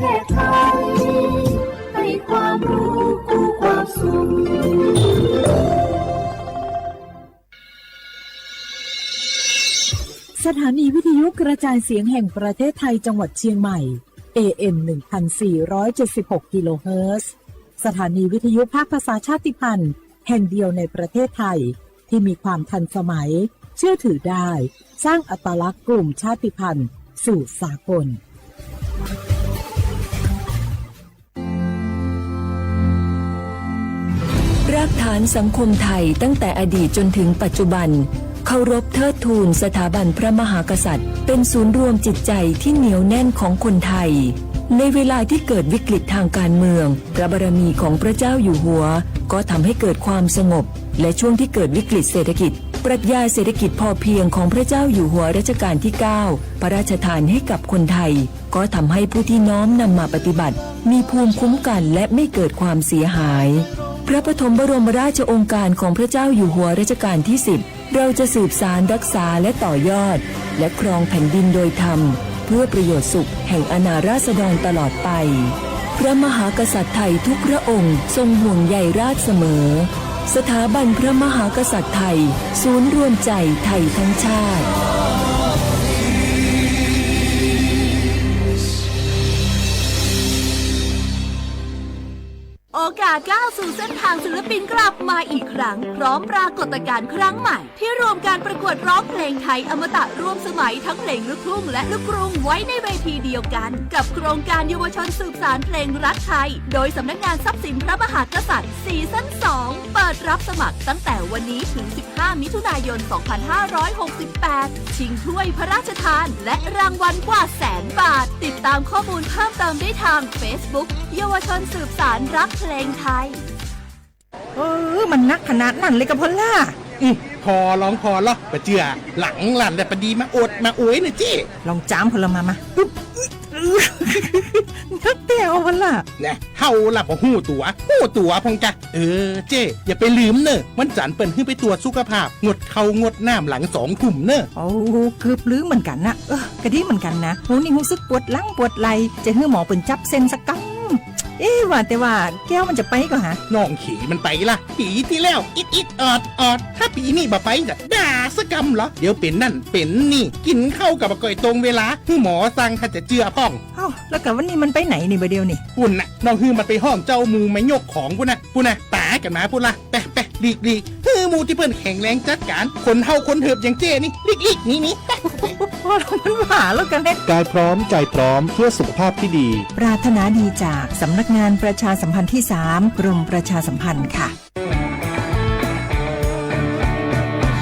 เทศไทย ให้ความรู้คู่ความสุข สถานีวิทยุกระจายเสียงแห่งประเทศไทยจังหวัดเชียงใหม่ เอ เอ็ม หนึ่งพันสี่ร้อยเจ็ดสิบหก กิโลเฮิรตซ์ สถานีวิทยุภาคภาษาชาติพันธุ์แห่งเดียวในประเทศไทย ที่มีความทันสมัย เชื่อถือได้ สร้างอัตลักษณ์กลุ่มชาติพันธุ์สู่สากล รากฐานสังคมไทยตั้งแต่อดีตจนถึงปัจจุบัน เคารพเทิดทูนสถาบันพระมหากษัตริย์ เป็นศูนย์รวมจิตใจที่เหนียวแน่นของคนไทย ในเวลาที่เกิดวิกฤตทางการเมือง พระบารมีของพระเจ้าอยู่หัว ก็ทำให้เกิดความสงบ และช่วงที่เกิดวิกฤตเศรษฐกิจ ปรัชญาเศรษฐกิจพอเพียงของพระเจ้าอยู่หัวรัชกาลที่เก้า พระราชทานให้กับคนไทย ก็ทำให้ผู้ที่น้อมนำมาปฏิบัติ มีภูมิคุ้มกันและไม่เกิดความเสียหาย พระปฐมบรมราชโองการของพระเจ้าอยู่หัวรัชกาลที่สิบ เราจะสืบสานรักษาและต่อยอด และครองแผ่นดินโดยธรรม เพื่อประโยชน์สุขแห่งอาณาราษฎรตลอดไป พระมหากษัตริย์ไทยทุกพระองค์ทรงห่วงใยราษฎร์เสมอ สถาบันพระมหากษัตริย์ไทย ศูนย์รวมใจไทยทั้งชาติ โอกาสก้าวสู่เส้นทางศิลปินกลับมาอีกครั้ง พร้อมปรากฏการณ์ครั้งใหม่ ที่รวมการประกวดร้องเพลงไทยอมตะร่วมสมัยทั้งเพลงลูกทุ่งและลูกกรุงไว้ในเวทีเดียวกัน กับโครงการเยาวชนสืบสานเพลงรักไทย โดยสำนักงานทรัพย์สินพระมหากษัตริย์ ซีซั่น สอง เปิดรับสมัครตั้งแต่วันนี้ถึง สิบห้า มิถุนายน สองพันห้าร้อยหกสิบแปด ชิงถ้วยพระราชทาน และรางวัลกว่าแสนบาท ติดตามข้อมูลเพิ่มเติมได้ทาง Facebook เยาวชนสืบสานรักเพลงไทย เออ มันนักขนาดนั้นเลยกะพอลล่า อืม พอลองพอลอปะเจือ หลังลั่นแต่ปะดีมาโอดมาโอยเนอะเจ้ ลองจามพอลล่ามา มา ปึ๊บ นักแต้วพอลล่า นะ เฮาละบ่ฮู้ตั๋ว ฮู้ตั๋วพองกะ เออ เจ้ อย่าไปลืมเนอะ วันจันทร์เปิ้นหื้อไปตรวจสุขภาพ งดข้าวงดน้ำหลังสองทุ่มเนอะ โอ้ เกือบลืมเหมือนกันนะ เออ กะดีเหมือนกันนะ ฮู้นี่ฮู้สึกปวดหลังปวดไหล่ จะหื้อหมอเปิ้นจับเส้นสักกำ เอ๊ะ ว่าแต่ว่าแก้วมันจะไปก่อฮะ น้องเขยมันไปละ ปีที่แล้ว อิดอิดออดออด ถ้าปีนี้บ่ไปจะด่าสักกำเหรอ เดี๋ยวเป็นนั่นเป็นนี่ กินข้าวกับบ่ก่อยตรงเวลา หื้อหมอสั่งถ้าจะเจือพ่อง เอ้า แล้วกะวันนี้มันไปไหนนี่บ่าเดียวนี่ ปุ้นน่ะ น้องหื้อมันไปห้องเจ้าหมู่มายกของปุ้นน่ะ ปุ้นน่ะ ตายกันมาปุ้นละ ไปไปหลีกหลีก หื้อหมู่ที่เปิ้นแข็งแรงจัดการ คนเฒ่าคนเถิบอย่างเจ้นี่ หลีกหลีกหนีหนี พอลล่ามันว่าแล้วกันเนี่ย กายพร้อมใจพร้อมเพื่อสุขภาพที่ดี ปรารถนาดีจากสำนักงานประชาสัมพันธ์ที่สาม กรมประชาสัมพันธ์ค่ะ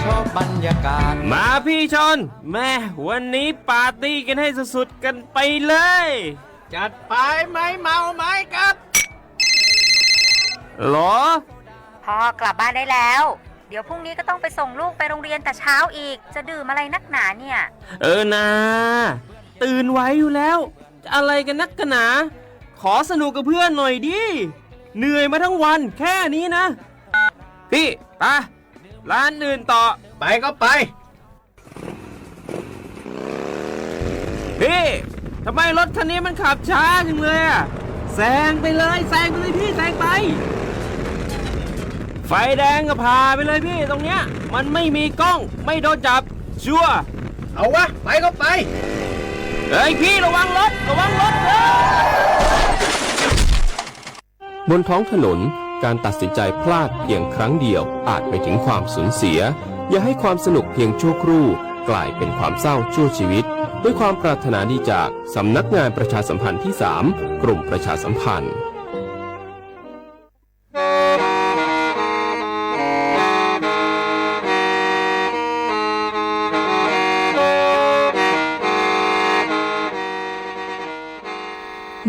ชอบบรรยากาศ มาพี่ชอน แม่ วันนี้ปาร์ตี้กันให้สุดๆกันไปเลย จัดไป ไม้เมาไม้กัด หรอ พ่อกลับบ้านได้แล้ว เดี๋ยวพรุ่งนี้ก็ต้องไปส่งลูกไปโรงเรียนแต่เช้าอีก จะดื่มอะไรนักหนาเนี่ย เออนา ตื่นไหวอยู่แล้ว จะอะไรกันนักกันหนา ขอสนุกกับเพื่อนหน่อยดิ เหนื่อยมาทั้งวันแค่นี้นะ พี่ ไป ร้านอื่นต่อ ไปก็ไป พี่ ทำไมรถคันนี้มันขับช้าจังเลยอะ แซงไปเลย แซงไปเลยพี่ แซงไป ไฟแดงก็ผ่าไปเลยพี่ ตรงเนี้ย มันไม่มีกล้อง ไม่โดนจับ ชัวร์ เอาวะ ไปก็ไป เฮ้ยพี่ ระวังรถ ระวังรถเว้ย บนท้องถนน การตัดสินใจพลาดเพียงครั้งเดียวอาจไปถึงความสูญเสีย อย่าให้ความสนุกเพียงชั่วครู่กลายเป็นความเศร้าชั่วชีวิต ด้วยความปรารถนาดีจากสำนักงานประชาสัมพันธ์ที่สาม กรมประชาสัมพันธ์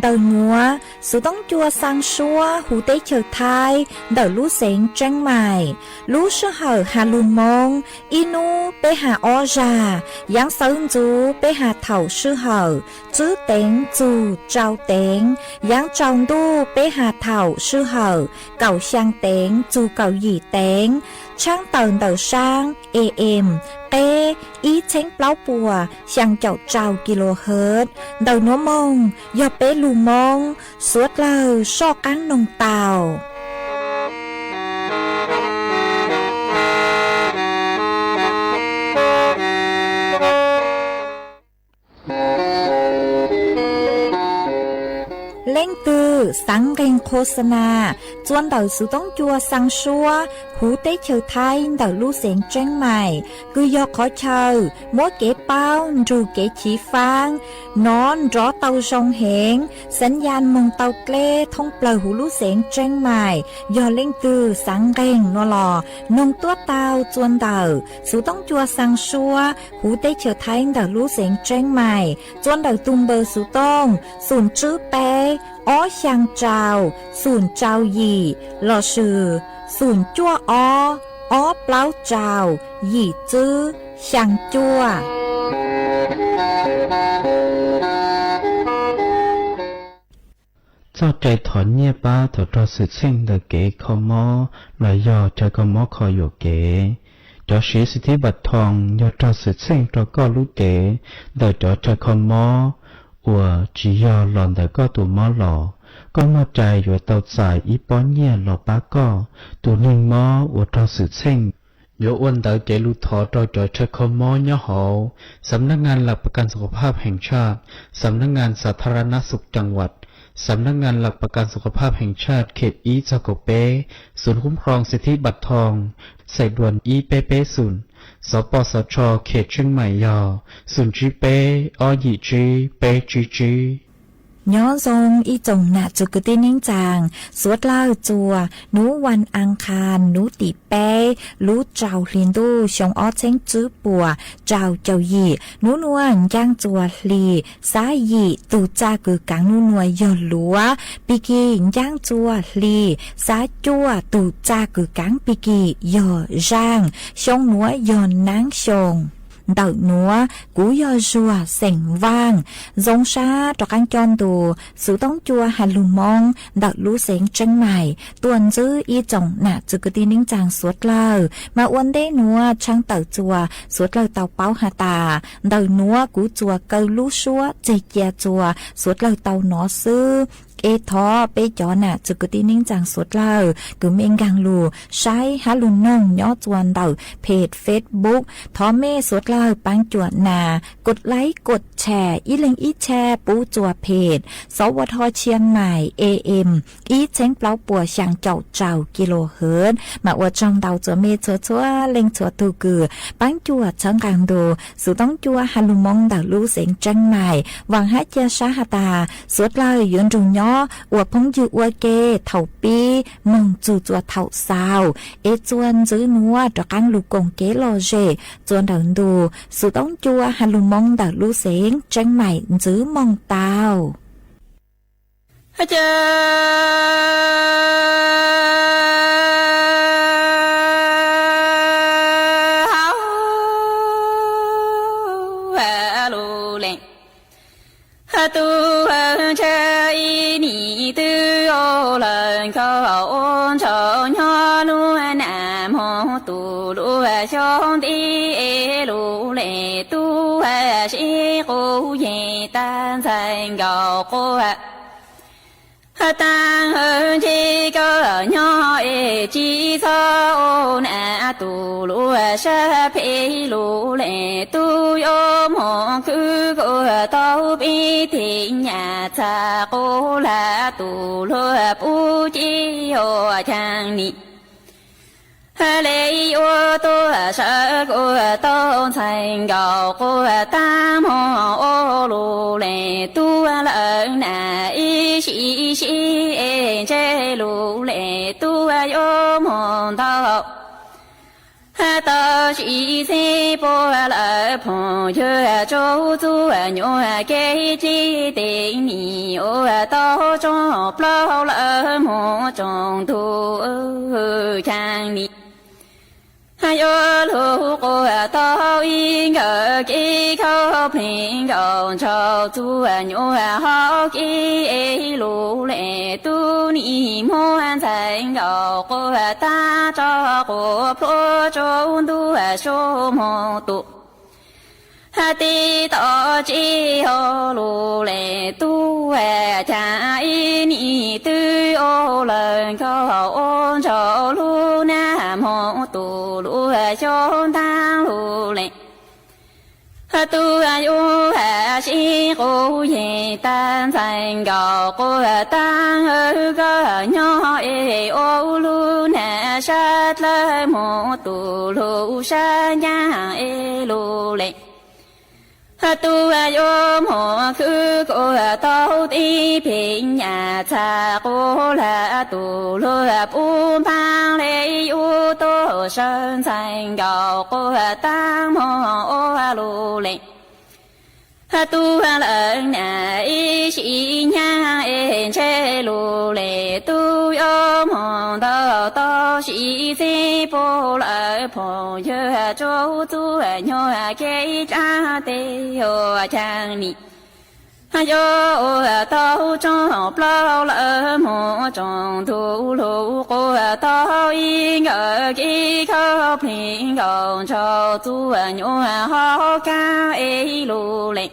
Ntawm nyuam, xov tooj cua xaa suab huv teb chaws Thaib ntawm lub xeev Tseeb Maim. Lub sij hawm has lug Moob, ib hnub peb has ob zag. Yaav sawv ntxuv peb has thaum sij hawm tswb teev txug tsau teev. Yaav tsaus ntuj peb has thaum sij hawm kaum xyaa teev txug kaum yim teev. Tshaab tawm ntawm saab A M qeb ib txheeb plaub puas xyaa caum rau kilohertz. Ntawm nuav moog yog peb lug Moob suav dlawg soj qaab noog tau. Leej twg xaav nqeeg qho xa na txua ntawm xuv toob cua xaa suab huv teb chaws Thaib ntawm lub xeev Tseeb Mais, kws yog qhov chaw muab kev paub nrug kev chiv faab nov nrov tau zoo heev, xav yas moog tau dleb thoob plawg huv lub xeev Tseeb Mais. Yog leej twg xaav nqeeg nuav los noog tuab tau txua ntawm xuv toob cua xaa suab huv teb chaws Thaib ntawm lub xeev Tseeb Mais, txua ntawm tug npawb xuv tooj xum tswb peb ob xyaa rau xum rau yim lossis xum cuaj ob ob plaub rau yim tswb xyaa cuaj. Txoj cai thov nyiaj pab thaum raug xwm txheej ntawm kev kho mob los yog chaw kho mob kho yuam kev. Cov siv xim thib npam thoo yog raug xwm txheej rau koj lub cev ntawm cov chaw kho mob uas tsis yog los ntawm koj tus mob los, koj muaj cai yuav tau txais ib pob nyiaj los pab koj tus neeg mob uas raug xwm txheej. Yuav ua ntawv cev lus thov rau cov chaw kho mob nyob hauv สำนักงานหลักประกันสุขภาพแห่งชาติ สำนักงานหลักประกันสุขภาพแห่งชาติเขตอีสอง สายด่วน อีสามสามศูนย์ สปสช เขตเชียงใหม่ ยอ ศูนย์ เจ็ด แปด สอง แปด เจ็ด เจ็ด เจ็ด Nyob zoo ib tsoom nam txwv kwv tij neej tsaa suav dlawg txua hnub vas as khas hnub tim peb lub rau hli ntuj xyoo ob txheeb tswb puas rau caum yim. Hnub nuav ncaaj txuas hli xab yim tug txaj kws kaav hnub nuav yog luav pig kig, ncaaj txuas hli xab cuaj tug txaj kws kaav pig kig yog zaaj, xyoo nuav yog naab xyoo. Ntawm nuav kuv yog Zuag xeem Vaaj, zoo sab rov qaab coj ntu xuv toob cua has lug Moob ntawm lub xeev Tseeb Mais tuaj ntsib ib tsoom nam txwv kwv tij neej tsaa suav dlawg. Mas ua ntej nuav tshaab tawm txua suav dlawg tau paub has tas ntawm nuav kuv txuas kaw lub suab tseg cia txua suav dlawg tau nov xwb. Es thov peb cov nam txwv kwv tij neej tsaa suav dlawg kws mej nkaag lug saib hab lug noog nyob txua ntawm peg Facebook, thov mej suav dlawg paab cuam nas กดไลค์ กดแชร์ ib leeg ib chaj pub txua peg สวท เชียงใหม่ A M ib txheeb plaub puas xyaa caum rau kilohertz. Mas ua tsaug ntau txua mej txhua txhua leej txhua tug kws paab cuam txhawb nqaa ntu xuv toob cua has lug Moob ntawm lub xeev Tseeb Mais. Vaam hab ca sab has tas suav dlawg yuav nrug nyob ua phooj ywg ua ke thaum pib moog txug txua thaum xaus. Es txua ntxiv nuav rov qaab lug koom kev lom zem txua ntawm ntu xuv toob cua has lug Moob ntawm lub xeev Tseeb Mais ntxiv moog tau. Taag hawv ntsib koj nyob es tsi txhob ua nam tug lub sab phem lug le tub yuav moog khwv kuv tau pib tig nyam txag quv lag tug luag pub ci yuav caag ni. Le yuav tuaj sawv kuv tau ntxhais nkaus quv taag moog ua lug le tub lawm nam ib sij sib es ntseb lug le tub yuav moog ntau. Tau sib txheb puag lawm phooj ywg tsuj txuj nyuaj kev ci tes nim ua tau tsoom plaub lawm moog tsoom tug caag ni. Yuav lug quas tau ib nkawm kev khaub plig nkaus ntshaus txuas nyuaj hauv kev es lus lees tub nim muab ntxhais nkaus quas tag tso quas plhuav tsaus ntuj xyoo moog tus tib tom tsev hauv lus lees tub caag ib nim twb ua lawm nkaus ua ntshaus lub nag moog tus lub xyoo ntaag lus lees tub yuav has sib quas yees tag ntxhais nkaus quas tag hawb koj nyob es ua lub nag sab dlawg moog tus lub sab ncaag es lus lees tub yuav moog khwb quas tau tib pheej nyam txhaj quas lag tus lug pub npaag le yuav tuaj sawv ntxhais nkaus quas tag moog ua lus lees tub lawm nam ib sim nyaag es ntshe lus lees tub yuav moog ntau tau sib txib puj lawm phooj ywg tsuas txuj nyuag kev dlaab teb ua caag nim yuav ua tau tsoom plaub lawm moog tsoom ntug lug quas tau ib nkawm kev khaub plig nkaus ntshaus txuas nyuaj hauv kaab es lus lees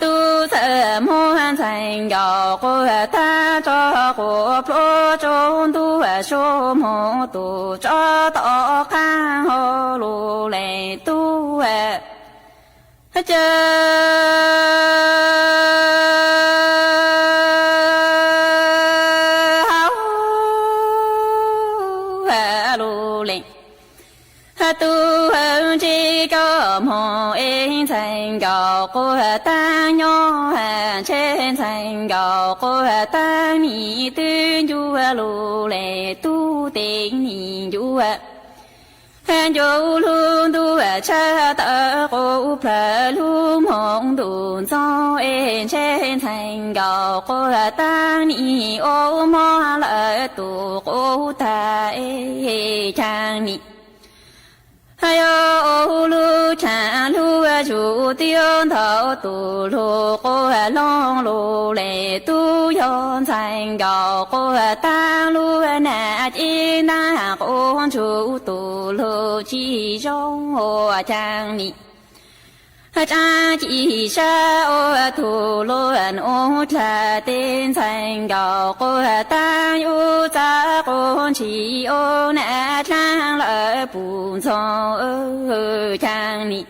tub txawm muab ntxhais nkaus quas tag tso quas plhuav tsaus ntuj xyoo moog tus tso tom qaab hauv lus lees tub caw hauv lus lees tub hawb ntseb koj moog es ntxhais nkaus quas tag nyob has ntshe ntxhais nkaus quas tag nim twb ncuav lus lees tub teeb nim ncuav ncuav lub ntuj tshaj tawm quas plawg lub moog ntuj ntxoog es ntshe ntxhais nkaus quas tag nim ua mob lawm tus quas tag es caag nim yog ua lub caag lub zuj twb ntau tus lug quas loog lus lees tub yog ntxhais nkaus quas tag lub nam cev ntaag quas ntsuj tus lug tsis zoo ua caag nim tsaab ci sab ua tug lug nuj dlaag teb ntxhais nkaus quas tag yug txav quas ntshis ua nam dlaab lawm puj ntxoog caag nim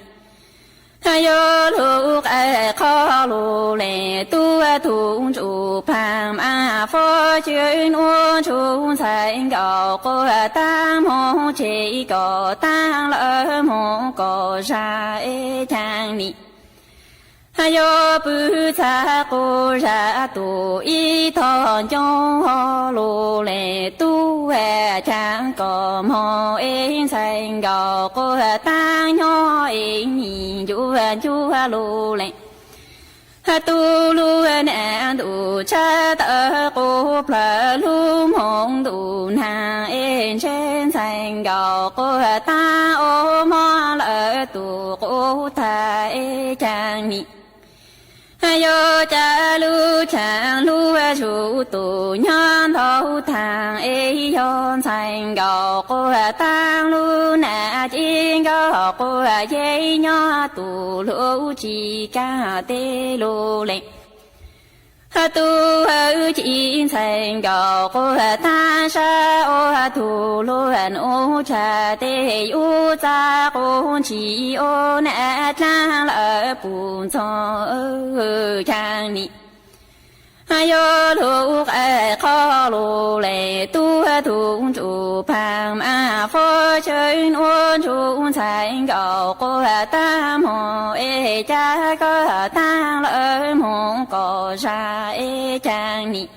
yog lug qaij qhov lug lees tub tug ntsuj paag mas fov cwg nuav ntsuj ntxhais nkaus quas tag moog tseg kom taag lawm moog kom zag es caag nim yog pw txhaj quas zag tus ib tog ncoob hov lug lees tub has caag kom moog es ntxhais nkaus quas taag nyob es nim ncuav ncuav lug lees tub lub nam ntuj tshaj tawm quas plawg lub moog ntuj naag es ntshe ntxhais nkaus quas taag ua mob lawm tus quas tag es caag nim yog ca lub caag lub zuj tus nyob ntau taag es yog ntxhais nkaus quas taag lub nam cev nkaus quas yeej nyob tus lug tsis kaag teb lug lees tub hawb ci ntxhais nkaus quas taag sab ua tug lug nuj dlaag teb yug txav quas ntshis ua nam dlaab lawm puj ntxoog caag nim yog lug qaij qhov lug lees tub tug ntsuj paag mas fov cwg nuav ntsuj ntxhais nkaus quas taag moog es ca koj taag lawm moog kom zag es caag nim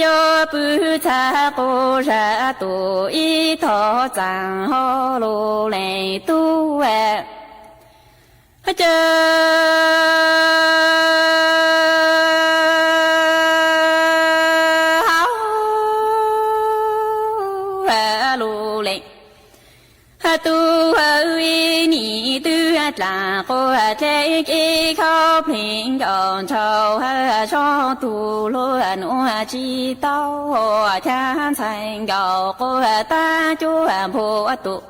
yog pw txhaj quas zag tus ib tog txaam hov lug lees tub caw hauv lug lees tub hawb ib dlaab quas dleb kib khaub pleeg nkaus ntshaus hawj zog tug luag nuav tsi tau ca ntxhais nkaus quas taab cuaj npua tug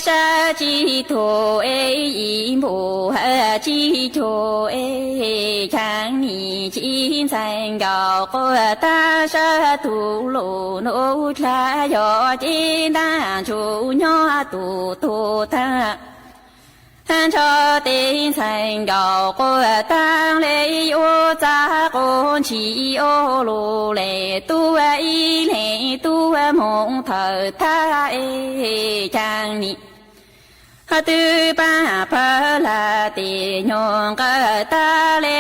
sab tsi tug es ib npus hawj tsi tug es caag nim ci ntxhais nkaus quas taab sab tug lug nub dlha yog ci ntaag ntsug nyob tug tug taag nrho teg ntxhais nkaus quas taab le ub txav quas ntshis ub lug le tub ib le tub moog thawm thab es caag nim twb paab pawg lag tes nyuag nqawm taab le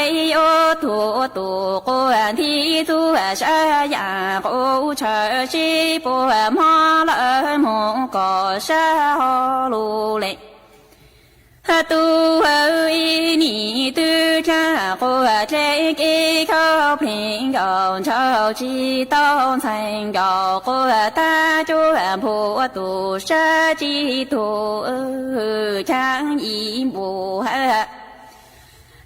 ub tug tug quas nti txuj sab yaam quas tshawm sib puag mob lawm moog kom sab hov lug le tub ib nim twb dlaab quas dleb kib khaub pleeg nkaus ntshaus tsi tau ntxhais nkaus quas taab cuaj npua tug sab tsi tug caag ib npus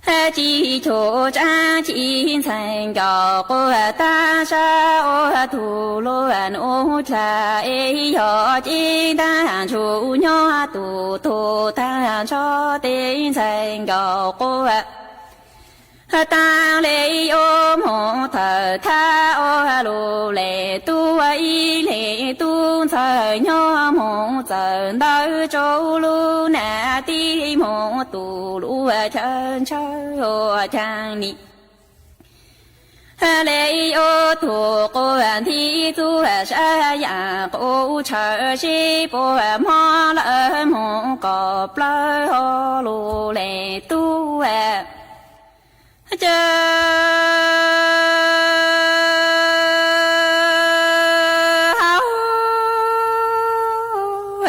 hawj tsi tug caag ci ntxhais nkaus quas taab sab ub tug luag nuv dlha es yog ci ntaag ntsug nyob tug tug taag nrho teg ntxhais nkaus quas taab le ub moog thawm thab ub lug le tub ib le tub ntxhais nyob moog txawm ntawm tsuv lub nam tij moog tug lub chaw ntshaw caag nim le ub tug quas nti txuj sab yaam quas tshawm sib puag mob lawm moog kom plawg hov lug le tub ca hauv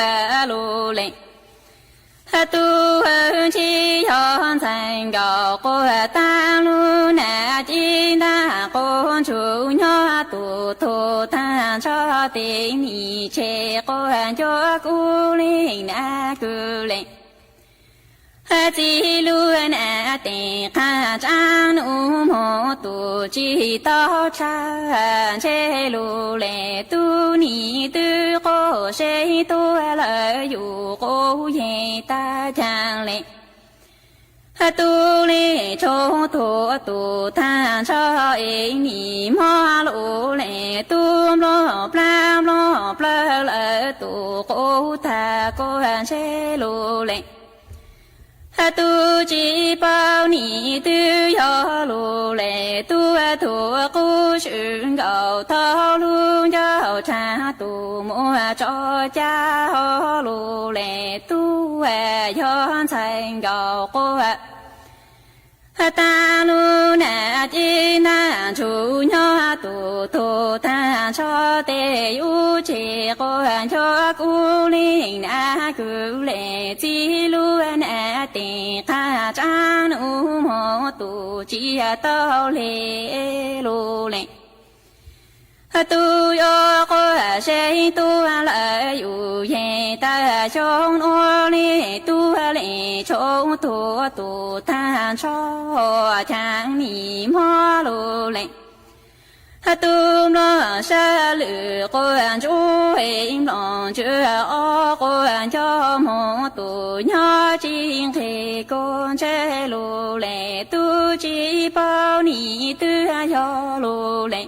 lug le tub ntshis yog ntxhais nkaus quas taab lub nam ci ntaag quas ntsug nyob tug tug taag nrho teg nim tseg quas ncuav kub leeg nam kws le txij lub nam tes qaab tsaab nub moog tug tsi tau dlha ntshe lug le tub nim twb quas seeb tuag lawm yus quas yeej tag caag le tub le tshoob tuag tug taag nrho es nim mob lug le tub nplooj plaab nplooj plawg lawm tug quas tag quas ntshe lug le tub tsi paub nim twb yog lug le tub tug qub swm nkaus thaum lug ncauj tshaav tug muaj tso cab hov lug le tub yog ntxhais nkaus quas taab lub nam ci ntaag ntsug nyob tug tug taag nrho teg yub tseg quas ncuav kub leeg nam kws le txij lub nam tes qaab tsaab nub moog tug tsi tau le lug le tub yuav quas seeb tuag lawm yus yeej tag xyoo nuav le tub le tshoob tuag tug taag nrho caag nim mob lug le tub nplooj sab lwm quas ntsuj nplooj ntswg ob quas nco moog tug nyob tsi nqeg koj ntshe lug le tub tsi paub nim twb yog lug le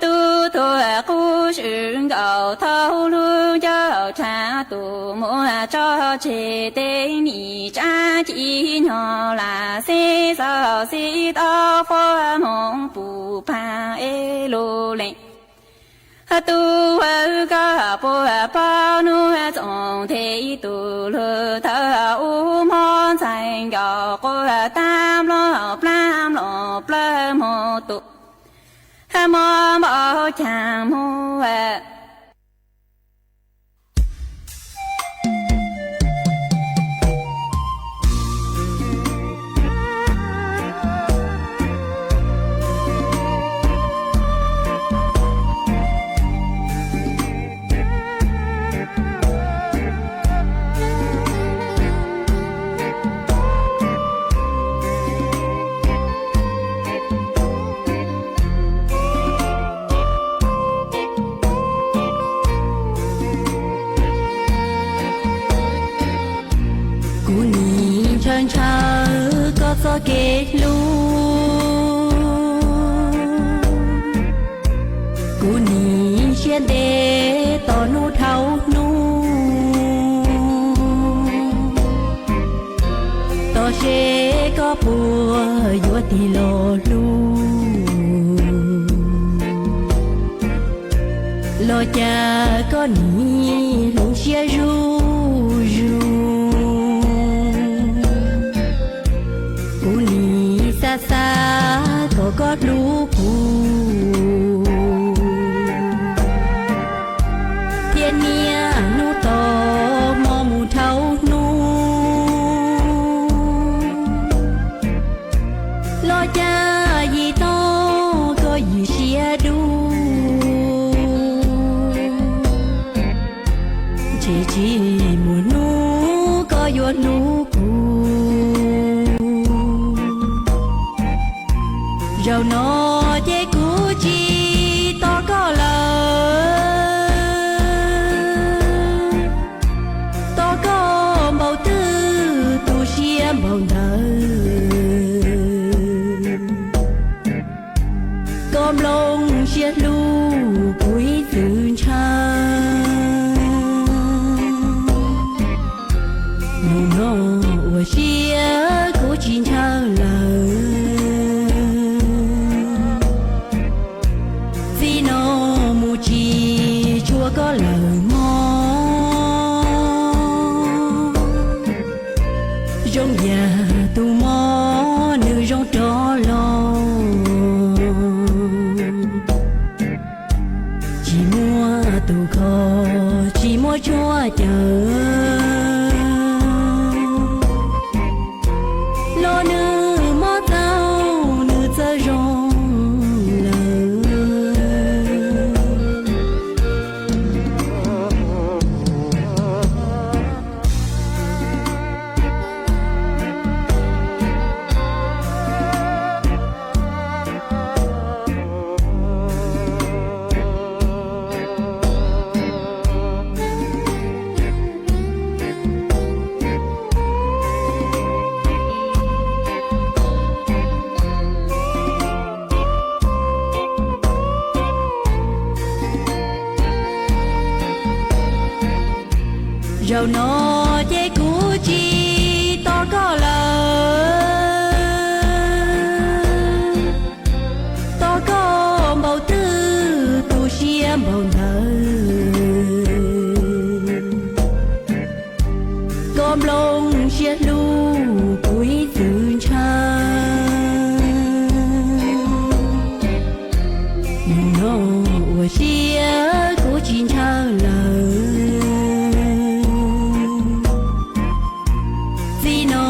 tub tuag qub swm nkaus thaum lug ncauj tshaav tug muaj tso tseg teg nim tsaab ci nyog lam xib xaus xib tau fuab moog pum paag es lug le tub hawb koj puas paub nuav txoov nthe tug lug thawj ub mob ntxhais nkaus quas taab nplooj plaab nplooj plawg moog tug mob npaum caag moog kev hlub. Kuv nim siab ntev tos hnub dhau hnub, tos seb koj puas yuav tig los hlub, los cas koj nim hloov siab zuj zus. Kuv nim xav xav kom koj hlub kuv, thiab niaj hnub tos hmo mus dhau hnub, los cas yim toj koj yim siab dub. Ntshe tsis muaj hnub koj yuav hlub kuv. Zaum no ces kuv tsis tos koj lawm, tos koj npaum twg tu siab npaum ntawd. Koj nplooj siab hlub kuv ib txwm ntshaw, hnub no ua siab kuv tsis ntshaw lawm. Txij no mus tsis tshua koj lawm mog. Zoo yam tus mob nws zoo rov los, tsis muaj tus kho, tsis muaj tshuaj cawm, los nws mob txaus nws txawj zoo lawm. Zaum no ces kuv tsis tos koj lawm, tos koj npaum twg tu siab npaum ntawd. Koj nplooj siab hlub kuv ib txwm ntshaw, hnub no ua siab kuv tsis ntshaw lawm. Txij no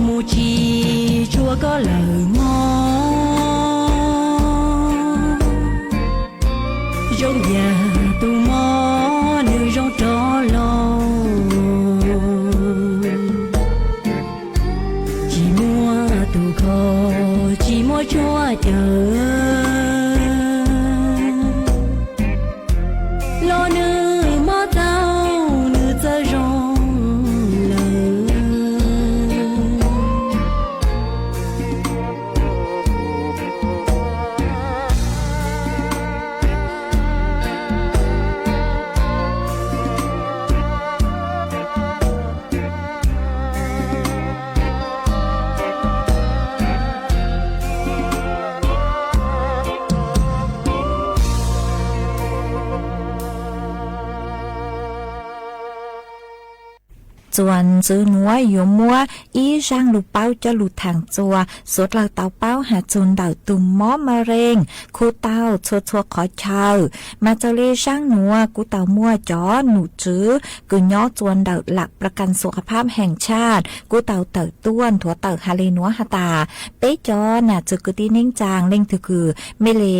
mus tsis tshua koj lawm mog. Zoo yam tus mob nws zoo rov los, tsis muaj tus kho, tsis muaj tshuaj cawm, los nws mob txaus nws txawj zoo lawm. Txuas ntxiv nuav yuav muab ib zaaj lug paub coj lug thaam txuas suav dlawg tau paub has txug ntawm tug mob ma reeg khu tau txhua txhua qhov chaw. Mas txawm le zaaj nuav kuv tau muaj cov num tswv kws nyob txuas ntawm lam pla kas xuv kha phab heem tshaj kuv tau tawm tuaj nthuav tawm has le nuav has tas, peb cov nam txwv kwv tij neej tsaa leej twg kws mej le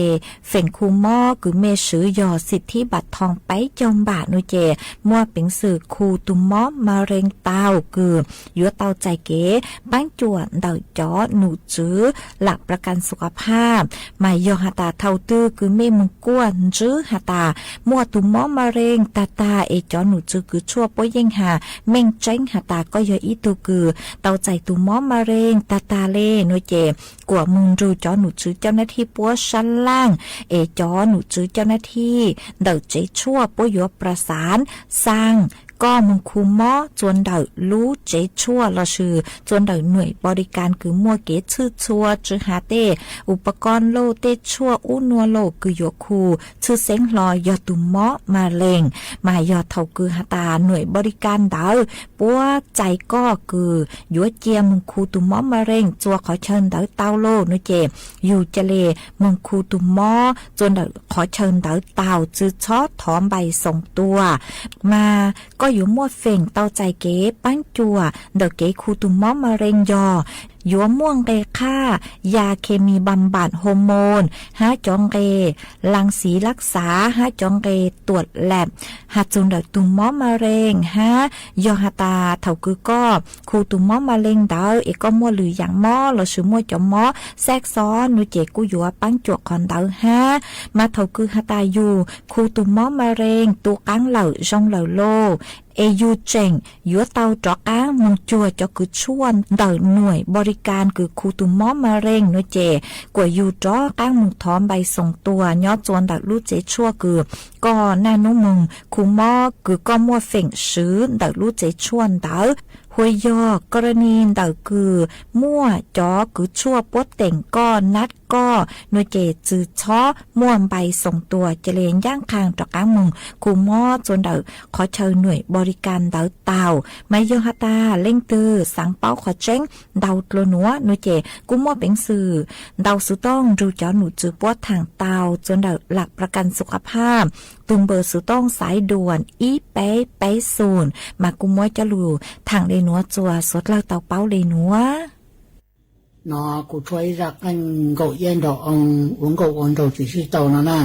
feem khu mob kws mej swv yog xim thib npam thoo peb caug npam nuav ces muaj peev xwm khu tug mob ma reeg tau kws yuav tau txais kev paab cuam ntawm cov num tswv lam pla kas xu kha phaj. Mas yog has tas thaus twg kws mej moog kuaj ntswb has tas muaj tug mob ma reeg tag tag es cov num tswv kws tshuaj puab yeej has meej tseeb has tas koj yog ib tug kws tau txais tug mob ma reeg tag tag le nua ces kuam moog nrug cov num tswv caj nab thij puab sab laaj es cov num tswv caj nab thij ntawm tsev tshuaj puab yuav pla xaav xaa koj moog khu mob txua ntawm lub tsev tshuaj lossis txua ntawm nuam pov di kas kws muaj kev tshwj txhua tsi has tej u pa koj lauj, tej tshuaj ub nua lauj kws yuav khu tshwj xeeb hlo yog tug mob ma reeg. Mas yog thaus kws has tas nuam pov di kas ntawd puab txais koj kws yuav cia moog khu tug mob ma reeg txua qhov chaw ntawd tau lauj nua ces yug ca le moog khu tug mob txua ntawm qhov chaw ntawd tau, tsi txhob thov npais xoom tua. Mas koj yuav muaj feem tau txais kev paab cuam ntawm kev khu tug mob ma reeg yog yuav muaj nqe qhaj ya khes mis npam npam hoo moos hab cov nqe laa xiv lab xav hab cov nqe tuam lam has txug ntawm tug mob ma reeg hab yog has tas thaus kws koj khu tug mob ma reeg ntawd es koj muaj lwm yaam mob lossis muaj cov mob xaj xov nua ces kuj yuav paab cuam qhov ntawd hab. Mas thaus kws has tas yug khu tug mob ma reeg tu qaab lawm zoo lawm lauj es yug tseem yuav tau rov qaab moog cuag cov kws tshuaj ntawm nuam pov di kas kws khu tug mob ma reeg nua ces kuam yug rov qaab moog thov npais xoom tua nyob txua ntawm lub tsev tshuaj kws koj naj nub moog khu mob kws koj muaj feem swv ntawm lub tsev tshuaj ntawd. Hu yog koj ra ni ntawm kws muaj cov kws tshuaj puab teem koj nab koj nua ces tsi txhob muaj npais xoom tua ca le ncaaj qhaa rov qaab moog khu mob txua ntawm qhov chaw nuam pov di kas ntawd tau. Mas yog has tas leej twg xaav paub qhov tseeb ntau dlua nuav nua ces kuj muaj peev xwm ntau xuv tooj nrug cov num tswv puab thaam tau txua ntawm lam pla kas xu kha phaj tug npawb xuv tooj xaiv duam ib peb peb xoom mas kuj muab cov lug thaam le nuav txua suav dlawg tau paub le nuav. No kuv tshuab ib zaj qeej nkaum iab nraug oo ua nkauj ua nraug tsis sib tau no na.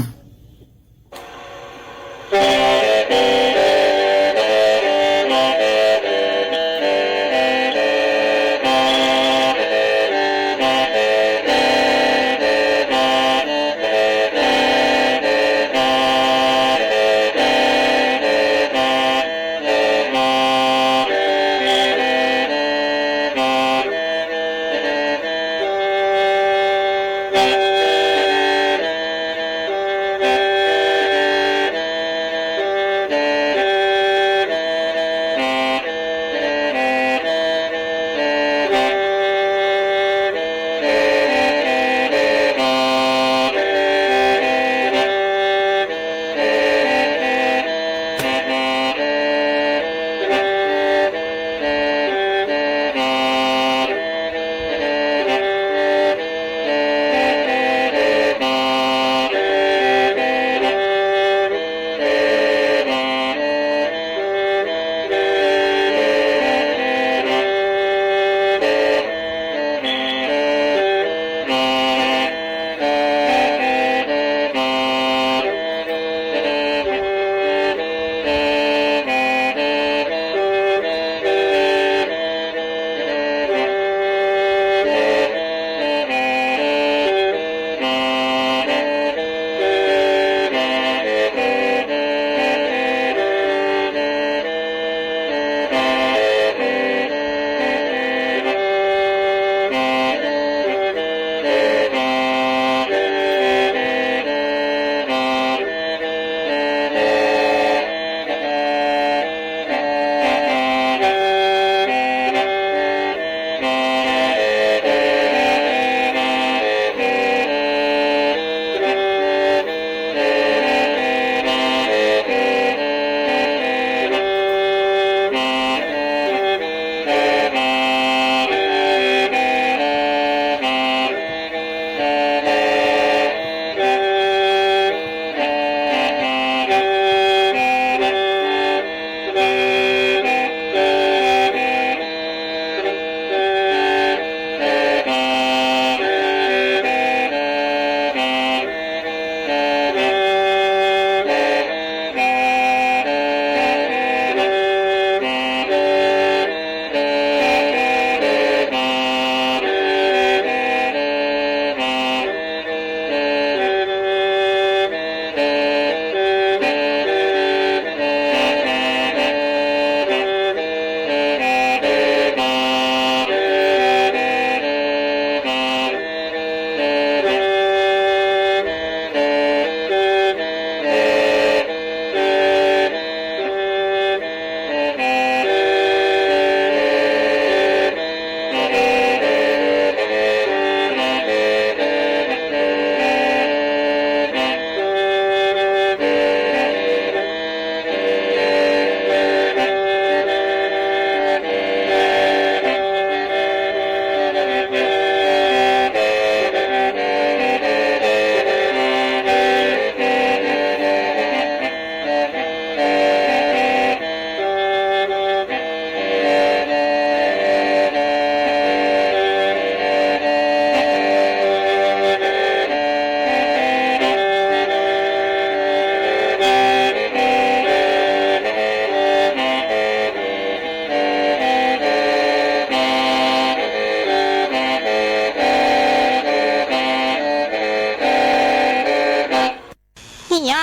Yog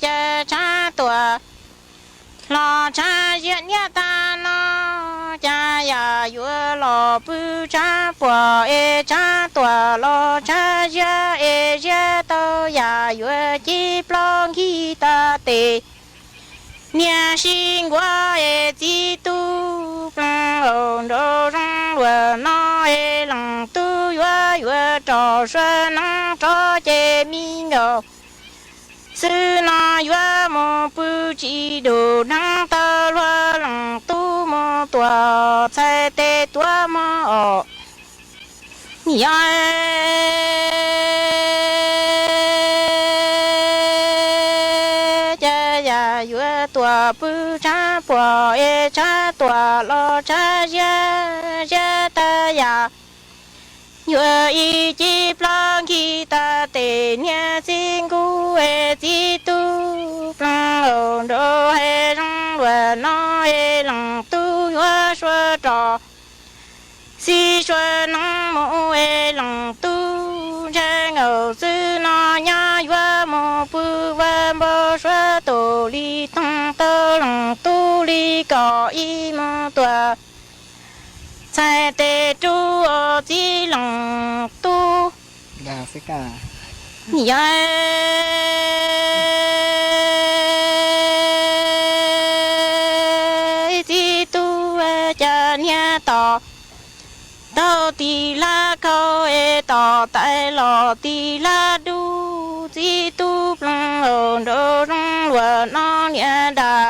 cas tshav tuam los tshav ziab niaj tag no, cas yam yuav los pw tshav puam es tshav tuam los tshav ziab es ziab tau yam yuav cib plab nkig tag tes. Niag sib nkuav es txiv tub plees nraum zoov luam no es leej tub yuav yuav rau sua neeb rov ces me nkaus xwb no yuav mus pw tsis dum neeb tau luag leej tub mus tuam txhais tes tuav mog os. Yog cas yam yuav tuam pw tshav puam es tshav tuam los tshav ziab ziab tag yam yuav ib cib plab nkig tag tes niag txiv nkuj es txiv tub plees nraum zoov luam no es leej tub yuav sua rau xib sua neeb mus es leej tub ntshai nkaus xwb no nyob yuav mus pw vaj npau suav tus li toog tau leej tub li kom ib mus tuam txhais tes rub os txiv leej tub. Yog txiv tub cas niag tom tau tis lab khau es tom tais los tis lab dub txiv tub plees nraum zoov luam no niag dag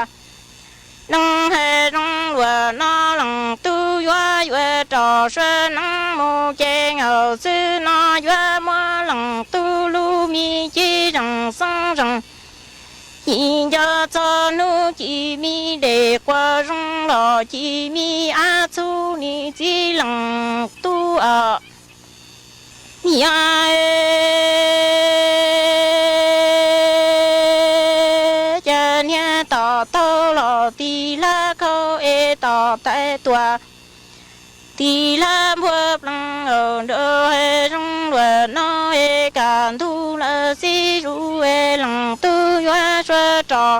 neeb hais zoov luam no leej tub yuav yuav rau sua neeb mus ces nkaus xwb no yuav muab leej tub lub me cib zeej xeeb zeej yim nco txog hnub ci me dej quas zoo los ci me ab txhub nim txiv leej tub os. Yog cas niag tom tau los tis lab khau es tom tais tuam tis lab npua plees nraum hais zoov luam no es kaj ntug lawm xib zuj es leej tub yuav sua rau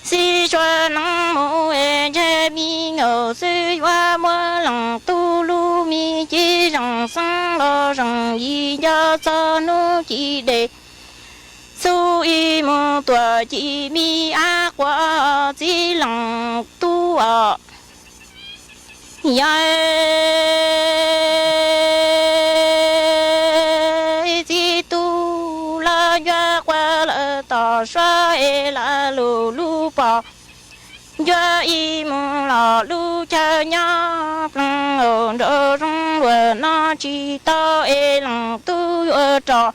xib sua neeb mus es ntshe me nkaus xwb yuav muab leej tub lub me cib zeej xeeb los zeej yim nco txog hnub ci dej xub ib mus tuam ci me ab quas txiv leej tub os. Yog txiv tub lawv ncuav quas lawv tom suab es lawv lub lub pos ncuav ib mus los lub chaw nyob plees nraum zoov luam no tsis tau es leej tub yuav rau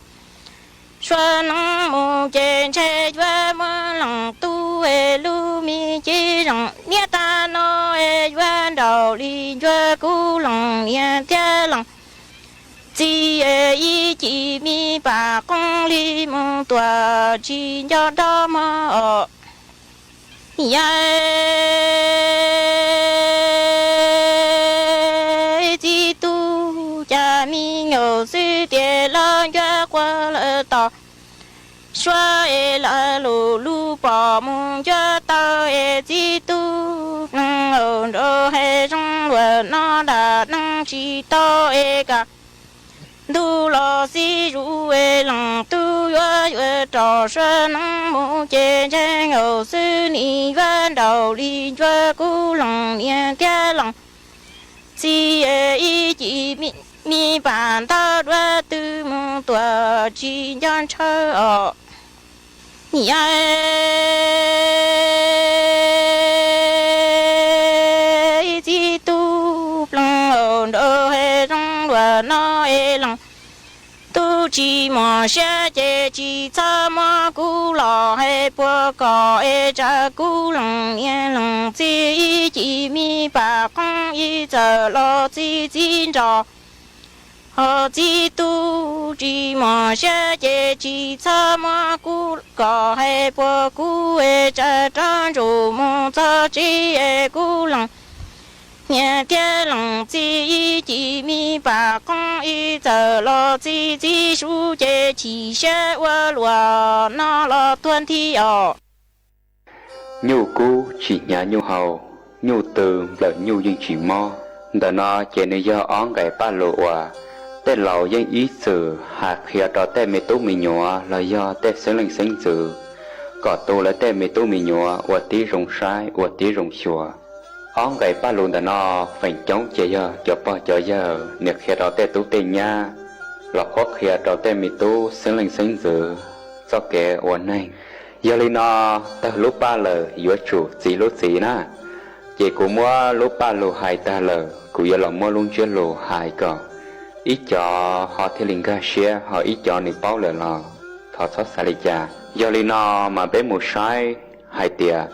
sua neeb mus ces ntshe yuav muab leej tub es lub me cib zeej niaj tag no es yuav nraus li ncuav kub leej niam thiab leej txiv es ib cim me pam qoob li mus tuam tsis nco nrov mog os. Yog txiv tub cas me nkaus xwb tias lawv ncuav quas lawv tom suab es lawv lub lub pos mus ncuav taw es txiv tub plees nraum hais zoov luam no dag neeb tsis tau es kaj ntug los xib zuj es leej tub yuav yuav rau sua neeb mus ces ntshe nkaus xwb nim yuav nraus li ncuav kub leej niam thiab leej txiv es ib cim me pam ntawd duav twg mus tuam tsis nco ntshaw os. Yog txiv tub plees nraum hais zoov luam no es leej tub tsis mos siab ces tsis txhob muab kub los hais puas kom es tsam kub leej niam leej txiv ib cim me pam qoob ib txawm los txi txiv nrog ho txiv tub tsis mos siab ces tsis txhob muab kub kom hais puas kub es tsam rov ntsuj mus txog tsev es kub leej Niam thiab leej txiv ib cim me pam qoob ib txawm los txi txiv sub ces chim siab ua luam no los tuag nthi os. Nyuj kub tsis hnyav nyuj hau, nyuj tw nplawm nyuj yeej tsis mob. Ntawm no ces nws yog ob nqe paj lug uas tej laus yeej ib txwm hais qhia rau tej me tub me nyuam los yog tej xeeb leej xeeb ntxwv kom tu lawv tej me tub me nyuam ua tib zoo saib ua tib zoo xyuas. Ob nqe paj lug ntawm no feem coob ces yog cov pog cov yawg nws qhia rau tej tub tej nyab los qhuab qhia rau tej me tub xeeb leej xeeb ntxwv txoj kev ua neeg. Yog li no, tawg lub paj lawm yuav tsum txiv lub txiv na. Ces kuv muab lub paj lug hais tag lawm, kuv yuav los muab lub ntsiab lus hais kom ib cov ho thiaj li nkag siab, ho ib cov nws paub lawm los thov txhob xav li cas. Yog li no mas peb mus saib hais tias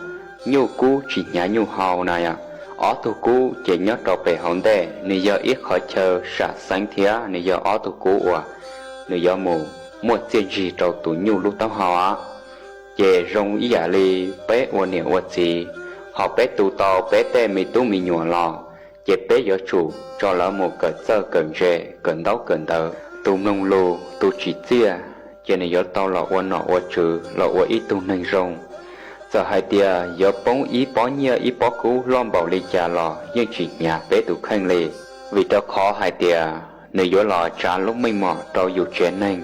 nyuj kub tsis hnyav nyuj hau na yom. Ob tug kub ces nyob rau pem hauv ntej, nws yog ib qhov chaw sam xeeb thiab nws yog ob tug kub uas nws yuav mus muaj txiaj ntsig rau tus nyuj lub taub hau. Ces zoo ib yam li peb ua niam ua txiv, ho peb tu tau peb tej me tub me nyuam los, ces peb yuav tsum tso lawv mus kawm txawj kawm ntse, kawm ntaub kawm ntawv. Tus mloog lus, tus tsim txiaj, ces nws yuav tau los ua nom ua tswv, los ua ib tug neeg zoo. Txawm hais tias yuav poob ib pob nyiaj ib pob kub loj npaum li cas los yeej tsis hnyav peb tus kheej li, vim rau qhov hais tias nws yuav los tsav lub meej mom rau yus tsev neeg,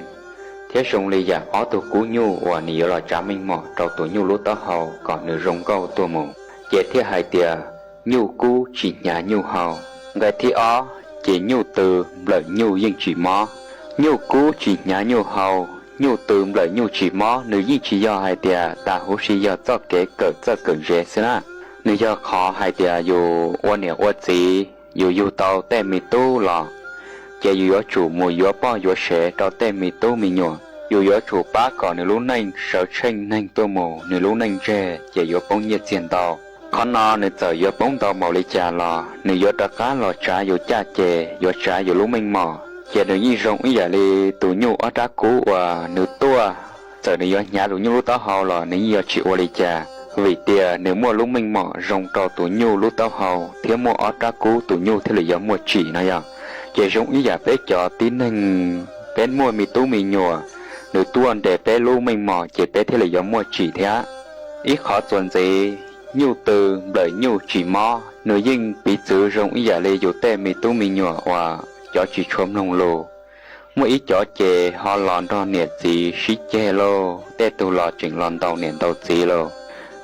thiab zoo li yam ob tug kub nyuj uas nws yuav los tsav meej mom rau tus nyuj lub taub hau kom nws zoo nkauj tuaj mus. Ces thiaj hais tias nyuj kub tsis hnyav nyuj hau. Nqe thib ob, ces nyuj tw nplawm nyuj yeej tsis mob. Nyuj kub tsis hnyav nyuj hau, nyuj tw nplawm nyuj tsis mob, nws yeej tsis yog hais tias tas huv si yog txoj kev kawm txawj kawm ntse xwb na. Nws yog qhov hais tias yus ua niam ua txiv, yus yug tau tej me tub los, ces yus yuav tsum mus yuav poj yuav sev rau tej me tub me nyuam. Yus yuav tsum pab kom nws lub neej sawv tsheej neeg tuaj mus, nws lub neej ntseg ces yuav poob nyiaj txiag ntau. Qhov no nws txawm yuav poob ntau npaum li cas los nws yuav rov qab los tsav yus caj ces, yuav tsav yus lub meej mom. Ces nws yeej zoo ib yam li tus nyuj ob rab kub uas nws tuaj, txawm nws yuav hnyav tus nyuj lub taub hau los nws yeej yuav tsis ua li cas, vim tias nws muaj lub meej mom zoo rau tus nyuj lub taub hau thiab muaj ob rab kub tus nyuj thiaj li yuav muaj tsim no yog. Ces zoo ib yam peb cov tib neeg, peb muaj me tub me nyuam, nws tuaj nres peb lub meej mom ces peb thiaj li yuav muaj tsim thiab. Ib qhov txuas ntxiv, nyuj tw nplawm nyuj tsis mob, nws yeej piv txwv zoo ib yam li yus tej me tub me nyuam uas cov tsis tshua mloog lus. Muaj ib cov ces ho los nrog niam txiv sib ceg lauj, tej tug los tseem los ntaus niam ntaus txiv lauj.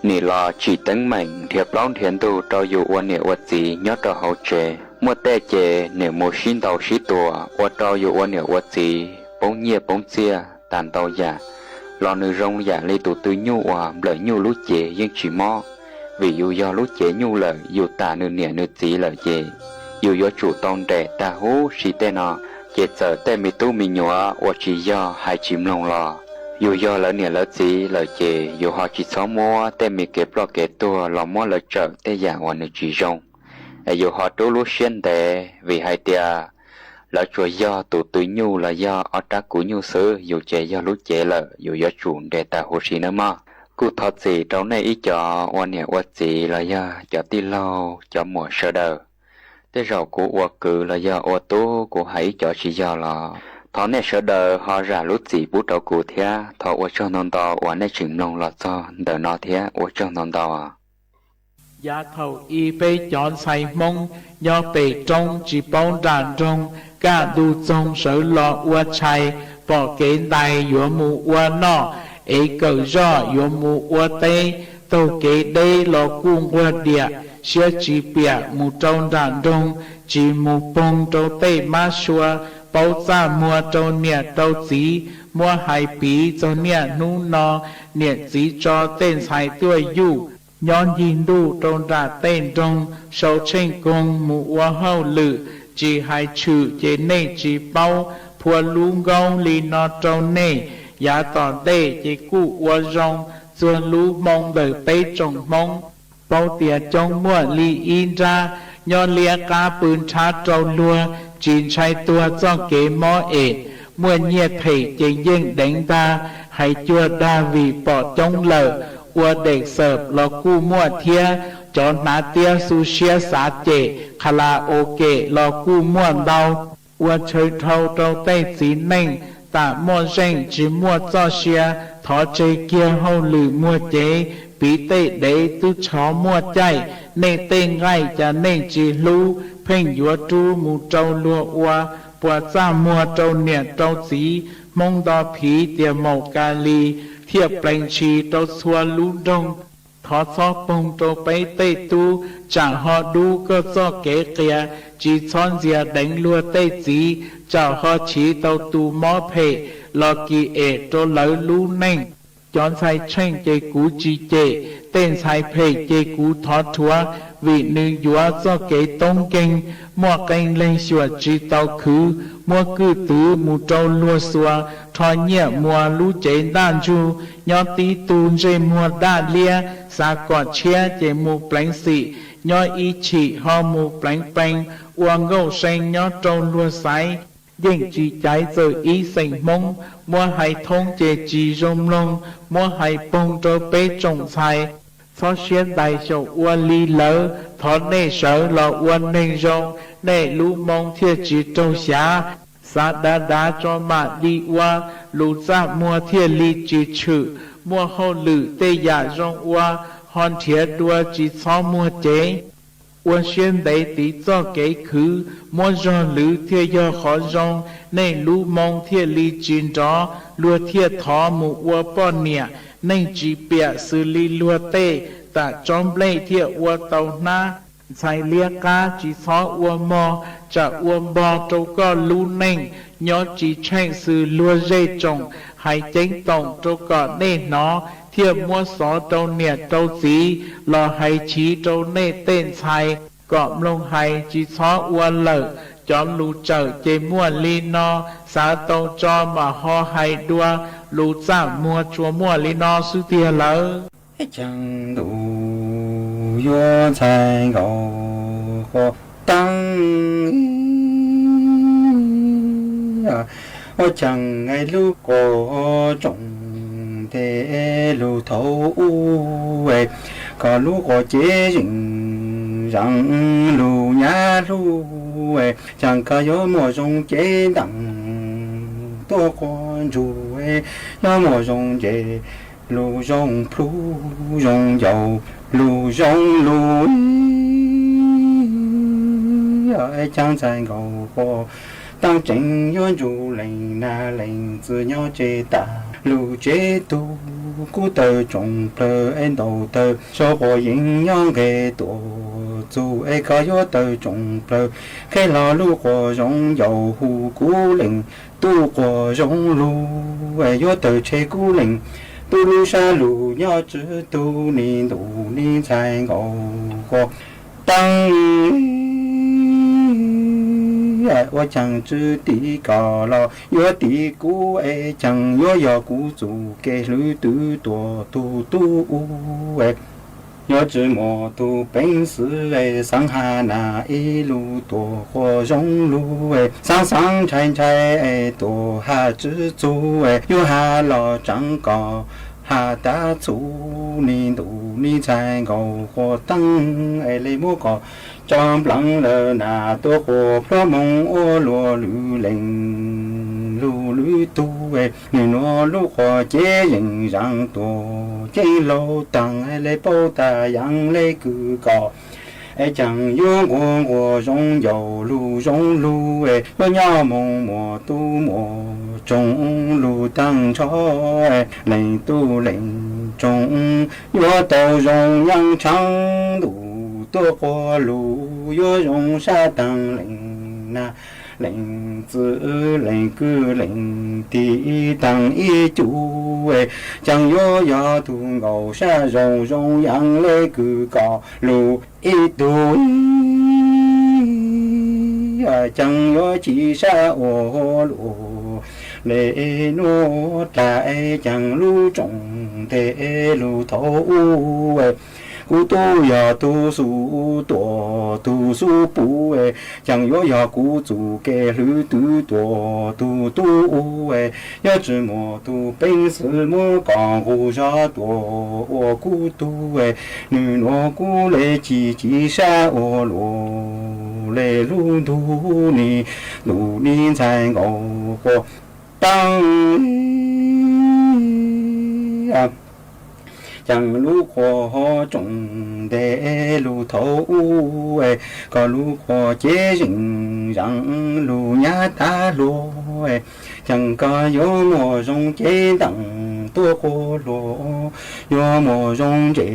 Nim los tsim teeb meem nrhiav plaub nrhiav ntug rau yus ua niam ua txiv nyob rau hauv tsev. Muaj tej ces nim mus sib ntaus sib tua ua rau yus ua niam ua txiv poob nyiaj poob txiaj tas ntau yam. Los nws zoo yam li tus tw nyuj uas nplawm nyuj lub cev yeej tsis mob, vim yus yog lub cev nyuj lawm, yus tam nws niam nws txiv lawm ces yus yuav tsum tau nres tag huv si tej no. Ces txawm tej me tub me nyuam uas tsis yog hais tsis mloog los, yus yog lawv niam lawv txiv lawm ces yus ho tsis txhob muab tej me kev ploj kev tuag los muab lawv tsawm tej yam uas nws tsis zoo. Es yus ho rub lub siab ntev, vim hais tias lawv tsuas yog tus tw nyuj los yog ob rab kuv nyuj xwb, yus ces yog lub cev lawm, yus yuav tsum nres tag huv si nawb mog. Kuj thov txim rau nej ib cov ua niam ua txiv los yog cov tij laug cov muam sawv daws. Tej zaum kuv ua kwv los yog ua tub kuv hais ib cov tsis yog los thov nej sawv daws ho zam lub txim pub rau kuv thiab. Thov ua tsaug ntau ntau uas nej tseem mloog los txog ntawm no thiab ua tsaug ntau ntau. Yav thaum ub peb cov ntxhais Hmoob nyob pem roob tsis paub nram nroog, kaj ntug txoog sawv los ua tshais, pom kev ntais yuav mus ua noj, ev kawm zoj yuav mus ua teb, taug kev deb los kuj nquag diam, siab tsis piam mus rau nram nroog, tsis mus poog rau tej mab sua, paub txaj muag rau niam rau txiv, muab hais piv txog niaj hnub no, niam txiv tso tej ntxhais tuaj yuj, nyob ncig ntuj rau nram tej nroog, sau tsheej koog mus ua hauj lwm, tsis hais tshwm ces nej tsis paub, phua lub nkaub li no rau nej, yav tom ntej ces kuj ua zoo, txuag lub hmoo ntawm peb tsoom Hmoob. Paub tias coob muaj li ib nrab, nyob liab qab pw nrhab rau luag, tsis ntshai tuag txoj kev mob es, muaj nyiaj them ces yeej deev ntag, hais cuag dag vim pom coob lawm, ua dej xawm los kuj muaj thiab, Cov hnav tiab xu siab xav cem kha la o kem los kuj muaj ntau. Ua chaw dhau rau tej txiv neej, tam muaj zeej tsis muaj txoj sia, thov tseg kiag hauj lwm muag cev, piv tej dev twb tshov muaj caij, nej tej nqaij cas nej tsis hlub, pheej yuav rub mus rau luag ua, puas txaj muag rau niam rau txiv, Hmoob nto phiv tias maum ka li, thiaj pleev ntshis rau txhua lub nroog. Thov txhob poog rau peb tej tub, tsam ho dub koj txoj kev qias, tsis txhob ntxias deev luag tej txiv, tsam ho chiv tau tus mob phem, los kis em rau lawv lub neej. Cov ntxhais tsheej ces kuv tsis cem, tej ntxhais phem ces kuv thov rhuav, vim nws yuav txoj kev toob nkeeg, muaj qee leeg xyuam tsis tau khwv, muab kwj twv mus rau luag xuas, rho nyiaj muas lub cev ntaj ntsug, nyob tib tug ntsej muag daj liab, xav kom tshiab ces mus pleev xim, nyob ib chim ho mus pleev pees, ua nkauj see nyob rau luag xaiv. Yeej tsis caiv txawm ib xeem Hmoob, muab hais thoob ces tsis zoo mloog, muab hais poog rau peb tsoom ntxhais. Txhob siab ntais xyaum ua li lawv, thov nej sawv los ua neeg zoo, nej lub moo thiaj tsis raug xyav. Xav dav dav tso mam li ua, lus txaj muag thiaj li tsis tshwm, muaj hauj lwm tej yam zoo ua, ho nrhiav dua tsis txhob muag cev. Ua siab ntev tiv txoj kev khwv, muab zog lwv thiaj yog qhov zoo, nej lub moo thiaj li tsis nrov, luag thiaj thov mus ua poj niam, neeg tsis piam xws li luag tej, tam tsob nplej thiaj ua tau hnab. Ntxhais liab qab tsis txhob ua mog, tsam ua npog rau koj lub neej, nyob tsis tsheej xws luag zej tsoom, hais ceeb toom rau kom nej hnov, thiaj muab xov rau niam rau txiv, los hais chiv rau nej tej ntxhais, kom mloog hais tsis txhob ua lawm, cov lus tsawm ces muaj li no, xav tau tso mas ho hais dua, lus txaj muag tsuas muaj li no xwb tiag lawm. Ib cheeb ntuj yuav ntxhais nkaus quav taab, ua cheeb es lub quav tsoom ntej lug thaum ub, kom lub quav cev zeem zeem lug nyab lug, cheeb koj yuav muaj zoo cev ntees tuaj quav ntsug, yuav muaj zoo ntses lug zoo plhu zoo ncaus lug zoo lug, cheeb ntxhais nkaus quav taab tseem yuav ntsug leej nag leej txwv nyob tsev tas lug tsev tug, kub tawg tsoom plawg es ntaus tawg saub quav yeej nyob nqes tuaj txug, es koj yuav tawg tsoom plawg qheb hlo lub quav zoo ncaus hu kub leej tub quav zoo lug, es yuav tawg tshe kub leej tub lub sab lug nyob tswv tug, ni ntuj ni ntxhais nkaus quav taab, ua cheeb tswv tim koj los yuav tim kuv, es cheeb yuav yog kuv txuj kev hlwb twb tuaj tug tub u, yuav tswv muaj tug peev xwm, xaav has nas ib lug tuaj quav zoo lug, xaav xaav ntshai ntshai tuaj has tswv txug, yuav has los tseev koj has tas txhum, ni ntuj ni ntxhais nkaus quav taab, es le muab koj tso npleev lawm nas tuaj quav plhuav moo ua luaj lwm leej lug lwm tug, nwg nuav lub quav cev zeem zeem tuaj ceeb laug taag, le paub tas yeej le kws koj, es cheeb yuav nquag nquag zoo ncaus lug zoo lug, yuav nyob moo muaj tub muaj tsoom lug taag nrho, leej tub leej tsoom yuav tau zoo yeej tsheeb ntuj tuaj quav lug, yuav zoo sab taag leej nag leej txwv leej kwv leej tij taag ib cuj, cheeb yuav yog tug nkaus sab zoo zoo yeej le kws koj lug ib tug, cheeb yuav chim sab ua luaj le nuav dlaag, cheeb lub tsoom ntej lug thaum ub, Kuv tub yog tug xub tuam tug xub puv, ces yuav yog kuv txuj kev hlwb twb tuam tug tub u. Yuav tsi muaj tug peev xwm muab koj nqus zog tuaj ua kuv tug, nwg nuav kuv le ci ci sab ua luaj le lub ntug ni, ntuj ni ntxhais nkaus quas taab. Ces lub qhua tsoom nteg lug thaum ub, koj lub qhua cev zeej zaam lug nyab tag hluas, ces koj yuav muaj zoo cev ntaam tuaj quas hluas, yuav muaj zoo ntse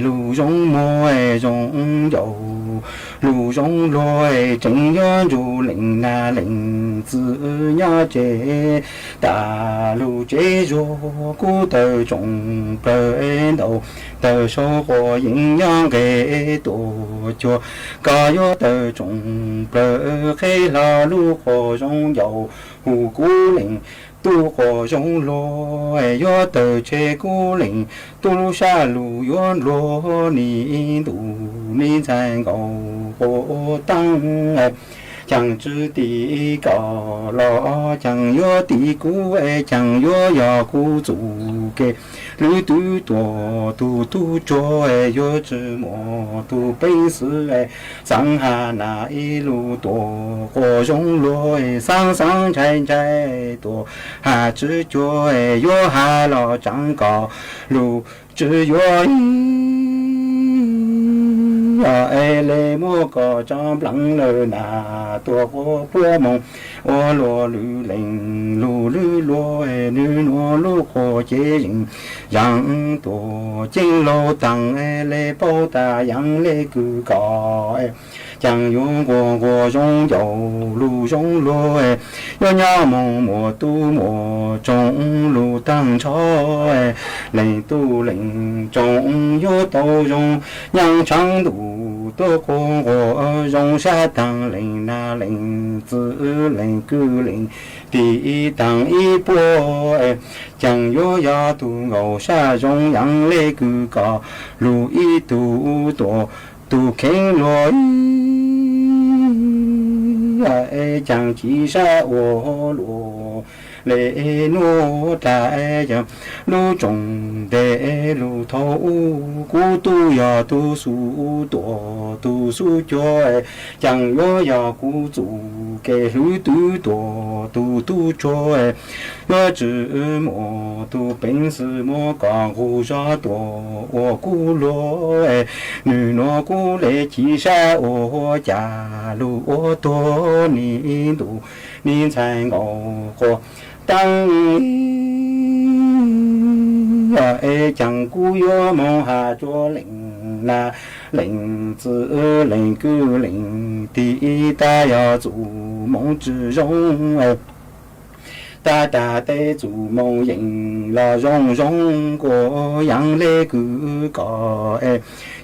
lug zoo muag zoo ncaus lug zoo luag, tseem yuav ntsug leej nag leej txwv nyob tsev. Tas lug tsev zuag kuv tawm tsoom plawg ntau, tawm sau quas yeej nyob nqe tuaj cuag, koj yuav tawm tsoom plawg qheb hlo lub qhua zoo ncaus hu kuv leej tub quas zoo luag, yuav tawm tseg kuv leej tub lub sab lug yuav luag ni, ntuj ni ntxhais nkaus quas taab. Ces tsi tim koj los ces yuav tim kuv, ces yuav yog kuv txuj kev hlwb twb tuam tug tub tsuag, yuav tsi muaj tug peev xwm xaav has nas ib lug tuaj quas zoo luag, xaav xaav ntshai ntshai tuaj has tsi cuag, yuav has los tsaav koj lug tsi yuav ib yam es le muab koj tso nplaag lawm nas tuaj quas puab moog ua luaj lwm leej lug lwm luag, nwg nuav lub qhua cev zeej zaam tuaj ceeb laug taag le paub tas yaam le kws koj, ces yuav nquag nquag zoo ncaus lug zoo luag, yuav nyob moog muaj tub muaj tsoom lug taag nrho, leej tub leej tsoom yuav tau zoo nyaaj tshaav ntuj tuaj quas nquag zoo sab taag leej nag leej txwv leej kwv leej tij taag ib puab, ces yuav yog tug nkaus sab zoo yaam le kws koj lug ib tug tuaj tug kheev luag ib yam es ces ci sab ua luaj le nuav dlaag. Ces lub tsoom nteg lug thaum ub, kuv tub yog tug xub tuam tug xub cuag, ces yuav yog kuv txuj kev hlwb twb tuam tug tub tsuag, yuav tsi muaj tug peev xwm muab koj nqus zog tuaj ua kuv luag, nwg nuav kuv le ci sab ua huab cag lug ua tuag ni, ntuj ni ntxhais nkaus quas taab. Es ces kuv yuav moog has rua leej nag leej txwv leej kwv leej tij tas yog txuj moog tsi zoo, tas tas tej txuj moog yeej los zoo zoo kuas yaam le kws koj,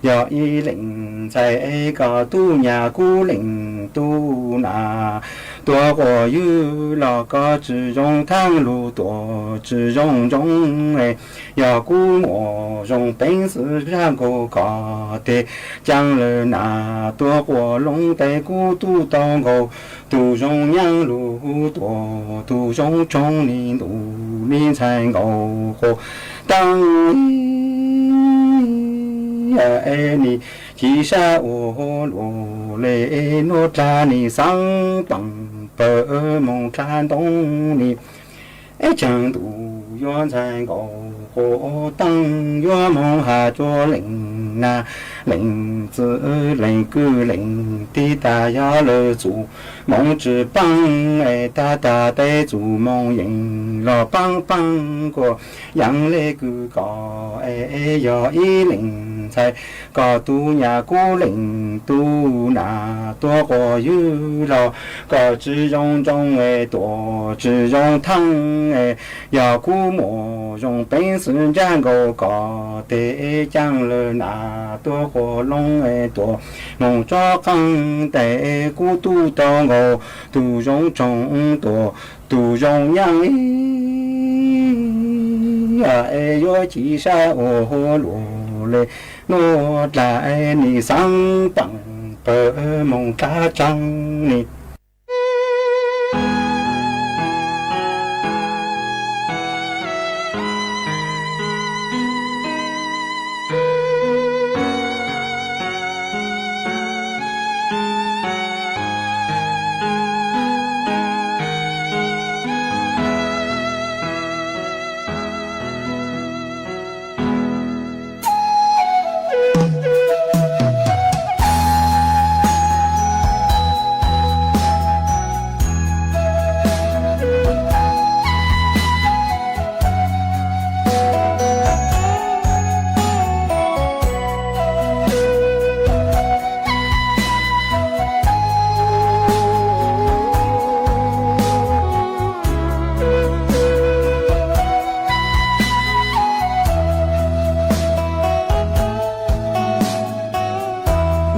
yog ib leej ntxhais koj tub nyam kuv leej tub nam, tuaj quas ywg los koj tsi zoo thaab lug tuaj tsi zoo ntsoov, yog kuv muaj zoo peev xwm ntsaj nkaus koj tes caag lawm nas tuaj quas loo tes kuv tub tau nkaus tug zoo nyaab lug tuaj tug zoo tsoog ni, ntuj ni ntxhais nkaus quas taab. Es ni ci sab ua luaj le nuav dlaag ni, xaav paab pawg moog dlaag ntoo ni, es caag ntuj yuav ntxhais nkaus quas taab, yuav moog has rua leej nag leej txwv leej kwv leej tij tas yog lawv txuj moog tsi paab, es tas tas tej txuj moog yeej los paab paab kuas yaam le kws koj, es yog ib leej ntxhais koj tub nyam kuv leej tub nam, tuaj quas ywg los koj tsi zoo ntsoov, tuaj tsi zoo thaab, yog kuv muaj zoo peev xwm ntsaj nkaus koj tes caag lawm nas tuaj quas loo, tuaj moog tso qaab tes kuv tub tau nkaus tug zoo tsoog tuaj tug zoo nyaab, es yuav ci sab ua luaj le, nuj dlaim nim xaav peem pawg moog dlaab tsaa ni.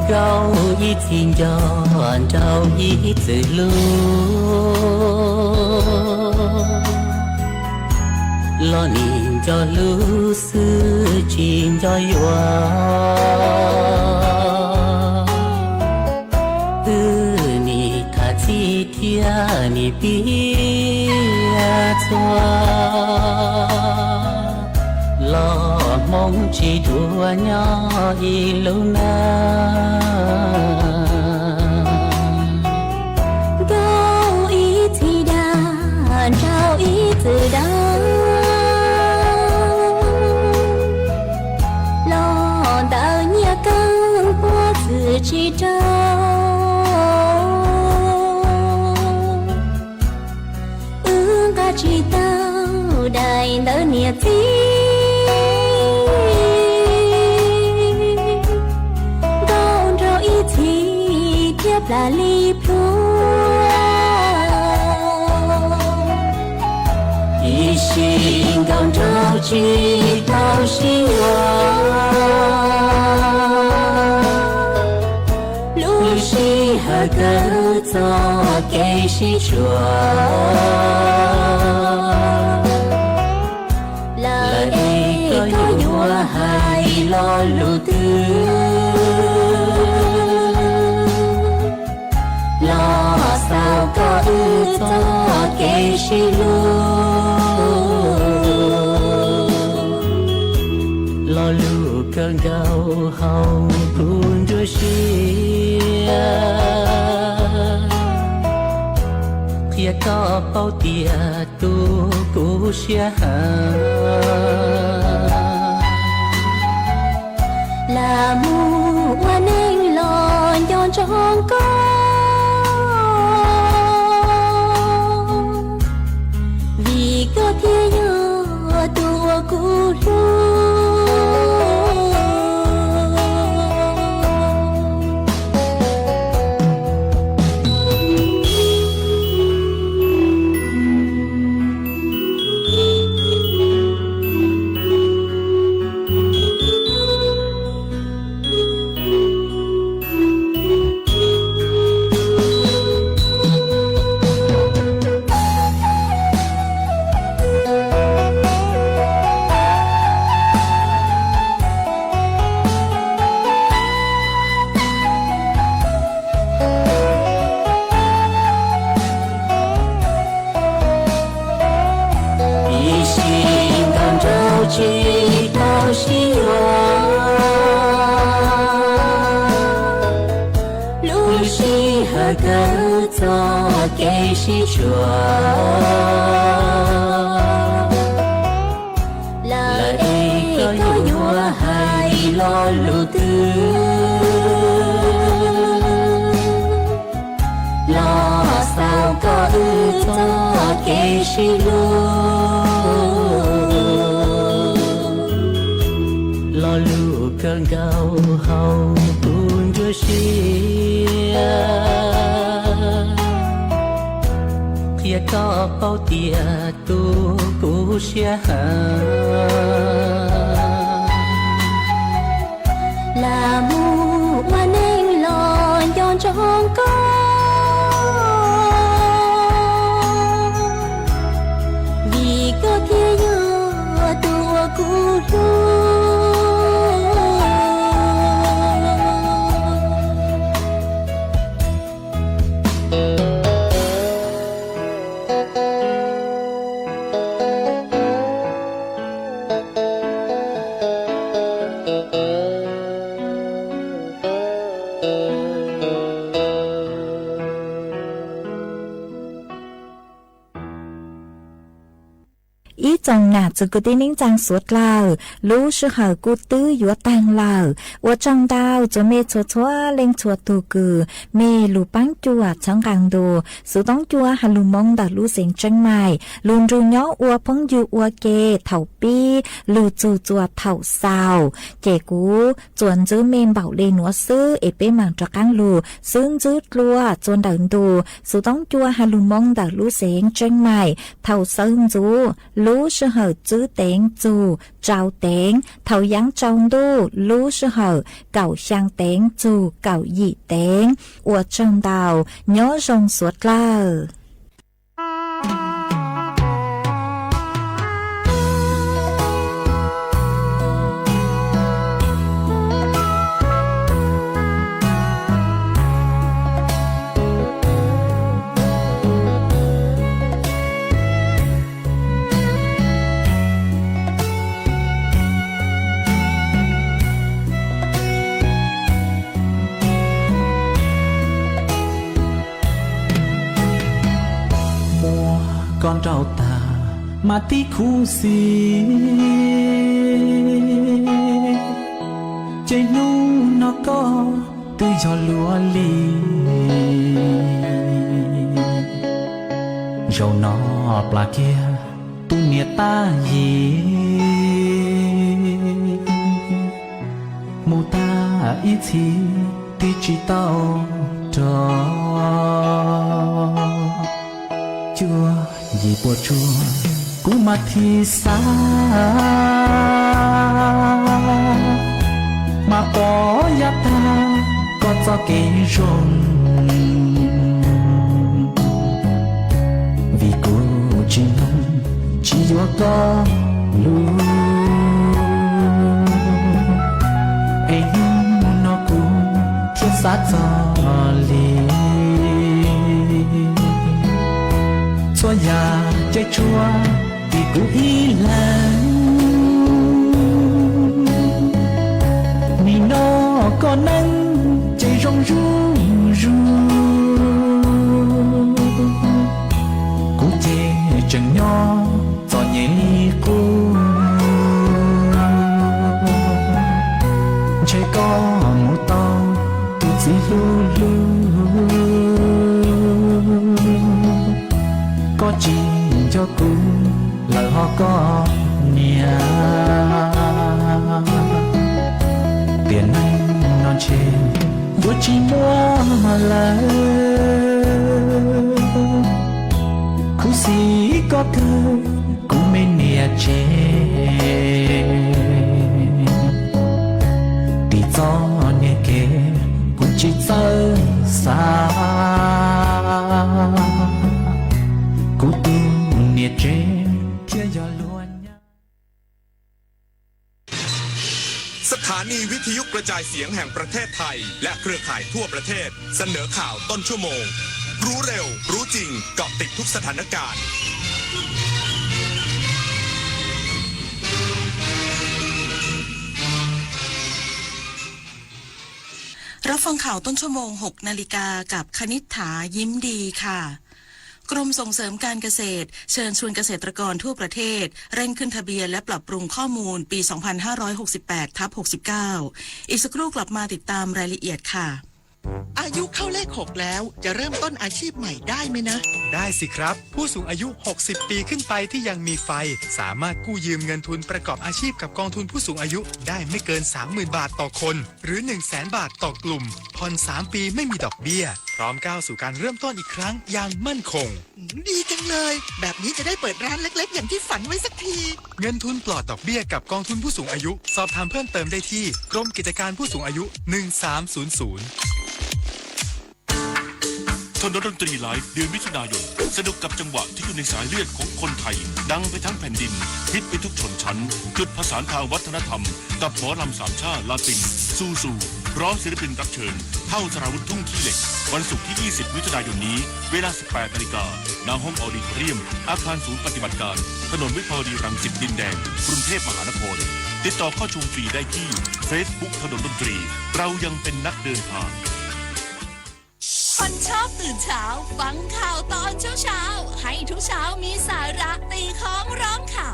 Nkauj ib txhis nco nraug ib txwm lug, los nim nco lug xwb tsis nco yuav. Wb nim tham txij thiab nim piav txhua, los hmoob tsis dua nyob ib lub neej. Nkauj ib txhis dag nraug ib txwm dag, los ntawm nyiaj kawg puab txwm tsis raug. Wb nqa tsis tau daim ntawv niam txiv, nkauj nraug ib txhis thiab plam li plhuav. Ib sim nkauj nraug tsis tau sib yuav, lub sij hawm kawg txoj kev sib tshuam. Lawm es koj yuav hais lo lus twg los xaus koj wb txoj kev sib hlub. Lo lus kawg nkaus hauv kuv nruab siab qhia koj paub tias tu kuv siab heev. Lam mus ua neej los nco ntsoov koj, vim koj thiaj yog tus uas kuv hlub. Ib sim nkauj nraug tsis tau sib yuav, lub sij hawm kawg txoj kev sib tshuam. Lawm es koj yuav hais lo lus twg los xaus koj wb txoj kev sib hlub. Lo lus kawg nkaus hauv kuv nruab siab qhia koj paub tias tu kuv siab heev. Lam mus ua neej los nco ntsoov koj, vim koj thiaj yog tus uas kuv hlub. Ib tsoom nam txiv kwv tij neej tsaa suav dlawg, lub sij hawm kuj twb yuav taag lawm. Ua tsaug ntau txhua mej txhua txhua leej txhua tug kws mej lug paab cuam txhawb nqaa ntu xuv toob cua has lug Moob ntawm lub xeev Tseeb Maim lug nrug nyob ua phooj ywg ua ke thaum pib lug txug txuas thaum xaus. Ces kuv txuas ntxwb mej npaum le nuav xwb es peb maam rov qaab lug xwb ntxwb dlua txuas ntawm ntu xuv toob cua has lug Moob ntawm lub xeev Tseeb Maim thaum xawb ntxuv lub sij hawm tsib teev txug rau teev, thaum yaav tsaus ntuj lub sij hawm kaum xyaa teev txug kaum yim teev. Ua tsaug ntau, nyob zoo suav dlawg. Muab koj nrauj tag mas tib khuv xim, ces hnub no koj twb yog luag li. Zaum no plam kiag tus niam tab yim, mus tag ib txhis twb tsis tau rov. Cuaj yim puas tsuaj kuv mas thim xav, mas pom yav tag koj txoj kev zoo. Vim kuv tsis mloog, tsis yuav koj lug, es hnub no kuv thiaj xav txog li. Txhua yam ces tsuas tim kuv ib leeg, nim no koj neej ces zoo zuj zus, kuv ces tseem nyob txom nyem li qub. Ntshe koj mus tau tus txiv hlub hlub, koj tsis nco kuv lawm ho koj niam. Tiam neej no ntshe yuav tsis muaj lawm, khuv xim koj kawg kuv me niam tsev. Tim txoj niag kev kuv tsis txawj xav, kuv tus niam tsev thiaj yog luag nyab. สถานีวิทยุกระจายเสียงแห่งประเทศไทย และเครือข่ายทั่วประเทศ เสนอข่าวต้นชั่วโมง รู้เร็ว รู้จริง เกาะติดทุกสถานการณ์ รับฟังข่าวต้นชั่วโมง หกนาฬิกา กับคณิษฐา ยิ้มดีค่ะ กรมส่งเสริมการเกษตร เชิญชวนเกษตรกรทั่วประเทศ เร่งขึ้นทะเบียนและปรับปรุงข้อมูลปี สองพันห้าร้อยหกสิบแปดทับหกสิบเก้า อีกสักครู่กลับมาติดตามรายละเอียดค่ะ อายุเข้าเลขหกแล้ว จะเริ่มต้นอาชีพใหม่ได้ไหมนะ ได้สิครับ ผู้สูงอายุ หกสิบ ปีขึ้นไปที่ยังมีไฟ สามารถกู้ยืมเงินทุนประกอบอาชีพกับกองทุนผู้สูงอายุได้ไม่เกิน สามหมื่น บาทต่อคน หรือ หนึ่งแสน บาทต่อกลุ่ม ผ่อน สาม ปีไม่มีดอกเบี้ย พร้อมก้าวสู่การเริ่มต้นอีกครั้งอย่างมั่นคง อืม ดีจังเลย แบบนี้จะได้เปิดร้านเล็กๆ อย่างที่ฝันไว้สักที เงินทุนปลอดดอกเบี้ยกับกองทุนผู้สูงอายุ สอบถามเพิ่มเติมได้ที่กรมกิจการผู้สูงอายุ หนึ่งสามศูนย์ศูนย์ ถนนดนตรีไลฟ์เดือนมิถุนายน สนุกกับจังหวะที่อยู่ในสายเลือดของคนไทย ดังไปทั้งแผ่นดิน ฮิตไปทุกชนชั้น จุดผสานทางวัฒนธรรม กับหมอลำสามชาติลาติน ซูซู พร้อมศิลปินรับเชิญ เท่า สราวุธ ทุ่งขี้เหล็ก วันศุกร์ที่ ยี่สิบ มิถุนายนนี้ เวลา สิบแปดนาฬิกา ณ ห้องออดิทอเรียม อาคารศูนย์ปฏิบัติการ ถนนวิภาวดีรังสิตดินแดง กรุงเทพมหานคร ติดต่อเข้าชมฟรีได้ที่ Facebook ถนนดนตรี เรายังเป็นนักเดินทาง คนชอบตื่นเช้า ฟังข่าวตอนเช้าๆ ให้ทุกเช้ามีสาระ ตีค้องร้องข่าว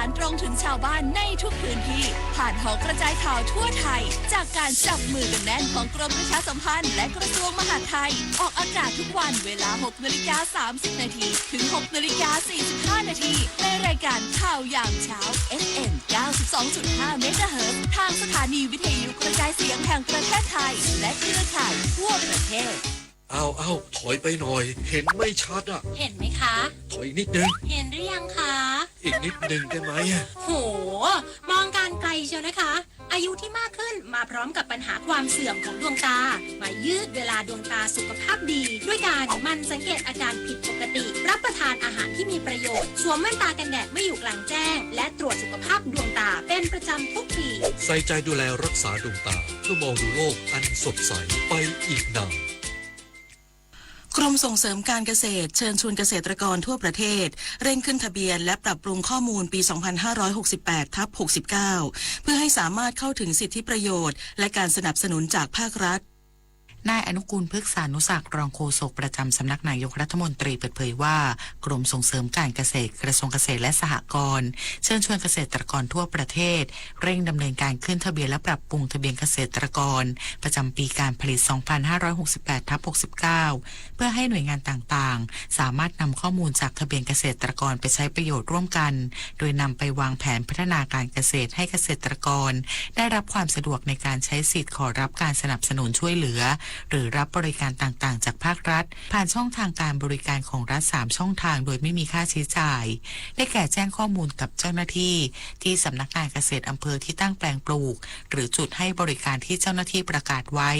สารตรงถึงชาวบ้านในทุกพื้นที่ ผ่านหอกระจายข่าวทั่วไทย จากการจับมือกันแน่นของกรมประชาสัมพันธ์และกระทรวงมหาดไทย ออกอากาศทุกวันเวลา หกนาฬิกา สามสิบนาที ถึง หกนาฬิกา สี่สิบห้านาที ในรายการข่าวยามเช้า เอฟเอ็ม เก้าสิบสองจุดห้า เมกะเฮิรตซ์ ทางสถานีวิทยุกระจายเสียงแห่งประเทศไทย และเครือข่ายทั่วประเทศ อ้าว อ้าว ถอยไปหน่อย เห็นไม่ชัดอะ เห็นไหมคะ ถอยอีกนิดนึง เห็นหรือยังคะ อีกนิดนึงได้ไหมอะ โห มองการไกลเชียวนะคะ อายุที่มากขึ้นมาพร้อมกับปัญหาความเสื่อมของดวงตา มายืดเวลาดวงตาสุขภาพดี ด้วยการหมั่นสังเกตอาการผิดปกติ รับประทานอาหารที่มีประโยชน์ สวมแว่นตากันแดดเมื่ออยู่กลางแจ้ง และตรวจสุขภาพดวงตาเป็นประจำทุกปี ใส่ใจดูแลรักษาดวงตา เพื่อมองดูโลกอันสดใสไปอีกนาน กรมส่งเสริมการเกษตรเชิญชวนเกษตรกรทั่วประเทศ เร่งขึ้นทะเบียนและปรับปรุงข้อมูลปี สองพันห้าร้อยหกสิบแปดทับหกสิบเก้า เพื่อให้สามารถเข้าถึงสิทธิประโยชน์ และการสนับสนุนจากภาครัฐ นายอนุกูล พฤกษานุศักดิ์ รองโฆษกประจำสำนักนายกรัฐมนตรีเปิดเผยว่า กรมส่งเสริมการเกษตร กระทรวงเกษตรและสหกรณ์ เชิญชวนเกษตรกรทั่วประเทศ เร่งดำเนินการขึ้นทะเบียนและปรับปรุงทะเบียนเกษตรกร ประจำปีการผลิต สองพันห้าร้อยหกสิบแปดทับหกสิบเก้า เพื่อให้หน่วยงานต่างๆ สามารถนำข้อมูลจากทะเบียนเกษตรกรไปใช้ประโยชน์ร่วมกัน โดยนำไปวางแผนพัฒนาการเกษตรให้เกษตรกร ได้รับความสะดวกในการใช้สิทธิ์ขอรับการสนับสนุนช่วยเหลือ หรือรับบริการต่างๆ จากภาครัฐ ผ่านช่องทางการบริการของรัฐ สาม ช่องทางโดยไม่มีค่าใช้จ่าย ได้แก่แจ้งข้อมูลกับเจ้าหน้าที่ ที่สำนักงานเกษตรอำเภอที่ตั้งแปลงปลูก หรือจุดให้บริการที่เจ้าหน้าที่ประกาศไว้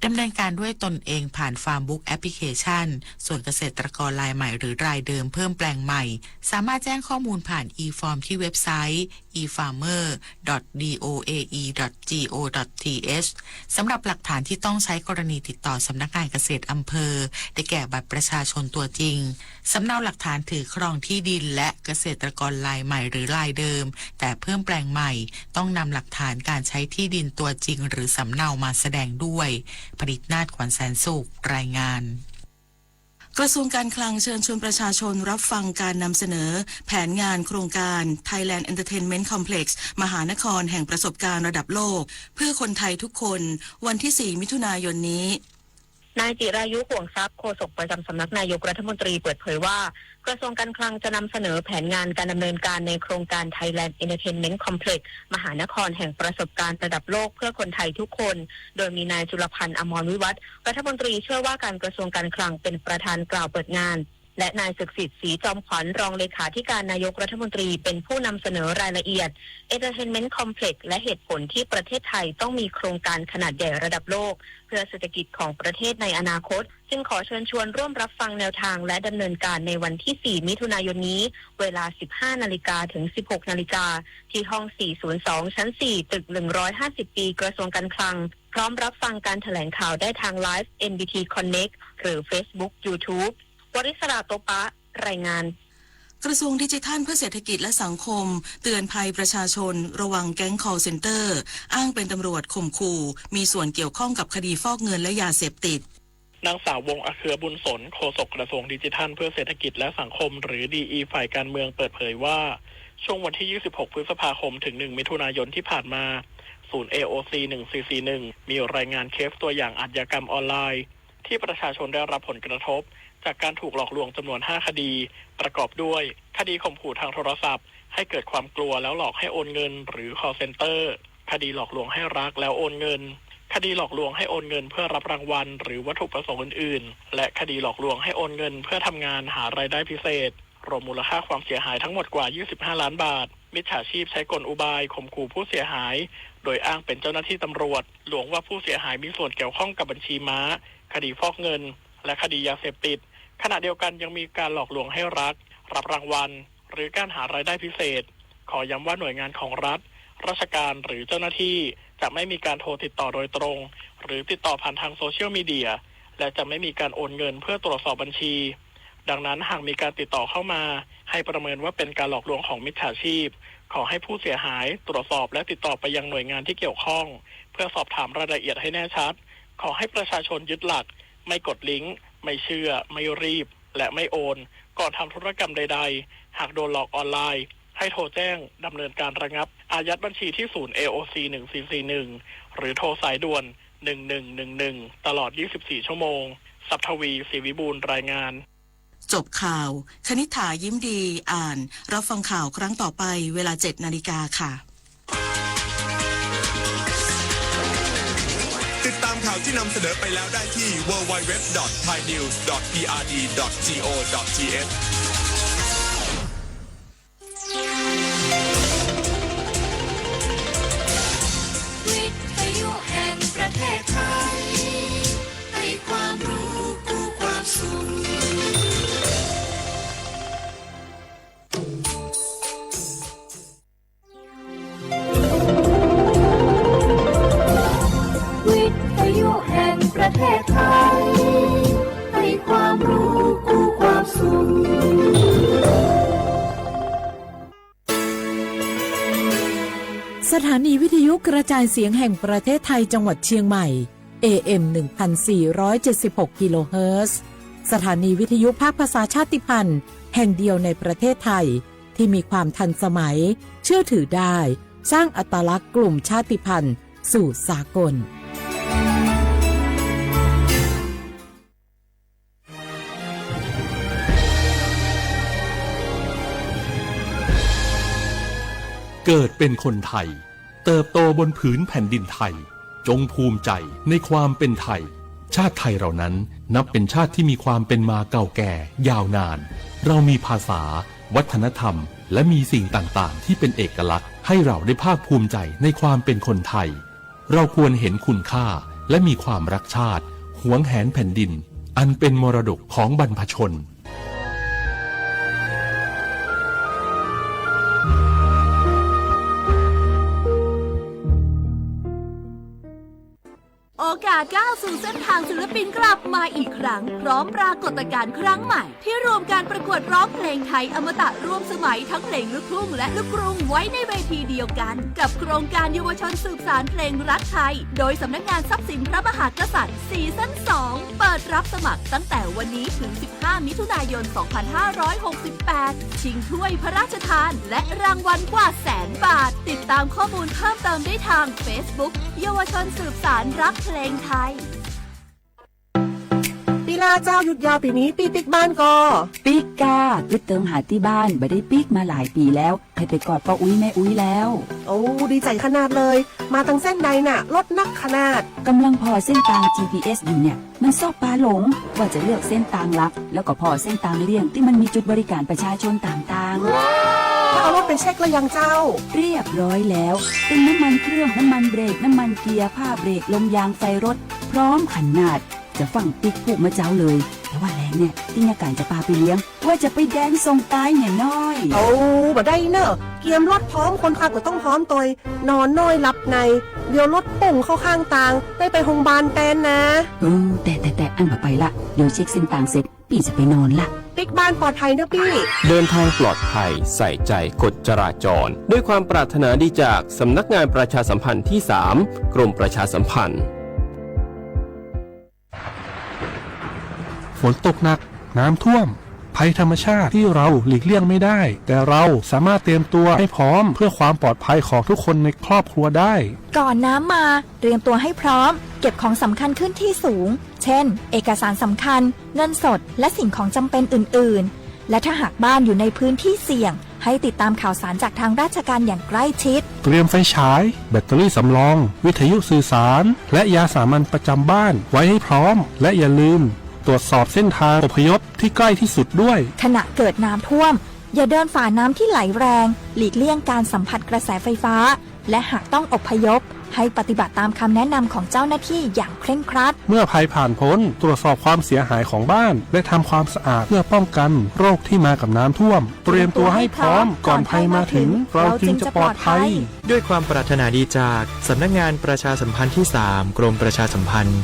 ดำเนินการด้วยตนเองผ่าน Farm Book Application ส่วนเกษตรกรรายใหม่หรือรายเดิมเพิ่มแปลงใหม่ สามารถแจ้งข้อมูลผ่าน e-form ที่เว็บไซต์ e farmer dot d o a e dot g o dot t h สำหรับหลักฐานที่ต้องใช้กรณีติดต่อสำนักงานเกษตรอำเภอ ได้แก่บัตรประชาชนตัวจริง สำเนาหลักฐานถือครองที่ดินและเกษตรกรรายใหม่หรือรายเดิม แต่เพิ่มแปลงใหม่ ต้องนำหลักฐานการใช้ที่ดินตัวจริงหรือสำเนามาแสดงด้วย ผลิตนาถ ขวัญแสนสุข รายงาน กระทรวงการคลังเชิญชวนประชาชนรับฟังการนำเสนอแผนงานโครงการ Thailand Entertainment Complex มหานครแห่งประสบการณ์ระดับโลก เพื่อคนไทยทุกคน วันที่ สี่ มิถุนายนนี้ นายจิรายุ ห่วงทรัพย์ โฆษกประจำสำนักนายกรัฐมนตรีเปิดเผยว่า กระทรวงการคลังจะนำเสนอแผนงานการดำเนินการในโครงการ Thailand Entertainment Complex มหานครแห่งประสบการณ์ระดับโลกเพื่อคนไทยทุกคน โดยมีนายจุลพันธ์ อมรวิวัฒน์ รัฐมนตรีช่วยว่าการกระทรวงการคลังเป็นประธานกล่าวเปิดงาน และนายศึกษิต ศรีจอมขวัญ รองเลขาธิการนายกรัฐมนตรีเป็นผู้นำเสนอรายละเอียด Entertainment Complex และเหตุผลที่ประเทศไทยต้องมีโครงการขนาดใหญ่ระดับโลก เพื่อเศรษฐกิจของประเทศในอนาคต จึงขอเชิญชวนร่วมรับฟังแนวทางและดำเนินการในวันที่ สี่ มิถุนายนนี้ เวลา สิบห้านาฬิกาถึง สิบหกนาฬิกา ที่ห้อง สี่ศูนย์สอง ชั้น สี่ ตึก หนึ่งร้อยห้าสิบ ปี กระทรวงการคลัง พร้อมรับฟังการแถลงข่าวได้ทางไลฟ์ เอ็น บี ที Connect หรือ Facebook YouTube วริศรา โตปะ รายงาน กระทรวงดิจิทัลเพื่อเศรษฐกิจและสังคม เตือนภัยประชาชนระวังแก๊ง call center อ้างเป็นตำรวจข่มขู่ มีส่วนเกี่ยวข้องกับคดีฟอกเงินและยาเสพติด นางสาว วงศ์อเครือบุญสน โฆษกกระทรวงดิจิทัลเพื่อเศรษฐกิจและสังคม หรือ ดีอี ฝ่ายการเมืองเปิดเผยว่า ช่วงวันที่ ยี่สิบหก พฤษภาคม ถึง หนึ่ง มิถุนายนที่ผ่านมา ศูนย์ เอโอซี หนึ่งสี่สี่หนึ่ง มีรายงานเคสตัวอย่างอาชญากรรมออนไลน์ ที่ประชาชนได้รับผลกระทบ จากการถูกหลอกลวงจำนวน ห้า คดี ประกอบด้วย คดีข่มขู่ทางโทรศัพท์ ให้เกิดความกลัวแล้วหลอกให้โอนเงิน หรือ call center คดีหลอกลวงให้รักแล้วโอนเงิน คดีหลอกลวงให้โอนเงินเพื่อรับรางวัล หรือวัตถุประสงค์อื่นๆ และคดีหลอกลวงให้โอนเงินเพื่อทำงานหารายได้พิเศษ รวมมูลค่าความเสียหายทั้งหมดกว่า ยี่สิบห้าล้านบาท มิจฉาชีพใช้กลอุบายข่มขู่ผู้เสียหาย โดยอ้างเป็นเจ้าหน้าที่ตำรวจ ลวงว่าผู้เสียหายมีส่วนเกี่ยวข้องกับบัญชีม้า คดีฟอกเงิน และคดียาเสพติด ขณะเดียวกันยังมีการหลอกลวงให้รัก รับรางวัล หรือการหารายได้พิเศษ ขอย้ำว่าหน่วยงานของรัฐ ราชการ หรือเจ้าหน้าที่ จะไม่มีการโทรติดต่อโดยตรง หรือติดต่อผ่านทางโซเชียลมีเดีย และจะไม่มีการโอนเงินเพื่อตรวจสอบบัญชี ดังนั้นหากมีการติดต่อเข้ามา ให้ประเมินว่าเป็นการหลอกลวงของมิจฉาชีพ ขอให้ผู้เสียหายตรวจสอบและติดต่อไปยังหน่วยงานที่เกี่ยวข้อง เพื่อสอบถามรายละเอียดให้แน่ชัด ขอให้ประชาชนยึดหลัก ไม่กดลิงก์ ไม่เชื่อ ไม่รีบ และไม่โอน ก่อนทำธุรกรรมใดๆ หากโดนหลอกออนไลน์ ให้โทรแจ้งดำเนินการระงับอายัดบัญชีที่ศูนย์ เอโอซี หนึ่งสี่สี่หนึ่ง หรือโทรสายด่วน หนึ่งหนึ่งหนึ่งหนึ่ง ตลอด ยี่สิบสี่ ชั่วโมง ศัพทวี ศรีวิบูลย์ รายงาน จบข่าว คณิษฐา ยิ้มดี อ่าน รับฟังข่าวครั้งต่อไป เวลา เจ็ดนาฬิกาค่ะ ติดตามข่าวที่นำเสนอไปแล้วได้ที่ ดับเบิลยู ดับเบิลยู ดับเบิลยู ดอท ไทยนิวส์ ดอท พีอาร์ดี ดอท จี โอ ดอท ที เอช วิทยุแห่งประเทศไทย ให้ความรู้คู่ความสุข วิทยุแห่งประเทศไทย ให้ความรู้คู่ความสุข สถานีวิทยุกระจายเสียงแห่งประเทศไทยจังหวัดเชียงใหม่ เอ เอ็ม หนึ่งพันสี่ร้อยเจ็ดสิบหก กิโลเฮิรตซ์ สถานีวิทยุภาคภาษาชาติพันธุ์แห่งเดียวในประเทศไทย ที่มีความทันสมัย เชื่อถือได้ สร้างอัตลักษณ์กลุ่มชาติพันธุ์สู่สากล เกิดเป็นคนไทย เติบโตบนผืนแผ่นดินไทย จงภูมิใจในความเป็นไทย ชาติไทยเรานั้นนับเป็นชาติที่มีความเป็นมาเก่าแก่ยาวนาน เรามีภาษา วัฒนธรรม และมีสิ่งต่างๆ ที่เป็นเอกลักษณ์ ให้เราได้ภาคภูมิใจในความเป็นคนไทย เราควรเห็นคุณค่า และมีความรักชาติ หวงแหนแผ่นดิน อันเป็นมรดกของบรรพชน โอกาสก้าวสู่เส้นทางศิลปินกลับมาอีกครั้ง พร้อมปรากฏการณ์ครั้งใหม่ ที่รวมการประกวดร้องเพลงไทยอมตะร่วมสมัยทั้งเพลงลูกทุ่งและลูกกรุงไว้ในเวทีเดียวกัน กับโครงการเยาวชนสืบสานเพลงรักไทย โดยสำนักงานทรัพย์สินพระมหากษัตริย์ ซีซั่น สอง เปิดรับสมัครตั้งแต่วันนี้ถึง สิบห้า มิถุนายน สองพันห้าร้อยหกสิบแปด ชิงถ้วยพระราชทาน และรางวัลกว่าแสนบาท ติดตามข้อมูลเพิ่มเติมได้ทาง Facebook เยาวชนสืบสานรักเพลงไทย พี่ล่าเจ้า หยุดยาวปีนี้ ปี้ปิ๊กบ้านก่อ ปิ๊กก้า กึ๊ดเติงหาตี้บ้าน บ่ได้ปิ๊กมาหลายปีแล้ว ใครไปกอดป้าอุ๊ยแม่อุ๊ยแล้ว โอ้ ดีใจขนาดเลย มาตังเส้นใดน่ะ รถนักขนาด กำลังผ่อเส้นตาง จีพีเอส อยู่เนี่ย มันชอบปาหลง ว่าจะเลือกเส้นตางหลัก แล้วก็ผ่อเส้นตางเลี่ยงที่มันมีจุดบริการประชาชนต่างๆ แล้วเอารถไปเช็คแล้วยังเจ้า เรียบร้อยแล้ว เติมน้ำมันเครื่อง น้ำมันเบรก น้ำมันเกียร์ ผ้าเบรก ลมยาง ไฟรถ พร้อมขนาด จะฟั่งปิ๊กพูกมาเจ้าเลย แต่ว่าแลงเนี่ย ตี้ยาก๋านจะปาไปเลี้ยง ว่าจะไปแดนส่งตายเนี่ยน้อย โอ้ บ่ได้เนอะ เกียมรถพร้อม คนขับก็ต้องพร้อมตวย นอนน้อยหลับใน เดี๋ยวรถปุ่งเข้าข้างตาง ได้ไปโรงพยาบาลแตนนะ เออ แต่ แต่ แต่ อันบ่ไปละ เดี๋ยวเช็คเส้นตางเสร็จ ปี้จะไปนอนละ ปิ๊กบ้านปลอดภัยเนอะปี้ เดินทางปลอดภัย ใส่ใจกฎจราจร ด้วยความปรารถนาดีจากสำนักงานประชาสัมพันธ์ที่สาม กรมประชาสัมพันธ์ ฝนตกหนัก น้ำท่วม ภัยธรรมชาติที่เราหลีกเลี่ยงไม่ได้ แต่เราสามารถเตรียมตัวให้พร้อมเพื่อความปลอดภัยของทุกคนในครอบครัวได้ ก่อนน้ำมา เตรียมตัวให้พร้อม เก็บของสำคัญขึ้นที่สูง เช่น เอกสารสำคัญ เงินสด และสิ่งของจำเป็นอื่นๆ และถ้าหากบ้านอยู่ในพื้นที่เสี่ยง ให้ติดตามข่าวสารจากทางราชการอย่างใกล้ชิด เตรียมไฟฉาย แบตเตอรี่สำรอง วิทยุสื่อสาร และยาสามัญประจำบ้านไว้ให้พร้อม และอย่าลืมตรวจสอบเส้นทางอพยพที่ใกล้ที่สุดด้วย ขณะเกิดน้ำท่วม อย่าเดินฝ่าน้ำที่ไหลแรง หลีกเลี่ยงการสัมผัสกระแสไฟฟ้า และหากต้องอพยพ ให้ปฏิบัติตามคำแนะนำของเจ้าหน้าที่อย่างเคร่งครัด เมื่อภัยผ่านพ้น ตรวจสอบความเสียหายของบ้าน และทำความสะอาดเพื่อป้องกันโรคที่มากับน้ำท่วม เตรียมตัวให้พร้อมก่อนภัยมาถึง เราจึงจะปลอดภัย ด้วยความปรารถนาดีจากสำนักงานประชาสัมพันธ์ที่สาม กรมประชาสัมพันธ์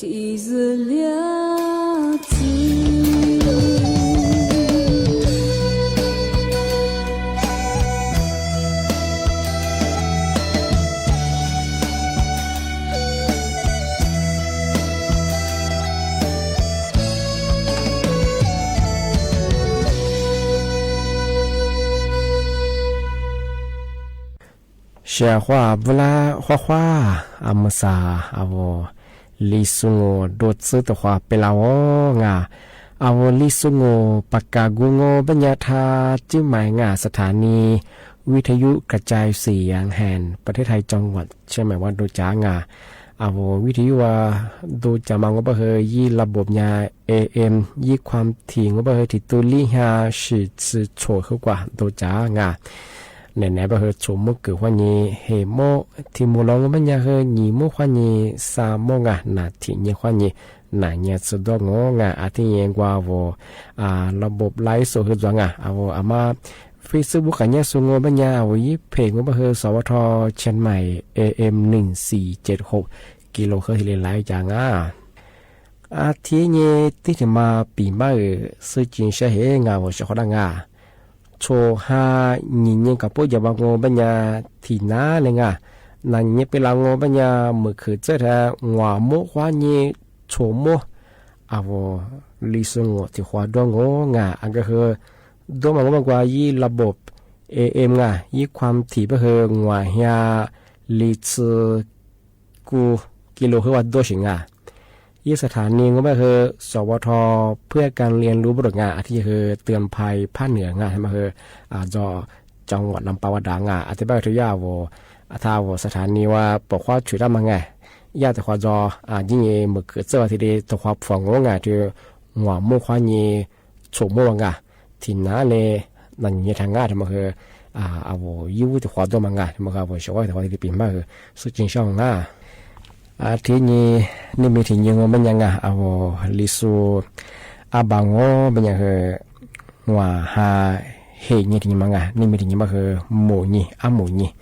Ib zws liab txwv. Sia huaj vwb lab huaj huaj, a mos xas a vos Lis Xus Ngus dua txwb tau qhuav peb lab os nga. A vos Lis Xus Ngus pas kas nkus ngu peb nyas thaj tsib mais nga, xas thas nis vij thas yuj kas cai xi yang hen pas thej thais cov vam tsheb mais ua du cav nga. A vos vij thas yuj ua du cav mas ngu paj hwm yij la bom nyas A M yij khuam thim ngu paj hwm thim tu lib hnya sim txwm tshuam hwb kuas du cav nga. Nim niam paj hwm tshuam muab kws huaj nyi hem mub thim mus los ngu paj nyas hwm nyim mub huaj nyi xa mub nga, nas thim nyiaj huaj nyi, nas nyiaj txwv duab ngu nga. A thiab nyiaj nqua vos la bom lais xus hwb txuas nga, a vos a mas Facebook qas nyab xus ngu paj nyas a vos yij phem ngu paj hwm xov ua rho Chiang Mai A M nees xis ces hauv kis los hwb thiaj li lais cas nga. A thiab nyiaj tib thim mas pim mab wm xwb tsis sab hev nga vos sawv qhov dab nga. Tshuam ha nyim nyiaj kom puab yam vas ngu paj nyas thim nab li nga. Nas nyim nyiaj peb las ngu paj nyas mws khwm txawj tha nguas mub huab nyiaj tshuam mub. A vos Lis Xus Ngus thim qhuav duab ngu nga, a nkawd hwm duab mas ngu paj nqua yij la bom A M nga, yij khuam thim paj hwm nguas hnya li txwv kuj kis los hwb ua duab sim nga. Yij xas thas nis ngu paj hwm xov ua rho phwj kas lias lub pub rau nga, a thiab yog hwm tuam phais phab nwm nga, mas hwm txog cov vam lam pas ua dav nga, a thiab paj hwm rau yaj vos, a thaj vos xas thas nis ua pom huab tshwm dab mas nga. Yaj tau qhuav txog, yij nyiaj mws khwm txawj thiaj li tau qhuav phuam ngu nga, rau nguas mub huab nyiaj tshuam mub mas nga. Thim nab li nas nyim nyiaj tha nga, mas hwm a vos yij vub tau qhuav duab mas nga, mas hwm a vos sawv ua tau qhuav thiaj li pim mab hwm xwb tsis sab nga. A thiab nyiaj nej me thim nyiaj ngu paj nyas nga, a vos Lis Xus ab pas ngu paj nyas hwm nguas ha hem nyiaj thim nyiaj mas nga, nej me thim nyiaj mas hwm mus nyiaj ab mus nyiaj.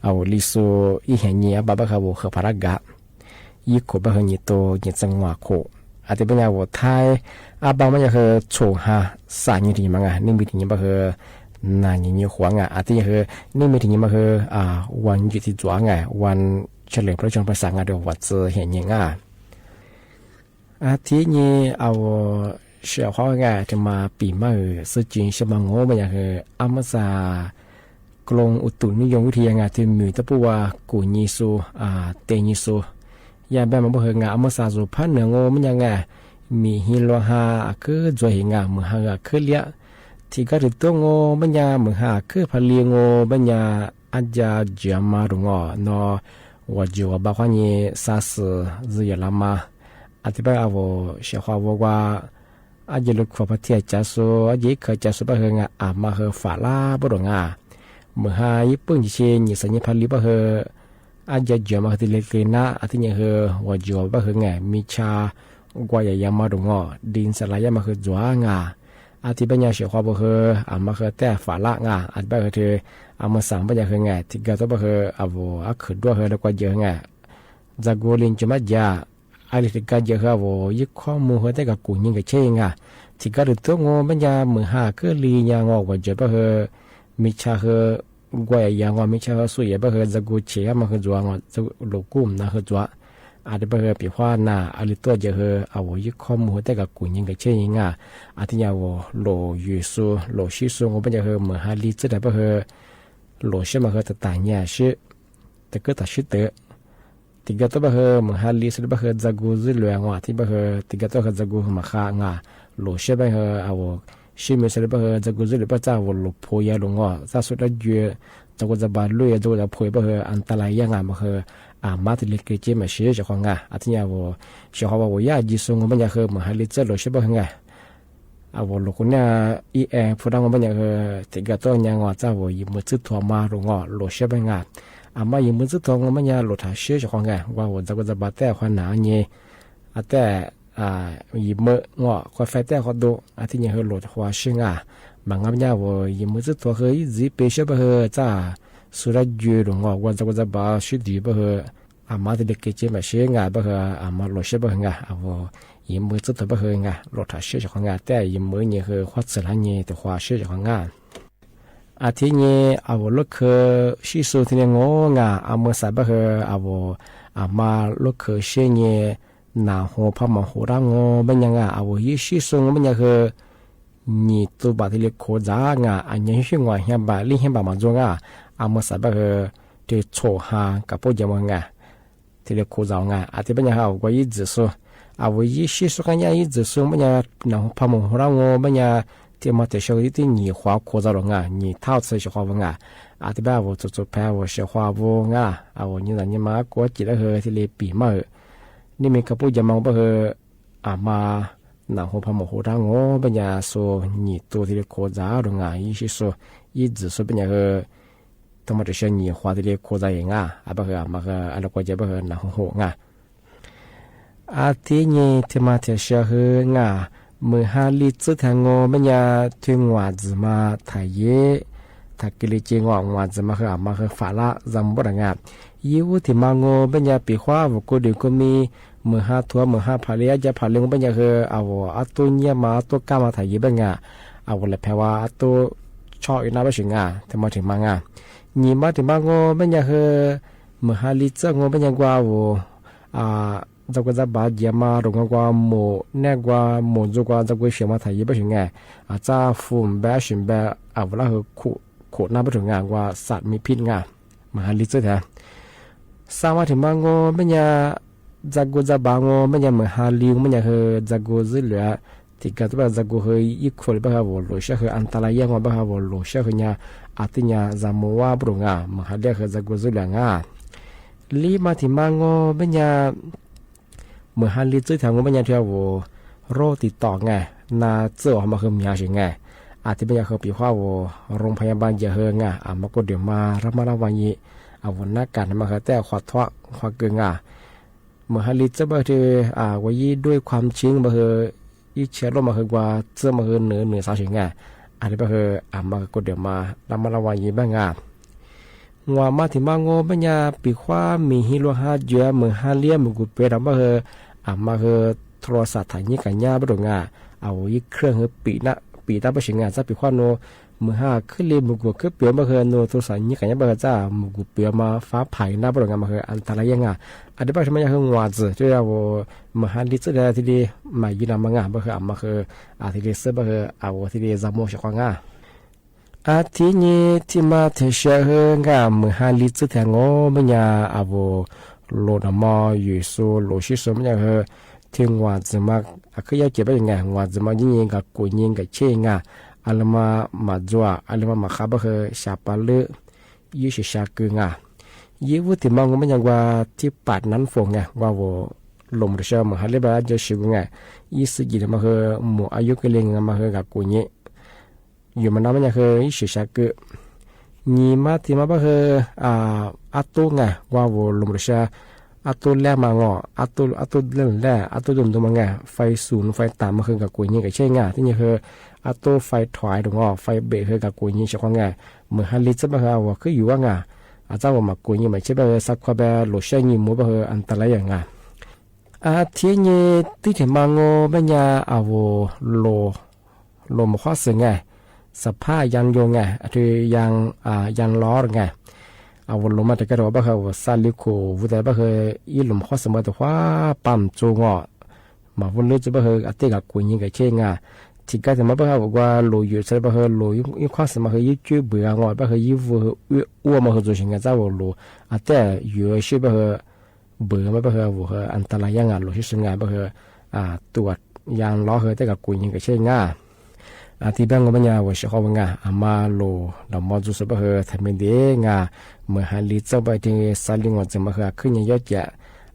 A vos Lis Xus ib hnyas nyiaj ab pas paj hwm a vos hwm phav dab kav, yij khuam paj hwm nyiaj tu nyiaj txwv nguas khuam. A thiab paj nyas vos thaib ab pas paj nyas hwm tshuam ha xam nyiaj thim nyiaj mas nga, nej me thim nyiaj mas hwm nas nyim nyiaj huav nga, a thiab yog hwm nej me thim nyiaj mas hwm ua ncim txiv txuav nga, ua tshaj lees pab tsoog paj xas nga rau vam txwv hnyas nyiaj nga. A thiab nyiaj a vos sawv qhov nga, rau mas pim mab hwm xwb tsis sab mas ngu paj nyas hwm a mab xas Kloos u tus nub yoog vib thia nga, thiab mws tab pub ua kum nyiaj xu, tes nyiaj xu. Yaj npaj mas paj hwm nga a mab xas zus phab nwm ngu paj nyas nga, mim hi luas ha a khwb ntxuav hem nga, mws ha a khwb liab. Thim kab rwg tuab ngu paj nyas mws ha a khwb pha li ngu paj nyas ab ca tsiav mas rau ngo no, uas ntsis uas npaj huab nyiaj xa xwm zwj yam las mas. A thiab paj a vos sawv qhov vos ua ab ce lug khuam pha thiaj cav xu, ab ce ib khaws cav xu paj hwm nga a mas hwm fam lab pab rau nga. Mws ha ib pwj nyiaj tsi nyiaj xas nyiaj pha li paj hwm, ab ca tsiav mas hwm thiaj li kis nab, a thiab nyiaj hwm uas ntsis uas paj hwm nga mi tsha nqua yam yas mas rau ngo, di ntxas las yaj mas hwm ntxuav nga. A thiab paj nyas sawv qhov vos hwm a mas hwm tej fam lab nga, a thiab paj hwm thwm a mas xas paj nyas hwm nga, thim kab tuab paj hwm a vos ab khwv duab hwm rau kua ncaws hwm nga. Ntxa nku li ntsis mab cas, a li thim kab ncaws hwm a vos yij khob mus hwm tej kab kum nyiaj nkawd cheb nga. Thim kab rwg tuab ngu paj nyas mws ha khwb li nyas ngo uas ntsis paj hwm mi tsha hwm nqua yam yas ngo mi tsha hwm xu yam paj hwm ntxa nku chim yaj mas hwm ntxuav ngo, lus kub na hwm ntxuav. A thiab paj hwm pim huab na a li tuab ncaws hwm a vos yij khob mus hwm tej kab kum nyiaj nkawd cheb nga. A thiab nyas vos los yws xu los sib xu ngu paj nyas hwm mws ha li txwb dag paj hwm los siab mas hwm tas tas nyas sib, tas kub tas sib tawv. Thim kab tuab paj hwm mws ha li xwb li paj hwm ntxa nku zwj lus ngo, a thiab paj hwm thim kab tuab hwm ntxa nku hwm mas qha nga, los siab paj hwm a vos sib mws xwb li paj hwm ntxa nku zwj lus paj txaj vos los phuav yas lus ngo, txaj xu dab ncua, ntxa nku ntxa npas lub yas ntxa nku ntxa phuav yas paj hwm a tas las yaj nga mas hwm a mab thiaj li kis ceb mas siab sawv qhov nga. A thiab nyas vos sawv qhov vos yaj yws xu ngu paj nyas hwm mws ha li txwb los siab paj hwm nga. A vos los kuv niaj ib e phu dab ngu paj nyas hwm thim kab tuab nyas ngo txaj vos yim mws txwb thuav mas rau ngo los siab paj hwm nga. A mas yim mws txwb thuav ngu paj nyas los tham siab sawv qhov nga, nqua vos ntxa nku ntxa npas tej qhov nav nyem, a tej yim mws ngo qhov fais tej qhov du, a thiab nyas hwm los qhuav siab nga. Mas nqa paj nyas vos yim mws txwb thuav hwm ib ntxiv pem siab paj hwm txaj xu dab ncua lus ngo ua ntxa nku ntxa npas sib tis paj hwm a mas thiaj li kev ceb mam seb nga, npaj hwv a mas los seb npaj hwv nga, a vos yim mw txwb tau npaj hwv nga, los tham seb tsis qhov nga, tej yim mw nyeg hwv huab txhwm lab nyeg tus qhua seb tsis qhov nga. A thiab nyeg a vos lub khw sib xu thiaj li ngo nga, a mw xav npaj hwv a vos a mas lub khw seb nyeg nas hu pha mos hu dab ngo npaj nyag nga, a vos yib sib xu npaj nyag hwv nyim tu npam thiaj li khuv ntxav nga, a nyag yib sib nguas hia npam li hia npam mas ntxuag nga, a mw xav npaj hwv tis txhum ha kav pub ncav mog nga, thiaj li khuv ntxav nga. A thiab npaj nyag hwv a vos yib ntxwm xu, a vos yib sib xu qab nyaj yib ntxwm xu npaj nyag nas hu pha mos hu dab ngo npaj nyag, thiaj mas tias sawv yib tib nyim qhuav khuv ntxav los nga, nyim thauj txhais tsis qhov vus nga. A thiab npaj a vos txhum txhum pha a vos sawv qhov vus nga, a vos nyig ntawm nyeg mas kuv cim dab hwv thiaj li pim maj, nej me kav pub ncav mog npaj hwv a mas nas hu pha mos hu dab ngo npaj nyag xu nyim tu thiaj li khuv ntxav rau nga, yib sib xu, yib ntxwm xu npaj nyag hwv tau mas tias sawv nyim qhuav thiaj li khuv ntxav nga, a npaj hwv a mas hwv a los kuv cim npaj hwv nas hu hu nga. A thiab nyeg thiaj mas thiaj sawv hwv nga, mws ha li txwb thiab ngo npaj nyag thwj nguam ntxwm mas tham yeb, tham kiv li ces ngo nguam ntxwm mas hwv a mas hwv fam lab zam npaj da nga. Yib vub thim mas ngo npaj nyag pim huab a vos kuj dwm kuj me, mws ha thuav mws ha pham li ab ca pham li ngo npaj nyag hwv a vos ob tug nyiaj mas ob tug kab mas tham yeb npaj nga, a vos lawv phev ua ob tug tsho ib nab npaj sw nga, thiaj mas thim mas nga. Nyim mas thim mas ngo npaj nyag hwv mws ha li txwb ngo npaj nyag nqua vos ntxa kua ntxa pav nciav mas rau nqua nqua mus nej nqua mus ntxuag nqua ntxa kua siav mas tham yeb npaj sw nga. Txaj fu npa sw npa a vos lab hwv khum nab npaj rau nga nqua xam me phij nga, mws ha li txwb thiab. Xa mas thim mas ngo npaj nyag ntxa kua ntxa pav ngo npaj nyag mws ha li npaj nyag hwv ntxa kua zwb lwm, thim kab tub npaj ntxa kua hwv ib khu li npaj hwv a vos los sab hwv an ta la yaj ngo npaj hwv a vos los sab hwv nyag, a tij nyag zam mus ua npaj rau nga mws ha li hwv ntxa kua zwb lwm nga. Li mas thim mas ngo npaj nyag mws ha li txwb thiab ngo npaj nyag thiab a vos rau tim tom nga, nas txwb a mas hwv miav sw nga. A thiab npaj nyag hwv pim huab a vos rau phaj nyab npaj ncaws hwv nga, a mas kuj dwm mas rab mab rab vas yim, a vos nab kam mas hwv tej qhuav thuab qhuav kws nga. Mws ha li txwb npaj hwv thiab a vos yib duab ib khuam tsib npaj hwv ib txhia luaj mas hwv nqua txwb mas hwv nws nws xav sw nga. A thiab npaj hwv a mas hwv kuj dwm mas rab mab rab vas yim npaj nga. Nguam mas thim mas ngo npaj nyag pim huab mim hi luag ha cuav mws ha liab mus kuv pem rau npaj hwv, a mas hwv tho los xam tham nyiaj kam nyab npaj rau nga. A vos yib khwj hwv pim tab npaj sw nga txaj pim huab no, mws ha khwj li mus kuv khwj pem npaj hwv no tho xam nyiaj kam nyab npaj hwv txaj mus kuv pem mas fab phais nab npaj rau nga mas hwv an ta la yaj nga. A thiab npaj hwv mas yog hwv nguam ntxwm thiab a vos mws ha li txwb thiab thiaj li mam yib na mas nga npaj hwv a mas hwv a thiaj li xwb npaj hwv a vos thiaj li zam mus sawv qhov nga. A thiab nyeg thiaj mas thiaj sawv hwv nga mws ha li txwb thiab ngo npaj nyag a vos los nram mos yus xu los sib xu npaj nyag hwv thiaj nguam ntxwm mas a khwj yaj ces npaj nga nguam ntxwm mas yib nyeg nkam kum nyeg nkam tshej nga, a li mas mam ntxuag a li mas mam qha npaj hwv xya pa lwb, yib sib xya kws nga. Yib vub thim mas ngo npaj nyag nqua thib pam nab foom nga nqua vos los mus rau sab mws ha li npaj ncaws sw kws nga, yib xwb yim mas hwv mus a yub kws li nga mas hwv nkam kum nyeg, yus mas nab npaj nyag hwv yib sib xya kws. Nyim mas thim mas npaj hwv ab tub nga nqua vos los mus rau sab, ab tub laj mas ngo, ab tub laj laj ab tub tug ntug mas nga fais xum fais tas mas hwv nkam kum nyeg nkam tshej nga thiab nyeg hwv ab tub fais thuais rau ngo fais bem hwv nkam kum nyeg sawv qhov nga. Mws ha li txwb npaj hwv a vos khwj yuav nga, a txaj vos mam kum nyeg mam tshej npaj hwv xa khua npaj los sab nyeg mus npaj hwv an ta la yaj nga. A thiab nyeg tib thim mas ngo npaj nyag a vos los mus qhob xwm nga, xab phaj yaj nco nga, yaa lov nga, a vos los mas rov qab rau npaj hwv a vos xa li khum vus tas npaj hwv ib los mus qhob xwm mas tus huab pam txu ngo, mas vub lwb txu npaj hwv a tej nkam kum nyeg nkam tshej nga. Thim kab thim mas npaj hwv a vos nqua los yuav txhaj npaj hwv los ib qhob xwm mas hwv yib cwb npwv ngo npaj hwv yib vus ua mas hwv ntxuag sib nga txaj vos los a tej yuav sib npaj hwv npwv mas npaj hwv a vos hwv an ta la yaj nga los sib xu nga npaj hwv tua yaj lov hwv tej nkam kum nyeg nkam tshej nga. A thiab npaj ngo npaj nyag a vos sawv qhov vus nga a mas los nram mos ntxu xwb npaj hwv tham me ntev nga, mws ha li txwb npaj thiab xa li nguam ntxwm mas hwv a khwj nyeg yob cam,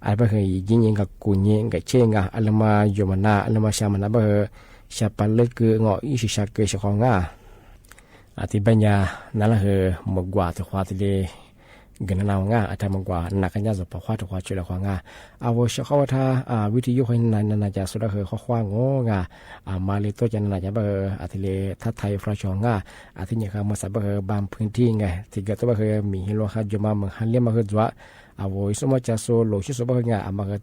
a npaj hwv yib nyeg nkam kum nyeg nkam tshej nga a li mas yuav mas na a li mas xya mas na npaj hwv xya pa lwb kws ngo yib sib xya kws sawv qhov nga. A thiab npaj nyag na laj hwv mus nquam tus qhov thiaj li nkws na na nga a thiab mus nquam na kab nyab ntxuag pov huab tus qhov tshwm lawm qhov nga. A vos sawv qhov ua thaj vib thib yub qhov na na cas xub dawb hwv qhov huab ngo nga, a mas li tuaj cas na na cas npaj hwv a thiaj li thaj thaiv fla tso nga. A thiab nyeg hwv mas xav npaj hwv npaj phwv thij nga thiab nkawd tuaj npaj hwv mim hi luag ha cuav mas mws ha liab mas hwv ntxuav, Ua ib suab mob ca su lus sib suab pab kawg nkaus mas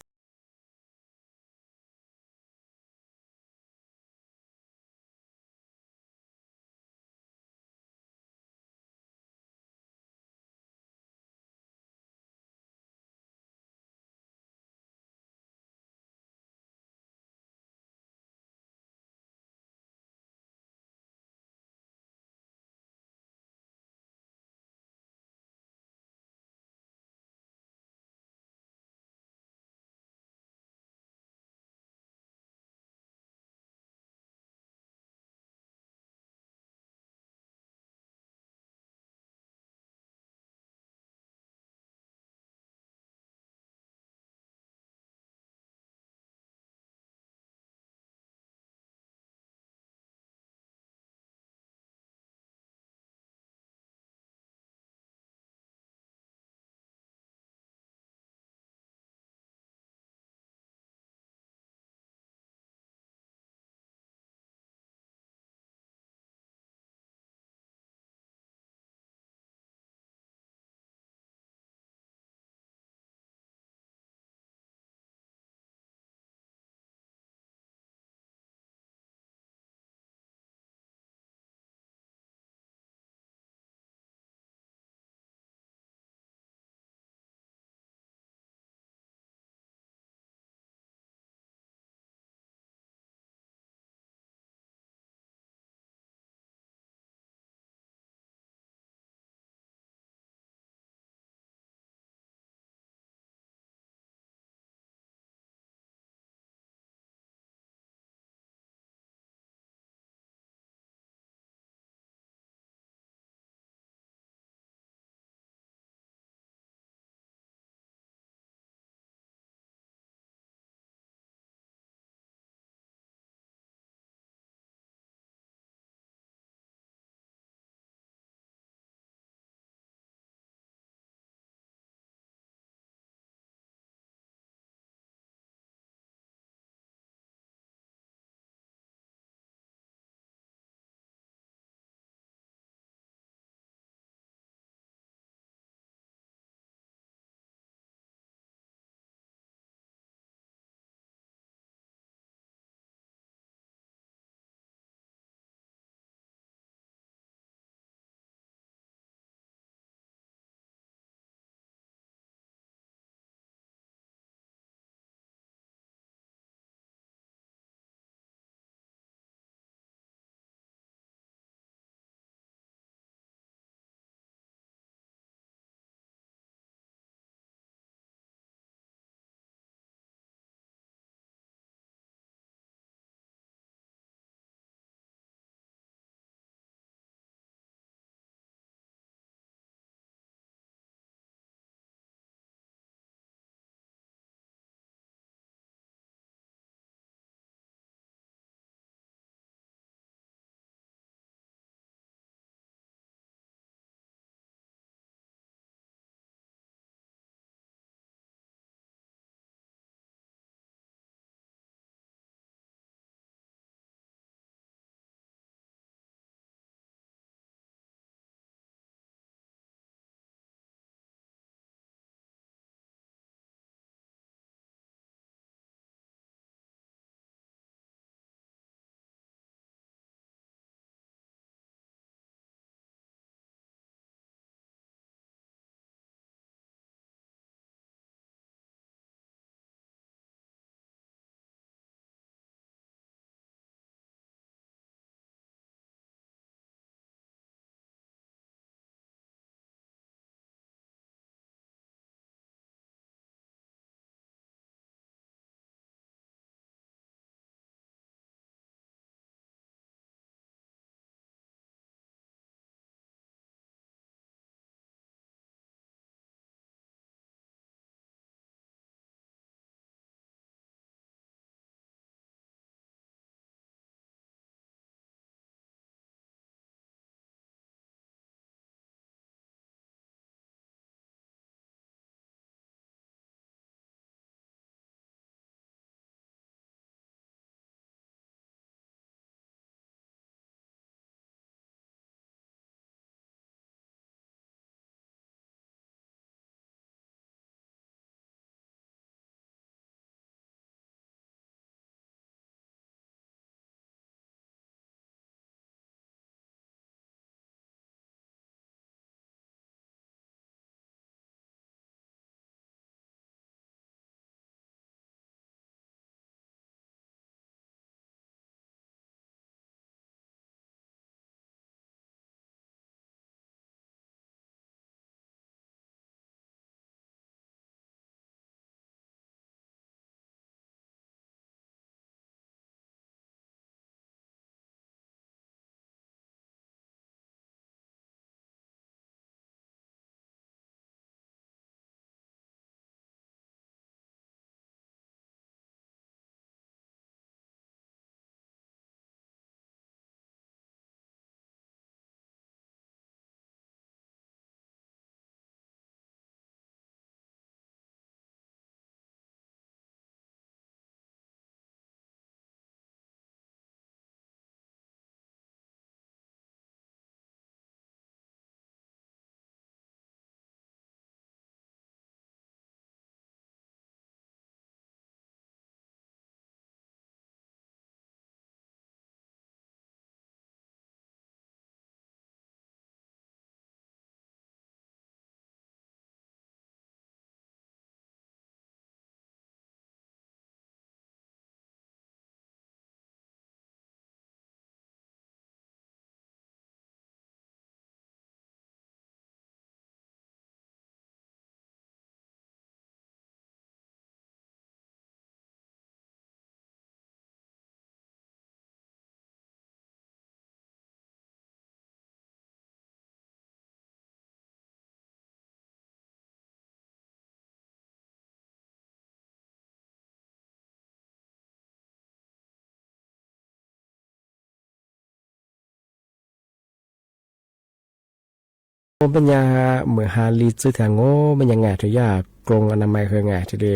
Mej nyag mws has li txwb thiab ngub mej nyag nga rua yaj kloo na mas hwv nga rua li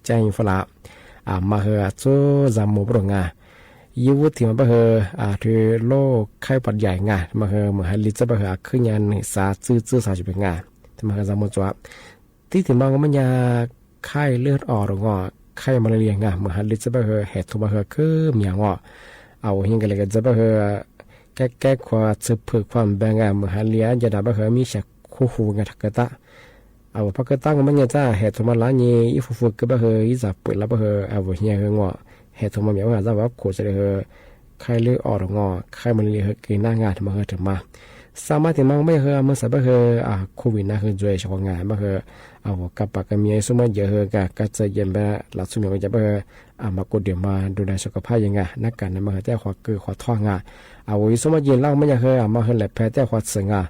caij faj la mas hwv txuj zag mus pab rua nga. Yub vub tim mas pab hwv rua lub khaib pas yaim nga mas hwv mws has li txwb pab hwv khwb nyag nwm xav txwj txwj xav tsis pes nga. Mas hwv zag mus txuas tib tim mas mej nyag khaib lwb os rua ngo, khaib mas li li nga mws has li txwb pab hwv hem thum pab hwv khwb mias os. Au, ua heev kawg li txwb pab hwv kaib kaib khuas txwv phwm khuas npe nga mws has li nce dag pab hwv mib xyav khuv hu nga rov kawg tab. Au, pab kawg tab ngo mej nyag txaj hem thum mas lav nyi ib fu fu kawg pab hwv ib zag pwm lav pab hwv au, heev hwv ngo, hem thum mas miam pab hwv zaj vab khum txawm li hwv khaib lwb os rua ngo, khaib mas li li hwv kis nab nga mas hwv rua mas. Xab mas tim mas mej nyag hwv mws xav pab hwv COVID na hwv ntxuav sab qhov nga mas hwv au, kab pas kab mias ib xub muab ncaws hwv nga kab txawj yam npe lav txhua mias ua cas pab hwv mas kuj dim mas du dag sab kov phab yeej nga nab kam na mas hwv tej qhov kws qhov thoj nga. Au, ib xub muab ncaws laj mej nyag hwv mas hwv lawm phem tej qhov txhwm nga.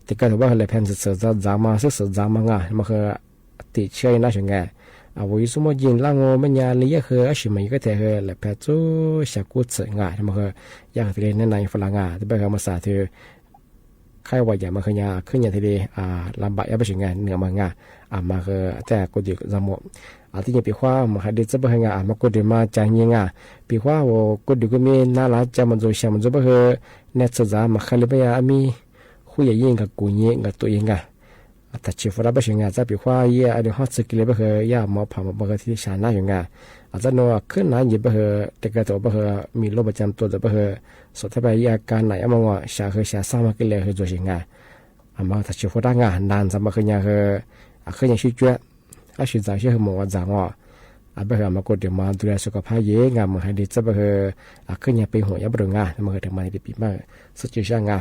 Tim kawg thaum pab hwv lawm phem txhwm txhwm txav txav mas xwb xwm txav mas nga mas hwv tim tshiab ib nab sab nga. Au, ib xub muab ncaws laj ngo mej nyag li yaj hwv ab sim mas yog koj them hwv lawm phem txuj xya kub txhwm nga mas hwv yaj hwv thiaj li neb na faj la nga tib pab hwv mws xav thwv khaib pas yaim mas hwv nyag khwb nyag thiaj li la npam yab pab sim nga nwm mas nga mas hwv tej kuj dim zag mus. Tib nyag pim huab mws has li txwb pab hwv nga mas kuj dim mas cas nyi nga. Pim huab ua kuj dim kuj mib nab lav ca mas ntxuav xya mas ntxuav pab hwv nej txhawm txav mas qhia li pab nyag ab mib hub yam yeej nkag kuv nyi nkag tuam yeej nga. Tag tsis fua dab pab sim nga txaj pim huab yaj li hob txwv kis li pab hwv yaj mov pham mas pab hwv thiaj li xya nab yus nga. Txaj nuav khwb nab nce pab hwv tej kawg thaum pab hwv mim lub pas cam tua txawm pab hwv xom thab pab yaj kab nam yaj mog xya hwv xya xab mas kis li hwv ntxuav sim nga. Mas tag tsis fua dab nga nag ntxag mas hwv nyag hwv khwb nyag sib cuab ab sim txav sib hwv mus ua txav os. Pab hwv mas kuj dim mas du dag sab kov phab yeej nga mws has li txwb pab hwv khwb nyag peb huam yab pab rua nga mas hwv rua mas li pim mas xwb tsis sab nga.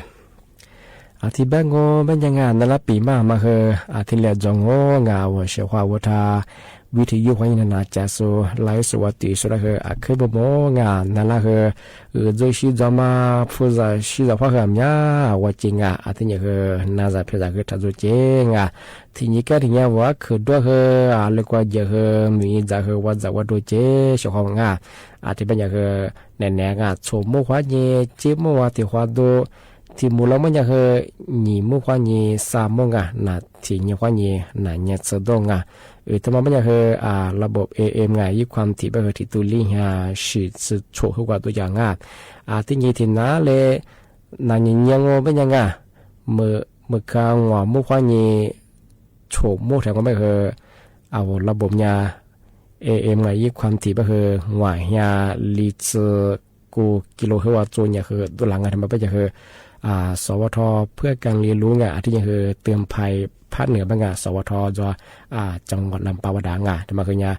Thib pab ngo mej nyag nga nab lab pim mas mas hwv thiaj li ntxoov ngo nga ua siv huab ua rha vib thib yub huab nyi na na cav xu laib xu ua tim xu dab hwv khwb mus mus nga nab lab hwv wm ntxwg sib ntxov mas phu zam sib zam huab hwv nyab ua ci nga. Thib nyag hwv nab zam phem zam hwv rham ntxuav cev nga. Thim nyab kab thim nyab vov khwv duab hwv lwg kua ncaws hwv mim ntxam hwv ua ntxam ua dua cev sab huab nga. Thib pab nyag hwv nam nam nga txhuam muaj huab nyi ceb muaj huab tim huab ntu. Thim mus los mej nyag hwv nyim muaj huab nyi xa muaj nga nam thim nyab huab nyi nam nyab txhawv ntooj nga. Wb tau mas mej nyag hwv lab npam em em nga ib khuam thim pab hwv thim tu li nyag sim txhwm tshuam hwv kua tu yam nga. Tib nyag thim nab li nam nyab nyab ngo mej nyag nga mws kha nguam muaj huab nyi tshuam muaj rhais nqua mej hwv lab npam nyab em em nga ib khuam thim pab hwv nguam nyab li txhwm kus kis lus hwv ua txuas nyam hwv du las nga rua mas pab nyag hwv xov vaj thoj phwj kas li lub nga thib nyag hwv twm phais phab nwm pab nga xov vaj thoj ntxuav ceeb nqos lam pab vaj dav nga rua mas hwv nyab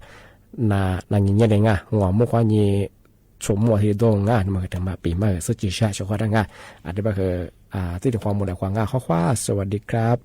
nam nyab nyab li nga nguam muaj huab nyi tshuam muaj thiaj li ntooj nga rua mas hwv rua mas pim mas hwv xwb tsis sab sab huab dab nga. Rua mas hwv tib tug qhua mus daim qhua nga qhuav qhuav xu vas di krab.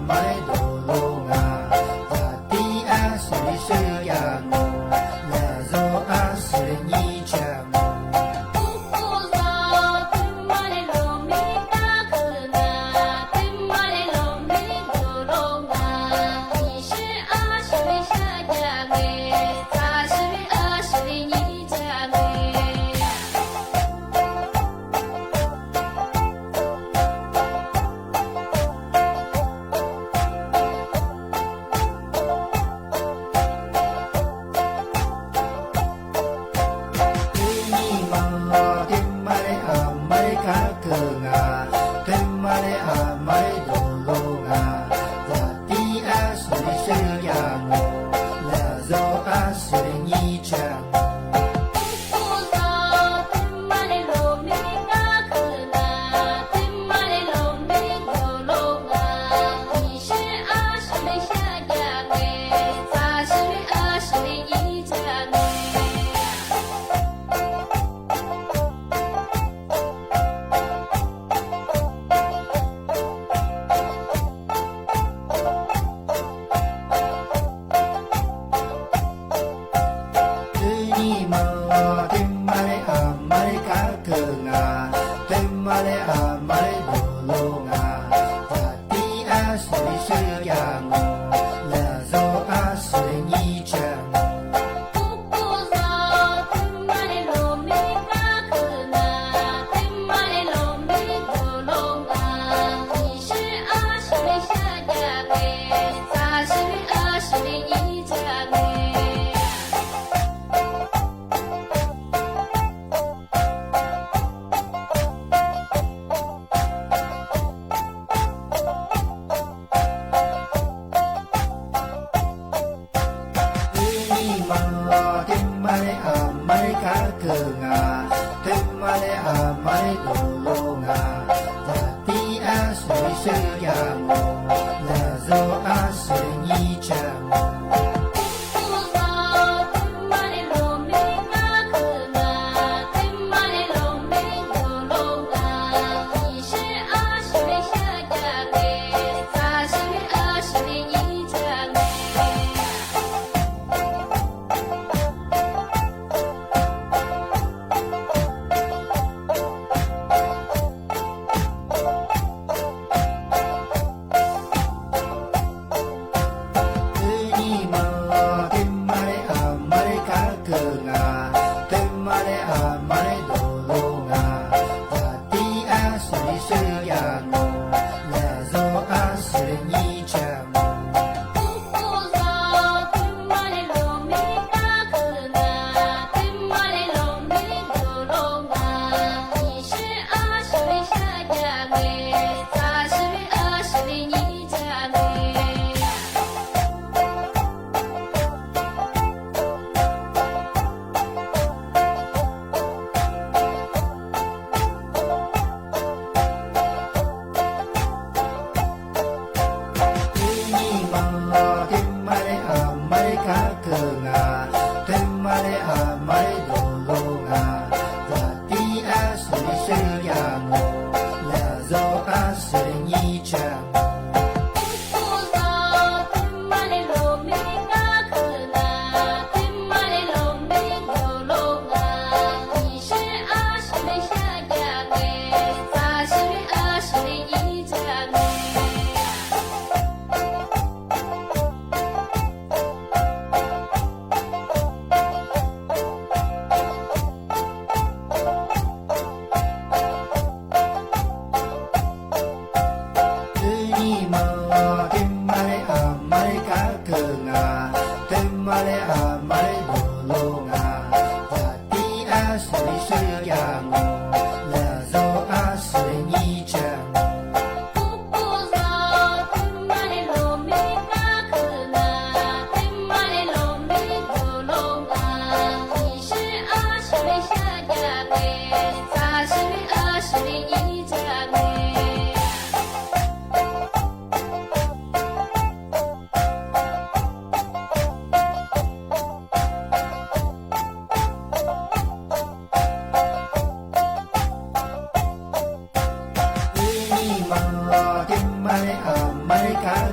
Mab le du lug nga, yam tib ab xws li swb ca mus, yam zoo ab xws li nyiaj tsa mus.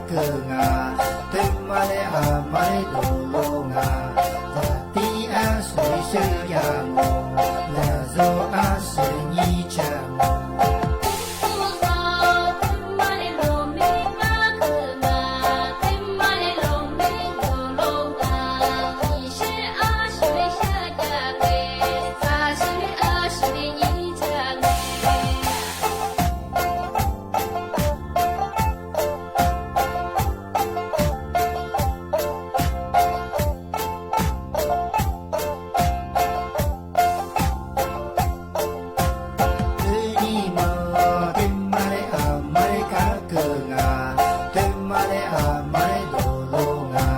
kawg nka, twb mab le a mab le du lug nka, yam tib ab xws li xya yam mus, yam zoo ab xws li nyiaj tsa mus. Twb nyiaj mus, twb mab le a mab le kab kawg nka, twb mab le a mab le du lug nka,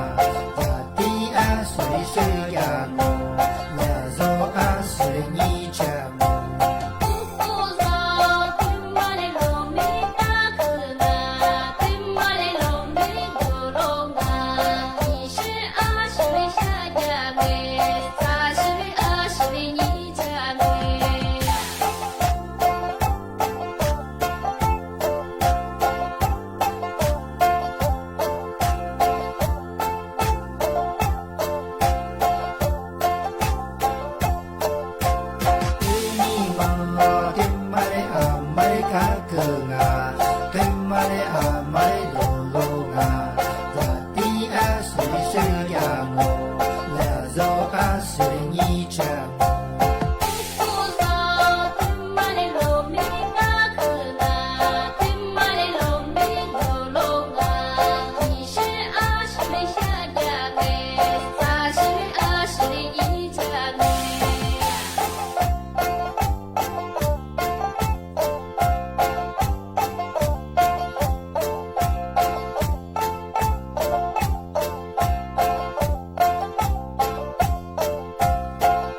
yam tib ab xws li xya yam mus, yam zoo ab xws li nyiaj tsa mus. Twb nyiaj mus, twb mab le a mab le kab kawg nka, twb mab le a mab le du lug nka, yam tib ab xws li xya yam mus, yam zoo ab xws li nyiaj tsa mus.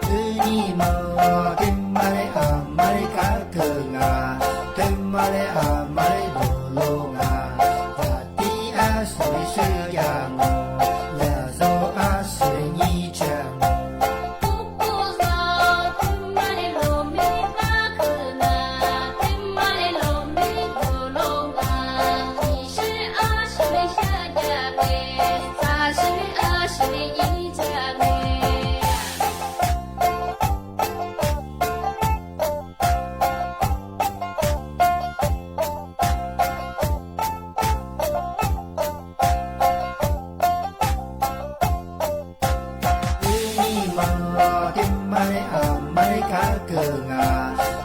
Twb nyiaj mus, twb mab le a mab le kab kawg nka, twb mab le a mab le du lug nka, yam tib ab xws li xya yam mus, yam zoo ab xws li nyiaj tsa mus. Twb nyiaj mus, twb mab le a mab le kab kawg nka,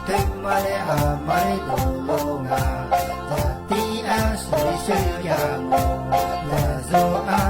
twb mab le a mab le du lug nka, yam tib ab xws li xya yam mus, yam zoo ab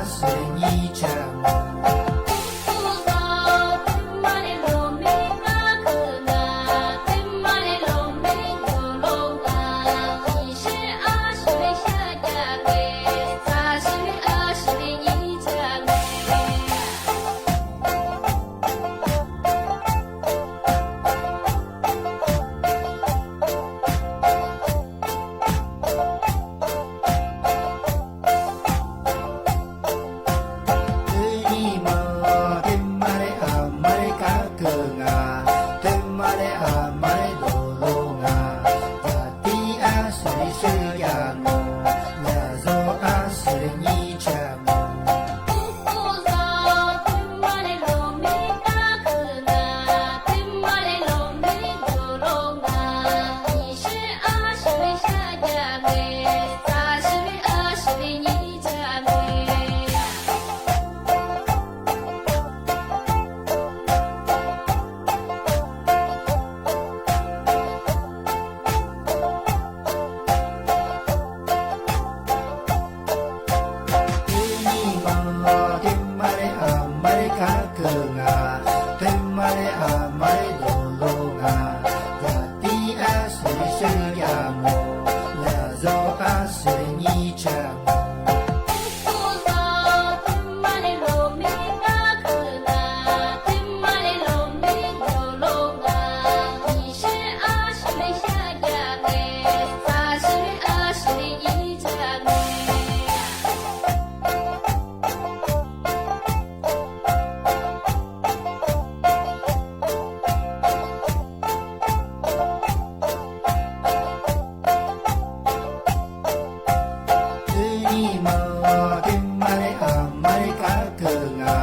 Twb mab le a mab le kab kawg nka,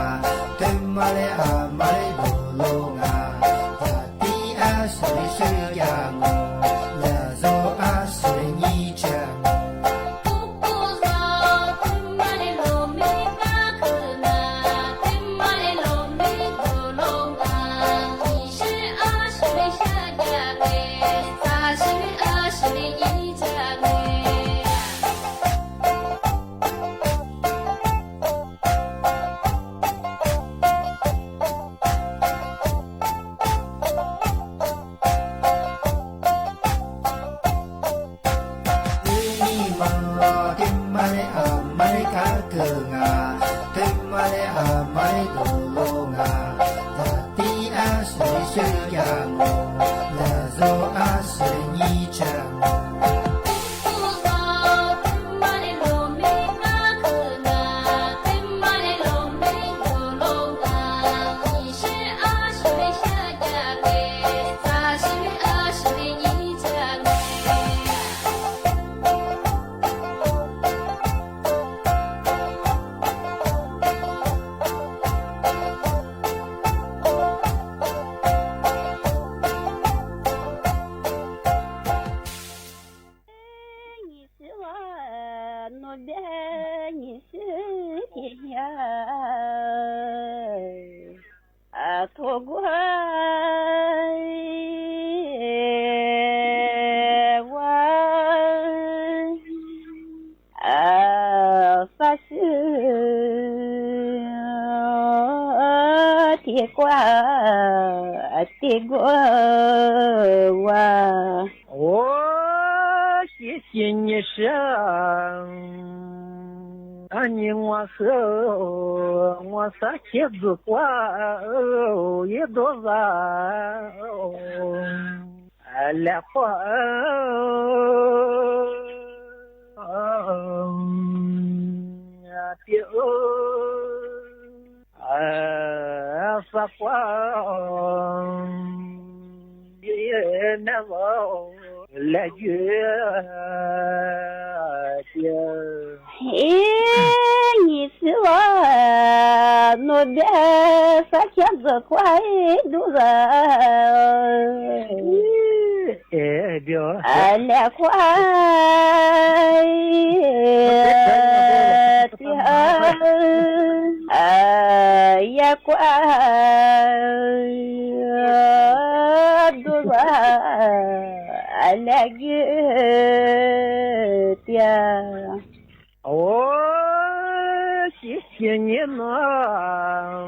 twb mab le a mab le du lug nka, tag tib ab sib le sab ca mus, lawm zaug ab sib le nyib tsa mus. Twb mab le a mab le kab kawg nka, twb mab le a mab le du lug nka, tag tib ab sib le sab ca mus, lawm zaug ab sib le nyib tsa mus. Nyis xwb los nuav npiab nyis xwb ces yog thaum kuv ua fab xwb thiaj kuaj tes kuaj ua. Ua, xib xib nyis sab, nyis muag xwb, muag xab khiab ntxwg kuaj ib ntu vas lam quaj tias xav quaj na, lam ywj tias nyis xwb los nuav npiab fab khiab ntxawm kuaj ib ntu vas lam quaj tias yog kuaj ntu vas lam ywj tias. Ua, xib xib nyis nuav,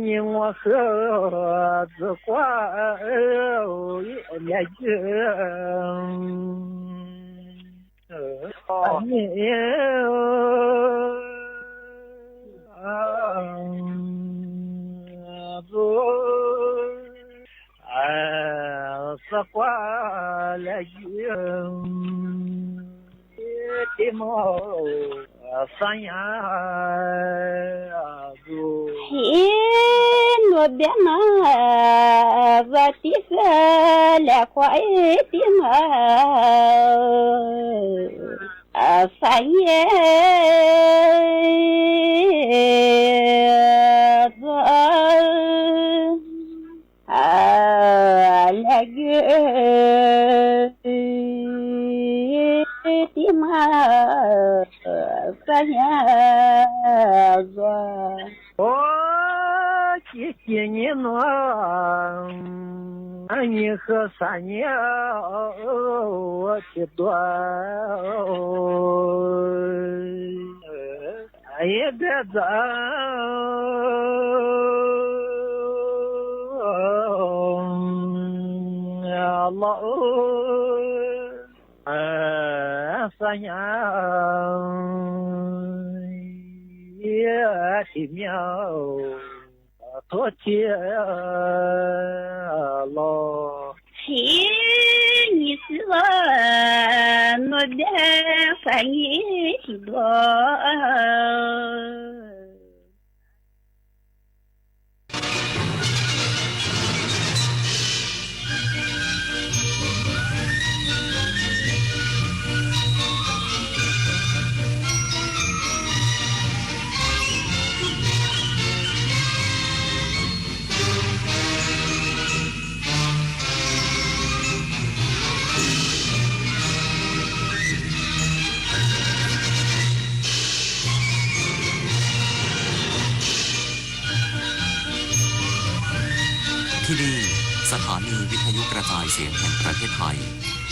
nyis muag xwb, ntxwg kuaj lam ywj xav quaj lam ywj tib mog, xav nyas tus. Ib nuav npiab no vas tib xwb lam quaj ib tib mog, xav nyas tus. Lam ywj tib mog, xav nyas tus. Ua, xib xib nyis nuav, nyis xwb xav nyas tsis tuag ib ntiag ntxawm los xav nyas tsis miaj thuab cia los. Xib nyis xwb los nuav npiab xav nyas tsis tuag. ที่นี่ สถานีวิทยุกระจายเสียงแห่งประเทศไทย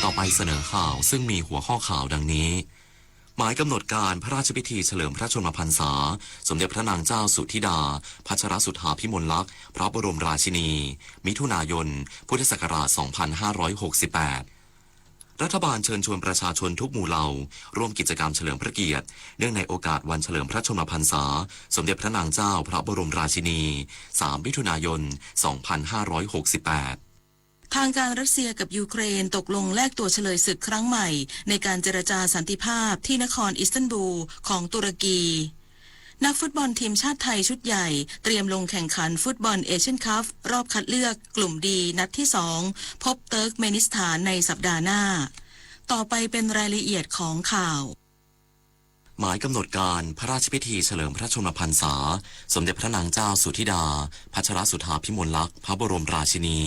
ต่อไปเสนอข่าวซึ่งมีหัวข้อข่าวดังนี้ หมายกำหนดการพระราชพิธีเฉลิมพระชนมพรรษา สมเด็จพระนางเจ้าสุธิดา พัชรสุธาภิมลลักษณ์ พระบรมราชินี มิถุนายน พุทธศักราช สองพันห้าร้อยหกสิบแปด รัฐบาลเชิญชวนประชาชนทุกหมู่เหล่า ร่วมกิจกรรมเฉลิมพระเกียรติ เนื่องในโอกาสวันเฉลิมพระชนมพรรษา สมเด็จพระนางเจ้าพระบรมราชินี สาม มิถุนายน สองพันห้าร้อยหกสิบแปด ทางการรัสเซียกับยูเครนตกลงแลกตัวเฉลยศึกครั้งใหม่ในการเจรจาสันติภาพที่นครอิสตันบูลของตุรกี นักฟุตบอลทีมชาติไทยชุดใหญ่เตรียมลงแข่งขันฟุตบอลเอเชียนคัพรอบคัดเลือกกลุ่มดีนัดที่สอง พบเติร์กเมนิสถานในสัปดาห์หน้า ต่อไปเป็นรายละเอียดของข่าว หมายกำหนดการพระราชพิธีเฉลิมพระชนมพรรษา สมเด็จพระนางเจ้าสุธิดา พัชรสุธาภิมลลักษณ์ พระบรมราชินี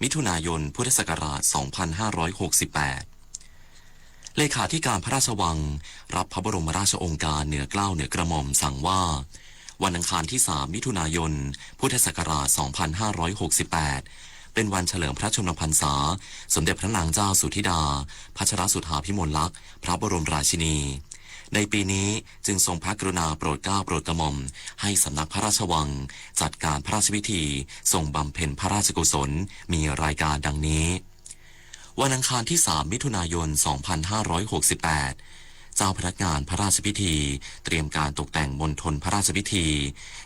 มิถุนายน พุทธศักราช สองพันห้าร้อยหกสิบแปด เลขาธิการพระราชวัง รับพระบรมราชโองการเหนือเกล้าเหนือกระหม่อมสั่งว่า วันอังคารที่ สาม มิถุนายน พุทธศักราช สองพันห้าร้อยหกสิบแปด เป็นวันเฉลิมพระชนมพรรษา สมเด็จพระนางเจ้าสุธิดา พัชรสุธาภิมลลักษณ์ พระบรมราชินี ในปีนี้จึงทรงพระกรุณาโปรดเกล้าโปรดกระหม่อม ให้สำนักพระราชวัง จัดการพระราชพิธีทรงบำเพ็ญพระราชกุศล มีรายการดังนี้ วันอังคารที่ สาม มิถุนายน สองพันห้าร้อยหกสิบแปด เจ้าพนักงานพระราชพิธีเตรียมการตกแต่งมณฑลพระราชพิธี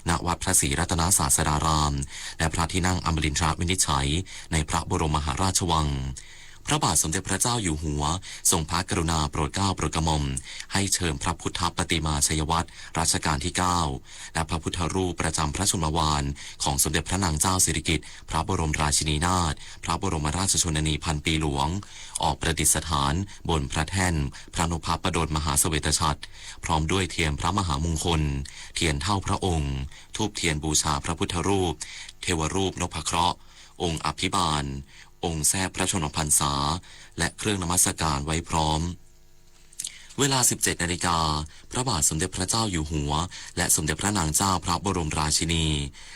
ณ วัดพระศรีรัตนศาสดาราม และพระที่นั่งอมรินทรวินิจฉัย ในพระบรมมหาราชวัง พระบาทสมเด็จพระเจ้าอยู่หัว ทรงพระกรุณาโปรดเกล้าโปรดกระหม่อม ให้เชิญพระพุทธปฏิมาชัยวัตรรัชกาลที่ เก้า และพระพุทธรูปประจำพระชนมวาลของสมเด็จพระนางเจ้าสิริกิติ์ พระบรมราชินีนาถ พระบรมราชชนนีพันปีหลวง ออกประดิษฐานบนพระแท่นพระนพพระดลมหาเสวตฉัตร พร้อมด้วยเทียนพระมหามงคล เทียนเถ้าพระองค์ ธูปเทียนบูชาพระพุทธรูป เทวรูปนพเคราะห์ องค์อภิบาล องค์แทรกพระชนมพรรษา และเครื่องนมัสการไว้พร้อม เวลา สิบเจ็ดนาฬิกา พระบาทสมเด็จพระเจ้าอยู่หัว และสมเด็จพระนางเจ้าพระบรมราชินี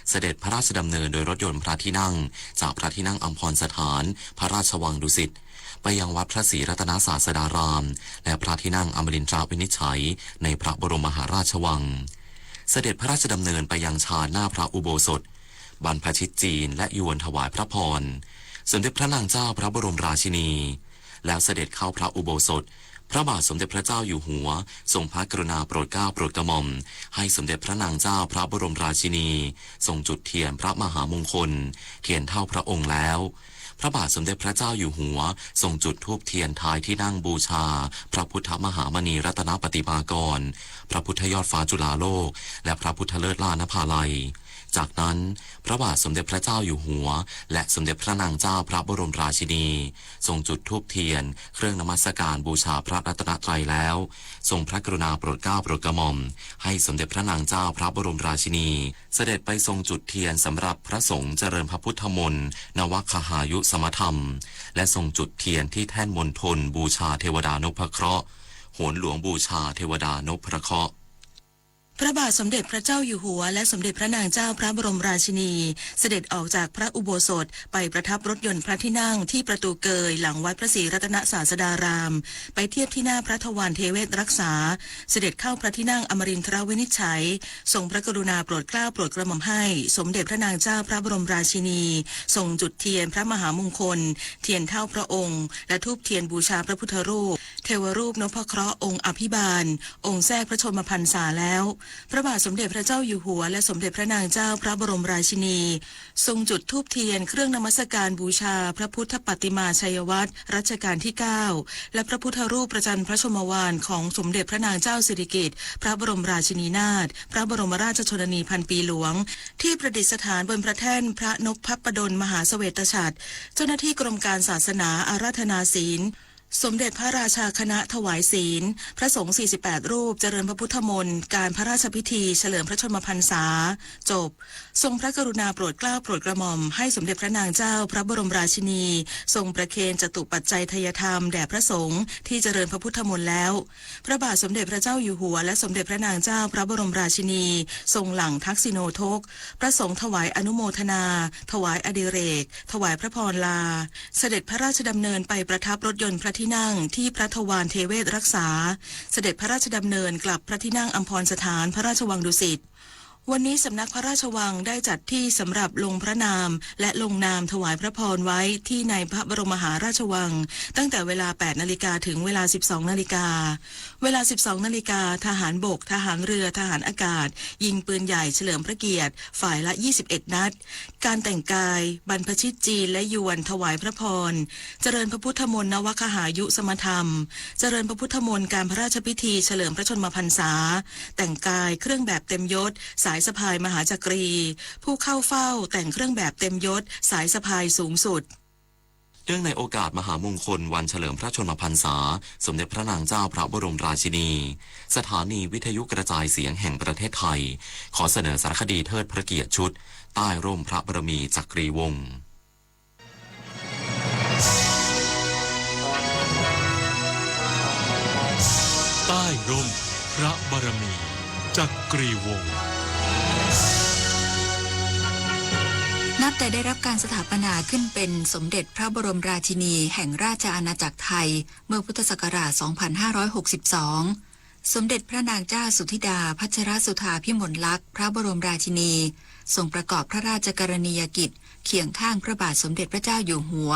เสด็จพระราชดำเนินโดยรถยนต์พระที่นั่ง จากพระที่นั่งอัมพรสถาน พระราชวังดุสิต ไปยังวัดพระศรีรัตนศาสดาราม และพระที่นั่งอมรินทรวินิจฉัย ในพระบรมมหาราชวัง เสด็จพระราชดำเนินไปยังชานหน้าพระอุโบสถ บรรพชิตจีนและยวนถวายพระพร สมเด็จพระนางเจ้าพระบรมราชินี แล้วเสด็จเข้าพระอุโบสถ พระบาทสมเด็จพระเจ้าอยู่หัว ทรงพระกรุณาโปรดเกล้าโปรดกระหม่อม ให้สมเด็จพระนางเจ้าพระบรมราชินี ทรงจุดเทียนพระมหามงคล เทียนเถ้าพระองค์แล้ว พระบาทสมเด็จพระเจ้าอยู่หัว ทรงจุดธูปเทียนท้ายที่นั่งบูชา พระพุทธมหามณีรัตนปฏิมากร พระพุทธยอดฟ้าจุฬาโลก และพระพุทธเลิศล่านภาลัย จากนั้น พระบาทสมเด็จพระเจ้าอยู่หัว และสมเด็จพระนางเจ้าพระบรมราชินี ทรงจุดธูปเทียน เครื่องนมัสการบูชาพระรัตนตรัยแล้ว ทรงพระกรุณาโปรดเกล้าโปรดกระหม่อม ให้สมเด็จพระนางเจ้าพระบรมราชินี เสด็จไปทรงจุดเทียนสำหรับพระสงฆ์เจริญพระพุทธมนต์ นวคหายุสมธรรม และทรงจุดเทียนที่แท่นมณฑลบูชาเทวดานพเคราะห์ โหนหลวงบูชาเทวดานพเคราะห์ พระบาทสมเด็จพระเจ้าอยู่หัว และสมเด็จพระนางเจ้าพระบรมราชินี เสด็จออกจากพระอุโบสถไปประทับรถยนต์พระที่นั่งที่ประตูเกยหลังวัดพระศรีรัตนศาสดาราม ไปเทียบที่หน้าพระทวารเทเวศรักษา เสด็จเข้าพระที่นั่งอมรินทรวินิจฉัย ทรงพระกรุณาโปรดเกล้าโปรดกระหม่อมให้สมเด็จพระนางเจ้าพระบรมราชินี ทรงจุดเทียนพระมหามงคล เทียนเถ้าพระองค์ และธูปเทียนบูชาพระพุทธรูป เทวรูปนพเคราะห์องค์อภิบาล องค์แทรกพระชนมพรรษาแล้ว พระบาทสมเด็จพระเจ้าอยู่หัว และสมเด็จพระนางเจ้าพระบรมราชินี ทรงจุดธูปเทียนเครื่องนมัสการบูชาพระพุทธปฏิมาชัยวัตรรัชกาลที่ เก้า และพระพุทธรูปประจันพระชมวาลของสมเด็จพระนางเจ้าสิริกิติ์ พระบรมราชินีนาถ พระบรมราชชนนีพันปีหลวง ที่ประดิษฐานบนพระแท่นพระนพพระดลมหาเสวตฉัตร เจ้าหน้าที่กรมการศาสนาอาราธนาศีล สมเด็จพระราชาคณะถวายศีล พระสงฆ์สี่สิบแปดรูป เจริญพระพุทธมนต์ การพระราชพิธีเฉลิมพระชนมพรรษา จบ ทรงพระกรุณาโปรดเกล้าโปรดกระหม่อมให้สมเด็จพระนางเจ้าพระบรมราชินี ทรงประเคนจตุปัจจัยไทยธรรมแด่พระสงฆ์ที่เจริญพระพุทธมนต์แล้ว พระบาทสมเด็จพระเจ้าอยู่หัวและสมเด็จพระนางเจ้าพระบรมราชินี ทรงหลั่งทักษิโณทก พระสงฆ์ถวายอนุโมทนา ถวายอดิเรก ถวายพระพรลา เสด็จพระราชดำเนินไปประทับรถยนต์พระที่นั่งที่พระทวารเทเวศรักษา เสด็จพระราชดำเนินกลับพระที่นั่งอัมพรสถานพระราชวังดุสิต วันนี้สำนักพระราชวังได้จัดที่สำหรับลงพระนามและลงนามถวายพระพรไว้ที่ในพระบรมมหาราชวัง ตั้งแต่เวลา แปดนาฬิกา ถึงเวลา สิบสองนาฬิกา เวลา สิบสองนาฬิกา ทหารบก ทหารเรือ ทหารอากาศ ยิงปืนใหญ่เฉลิมพระเกียรติ ฝ่ายละ ยี่สิบเอ็ดนัด การแต่งกาย บรรพชิตจีนและยวนถวายพระพร เจริญพระพุทธมนต์นวคหายุสมธรรม เจริญพระพุทธมนต์การพระราชพิธีเฉลิมพระชนมพรรษา แต่งกายเครื่องแบบเต็มยศ สายสะพายมหาจักรี ผู้เข้าเฝ้าแต่งเครื่องแบบเต็มยศ สายสะพายสูงสุด เนื่องในโอกาสมหามงคลวันเฉลิมพระชนมพรรษาสมเด็จพระนางเจ้าพระบรมราชินี สถานีวิทยุกระจายเสียงแห่งประเทศไทย ขอเสนอสารคดีเทิดพระเกียรติชุด ใต้ร่มพระบารมีจักรีวงศ์ ใต้ร่มพระบารมีจักรีวงศ์ นับแต่ได้รับการสถาปนาขึ้นเป็นสมเด็จพระบรมราชินีแห่งราชอาณาจักรไทยเมื่อพุทธศักราช สองพันห้าร้อยหกสิบสอง สมเด็จพระนางเจ้าสุธิดาพัชรสุธาพิมลลักษณ์ พระบรมราชินี ทรงประกอบพระราชกรณียกิจเคียงข้างพระบาทสมเด็จพระเจ้าอยู่หัว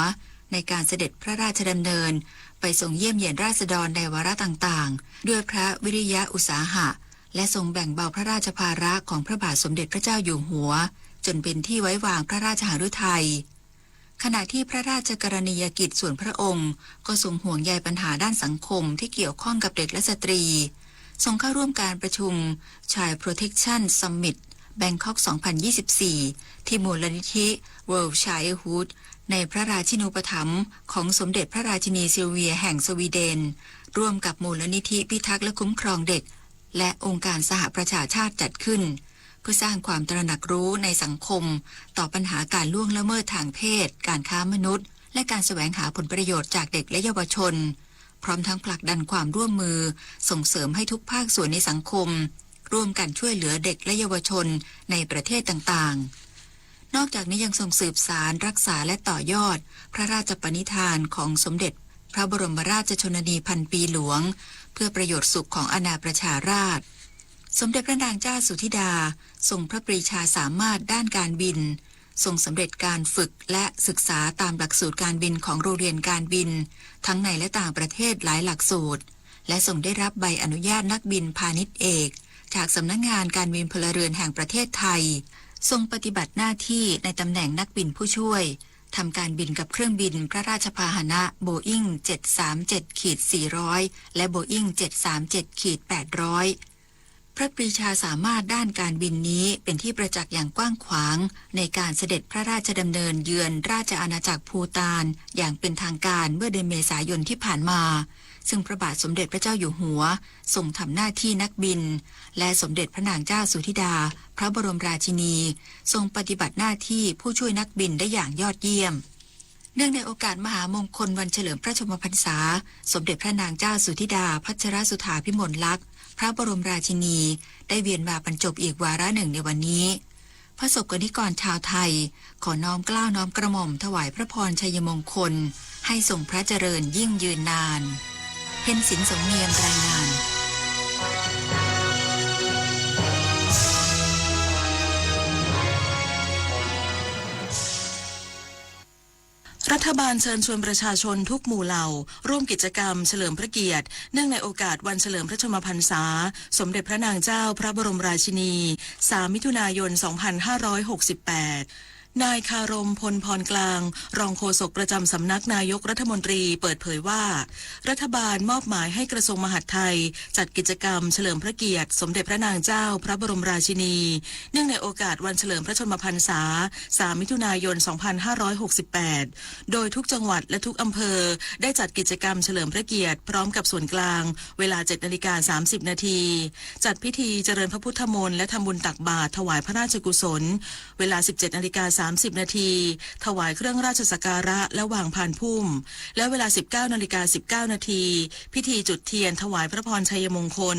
ในการเสด็จพระราชดำเนินไปทรงเยี่ยมเยียนราษฎรในวาระต่างๆ ด้วยพระวิริยะอุตสาหะ และทรงแบ่งเบาพระราชภาระของพระบาทสมเด็จพระเจ้าอยู่หัว จนเป็นที่ไว้วางพระราชหฤทัย ขณะที่พระราชกรณียกิจส่วนพระองค์ก็ทรงห่วงใยปัญหาด้านสังคมที่เกี่ยวข้องกับเด็กและสตรี ทรงเข้าร่วมการประชุม Child Protection Summit Bangkok สองพันยี่สิบสี่ ที่มูลนิธิ World Childhood ในพระราชินูปถัมภ์ของสมเด็จพระราชินีซิลเวียแห่งสวีเดน ร่วมกับมูลนิธิพิทักษ์และคุ้มครองเด็ก และองค์การสหประชาชาติจัดขึ้น เพื่อสร้างความตระหนักรู้ในสังคมต่อปัญหาการล่วงละเมิดทางเพศ การค้ามนุษย์ และการแสวงหาผลประโยชน์จากเด็กและเยาวชน พร้อมทั้งผลักดันความร่วมมือส่งเสริมให้ทุกภาคส่วนในสังคม ร่วมกันช่วยเหลือเด็กและเยาวชนในประเทศต่างๆ นอกจากนี้ยังทรงสืบสานรักษาและต่อยอดพระราชปณิธานของสมเด็จพระบรมราชชนนีพันปีหลวง เพื่อประโยชน์สุขของอาณาประชาราษฎร์ สมเด็จพระนางเจ้าสุธิดาทรงพระปรีชาสามารถด้านการบิน ทรงสำเร็จการฝึกและศึกษาตามหลักสูตรการบินของโรงเรียนการบิน ทั้งในและต่างประเทศหลายหลักสูตร และทรงได้รับใบอนุญาตนักบินพาณิชย์เอก จากสำนักงานการบินพลเรือนแห่งประเทศไทย ทรงปฏิบัติหน้าที่ในตำแหน่งนักบินผู้ช่วย ทำการบินกับเครื่องบินพระราชพาหนะ Boeing เจ็ดสามเจ็ดขีดสี่ร้อย และ Boeing เจ็ดสามเจ็ดขีดแปดร้อย พระปรีชาสามารถด้านการบินนี้เป็นที่ประจักษ์อย่างกว้างขวางในการเสด็จพระราชดำเนินเยือนราชอาณาจักรภูฏานอย่างเป็นทางการเมื่อเดือนเมษายนที่ผ่านมา ซึ่งพระบาทสมเด็จพระเจ้าอยู่หัวทรงทำหน้าที่นักบิน และสมเด็จพระนางเจ้าสุธิดา พระบรมราชินี ทรงปฏิบัติหน้าที่ผู้ช่วยนักบินได้อย่างยอดเยี่ยม เนื่องในโอกาสมหามงคลวันเฉลิมพระชนมพรรษา สมเด็จพระนางเจ้าสุธิดาพัชรสุธาพิมลลักษณ์ พระบรมราชินี ได้เวียนมาบรรจบอีกวาระหนึ่งในวันนี้ พระสงฆ์นิกรชาวไทย ขอน้อมเกล้าน้อมกระหม่อมถวายพระพรชัยมงคล ให้ทรงพระเจริญยิ่งยืนนาน เพ็ญศิลป์สงเนียมรายงาน รัฐบาลเชิญชวนประชาชนทุกหมู่เหล่า ร่วมกิจกรรมเฉลิมพระเกียรติ เนื่องในโอกาสวันเฉลิมพระชนมพรรษา สมเด็จพระนางเจ้าพระบรมราชินี สาม มิถุนายน สองพันห้าร้อยหกสิบแปด นายคารม พลพรกลาง รองโฆษกประจำสำนักนายกรัฐมนตรีเปิดเผยว่า รัฐบาลมอบหมายให้กระทรวงมหาดไทยจัดกิจกรรมเฉลิมพระเกียรติสมเด็จพระนางเจ้าพระบรมราชินี เนื่องในโอกาสวันเฉลิมพระชนมพรรษา สาม มิถุนายน สองพันห้าร้อยหกสิบแปด โดยทุกจังหวัดและทุกอำเภอได้จัดกิจกรรมเฉลิมพระเกียรติพร้อมกับส่วนกลาง เวลา เจ็ดนาฬิกาสามสิบนาที จัดพิธีเจริญพระพุทธมนต์และทำบุญตักบาตรถวายพระราชกุศล เวลา สิบเจ็ดนาฬิกาสามสิบนาที ถวายเครื่องราชสักการะและวางพานพุ่ม และเวลา สิบเก้านาฬิกาสิบเก้านาที พิธีจุดเทียนถวายพระพรชัยมงคล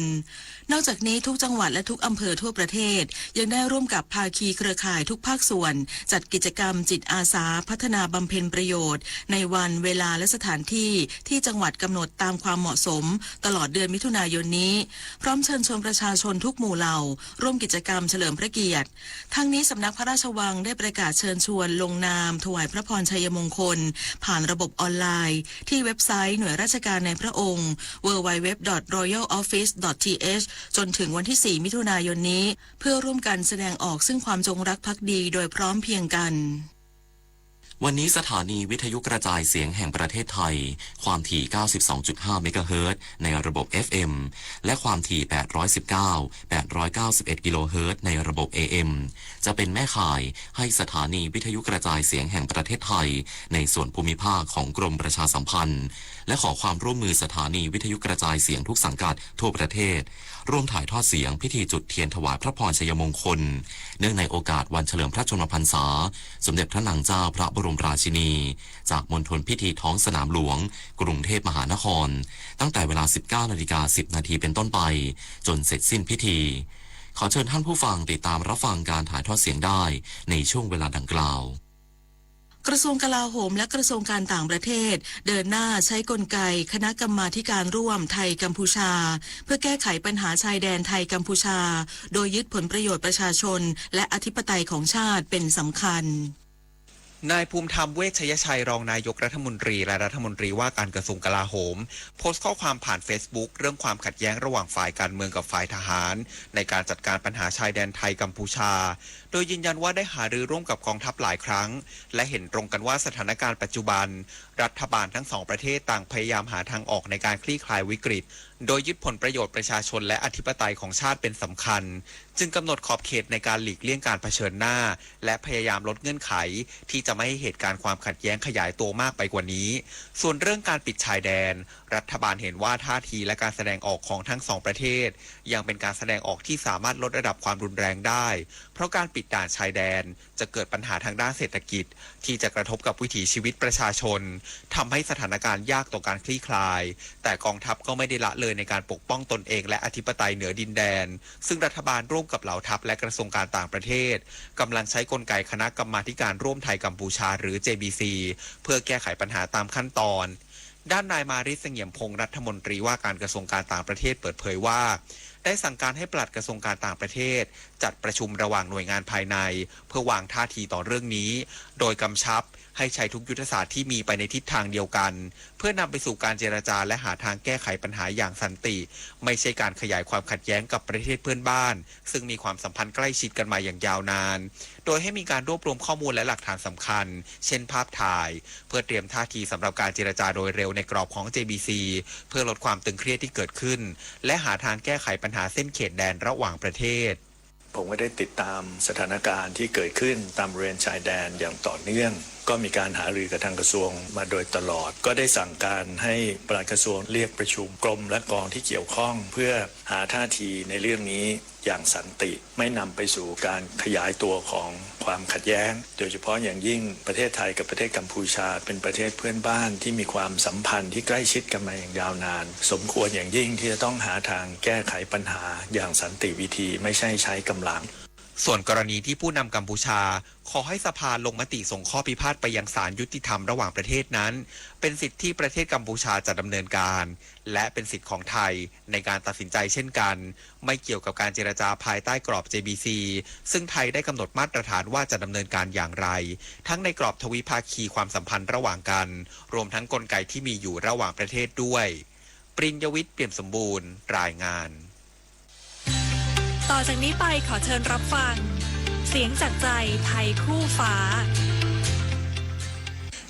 นอกจากนี้ทุกจังหวัดและทุกอำเภอทั่วประเทศ ยังได้ร่วมกับภาคีเครือข่ายทุกภาคส่วน จัดกิจกรรมจิตอาสาพัฒนาบำเพ็ญประโยชน์ ในวันเวลาและสถานที่ที่จังหวัดกำหนดตามความเหมาะสม ตลอดเดือนมิถุนายนนี้ พร้อมเชิญชวนประชาชนทุกหมู่เหล่า ร่วมกิจกรรมเฉลิมพระเกียรติ ทั้งนี้สำนักพระราชวังได้ประกาศเชิญชวนลงนามถวายพระพรชัยมงคล ผ่านระบบออนไลน์ ที่เว็บไซต์หน่วยราชการในพระองค์ ดับเบิลยู ดับเบิลยู ดับเบิลยู ดอท รอยัล ออฟฟิศ ดอท ที เอช จนถึงวันที่ สี่ มิถุนายนนี้ เพื่อร่วมกันแสดงออกซึ่งความจงรักภักดีโดยพร้อมเพรียงกัน วันนี้สถานีวิทยุกระจายเสียงแห่งประเทศไทย ความถี่ เก้าสิบสองจุดห้า เมกะเฮิรตซ์ ในระบบ เอฟ เอ็ม และความถี่ แปดร้อยสิบเก้า แปดร้อยเก้าสิบเอ็ด กิโลเฮิรตซ์ ในระบบ เอ เอ็ม จะเป็นแม่ข่ายให้สถานีวิทยุกระจายเสียงแห่งประเทศไทย ในส่วนภูมิภาคของกรมประชาสัมพันธ์ และขอความร่วมมือสถานีวิทยุกระจายเสียงทุกสังกัดทั่วประเทศ ร่วมถ่ายทอดเสียงพิธีจุดเทียนถวายพระพรชัยมงคล เนื่องในโอกาสวันเฉลิมพระชนมพรรษา สมเด็จพระนางเจ้าพระบรมราชินี จากมณฑลพิธีท้องสนามหลวง กรุงเทพมหานคร ตั้งแต่เวลา สิบเก้านาฬิกาสิบนาทีเป็นต้นไป จนเสร็จสิ้นพิธี ขอเชิญท่านผู้ฟังติดตามรับฟังการถ่ายทอดเสียงได้ในช่วงเวลาดังกล่าว กระทรวงกลาโหมและกระทรวงการต่างประเทศ เดินหน้าใช้กลไกคณะกรรมาธิการร่วมไทยกัมพูชา เพื่อแก้ไขปัญหาชายแดนไทยกัมพูชา โดยยึดผลประโยชน์ประชาชน และอธิปไตยของชาติเป็นสำคัญ นายภูมิธรรม เวชยชัย รองนายกรัฐมนตรีและรัฐมนตรีว่าการกระทรวงกลาโหม โพสต์ข้อความผ่าน Facebook เรื่องความขัดแย้งระหว่างฝ่ายการเมืองกับฝ่ายทหาร ในการจัดการปัญหาชายแดนไทยกัมพูชา โดยยืนยันว่าได้หารือร่วมกับกองทัพหลายครั้ง และเห็นตรงกันว่าสถานการณ์ปัจจุบัน รัฐบาลทั้งสองประเทศต่างพยายามหาทางออกในการคลี่คลายวิกฤต โดยยึดผลประโยชน์ประชาชนและอธิปไตยของชาติเป็นสำคัญ จึงกำหนดขอบเขตในการหลีกเลี่ยงการเผชิญหน้า และพยายามลดเงื่อนไขที่จะไม่ให้เหตุการณ์ความขัดแย้งขยายตัวมากไปกว่านี้ ส่วนเรื่องการปิดชายแดน รัฐบาลเห็นว่าท่าทีและการแสดงออกของทั้งสองประเทศ ยังเป็นการแสดงออกที่สามารถลดระดับความรุนแรงได้ เพราะการปิดด่านชายแดนจะเกิดปัญหาทางด้านเศรษฐกิจ ที่จะกระทบกับวิถีชีวิตประชาชน ทำให้สถานการณ์ยากต่อการคลี่คลาย แต่กองทัพก็ไม่ได้ละเลยในการปกป้องตนเองและอธิปไตยเหนือดินแดน ซึ่งรัฐบาลร่วมกับเหล่าทัพและกระทรวงการต่างประเทศ กำลังใช้กลไกคณะกรรมาธิการร่วมไทยกัมพูชา หรือ เจ บี ซี เพื่อแก้ไขปัญหาตามขั้นตอน ด้านนายมาริส เสงี่ยมพงษ์ รัฐมนตรีว่าการกระทรวงการต่างประเทศเปิดเผยว่า ได้สั่งการให้ปลัดกระทรวงการต่างประเทศ จัดประชุมระหว่างหน่วยงานภายใน เพื่อวางท่าทีต่อเรื่องนี้ โดยกำชับให้ใช้ทุกยุทธศาสตร์ที่มีไปในทิศทางเดียวกัน เพื่อนำไปสู่การเจรจาและหาทางแก้ไขปัญหาอย่างสันติ ไม่ใช่การขยายความขัดแย้งกับประเทศเพื่อนบ้าน ซึ่งมีความสัมพันธ์ใกล้ชิดกันมาอย่างยาวนาน โดยให้มีการรวบรวมข้อมูลและหลักฐานสำคัญ เช่นภาพถ่าย เพื่อเตรียมท่าทีสำหรับการเจรจาโดยเร็วในกรอบของ เจ บี ซี เพื่อลดความตึงเครียดที่เกิดขึ้น และหาทางแก้ไขปัญหาเส้นเขตแดนระหว่างประเทศ ผมก็ได้ติดตามสถานการณ์ที่เกิดขึ้นตามบริเวณชายแดนอย่างต่อเนื่อง ก็มีการหารือกับทางกระทรวงมาโดยตลอด ก็ได้สั่งการให้ปลัดกระทรวงเรียกประชุมกรมและกองที่เกี่ยวข้อง เพื่อหาท่าทีในเรื่องนี้อย่างสันติ ไม่นำไปสู่การขยายตัวของความขัดแย้ง โดยเฉพาะอย่างยิ่งประเทศไทยกับประเทศกัมพูชา เป็นประเทศเพื่อนบ้านที่มีความสัมพันธ์ที่ใกล้ชิดกันมาอย่างยาวนาน สมควรอย่างยิ่งที่จะต้องหาทางแก้ไขปัญหาอย่างสันติวิธี ไม่ใช่ใช้กำลัง ส่วนกรณีที่ผู้นำกัมพูชา ขอให้สภาลงมติส่งข้อพิพาทไปยังศาลยุติธรรมระหว่างประเทศนั้น เป็นสิทธิ์ที่ประเทศกัมพูชาจะดำเนินการ และเป็นสิทธิ์ของไทยในการตัดสินใจเช่นกัน ไม่เกี่ยวกับการเจรจาภายใต้กรอบ เจ บี ซี ซึ่งไทยได้กำหนดมาตรฐานว่าจะดำเนินการอย่างไร ทั้งในกรอบทวิภาคีความสัมพันธ์ระหว่างกัน รวมทั้งกลไกที่มีอยู่ระหว่างประเทศด้วย ปริญญวิทย์ เปี่ยมสมบูรณ์ รายงาน ต่อจากนี้ไปขอเชิญรับฟัง เสียงจากใจไทยคู่ฟ้า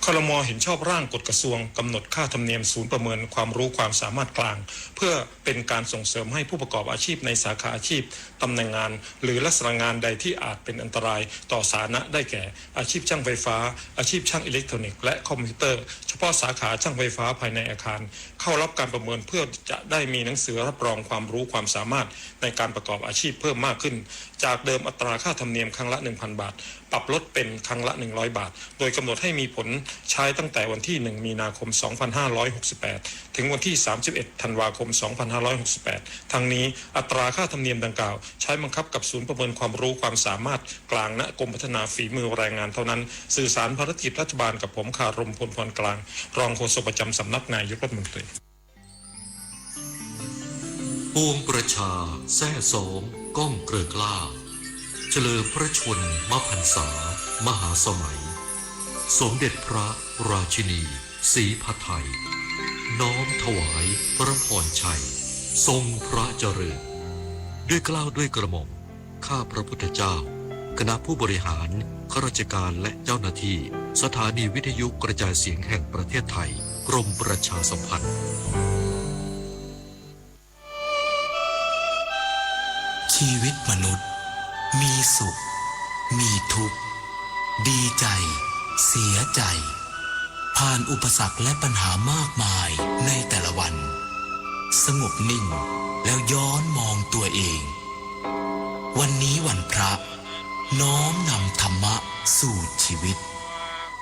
ครม.เห็นชอบร่างกฎกระทรวงกำหนดค่าธรรมเนียมศูนย์ประเมินความรู้ความสามารถกลาง เพื่อเป็นการส่งเสริมให้ผู้ประกอบอาชีพในสาขาอาชีพ ตำแหน่งงาน หรือลักษณะงานใดที่อาจเป็นอันตรายต่อสาธารณะ ได้แก่ อาชีพช่างไฟฟ้า อาชีพช่างอิเล็กทรอนิกส์และคอมพิวเตอร์ เฉพาะสาขาช่างไฟฟ้าภายในอาคาร เข้ารับการประเมินเพื่อจะได้มีหนังสือรับรองความรู้ความสามารถในการประกอบอาชีพเพิ่มมากขึ้น จากเดิมอัตราค่าธรรมเนียมครั้งละ หนึ่งพัน บาท ปรับลดเป็นครั้งละ หนึ่งร้อย บาท โดยกำหนดให้มีผลใช้ตั้งแต่วันที่ หนึ่ง มีนาคม สองพันห้าร้อยหกสิบแปด ถึงวันที่ สามสิบเอ็ด ธันวาคม สองพันห้าร้อยหกสิบแปด ทั้งนี้อัตราค่าธรรมเนียมดังกล่าว ใช้บังคับกับศูนย์ประเมินความรู้ความสามารถกลาง ณ กรมพัฒนาฝีมือแรงงานเท่านั้น สื่อสารภารกิจรัฐบาลกับผม คารม พลพรกลาง รองโฆษกประจำสำนักนายกรัฐมนตรี ปวงประชาแทร่ซ้องก้องเกริกล้า เฉลิมพระชนมพรรษา มหาสมัย สมเด็จพระราชินีศรีผัดไทย น้อมถวายพระพรชัย ทรงพระเจริญ ด้วยเกล้าด้วยกระหม่อม ข้าพระพุทธเจ้า คณะผู้บริหาร ข้าราชการและเจ้าหน้าที่ สถานีวิทยุกระจายเสียงแห่งประเทศไทย กรมประชาสัมพันธ์ ชีวิตมนุษย์ มีสุข มีทุกข์ ดีใจ เสียใจ ผ่านอุปสรรคและปัญหามากมายในแต่ละวัน สงบนิ่ง แล้วย้อนมองตัวเอง วันนี้วันพระ น้อมนำธรรมะสู่ชีวิต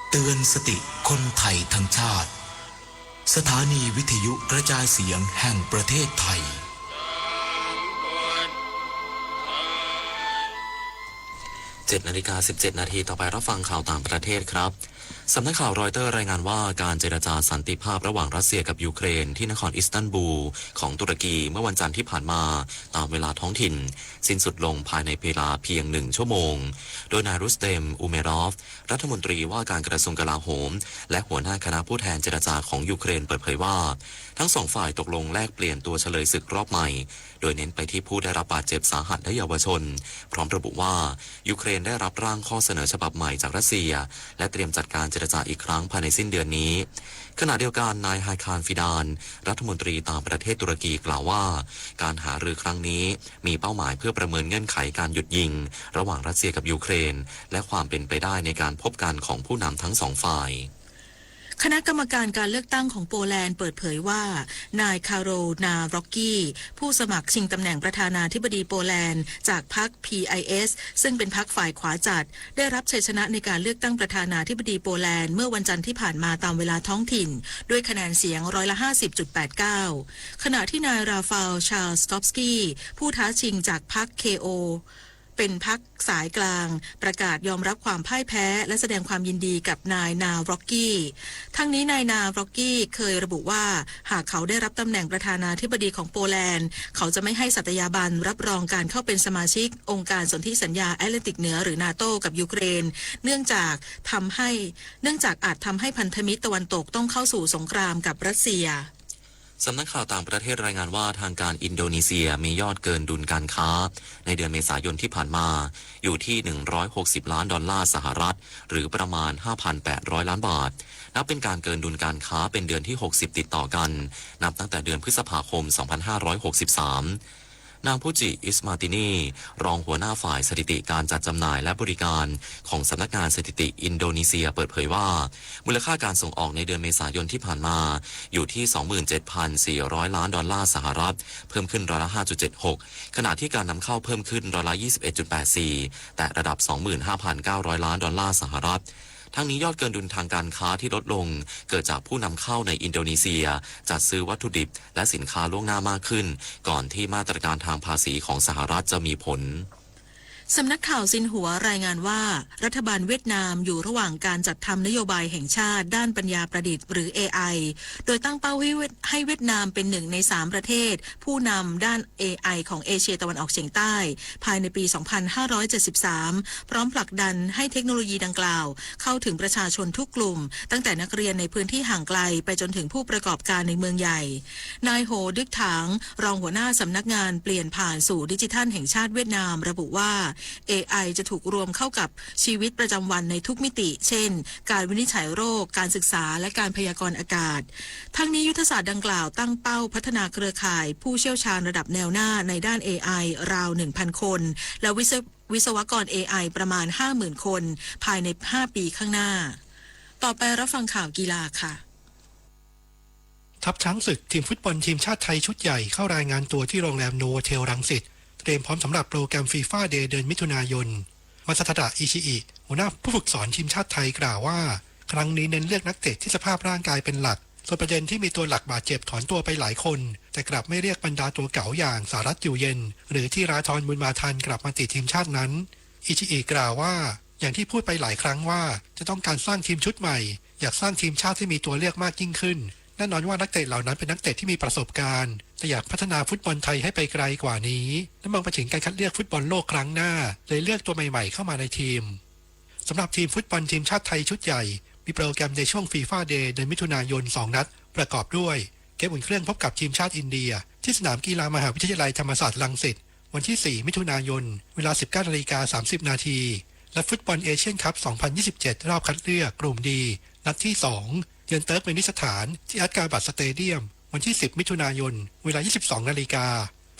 เตือนสติคนไทยทั้งชาติ สถานีวิทยุกระจายเสียงแห่งประเทศไทย เจ็ดนาฬิกาสิบเจ็ดนาที ต่อไปรับฟังข่าวต่างประเทศครับ สำนักข่าวรอยเตอร์รายงานว่าการเจรจาสันติภาพระหว่างรัสเซียกับยูเครนที่นครอิสตันบูลของตุรกีเมื่อวันจันทร์ที่ผ่านมาตามเวลาท้องถิ่น สิ้นสุดลงภายในเวลาเพียงหนึ่งชั่วโมง โดยนายรุสเต็ม อูเมรอฟ รัฐมนตรีว่าการกระทรวงกลาโหม และหัวหน้าคณะผู้แทนเจรจาของยูเครนเปิดเผยว่า ทั้งสองฝ่ายตกลงแลกเปลี่ยนตัวเฉลยศึกรอบใหม่ โดยเน้นไปที่ผู้ได้รับบาดเจ็บสาหัสและเยาวชน พร้อมระบุว่า ยูเครนได้รับร่างข้อเสนอฉบับใหม่จากรัสเซีย และเตรียมจัดการเจรจาอีกครั้งภายในสิ้นเดือนนี้ ขณะเดียวกันนายฮาคาร ฟิดาน รัฐมนตรีต่างประเทศตุรกีกล่าวว่า การหารือครั้งนี้มีเป้าหมายเพื่อประเมินเงื่อนไขการหยุดยิง ระหว่างรัสเซียกับยูเครน และความเป็นไปได้ในการพบกันของผู้นำทั้งสองฝ่าย คณะกรรมการการเลือกตั้งของโปแลนด์เปิดเผยว่า นายคาโรล นาวร็อกกี้ ผู้สมัครชิงตำแหน่งประธานาธิบดีโปแลนด์จากพรรค พี ไอ เอส ซึ่งเป็นพรรคฝ่ายขวาจัด ได้รับชัยชนะในการเลือกตั้งประธานาธิบดีโปแลนด์เมื่อวันจันทร์ที่ผ่านมาตามเวลาท้องถิ่น ด้วยคะแนนเสียงร้อยละ ห้าสิบจุดแปดเก้า ขณะที่นายราฟาล ชาลสกอฟสกี้ ผู้ท้าชิงจากพรรค เค โอ เป็นพรรคสายกลาง ประกาศยอมรับความพ่ายแพ้ และแสดงความยินดีกับนาย นาวร็อกกี้ ทั้งนี้นาย นาวร็อกกี้ เคยระบุว่า หากเขาได้รับตำแหน่งประธานาธิบดีของโปแลนด์ เขาจะไม่ให้สัตยาบันรับรองการเข้าเป็นสมาชิกองค์การสนธิสัญญาแอตแลนติกเหนือหรือนาโตกับยูเครน เนื่องจากทำให้ เนื่องจากอาจทำให้พันธมิตรตะวันตกต้องเข้าสู่สงครามกับรัสเซีย สำนักข่าวต่างประเทศรายงานว่าทางการอินโดนีเซียมียอดเกินดุลการค้าในเดือนเมษายนที่ผ่านมาอยู่ที่ หนึ่งร้อยหกสิบ ล้านดอลลาร์สหรัฐ หรือประมาณ ห้าพันแปดร้อย ล้านบาท นับเป็นการเกินดุลการค้าเป็นเดือนที่ หกสิบ ติดต่อกัน นับตั้งแต่เดือนพฤษภาคม สองพันห้าร้อยหกสิบสาม นาง พูจิ อิสมาตินี รองหัวหน้าฝ่ายสถิติการจัดจำหน่ายและบริการของสำนักงานสถิติอินโดนีเซียเปิดเผยว่า มูลค่าการส่งออกในเดือนเมษายนที่ผ่านมาอยู่ที่ สองหมื่นเจ็ดพันสี่ร้อย ล้านดอลลาร์สหรัฐ เพิ่มขึ้นร้อยละ ห้าจุดเจ็ดหก ขณะที่การนำเข้าเพิ่มขึ้นร้อยละ ยี่สิบเอ็ดจุดแปดสี่ แตะระดับ สองหมื่นห้าพันเก้าร้อย ล้านดอลลาร์สหรัฐ ทั้งนี้ยอดเกินดุลทางการค้าที่ลดลง เกิดจากผู้นำเข้าในอินโดนีเซีย จัดซื้อวัตถุดิบและสินค้าล่วงหน้ามากขึ้น ก่อนที่มาตรการทางภาษีของสหรัฐจะมีผล สำนักข่าวซินหัวรายงานว่า รัฐบาลเวียดนามอยู่ระหว่างการจัดทำนโยบายแห่งชาติด้านปัญญาประดิษฐ์หรือ เอไอ โดยตั้งเป้าให้เวียดให้เวียดนามเป็นหนึ่งในสามประเทศ ผู้นำด้าน เอไอ ของเอเชียตะวันออกเฉียงใต้ ภายในปี สองพันห้าร้อยเจ็ดสิบสาม พร้อมผลักดันให้เทคโนโลยีดังกล่าว เข้าถึงประชาชนทุกกลุ่ม ตั้งแต่นักเรียนในพื้นที่ห่างไกล ไปจนถึงผู้ประกอบการในเมืองใหญ่ นายโห ดึกถาง รองหัวหน้าสำนักงานเปลี่ยนผ่านสู่ดิจิทัลแห่งชาติเวียดนาม ระบุว่า เอไอจะถูกรวมเข้ากับชีวิตประจำวันในทุกมิติ เช่น การวินิจฉัยโรค การศึกษา และการพยากรณ์อากาศ ทั้งนี้ยุทธศาสตร์ดังกล่าวตั้งเป้าพัฒนาเครือข่ายผู้เชี่ยวชาญระดับแนวหน้าในด้าน เอไอ ราว หนึ่งพัน คน และวิศวกร เอไอ ประมาณ ห้าหมื่น คน ภายใน ห้า ปีข้างหน้า ต่อไปรับฟังข่าวกีฬาค่ะ ทัพช้างศึกทีมฟุตบอลทีมชาติไทยชุดใหญ่เข้ารายงานตัวที่โรงแรมโนโวเทลรังสิต เตรียมพร้อมสำหรับโปรแกรมฟีฟ่าเดย์เดือนมิถุนายน มาซาทาดะ อิชิอิ หัวหน้าผู้ฝึกสอนทีมชาติไทยกล่าวว่า ครั้งนี้เน้นเลือกนักเตะที่สภาพร่างกายเป็นหลัก ส่วนประเด็นที่มีตัวหลักบาดเจ็บถอนตัวไปหลายคน แต่กลับไม่เรียกบรรดาตัวเก๋าอย่างสหรัฐอยู่เย็น หรือธีราธรบุญมาทันกลับมาติดทีมชาตินั้น อิชิอิกล่าวว่า อย่างที่พูดไปหลายครั้งว่าจะต้องการสร้างทีมชุดใหม่ อยากสร้างทีมชาติให้มีตัวเลือกมากยิ่งขึ้น แน่นอนว่านักเตะเหล่านั้นเป็นนักเตะที่มีประสบการณ์ แต่อยากพัฒนาฟุตบอลไทยให้ไปไกลกว่านี้ และมองไปถึงการคัดเลือกฟุตบอลโลกครั้งหน้า เลยเลือกตัวใหม่ๆเข้ามาในทีม สำหรับทีมฟุตบอลทีมชาติไทยชุดใหญ่ มีโปรแกรมในช่วงฟีฟ่าเดย์เดือนมิถุนายน สอง นัด ประกอบด้วย เกมอุ่นเครื่องพบกับทีมชาติอินเดีย ที่สนามกีฬามหาวิทยาลัยธรรมศาสตร์รังสิต วันที่ สี่ มิถุนายน เวลา สิบเก้านาฬิกาสามสิบนาที และฟุตบอลเอเชียนคัพ สองพันยี่สิบเจ็ด รอบคัดเลือกกลุ่มดี นัดที่ สอง เยือนเติร์กเมนิสถาน ที่อัสกาบัดสเตเดียม วันที่ สิบ มิถุนายน เวลา ยี่สิบสองนาฬิกา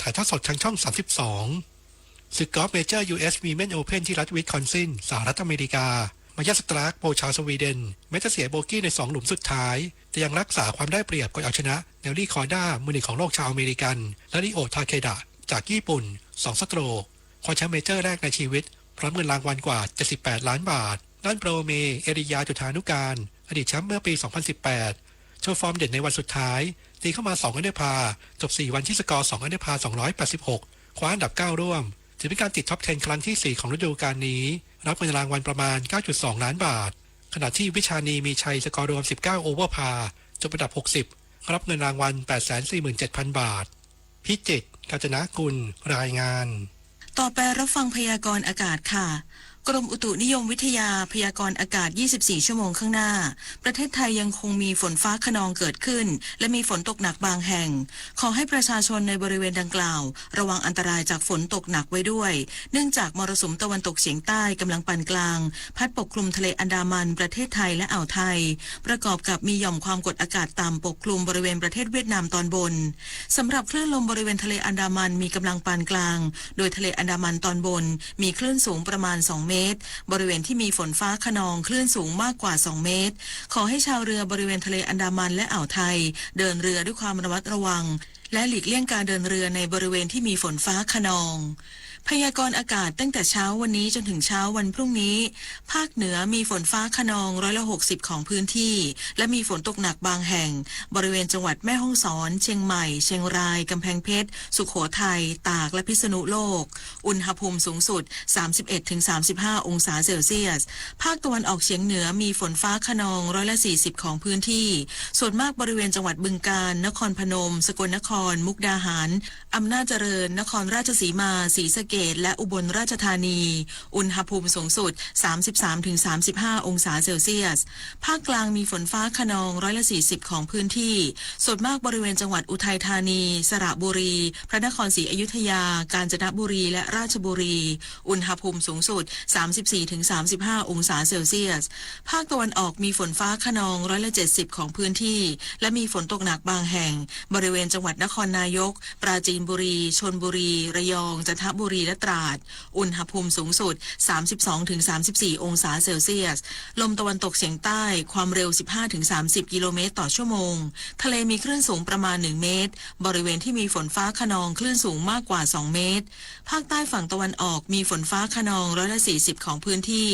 ถ่ายทอดสดทางช่อง สามสิบสอง ศึกกอล์ฟเมเจอร์ ยู เอส Women Open ที่รัฐวิสคอนซิน สหรัฐอเมริกา มายา สตราร์ก โปรชาวสวีเดน แม้จะเสียโบกี้ในสองหลุมสุดท้าย แต่ยังรักษาความได้เปรียบก่อนเอาชนะ เนลลี่ คอร์ด้า มือหนึ่งของโลกชาวอเมริกัน และริโอ ทาเคดะ จากญี่ปุ่น สองสโตรก คว้าแชมป์เมเจอร์แรกในชีวิต พร้อมเงินรางวัลกว่า เจ็ดสิบแปดล้านบาท ด้านโปรเม เอริยา จุฑานุการ อดีตแชมป์เมื่อปี สองพันสิบแปด โชว์ฟอร์มเด่นในวันสุดท้าย ตีเข้ามา สอง อันเดอร์พาร์ จบ สี่ วันที่สกอร์ สอง อันเดอร์พาร์ สองร้อยแปดสิบหก คว้าอันดับ เก้า ร่วม ถือเป็นการติดท็อป เท็น ครั้งที่ สี่ ของฤดูกาลนี้ รับเงินรางวัลประมาณ เก้าจุดสองล้านบาท ขณะที่วิชานี มีชัย สกอร์รวม สิบเก้า โอเวอร์พาร์ จบอันดับ หกสิบ รับเงินรางวัล แปดแสนสี่หมื่นเจ็ดพันบาท พิจิตร กาญจนกุล รายงาน ต่อไปรับฟังพยากรณ์อากาศค่ะ กรมอุตุนิยมวิทยาพยากรณ์อากาศ ยี่สิบสี่ ชั่วโมงข้างหน้า ประเทศไทยยังคงมีฝนฟ้าคะนองเกิดขึ้น และมีฝนตกหนักบางแห่ง ขอให้ประชาชนในบริเวณดังกล่าว ระวังอันตรายจากฝนตกหนักไว้ด้วย เนื่องจากมรสุมตะวันตกเฉียงใต้กำลังปานกลาง พัดปกคลุมทะเลอันดามัน ประเทศไทยและอ่าวไทย ประกอบกับมีหย่อมความกดอากาศต่ำปกคลุมบริเวณประเทศเวียดนามตอนบน สำหรับคลื่นลมบริเวณทะเลอันดามันมีกำลังปานกลาง โดยทะเลอันดามันตอนบนมีคลื่นสูงประมาณ สอง เมตร บริเวณที่มีฝนฟ้าคะนองคลื่นสูงมากกว่า สอง เมตร ขอให้ชาวเรือบริเวณทะเลอันดามันและอ่าวไทย เดินเรือด้วยความระมัดระวัง และหลีกเลี่ยงการเดินเรือในบริเวณที่มีฝนฟ้าคะนอง พยากรณ์อากาศตั้งแต่เช้าวันนี้จนถึงเช้าวันพรุ่งนี้ ภาคเหนือมีฝนฟ้าคะนองร้อยละ หกสิบ ของพื้นที่ และมีฝนตกหนักบางแห่ง บริเวณจังหวัดแม่ฮ่องสอน เชียงใหม่ เชียงราย กำแพงเพชร สุโขทัย ตาก และพิษณุโลก อุณหภูมิสูงสุด สามสิบเอ็ดถึงสามสิบห้า องศาเซลเซียส ภาคตะวันออกเฉียงเหนือมีฝนฟ้าคะนองร้อยละ สี่สิบ ของพื้นที่ ส่วนมากบริเวณจังหวัดบึงกาฬ นครพนม สกลนคร มุกดาหาร อำนาจเจริญ นครราชสีมา ศรีสะเกษ และอุบลราชธานี อุณหภูมิสูงสุด สามสิบสามถึงสามสิบห้า องศาเซลเซียส ภาคกลางมีฝนฟ้าคะนองร้อยละ สี่สิบ ของพื้นที่ ส่วนมากบริเวณจังหวัดอุทัยธานี สระบุรี พระนครศรีอยุธยา กาญจนบุรี และราชบุรี อุณหภูมิสูงสุด สามสิบสี่ถึงสามสิบห้า องศาเซลเซียส ภาคตะวันออกมีฝนฟ้าคะนองร้อยละ เจ็ดสิบ ของพื้นที่ และมีฝนตกหนักบางแห่ง บริเวณจังหวัดนครนายก ปราจีนบุรี ชลบุรี ระยอง จันทบุรี และตราด อุณหภูมิสูงสุด สามสิบสองถึงสามสิบสี่ องศาเซลเซียส ลมตะวันตกเฉียงใต้ ความเร็ว สิบห้าถึงสามสิบ กิโลเมตรต่อชั่วโมง ทะเลมีคลื่นสูงประมาณ หนึ่ง เมตร บริเวณที่มีฝนฟ้าคะนองคลื่นสูงมากกว่า สอง เมตร ภาคใต้ฝั่งตะวันออกมีฝนฟ้าคะนองร้อยละ สี่สิบ ของพื้นที่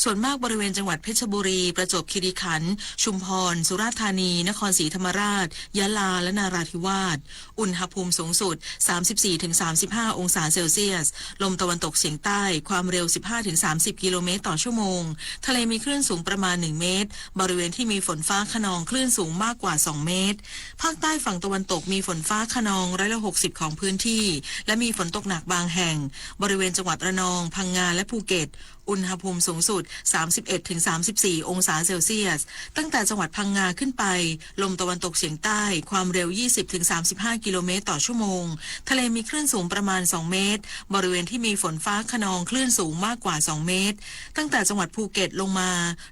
ส่วนมากบริเวณจังหวัดเพชรบุรี ประจวบคีรีขันธ์ ชุมพร สุราษฎร์ธานี นครศรีธรรมราช ยะลา และนราธิวาส อุณหภูมิสูงสุด สามสิบสี่ถึงสามสิบห้า องศาเซลเซียส ลมตะวันตกเฉียงใต้ ความเร็ว สิบห้าถึงสามสิบ กิโลเมตรต่อชั่วโมง ทะเลมีคลื่นสูงประมาณ หนึ่ง เมตร บริเวณที่มีฝนฟ้าคะนองคลื่นสูงมากกว่า สอง เมตร ภาคใต้ฝั่งตะวันตกมีฝนฟ้าคะนองร้อยละ หกสิบ ของพื้นที่ และมีฝนตกหนักบางแห่ง บริเวณจังหวัดระนอง พังงา และภูเก็ต อุณหภูมิสูงสุด สามสิบเอ็ดถึงสามสิบสี่องศาเซลเซียส ตั้งแต่จังหวัดพังงาขึ้นไป ลมตะวันตกเฉียงใต้ ความเร็ว ยี่สิบถึงสามสิบห้ากิโลเมตรต่อชั่วโมง ทะเลมีคลื่นสูงประมาณ สองเมตร บริเวณที่มีฝนฟ้าคะนองคลื่นสูงมากกว่า สองเมตร ตั้งแต่จังหวัดภูเก็ตลงมา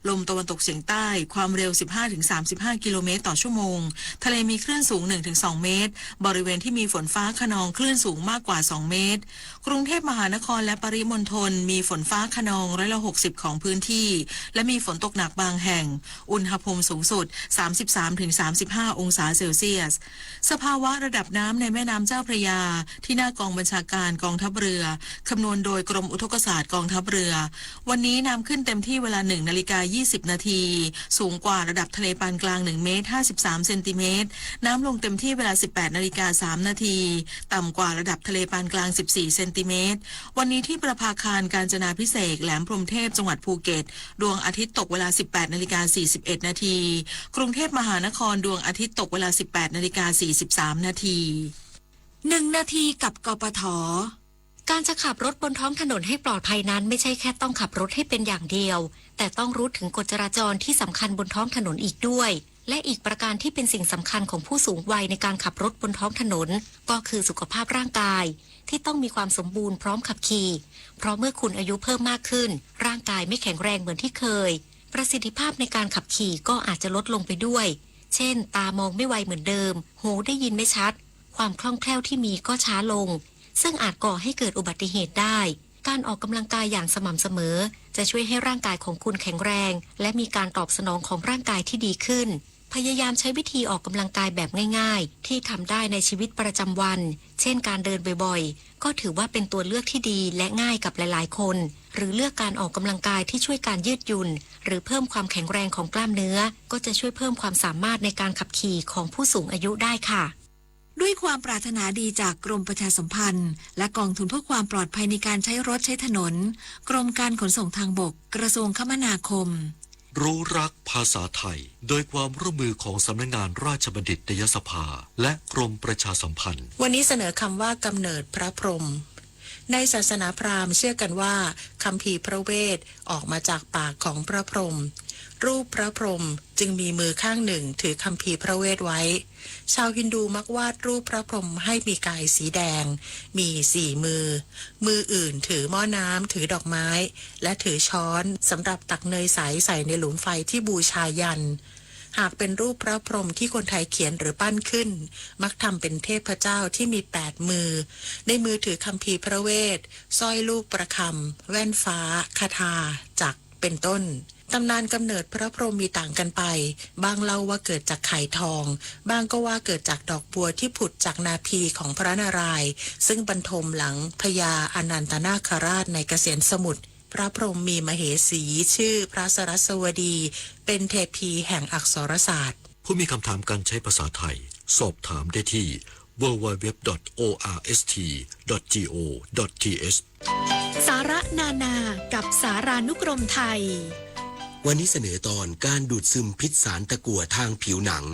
ลมตะวันตกเฉียงใต้ ความเร็ว สิบห้าถึงสามสิบห้ากิโลเมตรต่อชั่วโมง ทะเลมีคลื่นสูง หนึ่งถึงสองเมตร บริเวณที่มีฝนฟ้าคะนองคลื่นสูงมากกว่า สองเมตร กรุงเทพมหานครและปริมณฑลมีฝนฟ้าคะนองร้อยละหกสิบของพื้นที่ และมีฝนตกหนักบางแห่ง อุณหภูมิสูงสุด สามสิบสามถึงสามสิบห้าองศาเซลเซียส สภาวะระดับน้ำในแม่น้ำเจ้าพระยา ที่หน้ากองบัญชาการกองทัพเรือ คำนวณโดยกรมอุทกศาสตร์กองทัพเรือ วันนี้น้ำขึ้นเต็มที่เวลา หนึ่งนาฬิกา ยี่สิบนาที สูงกว่าระดับทะเลปานกลาง หนึ่งเมตร ห้าสิบสามเซนติเมตร น้ำลงเต็มที่เวลา สิบแปดนาฬิกา สามนาที ต่ำกว่าระดับทะเลปานกลาง สิบสี่เซนติเมตร วันนี้ที่ประภาคารกาญจนาภิเษก แหลมพรหมเทพ จังหวัดภูเก็ต ดวงอาทิตย์ตกเวลา สิบแปดนาฬิกา สี่สิบเอ็ดนาที กรุงเทพมหานคร ดวงอาทิตย์ตกเวลา สิบแปดนาฬิกา สี่สิบสามนาที หนึ่งนาทีกับ กปท การจะขับรถบนท้องถนนให้ปลอดภัยนั้น ไม่ใช่แค่ต้องขับรถให้เป็นอย่างเดียว แต่ต้องรู้ถึงกฎจราจรที่สำคัญบนท้องถนนอีกด้วย และอีกประการที่เป็นสิ่งสำคัญของผู้สูงวัยในการขับรถบนท้องถนน ก็คือสุขภาพร่างกาย ที่ต้องมีความสมบูรณ์พร้อมขับขี่ เพราะเมื่อคุณอายุเพิ่มมากขึ้น ร่างกายไม่แข็งแรงเหมือนที่เคย ประสิทธิภาพในการขับขี่ก็อาจจะลดลงไปด้วย เช่น ตามองไม่ไวเหมือนเดิม หูได้ยินไม่ชัด ความคล่องแคล่วที่มีก็ช้าลง ซึ่งอาจก่อให้เกิดอุบัติเหตุได้ การออกกำลังกายอย่างสม่ำเสมอ จะช่วยให้ร่างกายของคุณแข็งแรง และมีการตอบสนองของร่างกายที่ดีขึ้น พยายามใช้วิธีออกกำลังกายแบบง่ายๆ ที่ทำได้ในชีวิตประจำวัน เช่นการเดินบ่อยๆ ก็ถือว่าเป็นตัวเลือกที่ดีและง่ายกับหลายๆ คน หรือเลือกการออกกำลังกายที่ช่วยการยืดหยุ่น หรือเพิ่มความแข็งแรงของกล้ามเนื้อ ก็จะช่วยเพิ่มความสามารถในการขับขี่ของผู้สูงอายุได้ค่ะ ด้วยความปรารถนาดีจากกรมประชาสัมพันธ์ และกองทุนเพื่อความปลอดภัยในการใช้รถใช้ถนน กรมการขนส่งทางบก กระทรวงคมนาคม รู้รักภาษาไทย โดยความร่วมมือของสำนักงานราชบัณฑิตยสภา และกรมประชาสัมพันธ์ วันนี้เสนอคำว่ากำเนิดพระพรหม ในศาสนาพราหมณ์เชื่อกันว่าคัมภีร์พระเวทออกมาจากปากของพระพรหม รูปพระพรหมจึงมีมือข้างหนึ่งถือคัมภีร์พระเวทไว้ ชาวฮินดูมักวาดรูปพระพรหมให้มีกายสีแดง มีสี่มือ มืออื่นถือหม้อน้ำ ถือดอกไม้ และถือช้อนสำหรับตักเนยใสใส่ในหลุมไฟที่บูชายัน หากเป็นรูปพระพรหมที่คนไทยเขียนหรือปั้นขึ้น มักทำเป็นเทพเจ้าที่มีแปดมือ ในมือถือคัมภีร์พระเวท สร้อยลูกประคำ แว่นฟ้า คาถา จักร เป็นต้น ตำนานกำเนิดพระพรหมมีต่างกันไป บ้างเล่าว่าเกิดจากไข่ทอง บ้างก็ว่าเกิดจากดอกบัวที่ผุดจากนาภีของพระนารายณ์ ซึ่งบรรทมหลังพญาอานันตนาคราชในเกษตรสมุทร พระพรหมมีมเหสีชื่อพระสรัสวดี เป็นเทพีแห่งอักษรศาสตร์ ผู้มีคำถามการใช้ภาษาไทย สอบถามได้ที่ ดับเบิลยู ดับเบิลยู ดับเบิลยู ดอท โอ อาร์ เอส ที ดอท จี โอ ดอท ที เอช สาระนานากับสารานุกรมไทย วันนี้เสนอตอนการดูดซึมพิษสารตะกั่วทางผิวหนัง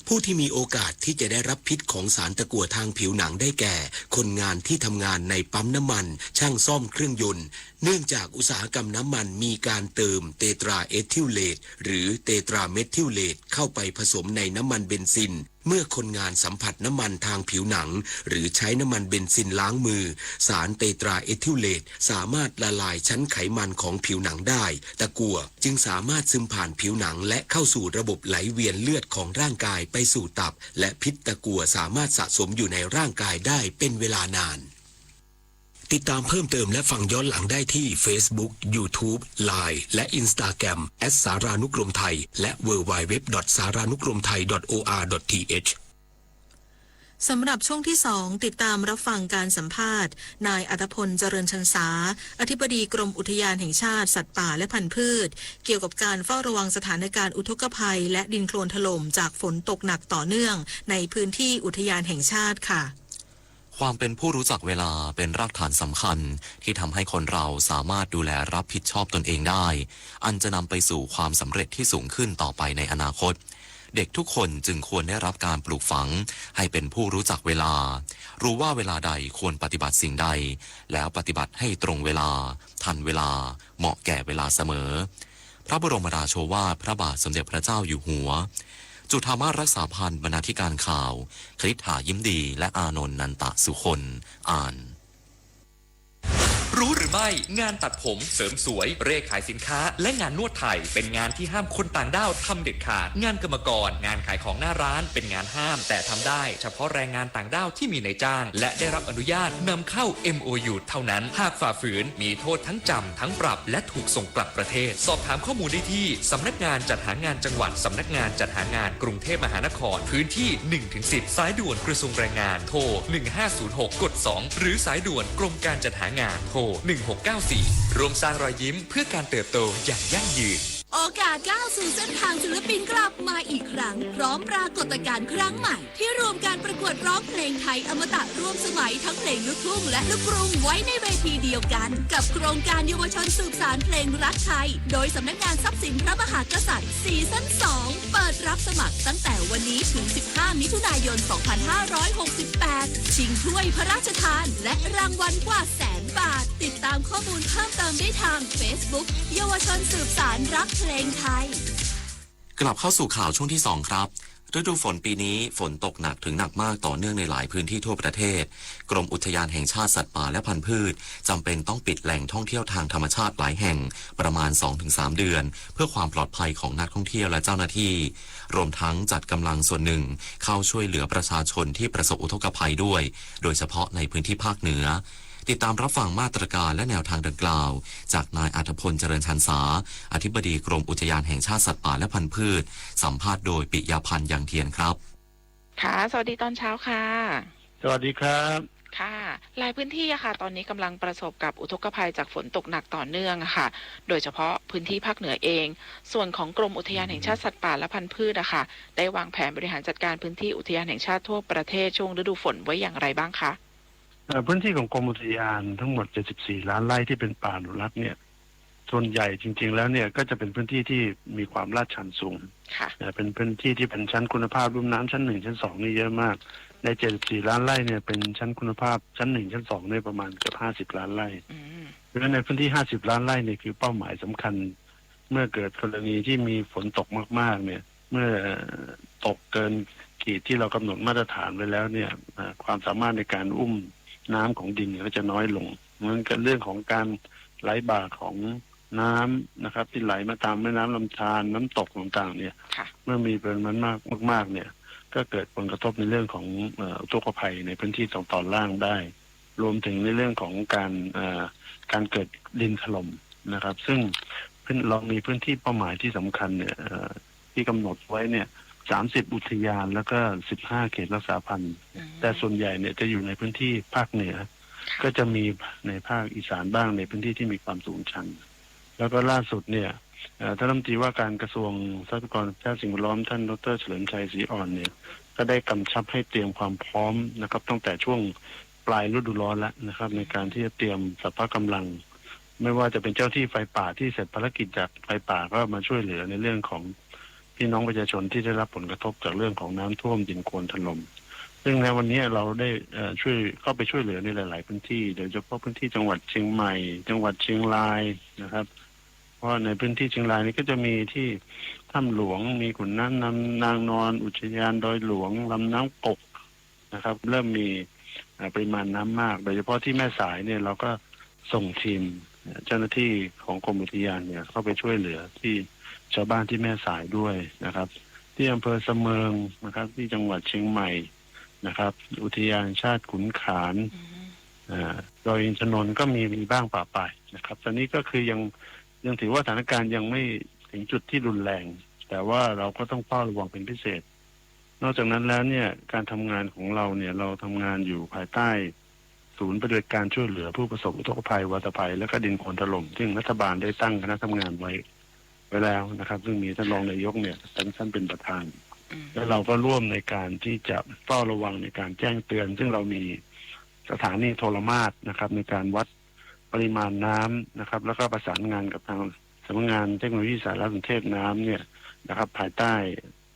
ผู้ที่มีโอกาสที่จะได้รับพิษของสารตะกั่วทางผิวหนังได้แก่ คนงานที่ทำงานในปั๊มน้ำมัน ช่างซ่อมเครื่องยนต์ เนื่องจากอุตสาหกรรมน้ำมันมีการเติมเตตราเอทิลเลต หรือเตตราเมทิลเลต เข้าไปผสมในน้ำมันเบนซิน เมื่อคนงานสัมผัสน้ำมันทางผิวหนัง หรือใช้น้ำมันเบนซินล้างมือ สารเตตราเอทิลเลต สามารถละลายชั้นไขมันของผิวหนังได้ ตะกั่วจึงสามารถซึมผ่านผิวหนังและเข้าสู่ระบบไหลเวียนเลือดของร่างกายไปสู่ตับ และพิษตะกั่วสามารถสะสมอยู่ในร่างกายได้เป็นเวลานาน ติดตามเพิ่มเติมและฟังย้อนหลังได้ที่ Facebook YouTube Line และ Instagram แอทสารานุกรมไทย และ ดับเบิลยู ดับเบิลยู ดับเบิลยู ดอท สารานุกรมไทย ดอท โอ อาร์ ดอท ที เอช สำหรับช่วงที่สอง ติดตามรับฟังการสัมภาษณ์ นายอัธพล เจริญชันสา อธิบดีกรมอุทยานแห่งชาติ สัตว์ป่าและพันธุ์พืช เกี่ยวกับการเฝ้าระวังสถานการณ์อุทกภัย และดินโคลนถล่มจากฝนตกหนักต่อเนื่องในพื้นที่อุทยานแห่งชาติค่ะ ความเป็นผู้รู้จักเวลาเป็นรากฐานสำคัญที่ทำให้คนเราสามารถดูแลรับผิดชอบตนเองได้ อันจะนำไปสู่ความสำเร็จที่สูงขึ้นต่อไปในอนาคต เด็กทุกคนจึงควรได้รับการปลูกฝังให้เป็นผู้รู้จักเวลา รู้ว่าเวลาใดควรปฏิบัติสิ่งใด แล้วปฏิบัติให้ตรงเวลา ทันเวลา เหมาะแก่เวลาเสมอ พระบรมราโชวาทพระบาทสมเด็จพระเจ้าอยู่หัว จุฑามาสรักษาพันธ์ บรรณาธิการข่าว คณิษฐายิ้มดี และอานนท์นันตะสุคน อ่าน รู้หรือไม่ งานตัดผม เสริมสวย เร่ขายสินค้า และงานนวดไทย เป็นงานที่ห้ามคนต่างด้าวทำเด็ดขาด งานกรรมกร งานขายของหน้าร้าน เป็นงานห้าม แต่ทำได้เฉพาะแรงงานต่างด้าวที่มีนายจ้าง และได้รับอนุญาตนำเข้า เอ็ม โอ ยู เท่านั้น หากฝ่าฝืน มีโทษทั้งจำ ทั้งปรับ และถูกส่งกลับประเทศ สอบถามข้อมูลได้ที่ สำนักงานจัดหางานจังหวัด สำนักงานจัดหางานกรุงเทพมหานคร พื้นที่ หนึ่งถึงสิบ สายด่วนกระทรวงแรงงาน โทร หนึ่งห้าศูนย์หก กด สอง หรือสายด่วนกรมการจัดหางาน โทร หนึ่งหกเก้าสี่ ร่วมสร้างรอยยิ้มเพื่อการเติบโตอย่างยั่งยืน โอกาสก้าวสู่เส้นทางศิลปินกลับมาอีกครั้ง พร้อมปรากฏการณ์ครั้งใหม่ ที่รวมการประกวดร้องเพลงไทยอมตะร่วมสมัยทั้งเพลงลูกทุ่งและลูกกรุงไว้ในเวทีเดียวกัน กับโครงการเยาวชนสืบสานเพลงรักไทย โดยสำนักงานทรัพย์สินพระมหากษัตริย์ ซีซั่น สอง เปิดรับสมัครตั้งแต่วันนี้ถึง สิบห้า มิถุนายน สองพันห้าร้อยหกสิบแปด ชิงถ้วยพระราชทาน และรางวัลกว่าแสนบาท ติดตามข้อมูลเพิ่มเติมได้ทาง Facebook เยาวชนสืบสานรักเพลงไทย กลับเข้าสู่ข่าวช่วงที่สองครับ ฤดูฝนปีนี้ฝนตกหนักถึงหนักมากต่อเนื่องในหลายพื้นที่ทั่วประเทศ กรมอุทยานแห่งชาติสัตว์ป่าและพันธุ์พืชจำเป็นต้องปิดแหล่งท่องเที่ยวทางธรรมชาติหลายแห่งประมาณสองถึงสามเดือน เพื่อความปลอดภัยของนักท่องเที่ยวและเจ้าหน้าที่ รวมทั้งจัดกำลังส่วนหนึ่งเข้าช่วยเหลือประชาชนที่ประสบอุทกภัยด้วย โดยเฉพาะในพื้นที่ภาคเหนือ ติดตามรับฟังมาตรการและแนวทางดังกล่าว จากนายอัธพล เจริญชันสา อธิบดีกรมอุทยานแห่งชาติสัตว์ป่าและพันธุ์พืช สัมภาษณ์โดยปิยาพันธ์ ยังเทียนครับ ค่ะ สวัสดีตอนเช้าค่ะ สวัสดีครับ ค่ะ หลายพื้นที่อะค่ะ ตอนนี้กำลังประสบกับอุทกภัยจากฝนตกหนักต่อเนื่องอะค่ะ โดยเฉพาะพื้นที่ภาคเหนือเอง ส่วนของกรมอุทยานแห่งชาติสัตว์ป่าและพันธุ์พืชอะค่ะ ได้วางแผนบริหารจัดการพื้นที่อุทยานแห่งชาติทั่วประเทศช่วงฤดูฝนไว้อย่างไรบ้างคะ เอ่อ พื้นที่ของกรมอุทยานทั้งหมด เจ็ดสิบสี่ ล้านไร่ที่เป็นป่าอนุรักษ์เนี่ย ส่วนใหญ่จริงๆแล้วเนี่ยก็จะเป็นพื้นที่ที่มีความลาดชันสูง ค่ะ นะ เป็นพื้นที่ที่เป็นชั้นคุณภาพลุ่มน้ำชั้นหนึ่งชั้นสองนี่เยอะมาก ใน เจ็ดสิบสี่ ล้านไร่เนี่ยเป็นชั้นคุณภาพชั้นหนึ่งชั้นสองเนี่ยประมาณเกือบ ห้าสิบ ล้านไร่ อืม เพราะฉะนั้นในพื้นที่ ห้าสิบ ล้านไร่เนี่ยคือเป้าหมายสำคัญ เมื่อเกิดกรณีที่มีฝนตกมากๆเนี่ย เมื่อตกเกินขีดที่เรากำหนดมาตรฐานไว้แล้วเนี่ย อ่า ความสามารถในการอุ้มน้ำของดินเนี่ยก็จะน้อยลง เพราะฉะนั้นเรื่องของการไหลบ่าของน้ำนะครับ ที่ไหลมาตามแม่น้ำลำธาร น้ำตกต่างๆเนี่ย ค่ะ เมื่อมีปริมาณมากๆเนี่ย ก็เกิดผลกระทบในเรื่องของ เอ่อ อุทกภัยในพื้นที่ทางตอนล่างได้ รวมถึงในเรื่องของการ เอ่อ การเกิดดินถล่มนะครับ ซึ่งพื้น-, เรามีพื้นที่เป้าหมายที่สำคัญเนี่ย เอ่อ ที่กำหนดไว้เนี่ย สามสิบ อุทยาน แล้วก็ สิบห้า เขตรักษาพันธุ์ อืม แต่ส่วนใหญ่เนี่ยจะอยู่ในพื้นที่ภาคเหนือ ค่ะ ก็จะมีในภาคอีสานบ้าง ในพื้นที่ที่มีความสูงชัน แล้วก็ล่าสุดเนี่ย เอ่อ ท่านรัฐมนตรีว่าการกระทรวงทรัพยากรธรรมชาติสิ่งแวดล้อม ท่าน ดอกเตอร์ เฉลิมชัย ศรีอ่อนเนี่ย ก็ได้กำชับให้เตรียมความพร้อมนะครับ ตั้งแต่ช่วงปลายฤดูร้อนแล้วนะครับ ในการที่จะเตรียมสรรพกำลัง ไม่ว่าจะเป็นเจ้าหน้าที่ไฟป่าที่เสร็จภารกิจจากไฟป่าก็มาช่วยเหลือในเรื่องของพี่น้องประชาชนที่ได้รับผลกระทบจากเรื่องของน้ำท่วมดินโคลนถล่ม ซึ่งในวันนี้เราได้ เอ่อ ช่วย เข้าไปช่วยเหลือในหลายๆพื้นที่ โดยเฉพาะพื้นที่จังหวัดเชียงใหม่ จังหวัดเชียงรายนะครับ เพราะในพื้นที่เชียงรายนี่ก็จะมีที่ถ้ำหลวง มีขุนน้ำนำนางนอน อุทยานดอยหลวง ลำน้ำกกนะครับ เริ่มมี อ่า ปริมาณน้ำมาก โดยเฉพาะที่แม่สายเนี่ย เราก็ส่งทีม เจ้าหน้าที่ของกรมอุทยานเนี่ย เข้าไปช่วยเหลือที่ชาวบ้านที่แม่สายด้วยนะครับ ที่อำเภอเสมิงนะครับ ที่จังหวัดเชียงใหม่นะครับ อุทยานแห่งชาติขุนขาน อืม อ่า ดอยอินทนนท์ก็มี มีบ้างปะปายนะครับ ตอนนี้ก็คือยัง ยังถือว่าสถานการณ์ยังไม่ถึงจุดที่รุนแรง แต่ว่าเราก็ต้องเฝ้าระวังเป็นพิเศษ นอกจากนั้นแล้วเนี่ย การทำงานของเราเนี่ย เราทำงานอยู่ภายใต้ศูนย์ปฏิบัติการช่วยเหลือผู้ประสบอุทกภัยวาตภัย และก็ดินโคลนถล่ม ซึ่งรัฐบาลได้ตั้งคณะทำงานไว้ ไว้แล้วนะครับ ซึ่งมีท่านรองนายกเนี่ย ท่าน ท่านเป็นประธาน อืม และเราก็ร่วมในการที่จะเฝ้าระวังในการแจ้งเตือน ซึ่งเรามีสถานีโทรมาสนะครับ ในการวัดปริมาณน้ำนะครับ แล้วก็ประสานงานกับทางสำนักงานเทคโนโลยีสารสนเทศน้ำเนี่ยนะครับ ภายใต้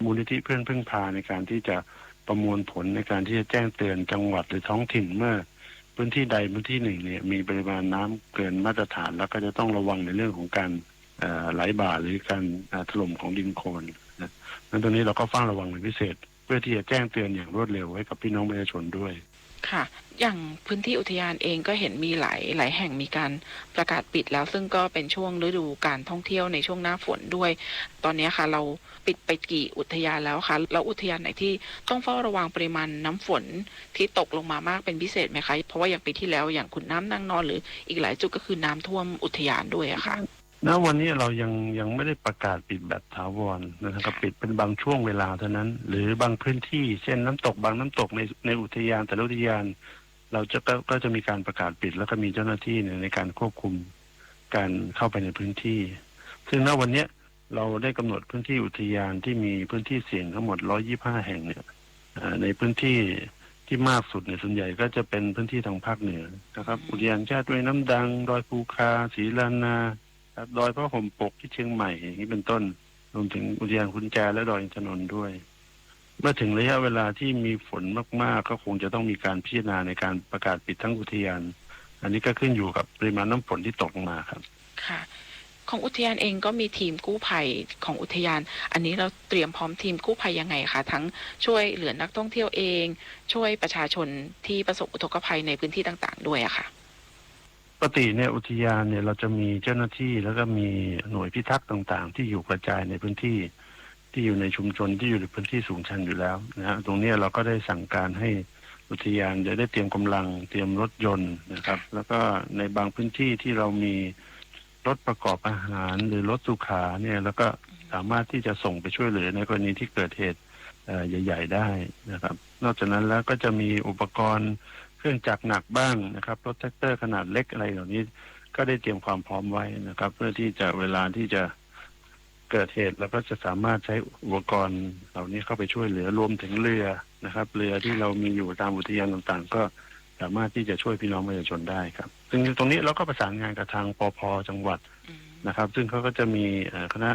มูลนิธิเพื่อนพึ่งพาในการที่จะประมวลผลในการที่จะแจ้งเตือนจังหวัดหรือท้องถิ่นเมื่อพื้นที่ใดพื้นที่หนึ่งเนี่ยมีปริมาณน้ำเกินมาตรฐานแล้วก็จะต้องระวังในเรื่องของการเอ่อไหลบ่าหรือการเอ่อถล่มของดินโคลนนะนั้นตรงนี้เราก็เฝ้าระวังเป็นพิเศษเพื่อที่จะแจ้งเตือนอย่างรวดเร็วให้กับพี่น้องประชาชนด้วย ค่ะ อย่างพื้นที่อุทยานเองก็เห็นมีหลายหลายแห่งมีการประกาศปิดแล้ว ซึ่งก็เป็นช่วงฤดูการท่องเที่ยวในช่วงหน้าฝนด้วย ตอนนี้ค่ะเราปิดไปกี่อุทยานแล้วคะ แล้วอุทยานไหนที่ต้องเฝ้าระวังปริมาณน้ำฝนที่ตกลงมามากเป็นพิเศษไหมคะ เพราะว่าอย่างปีที่แล้วอย่างขุนน้ำนางนอนหรืออีกหลายจุดก็คือน้ำท่วมอุทยานด้วยอะค่ะ ณวันนี้เรายังยังไม่ได้ประกาศปิดแบบถาวรนะครับ ปิดเป็นบางช่วงเวลาเท่านั้น หรือบางพื้นที่ เช่นน้ำตกบางน้ำตกในในอุทยานแต่ละอุทยาน เราจะก็ก็จะมีการประกาศปิด แล้วก็มีเจ้าหน้าที่เนี่ยในการควบคุมการเข้าไปในพื้นที่ ซึ่งณวันนี้เราได้กำหนดพื้นที่อุทยานที่มีพื้นที่เสี่ยงทั้งหมดร้อยยี่สิบห้าแห่งเนี่ยเอ่อในพื้นที่ที่มากสุดเนี่ยส่วนใหญ่ก็จะเป็นพื้นที่ทางภาคเหนือนะครับ อุทยานแห่งชาติห้วยน้ำดัง ดอยภูคา ศรีรานา ครับ ดอยผ้าห่มปกที่เชียงใหม่อย่างนี้เป็นต้น รวมถึงอุทยานขุนแจและดอยอินทนนท์ด้วย เมื่อถึงระยะเวลาที่มีฝนมากๆ ก็คงจะต้องมีการพิจารณาในการประกาศปิดทั้งอุทยาน อันนี้ก็ขึ้นอยู่กับปริมาณน้ำฝนที่ตกลงมาครับ ค่ะ ของอุทยานเองก็มีทีมกู้ภัยของอุทยาน อันนี้เราเตรียมพร้อมทีมกู้ภัยยังไงคะ ทั้งช่วยเหลือนักท่องเที่ยวเอง ช่วยประชาชนที่ประสบอุทกภัยในพื้นที่ต่างๆด้วยอะค่ะ ปกติเนี่ยอุทยานเนี่ยเราจะมีเจ้าหน้าที่แล้วก็มีหน่วยพิทักษ์ต่างๆ ที่อยู่กระจายในพื้นที่ที่อยู่ในชุมชนที่อยู่ในพื้นที่สูงชันอยู่แล้วนะฮะตรงนี้เราก็ได้สั่งการให้อุทยานจะได้เตรียมกำลังเตรียมรถยนต์นะครับแล้วก็ในบางพื้นที่ที่เรามีรถประกอบอาหารหรือรถสุขาเนี่ยแล้วก็สามารถที่จะส่งไปช่วยเหลือในกรณีที่เกิดเหตุใหญ่ๆได้นะครับนอกจากนั้นแล้วก็จะมีอุปกรณ์เครื่องจักรหนักบ้างนะครับรถแทรกเตอร์ขนาดเล็กอะไรเหล่านี้ก็ได้เตรียมความพร้อมไว้นะครับเพื่อที่จะเวลาที่จะเกิดเหตุเราก็จะสามารถใช้อุปกรณ์เหล่านี้เข้าไปช่วยเหลือรวมถึงเรือนะครับเรือที่เรามีอยู่ตามอุทยานต่างๆ ก็สามารถที่จะช่วยพี่น้องประชาชนได้ครับซึ่งตรงนี้เราก็ประสานงานกับทางปภจังหวัดนะครับซึ่งเขาก็จะมีคณะ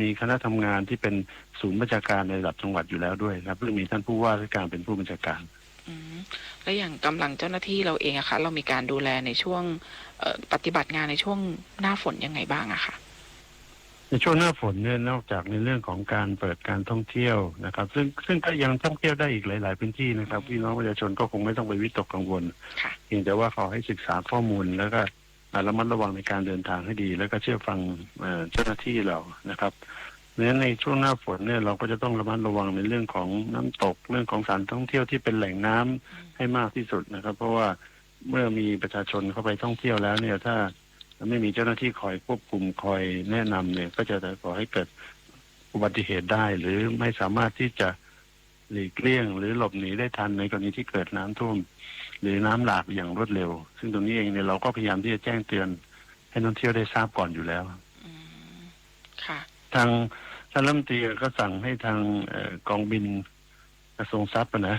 มีคณะทำงานที่เป็นศูนย์บัญชาการในระดับจังหวัดอยู่แล้วด้วยครับซึ่งมีท่านผู้ว่าราชการเป็นผู้บัญชาการ แล้วอย่างกำลังเจ้าหน้าที่เราเองอะคะเรามีการดูแลในช่วงปฏิบัติงานในช่วงหน้าฝนยังไงบ้างอะคะในช่วงหน้าฝนเนี่ยนอกจากในเรื่องของการเปิดการท่องเที่ยวนะครับซึ่งซึ่งก็ยังท่องเที่ยวได้อีกหลายๆพื้นที่นะครับพี่น้องประชาชนก็คงไม่ต้องไปวิตกกังวลเพียงแต่ว่าขอให้ศึกษาข้อมูลแล้วก็ระมัดระวังในการเดินทางให้ดี แล้วก็เชื่อฟังเจ้าหน้าที่เรานะครับดังนั้นในช่วงหน้าฝนเนี่ยเราก็จะต้องระมัดระวังในเรื่องของน้ำตกเรื่องของสถานท่องเที่ยวที่เป็นแหล่งน้ำให้มากที่สุดนะครับเพราะว่าเมื่อมีประชาชนเข้าไปท่องเที่ยวแล้วเนี่ยถ้าไม่มีเจ้าหน้าที่คอยควบคุมคอยแนะนำเนี่ยก็จะก่อให้เกิดอุบัติเหตุได้ หรือไม่สามารถที่จะหลีกเลี่ยงหรือหลบหนีได้ทันในกรณีที่เกิดน้ำท่วมหรือน้ำหลากอย่างรวดเร็ว ซึ่งตรงนี้เองเนี่ยเราก็พยายามที่จะแจ้งเตือนให้นักท่องเที่ยวได้ทราบก่อนอยู่แล้วทางท่านรัฐมนตรีก็สั่งให้ทางกองบินกระทรวงทรัพย์นะ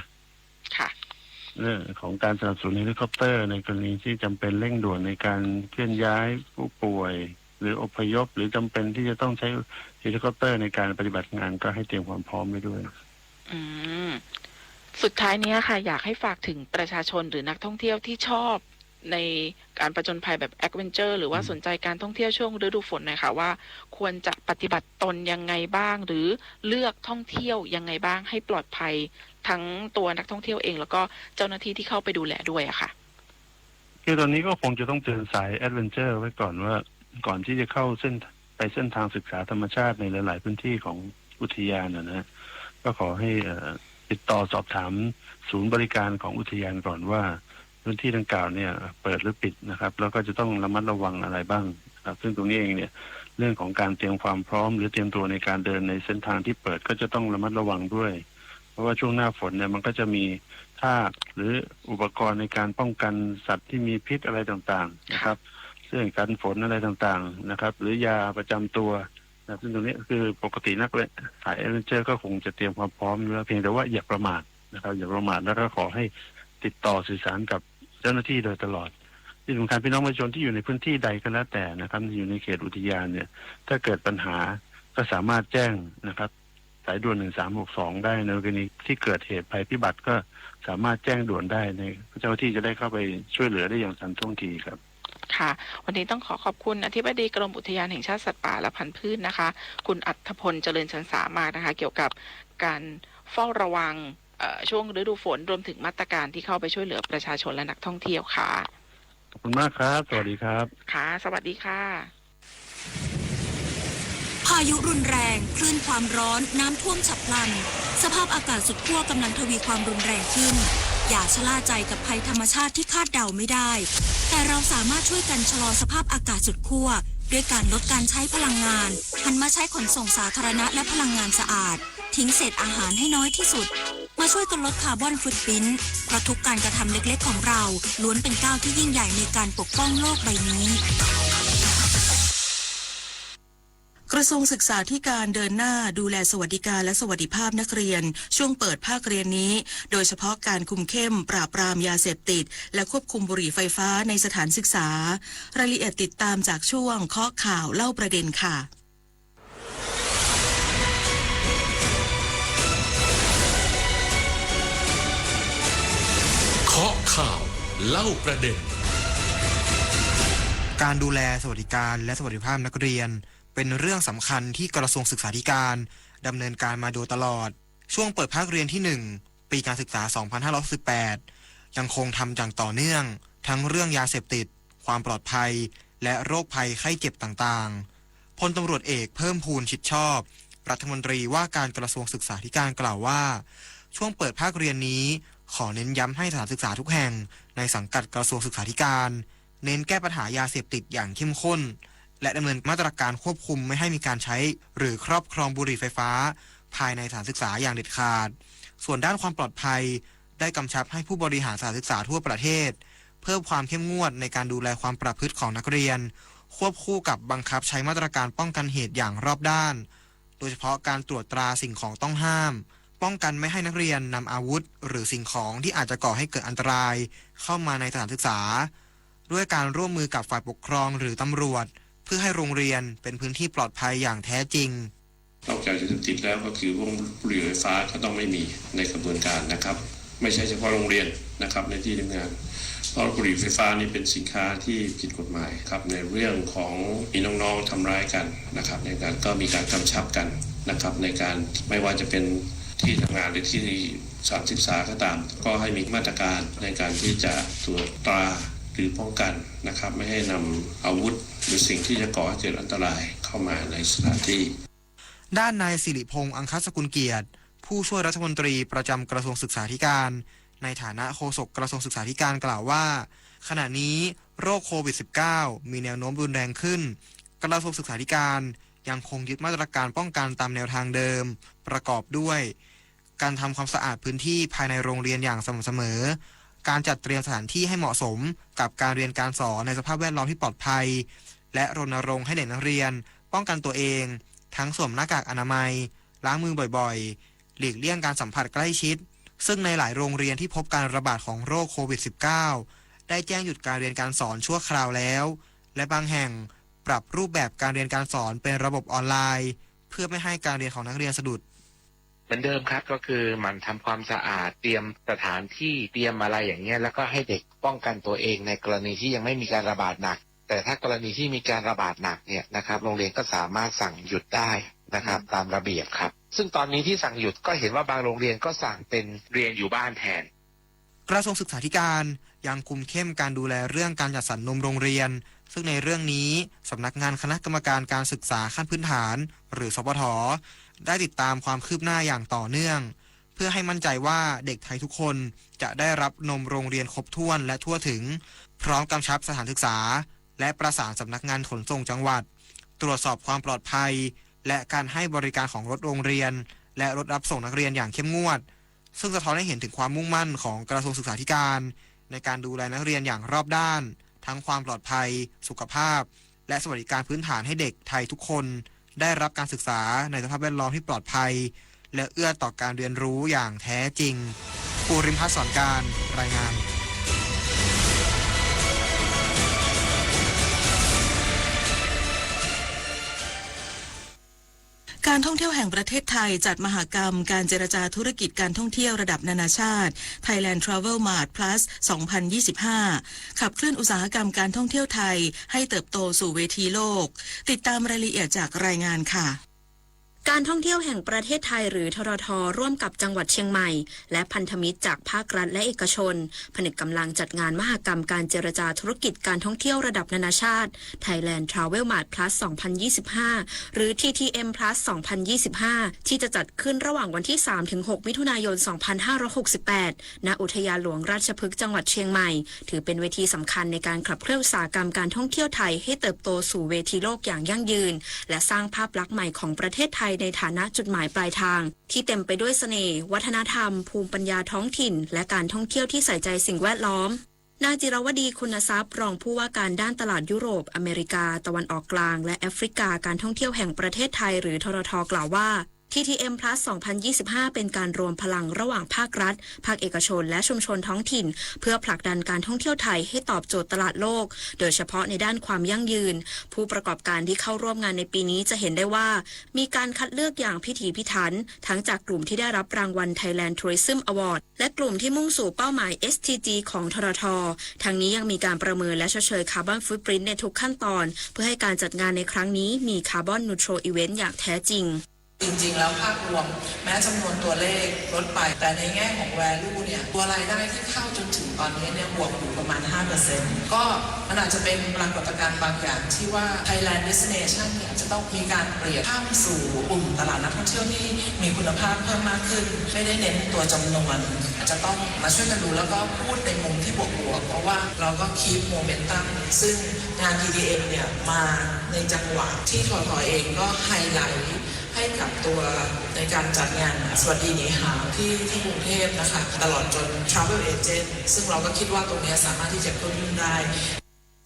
เรื่องของการสนับสนุนเฮลิคอปเตอร์ในกรณีที่จำเป็นเร่งด่วนในการเคลื่อนย้ายผู้ป่วยหรืออพยพหรือจำเป็นที่จะต้องใช้เฮลิคอปเตอร์ในการปฏิบัติงานก็ให้เตรียมความพร้อมไว้ด้วย สุดท้ายนี้ค่ะอยากให้ฝากถึงประชาชนหรือนักท่องเที่ยวที่ชอบในการผจญภัยแบบแอดเวนเจอร์หรือว่าสนใจการท่องเที่ยวช่วงฤดูฝนหน่อยค่ะว่าควรจะปฏิบัติตนยังไงบ้างหรือเลือกท่องเที่ยวยังไงบ้างให้ปลอดภัยทั้งตัวนักท่องเที่ยวเองแล้วก็เจ้าหน้าที่ที่เข้าไปดูแลด้วยอะค่ะ คือตอนนี้ก็คงจะต้องเตือนสายแอดเวนเจอร์ไว้ก่อนว่าก่อนที่จะเข้าเส้นไปเส้นทางศึกษาธรรมชาติในหลายๆพื้นที่ของอุทยานนะฮะก็ขอให้ติดต่อสอบถามศูนย์บริการของอุทยานก่อนว่าพื้นที่ดังกล่าวเนี่ยเปิดหรือปิดนะครับแล้วก็จะต้องระมัดระวังอะไรบ้างนะครับซึ่งตรงนี้เองเนี่ยเรื่องของการเตรียมความพร้อมหรือเตรียมตัวในการเดินในเส้นทางที่เปิดก็จะต้องระมัดระวังด้วย เพราะว่าช่วงหน้าฝนเนี่ยมันก็จะมีทากหรืออุปกรณ์ในการป้องกันสัตว์ที่มีพิษอะไรต่างๆนะครับเสื้อกันฝนอะไรต่างๆนะครับหรือยาประจำตัวนะซึ่งตรงนี้คือปกตินักสายแอดเวนเจอร์ก็คงจะเตรียมความพร้อมอยู่แล้วเพียงแต่ว่าอย่าประมาทนะครับอย่าประมาทแล้วก็ขอให้ติดต่อสื่อสารกับเจ้าหน้าที่โดยตลอดที่สำคัญพี่น้องประชาชนที่อยู่ในพื้นที่ใดก็แล้วแต่นะครับอยู่ในเขตอุทยานเนี่ยถ้าเกิดปัญหาก็สามารถแจ้งนะครับ สายด่วน หนึ่งสามหกสอง ได้ ในกรณีที่เกิดเหตุภัยพิบัติ ก็สามารถแจ้งด่วนได้ เจ้าหน้าที่จะได้เข้าไปช่วยเหลือได้อย่างทันท่วงทีครับ ค่ะ วันนี้ต้องขอขอบคุณอธิบดีกรมอุทยานแห่งชาติสัตว์ป่าและพันธุ์พืชนะคะ คุณอัธพล เจริญชันสามากนะคะ เกี่ยวกับการเฝ้าระวัง เอ่อ ช่วงฤดูฝน รวมถึงมาตรการที่เข้าไปช่วยเหลือประชาชนและนักท่องเที่ยวค่ะ ขอบคุณมากครับ สวัสดีครับ ค่ะ สวัสดีค่ะ พายุรุนแรง คลื่นความร้อน น้ำท่วมฉับพลัน สภาพอากาศสุดขั้วกำลังทวีความรุนแรงขึ้น อย่าชะล่าใจกับภัยธรรมชาติที่คาดเดาไม่ได้ แต่เราสามารถช่วยกันชะลอสภาพอากาศสุดขั้ว ด้วยการลดการใช้พลังงาน หันมาใช้ขนส่งสาธารณะและพลังงานสะอาด ทิ้งเศษอาหารให้น้อยที่สุด มาช่วยกันลดคาร์บอนฟุตปริ้นท์ เพราะทุกการกระทำเล็กๆของเรา ล้วนเป็นก้าวที่ยิ่งใหญ่ในการปกป้องโลกใบนี้ กระทรวงศึกษาธิการเดินหน้าดูแลสวัสดิการและสวัสดิภาพนักเรียน ช่วงเปิดภาคเรียนนี้ โดยเฉพาะการคุมเข้มปราบปรามยาเสพติด และควบคุมบุหรี่ไฟฟ้าในสถานศึกษา รายละเอียดติดตามจากช่วงเคาะข่าวเล่าประเด็นค่ะ เคาะข่าวเล่าประเด็น การดูแลสวัสดิการและสวัสดิภาพนักเรียน เป็นเรื่องสำคัญที่กระทรวงศึกษาธิการดำเนินการมาโดยตลอด ช่วงเปิดภาคเรียนที่ หนึ่ง ปีการศึกษา สองพันห้าร้อยหกสิบแปด ยังคงทำอย่างต่อเนื่อง ทั้งเรื่องยาเสพติด ความปลอดภัย และโรคภัยไข้เจ็บต่างๆ พลตำรวจเอกเพิ่มพูน ชิดชอบ รัฐมนตรีว่าการกระทรวงศึกษาธิการกล่าวว่า ช่วงเปิดภาคเรียนนี้ ขอเน้นย้ำให้สถานศึกษาทุกแห่งในสังกัดกระทรวงศึกษาธิการ เน้นแก้ปัญหายาเสพติดอย่างเข้มข้น และดำเนินมาตรการควบคุมไม่ให้มีการใช้หรือครอบครองบุหรี่ไฟฟ้า ภายในสถานศึกษาอย่างเด็ดขาด ส่วนด้านความปลอดภัย ได้กำชับให้ผู้บริหารสถานศึกษาทั่วประเทศ เพิ่มความเข้มงวดในการดูแลความประพฤติของนักเรียน ควบคู่กับบังคับใช้มาตรการป้องกันเหตุอย่างรอบด้าน โดยเฉพาะการตรวจตราสิ่งของต้องห้าม ป้องกันไม่ให้นักเรียนนำอาวุธ หรือสิ่งของที่อาจจะก่อให้เกิดอันตราย เข้ามาในสถานศึกษา ด้วยการร่วมมือกับฝ่ายปกครองหรือตำรวจ เพื่อให้โรงเรียนเป็นพื้นที่ปลอดภัยอย่างแท้จริง นอกจากยาเสพติดแล้วก็คือพวกบุหรี่ไฟฟ้าก็ต้องไม่มีในกระบวนการนะครับ ไม่ใช่เฉพาะโรงเรียนนะครับ ในที่ทำงาน เพราะบุหรี่ไฟฟ้านี่เป็นสินค้าที่ผิดกฎหมายครับ ในเรื่องของมีน้องๆทำร้ายกันนะครับ ในการก็มีการกำชับกันนะครับ ในการไม่ว่าจะเป็นที่ทำงานหรือที่สถานศึกษาก็ตาม ก็ให้มีมาตรการในการที่จะตรวจตราหรือป้องกันนะครับ ไม่ให้นำอาวุธหรือสิ่งที่จะก่อให้เกิดอันตรายเข้ามาในสถานที่ ด้านนายสิริพงษ์อังคสกุลเกียรติ ผู้ช่วยรัฐมนตรีประจำกระทรวงศึกษาธิการ ในฐานะโฆษกกระทรวงศึกษาธิการกล่าวว่า ขณะนี้โรคโควิด สิบเก้า มีแนวโน้มรุนแรงขึ้น กระทรวงศึกษาธิการยังคงยึดมาตรการป้องกันตามแนวทางเดิม ประกอบด้วย การทำความสะอาดพื้นที่ภายในโรงเรียนอย่างสม่ำเสมอ การจัดเตรียมสถานที่ให้เหมาะสมกับการเรียนการสอนในสภาพแวดล้อมที่ปลอดภัย และรณรงค์ให้เด็กนักเรียนป้องกันตัวเอง ทั้งสวมหน้ากากอนามัย ล้างมือบ่อยๆ หลีกเลี่ยงการสัมผัสใกล้ชิด ซึ่งในหลายโรงเรียนที่พบการระบาดของโรคโควิด สิบเก้า ได้แจ้งหยุดการเรียนการสอนชั่วคราวแล้ว และบางแห่งปรับรูปแบบการเรียนการสอนเป็นระบบออนไลน์ เพื่อไม่ให้การเรียนของนักเรียนสะดุด เหมือนเดิมครับ ก็คือหมั่นทำความสะอาด เตรียมสถานที่ เตรียมอะไรอย่างเงี้ย แล้วก็ให้เด็กป้องกันตัวเองในกรณีที่ยังไม่มีการระบาดหนัก แต่ถ้ากรณีที่มีการระบาดหนักเนี่ยนะครับ โรงเรียนก็สามารถสั่งหยุดได้นะครับ ตามระเบียบครับ ซึ่งตอนนี้ที่สั่งหยุดก็เห็นว่าบางโรงเรียนก็สั่งเป็นเรียนอยู่บ้านแทน กระทรวงศึกษาธิการยังคุมเข้มการดูแลเรื่องการจัดสรรนมโรงเรียน ซึ่งในเรื่องนี้สำนักงานคณะกรรมการการศึกษาขั้นพื้นฐาน หรือ สพท ได้ติดตามความคืบหน้าอย่างต่อเนื่อง เพื่อให้มั่นใจว่าเด็กไทยทุกคนจะได้รับนมโรงเรียนครบถ้วนและทั่วถึง พร้อมกำชับสถานศึกษา และประสานสำนักงานขนส่งจังหวัด ตรวจสอบความปลอดภัย และการให้บริการของรถโรงเรียน และรถรับส่งนักเรียนอย่างเข้มงวด ซึ่งสะท้อนให้เห็นถึงความมุ่งมั่นของกระทรวงศึกษาธิการ ในการดูแลนักเรียนอย่างรอบด้าน ทั้งความปลอดภัย สุขภาพ และสวัสดิการพื้นฐานให้เด็กไทยทุกคน ได้รับการศึกษาในสภาพแวดล้อมที่ปลอดภัย และเอื้อต่อการเรียนรู้อย่างแท้จริง ภูริมพัฒน์ สอนการ รายงาน การท่องเที่ยวแห่งประเทศไทยจัดมหกรรมการเจรจาธุรกิจการท่องเที่ยวระดับนานาชาติ Thailand Travel Mart Plus สองพันยี่สิบห้า ขับเคลื่อนอุตสาหกรรมการท่องเที่ยวไทยให้เติบโตสู่เวทีโลก ติดตามรายละเอียดจากรายงานค่ะ การท่องเที่ยวแห่งประเทศไทยหรือททท ร่วมกับจังหวัดเชียงใหม่ และพันธมิตรจากภาครัฐและเอกชน ผนึกกำลังจัดงานมหกรรมการเจรจาธุรกิจการท่องเที่ยวระดับนานาชาติ Thailand Travel Mart Plus สองพันยี่สิบห้า หรือ ที ที เอ็ม Plus สองพันยี่สิบห้า ที่จะจัดขึ้นระหว่างวันที่ สามถึงหก มิถุนายน สองพันห้าร้อยหกสิบแปด ณ อุทยานหลวงราชพฤกษ์จังหวัดเชียงใหม่ ถือเป็นเวทีสำคัญในการขับเคลื่อนอุตสาหกรรมการท่องเที่ยวไทยให้เติบโตสู่เวทีโลกอย่างยั่งยืน และสร้างภาพลักษณ์ใหม่ของประเทศไทยในฐานะจุดหมายปลายทาง ที่เต็มไปด้วยเสน่ห์ วัฒนธรรม ภูมิปัญญาท้องถิ่น และการท่องเที่ยวที่ใส่ใจสิ่งแวดล้อม นางจิรวดี คุณทรัพย์ รองผู้ว่าการด้านตลาดยุโรป อเมริกา ตะวันออกกลาง และแอฟริกา การท่องเที่ยวแห่งประเทศไทย หรือ ททท กล่าวว่า ที ที เอ็ม Plus สองพันยี่สิบห้า เป็นการรวมพลังระหว่างภาครัฐ ภาคเอกชน และชุมชนท้องถิ่น เพื่อผลักดันการท่องเที่ยวไทยให้ตอบโจทย์ตลาดโลก โดยเฉพาะในด้านความยั่งยืน ผู้ประกอบการที่เข้าร่วมงานในปีนี้จะเห็นได้ว่า มีการคัดเลือกอย่างพิถีพิถัน ทั้งจากกลุ่มที่ได้รับรางวัล Thailand Tourism Award และกลุ่มที่มุ่งสู่เป้าหมาย เอส ดี จี ของ ททท ทั้งนี้ยังมีการประเมินและชดเชย Carbon Footprint ในทุกขั้นตอน เพื่อให้การจัดงานในครั้งนี้มี Carbon Neutral Event อย่างแท้จริง จริงๆแล้วภาพรวม แม้จำนวนตัวเลขลดไป แต่ในแง่ของ value เนี่ย ตัวรายได้ที่เข้าจนถึงตอนนี้เนี่ยบวกอยู่ประมาณ ห้าเปอร์เซ็นต์ ก็มันอาจจะเป็นปรากฏการณ์บางอย่างที่ว่า Thailand Destination เนี่ยจะต้องมีการเปลี่ยนข้ามสู่กลุ่มตลาดนักท่องเที่ยวที่มีคุณภาพเพิ่มมากขึ้น ไม่ได้เน้นตัวจำนวน อาจจะต้องมาช่วยกันดูแล้วก็พูดในมุมที่บวกๆ เพราะว่าเราก็ keep momentum ซึ่งงาน ที ที เอ็ม เนี่ยมาในจังหวะที่ ททท เองก็ highlight ให้กับตัวในการจัดงานสวัสดีหนีหาวที่ที่กรุงเทพนะคะ ตลอดจน Travel Agent ซึ่งเราก็คิดว่าตรงนี้สามารถที่จะกระตุ้นได้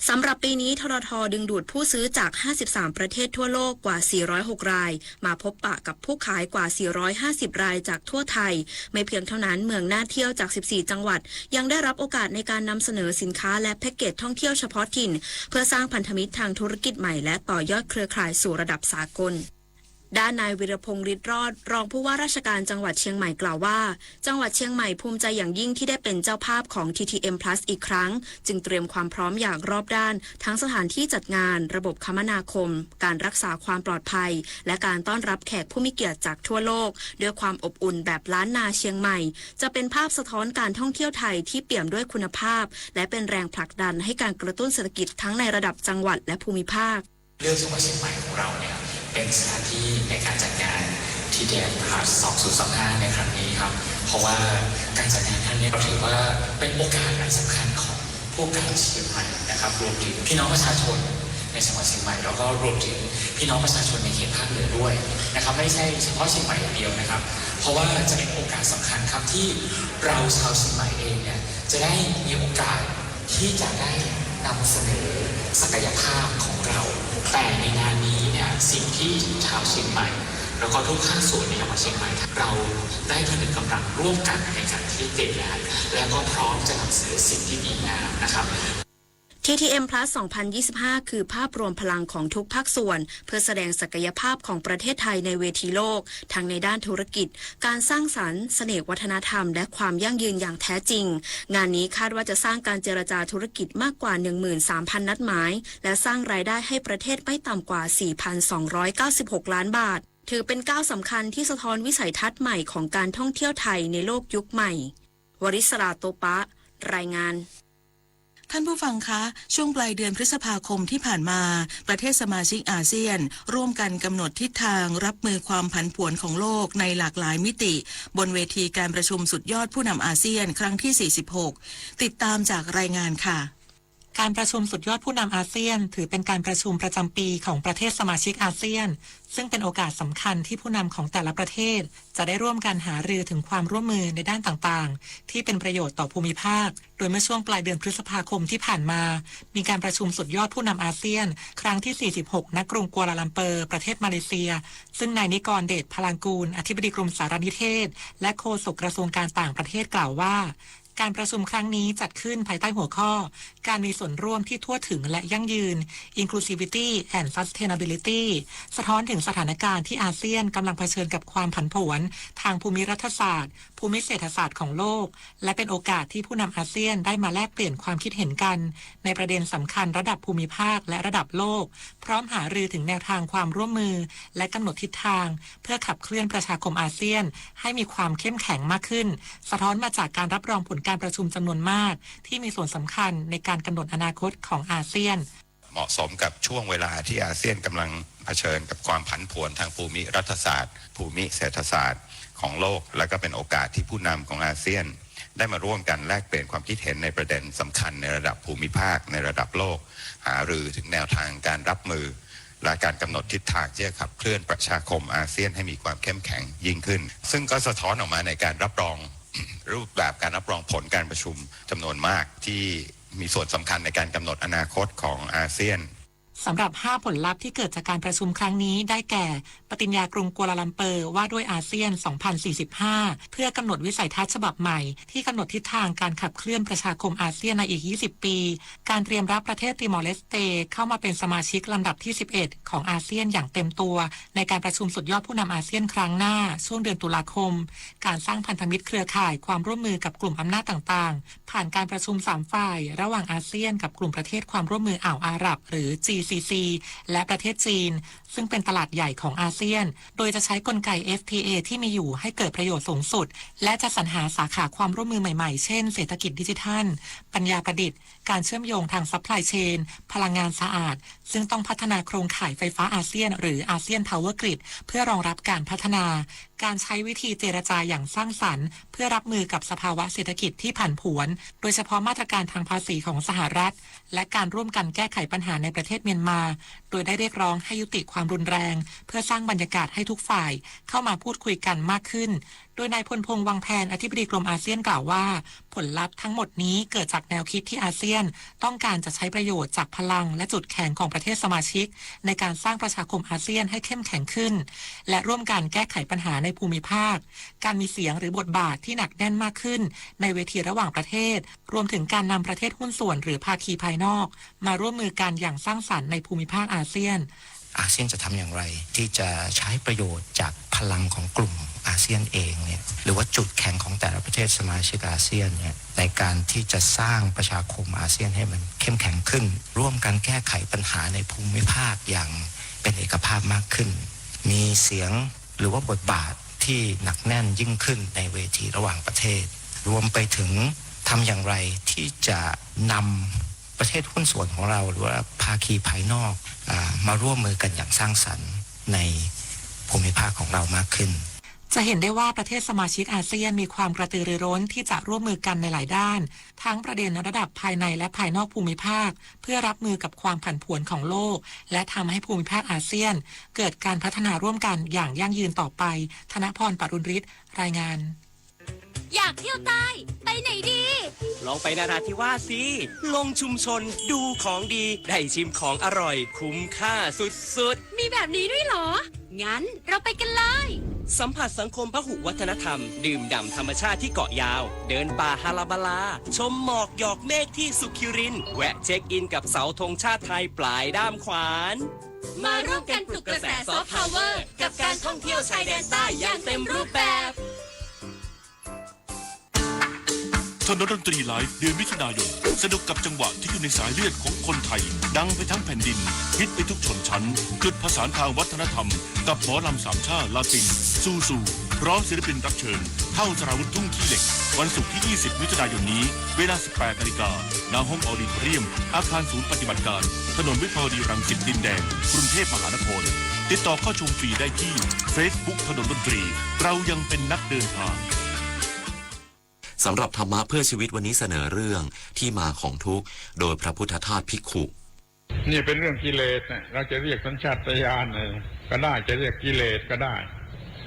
สำหรับปีนี้ ททท ดึงดูดผู้ซื้อจาก ห้าสิบสาม ประเทศทั่วโลกกว่า สี่ร้อยหก ราย มาพบปะกับผู้ขายกว่า สี่ร้อยห้าสิบ รายจากทั่วไทย ไม่เพียงเท่านั้น เมืองน่าเที่ยวจาก สิบสี่ จังหวัด ยังได้รับโอกาสในการนำเสนอสินค้าและแพ็กเกจท่องเที่ยวเฉพาะถิ่น เพื่อสร้างพันธมิตรทางธุรกิจใหม่และต่อยอดเครือข่ายสู่ระดับสากล ด้านนายวีรพงษ์ ฤทธิ์รอด รองผู้ว่าราชการจังหวัดเชียงใหม่กล่าวว่า จังหวัดเชียงใหม่ภูมิใจอย่างยิ่งที่ได้เป็นเจ้าภาพของ ที ที เอ็ม Plus อีกครั้ง จึงเตรียมความพร้อมอย่างรอบด้าน ทั้งสถานที่จัดงาน ระบบคมนาคม การรักษาความปลอดภัย และการต้อนรับแขกผู้มีเกียรติจากทั่วโลก ด้วยความอบอุ่นแบบล้านนาเชียงใหม่ จะเป็นภาพสะท้อนการท่องเที่ยวไทยที่เปี่ยมด้วยคุณภาพ และเป็นแรงผลักดันให้การกระตุ้นเศรษฐกิจทั้งในระดับจังหวัดและภูมิภาค เลือกจังหวัดเชียงใหม่ของเราเนี่ยเป็นสถานที่ในการจัดงาน ที ที เอ็ม Plus สองพันยี่สิบห้า ในครั้งนี้ครับ เพราะว่าการจัดงานครั้งนี้เราถือว่าเป็นโอกาสอันสำคัญของพวกเราเชียงใหม่นะครับ รวมถึงพี่น้องประชาชนในจังหวัดเชียงใหม่ แล้วก็รวมถึงพี่น้องประชาชนในเขตภาคเหนือด้วยนะครับ ไม่ใช่เฉพาะเชียงใหม่อย่างเดียวนะครับ เพราะว่าจะเป็นโอกาสสำคัญครับที่เราชาวเชียงใหม่เองเนี่ยจะได้มีโอกาส ที่จะได้นำเสนอศักยภาพของเรา แต่ในงานนี้เนี่ยสิ่งที่ชาวเชียงใหม่ แล้วก็ทุกภาคส่วนในจังหวัดเชียงใหม่ เราได้ผนึกกำลังร่วมกันในการที่เตรียมงาน และก็พร้อมจะนำเสนอสิ่งที่ดีงามนะครับ ที ที เอ็ม Plus สองพันยี่สิบห้า คือภาพรวมพลังของทุกภาคส่วน เพื่อแสดงศักยภาพของประเทศไทยในเวทีโลก ทั้งในด้านธุรกิจ การสร้างสรรค์ เสน่ห์วัฒนธรรม และความยั่งยืนอย่างแท้จริง งานนี้คาดว่าจะสร้างการเจรจาธุรกิจมากกว่า หนึ่งหมื่นสามพัน นัดหมาย และสร้างรายได้ให้ประเทศไม่ต่ำกว่า สี่พันสองร้อยเก้าสิบหก ล้านบาท ถือเป็นก้าวสำคัญที่สะท้อนวิสัยทัศน์ใหม่ของการท่องเที่ยวไทยในโลกยุคใหม่ วริศรา โตปะ รายงาน ท่านผู้ฟังคะ ช่วงปลายเดือนพฤษภาคมที่ผ่านมา ประเทศสมาชิกอาเซียน ร่วมกันกำหนดทิศทางรับมือความผันผวนของโลกในหลากหลายมิติ บนเวทีการประชุมสุดยอดผู้นำอาเซียน ครั้งที่ สี่สิบหก ติดตามจากรายงานค่ะ การประชุมสุดยอดผู้นำอาเซียน ถือเป็นการประชุมประจำปีของประเทศสมาชิกอาเซียน ซึ่งเป็นโอกาสสำคัญที่ผู้นำของแต่ละประเทศ จะได้ร่วมกันหารือถึงความร่วมมือในด้านต่างๆ ที่เป็นประโยชน์ต่อภูมิภาค โดยเมื่อช่วงปลายเดือนพฤษภาคมที่ผ่านมา มีการประชุมสุดยอดผู้นำอาเซียน ครั้งที่ สี่สิบหก ณ กรุงกัวลาลัมเปอร์ ประเทศมาเลเซีย ซึ่งนายนิกร เดชพลังกูล อธิบดีกรมสารนิเทศ และโฆษกกระทรวงการต่างประเทศกล่าวว่า การประชุมครั้งนี้จัดขึ้นภายใต้หัวข้อ การมีส่วนร่วมที่ทั่วถึงและยั่งยืน Inclusivity and Sustainability สะท้อนถึงสถานการณ์ที่อาเซียนกำลังเผชิญกับความผันผวนทางภูมิรัฐศาสตร์ ภูมิเศรษฐศาสตร์ของโลก และเป็นโอกาสที่ผู้นำอาเซียนได้มาแลกเปลี่ยนความคิดเห็นกัน ในประเด็นสำคัญระดับภูมิภาคและระดับโลก พร้อมหารือถึงแนวทางความร่วมมือ และกำหนดทิศทาง เพื่อขับเคลื่อนประชาคมอาเซียนให้มีความเข้มแข็งมากขึ้น สะท้อนมาจากการรับรองผลการประชุมจำนวนมาก ที่มีส่วนสำคัญในการกำหนดอนาคตของอาเซียน เหมาะสมกับช่วงเวลาที่อาเซียนกำลังเผชิญกับความผันผวนทางภูมิรัฐศาสตร์ ภูมิเศรษฐศาสตร์ของโลก และก็เป็นโอกาสที่ผู้นำของอาเซียน ได้มาร่วมกันแลกเปลี่ยนความคิดเห็นในประเด็นสำคัญในระดับภูมิภาคในระดับโลก หารือถึงแนวทางการรับมือ และการกำหนดทิศทางที่จะขับเคลื่อนประชาคมอาเซียนให้มีความเข้มแข็งยิ่งขึ้น ซึ่งก็สะท้อนออกมาในการรับรอง รูปแบบการรับรองผลการประชุมจำนวนมากที่มีส่วนสำคัญในการกำหนดอนาคตของอาเซียน สำหรับ ห้า ผลลัพธ์ที่เกิดจากการประชุมครั้งนี้ได้แก่ ปฏิญญากรุงกัวลาลัมเปอร์ว่าด้วยอาเซียน สองพันสี่สิบห้า เพื่อกำหนดวิสัยทัศน์ฉบับใหม่ที่กำหนดทิศทางการขับเคลื่อนประชาคมอาเซียนในอีก ยี่สิบ ปี การเตรียมรับประเทศติมอร์เลสเตเข้ามาเป็นสมาชิกลำดับที่ สิบเอ็ด ของอาเซียนอย่างเต็มตัว ในการประชุมสุดยอดผู้นำอาเซียนครั้งหน้าช่วงเดือนตุลาคม การสร้างพันธมิตรเครือข่ายความร่วมมือกับกลุ่มอำนาจต่างๆ ผ่านการประชุมสามฝ่ายระหว่างอาเซียนกับกลุ่มประเทศความร่วมมืออ่าวอาหรับหรือ จีซีซี และประเทศจีน ซึ่งเป็นตลาดใหญ่ของอาเซียน โดยจะใช้กลไก เอฟทีเอ ที่มีอยู่ให้เกิดประโยชน์สูงสุด และจะสรรหาสาขาความร่วมมือใหม่ๆ เช่น เศรษฐกิจดิจิทัล ปัญญาประดิษฐ์ การเชื่อมโยงทาง supply chain พลังงานสะอาด ซึ่งต้องพัฒนาโครงข่ายไฟฟ้าอาเซียน หรือ ASEAN Power Grid เพื่อรองรับการพัฒนา การใช้วิธีเจรจาอย่างสร้างสรรค์ เพื่อรับมือกับสภาวะเศรษฐกิจที่ผันผวน โดยเฉพาะมาตรการทางภาษีของสหรัฐ และการร่วมกันแก้ไขปัญหาในประเทศเมียนมา โดยได้เรียกร้องให้ยุติความรุนแรง เพื่อสร้างบรรยากาศให้ทุกฝ่ายเข้ามาพูดคุยกันมากขึ้น โดยนายพลพงษ์ วังแพน อธิบดีกรมอาเซียนกล่าวว่า ผลลัพธ์ทั้งหมดนี้เกิดจากแนวคิดที่อาเซียนต้องการจะใช้ประโยชน์จากพลังและจุดแข็งของประเทศสมาชิก ในการสร้างประชาคมอาเซียนให้เข้มแข็งขึ้น และร่วมกันแก้ไขปัญหาในภูมิภาค การมีเสียงหรือบทบาทที่หนักแน่นมากขึ้น ในเวทีระหว่างประเทศ รวมถึงการนำประเทศหุ้นส่วนหรือภาคีภายนอก มาร่วมมือกันอย่างสร้างสรรค์ในภูมิภาคอาเซียน อาเซียนจะทำอย่างไรที่จะใช้ประโยชน์จากพลังของกลุ่มอาเซียนเองเนี่ยหรือว่าจุดแข็งของแต่ละประเทศสมาชิกอาเซียนเนี่ยในการที่จะสร้างประชาคมอาเซียนให้มันเข้มแข็งขึ้น ร่วมกันแก้ไขปัญหาในภูมิภาคอย่างเป็นเอกภาพมากขึ้น มีเสียงหรือว่าบทบาทที่หนักแน่นยิ่งขึ้นในเวทีระหว่างประเทศ รวมไปถึงทำอย่างไรที่จะนำประเทศหุ้นส่วนของเราหรือว่าภาคีภายนอกมาร่วมมือกันอย่างสร้างสรรค์ในภูมิภาคของเรามากขึ้น จะเห็นได้ว่าประเทศสมาชิกอาเซียนมีความกระตือรือร้นที่จะร่วมมือกันในหลายด้าน ทั้งประเด็นระดับภายในและภายนอกภูมิภาค เพื่อรับมือกับความผันผวนของโลก และทำให้ภูมิภาคอาเซียน เกิดการพัฒนาร่วมกันอย่างยั่งยืนต่อไป ธนพร ปรุณฤทธิ์ รายงาน อยากเที่ยวใต้ ไปไหนดี ลองไปนราธิวาสสิ ลงชุมชน ดูของดี ได้ชิมของอร่อย คุ้มค่าสุดๆ มีแบบนี้ด้วยเหรอ งั้นเราไปกันเลย สัมผัสสังคมพหุวัฒนธรรม ดื่มด่ำธรรมชาติที่เกาะยาว เดินป่าฮาลาบาลา ชมหมอกหยอกเมฆที่สุขิริน แวะเช็คอินกับเสาธงชาติไทยปลายด้ามขวาน มาร่วมกันปลุกกระแสซอฟต์พาวเวอร์กับการท่องเที่ยวชายแดนใต้อย่างเต็มรูปแบบ ถนนดนตรีไลฟ์เดือนมิถุนายน สนุกกับจังหวะที่อยู่ในสายเลือดของคนไทย ดังไปทั้งแผ่นดิน ฮิตไปทุกชนชั้น จุดผสานทางวัฒนธรรม กับหมอลำสามชาติลาติน ซูซู พร้อมศิลปินรับเชิญ เท่าสราวุธทุ่งขี้เหล็ก วันศุกร์ที่ ยี่สิบ มิถุนายนนี้ เวลา สิบแปดนาฬิกา ณ ห้องออดิโทเรียม อาคารศูนย์ปฏิบัติการ ถนนวิภาวดีรังสิตดินแดง กรุงเทพมหานคร ติดต่อเข้าชมฟรีได้ที่ Facebook ถนนดนตรี เรายังเป็นนักเดินทาง สำหรับธรรมะเพื่อชีวิตวันนี้เสนอเรื่องที่มาของทุกข์ โดยพระพุทธทาสภิกขุ นี่เป็นเรื่องกิเลสนะเราจะเรียกสัญชาตญาณก็ได้จะเรียกกิเลสก็ได้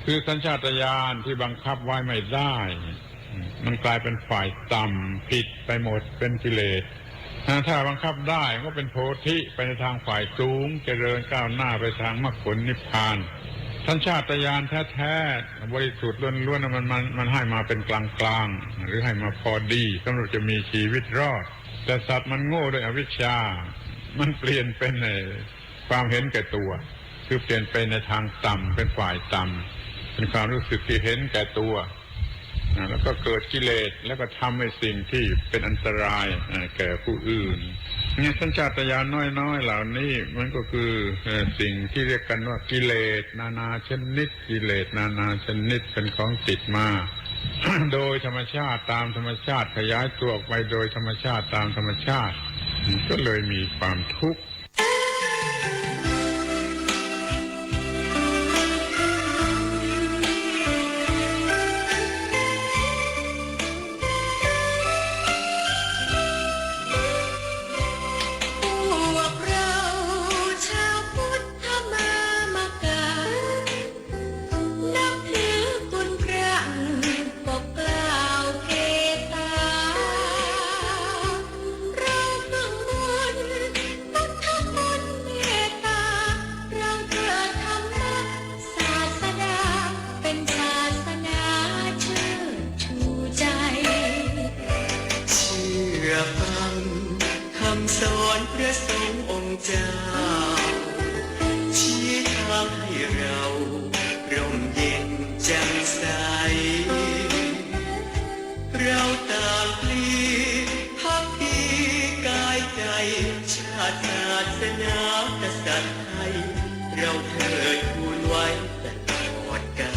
คือสัญชาตญาณที่บังคับไว้ไม่ได้ มันกลายเป็นฝ่ายต่ำผิดไปหมดเป็นกิเลส ถ้าบังคับได้ก็เป็นโพธิไปในทางฝ่ายสูง เจริญก้าวหน้าไปทางมรรคผลนิพพาน สัญชาตญาณแท้ๆ บริสุทธิ์ล้วนๆ มันมันมันให้มาเป็นกลางๆ หรือให้มาพอดีสำหรับจะมีชีวิตรอด แต่สัตว์มันโง่ด้วยอวิชชา มันเปลี่ยนเป็นในความเห็นแก่ตัว คือเปลี่ยนไปในทางต่ำ เป็นฝ่ายต่ำ เป็นความรู้สึกที่เห็นแก่ตัว แล้วก็เกิดกิเลส แล้วก็ทำในสิ่งที่เป็นอันตรายแก่ผู้อื่น เนี่ย สัญชาตญาณน้อยๆ เหล่านี้มันก็คือสิ่งที่เรียกกันว่ากิเลสนานาชนิด กิเลสนานาชนิดเป็นของติดมา โดยธรรมชาติ ตามธรรมชาติ ขยายตัวออกไปโดยธรรมชาติ ตามธรรมชาติ ก็เลยมีความทุกข์ พวกเราชาวพุทธมามกะ นับถือคุณพระปกเกล้าเกตา เราต้องบนพุทธคุณเมตตา เราเกิดธรรมศาสดา เป็นศาสนาเชิดชูใจ เชื่อฟังคำสอนพระสงฆ์องค์เจ้า ชี้ทางให้เราร่มเย็นแจ่มใส เราต่างพลีพักดีกายใจ ชาติศาสนากษัตริย์ไทย เราเทิดทูนไว้ตลอดกา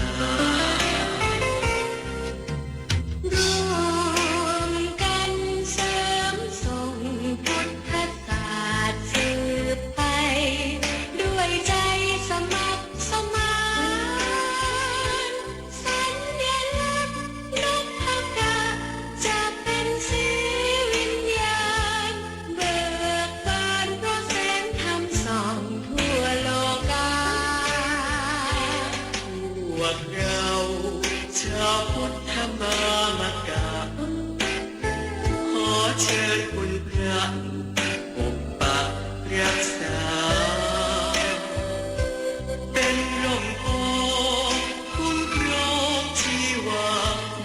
ล ร่วมกันเสริมส่งพุทธศาสตร์สืบไป ด้วยใจสมัครสมาน สัญลักษณ์นพกะ จะเป็นสีวิญญาณ เบิกบานเพราะแสงธรรมส่องทั่วโลกา พวกเราชาวพุทธมามกะ ขอเชิญคุณพระปกปักรักษา เป็นร่มโพธิ์คุ้มครองชีวา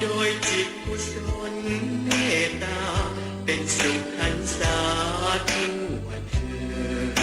โดยจิตกุศลเมตตา เป็นสุขหันษาทั่วเถิด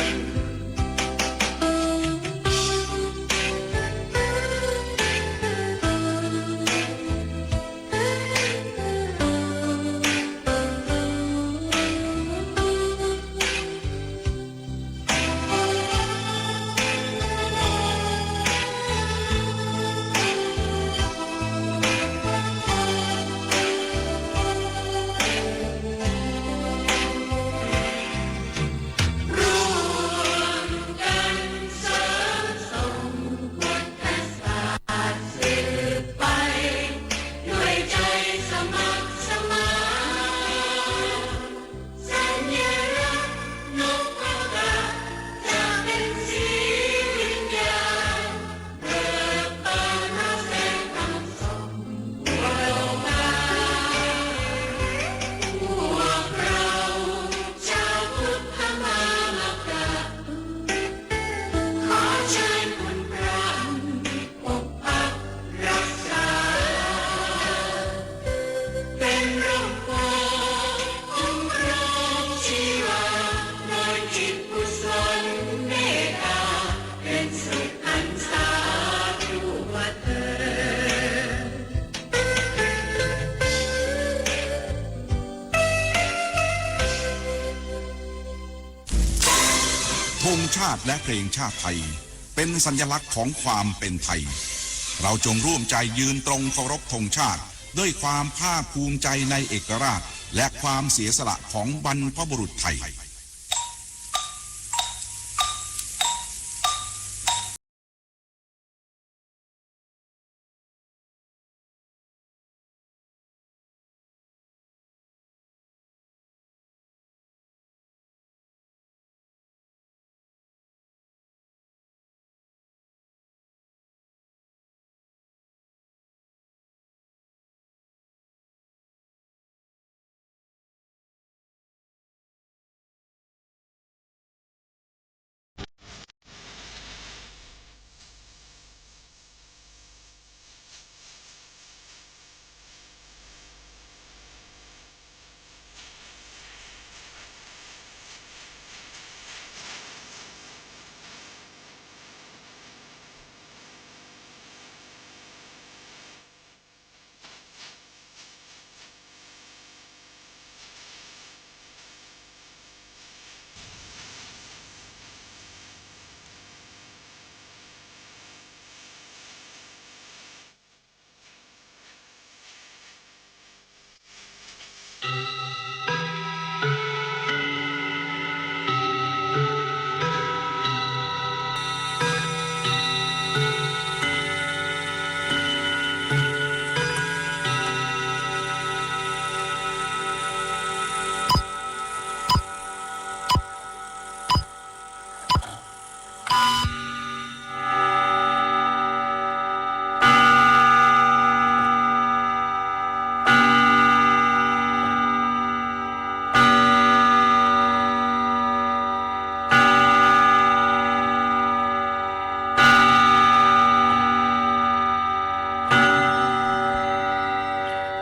ธงชาติและเพลงชาติไทย เป็นสัญลักษณ์ของความเป็นไทย เราจงร่วมใจยืนตรงเคารพธงชาติ ด้วยความภาคภูมิใจในเอกราช และความเสียสละของบรรพบุรุษไทย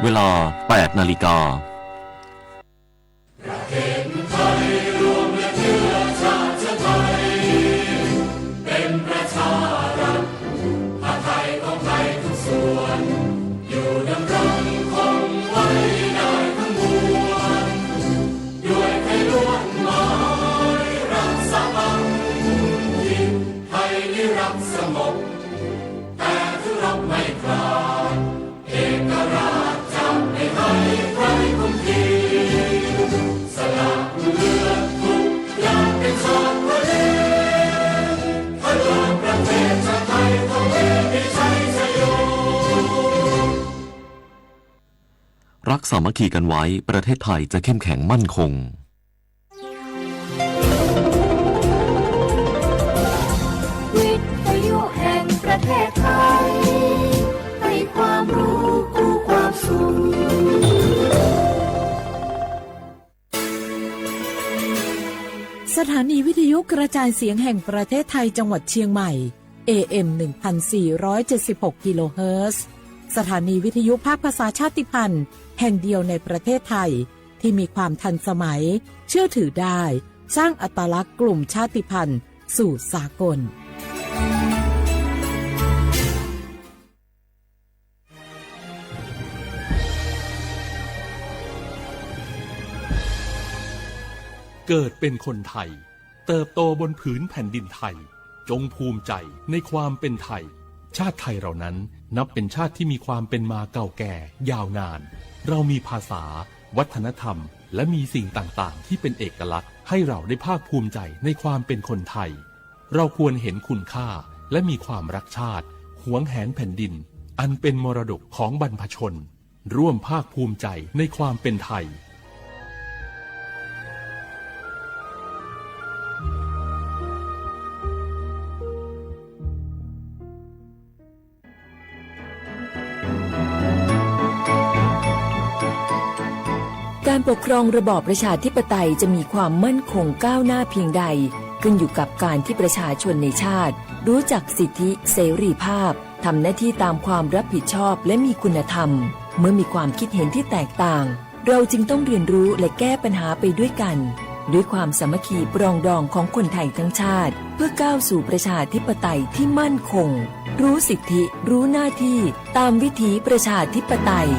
เวลา แปดนาฬิกา รักสามัคคีกันไว้ ประเทศไทยจะเข้มแข็งมั่นคง วิทยุแห่งประเทศไทย ให้ความรู้คู่ความสุข สถานีวิทยุกระจายเสียงแห่งประเทศไทยจังหวัดเชียงใหม่ เอ เอ็ม หนึ่งพันสี่ร้อยเจ็ดสิบหก กิโลเฮิรตซ์ สถานีวิทยุภาคภาษาชาติพันธุ์แห่งเดียวในประเทศไทย ที่มีความทันสมัย เชื่อถือได้ สร้างอัตลักษณ์กลุ่มชาติพันธุ์สู่สากล เกิดเป็นคนไทย เติบโตบนผืนแผ่นดินไทย จงภูมิใจในความเป็นไทย ชาติไทยเรานั้นนับเป็นชาติที่มีความเป็นมาเก่าแก่ยาวนาน เรามีภาษา วัฒนธรรม และมีสิ่งต่างๆ ที่เป็นเอกลักษณ์ ให้เราได้ภาคภูมิใจในความเป็นคนไทย เราควรเห็นคุณค่า และมีความรักชาติ หวงแหนแผ่นดิน อันเป็นมรดกของบรรพชน ร่วมภาคภูมิใจในความเป็นไทย การปกครองระบอบประชาธิปไตยจะมีความมั่นคงก้าวหน้าเพียงใด ขึ้นอยู่กับการที่ประชาชนในชาติ รู้จักสิทธิเสรีภาพ ทำหน้าที่ตามความรับผิดชอบและมีคุณธรรม เมื่อมีความคิดเห็นที่แตกต่าง เราจึงต้องเรียนรู้และแก้ปัญหาไปด้วยกัน ด้วยความสามัคคีปรองดองของคนไทยทั้งชาติ เพื่อก้าวสู่ประชาธิปไตยที่มั่นคง รู้สิทธิ รู้หน้าที่ ตามวิถีประชาธิปไตย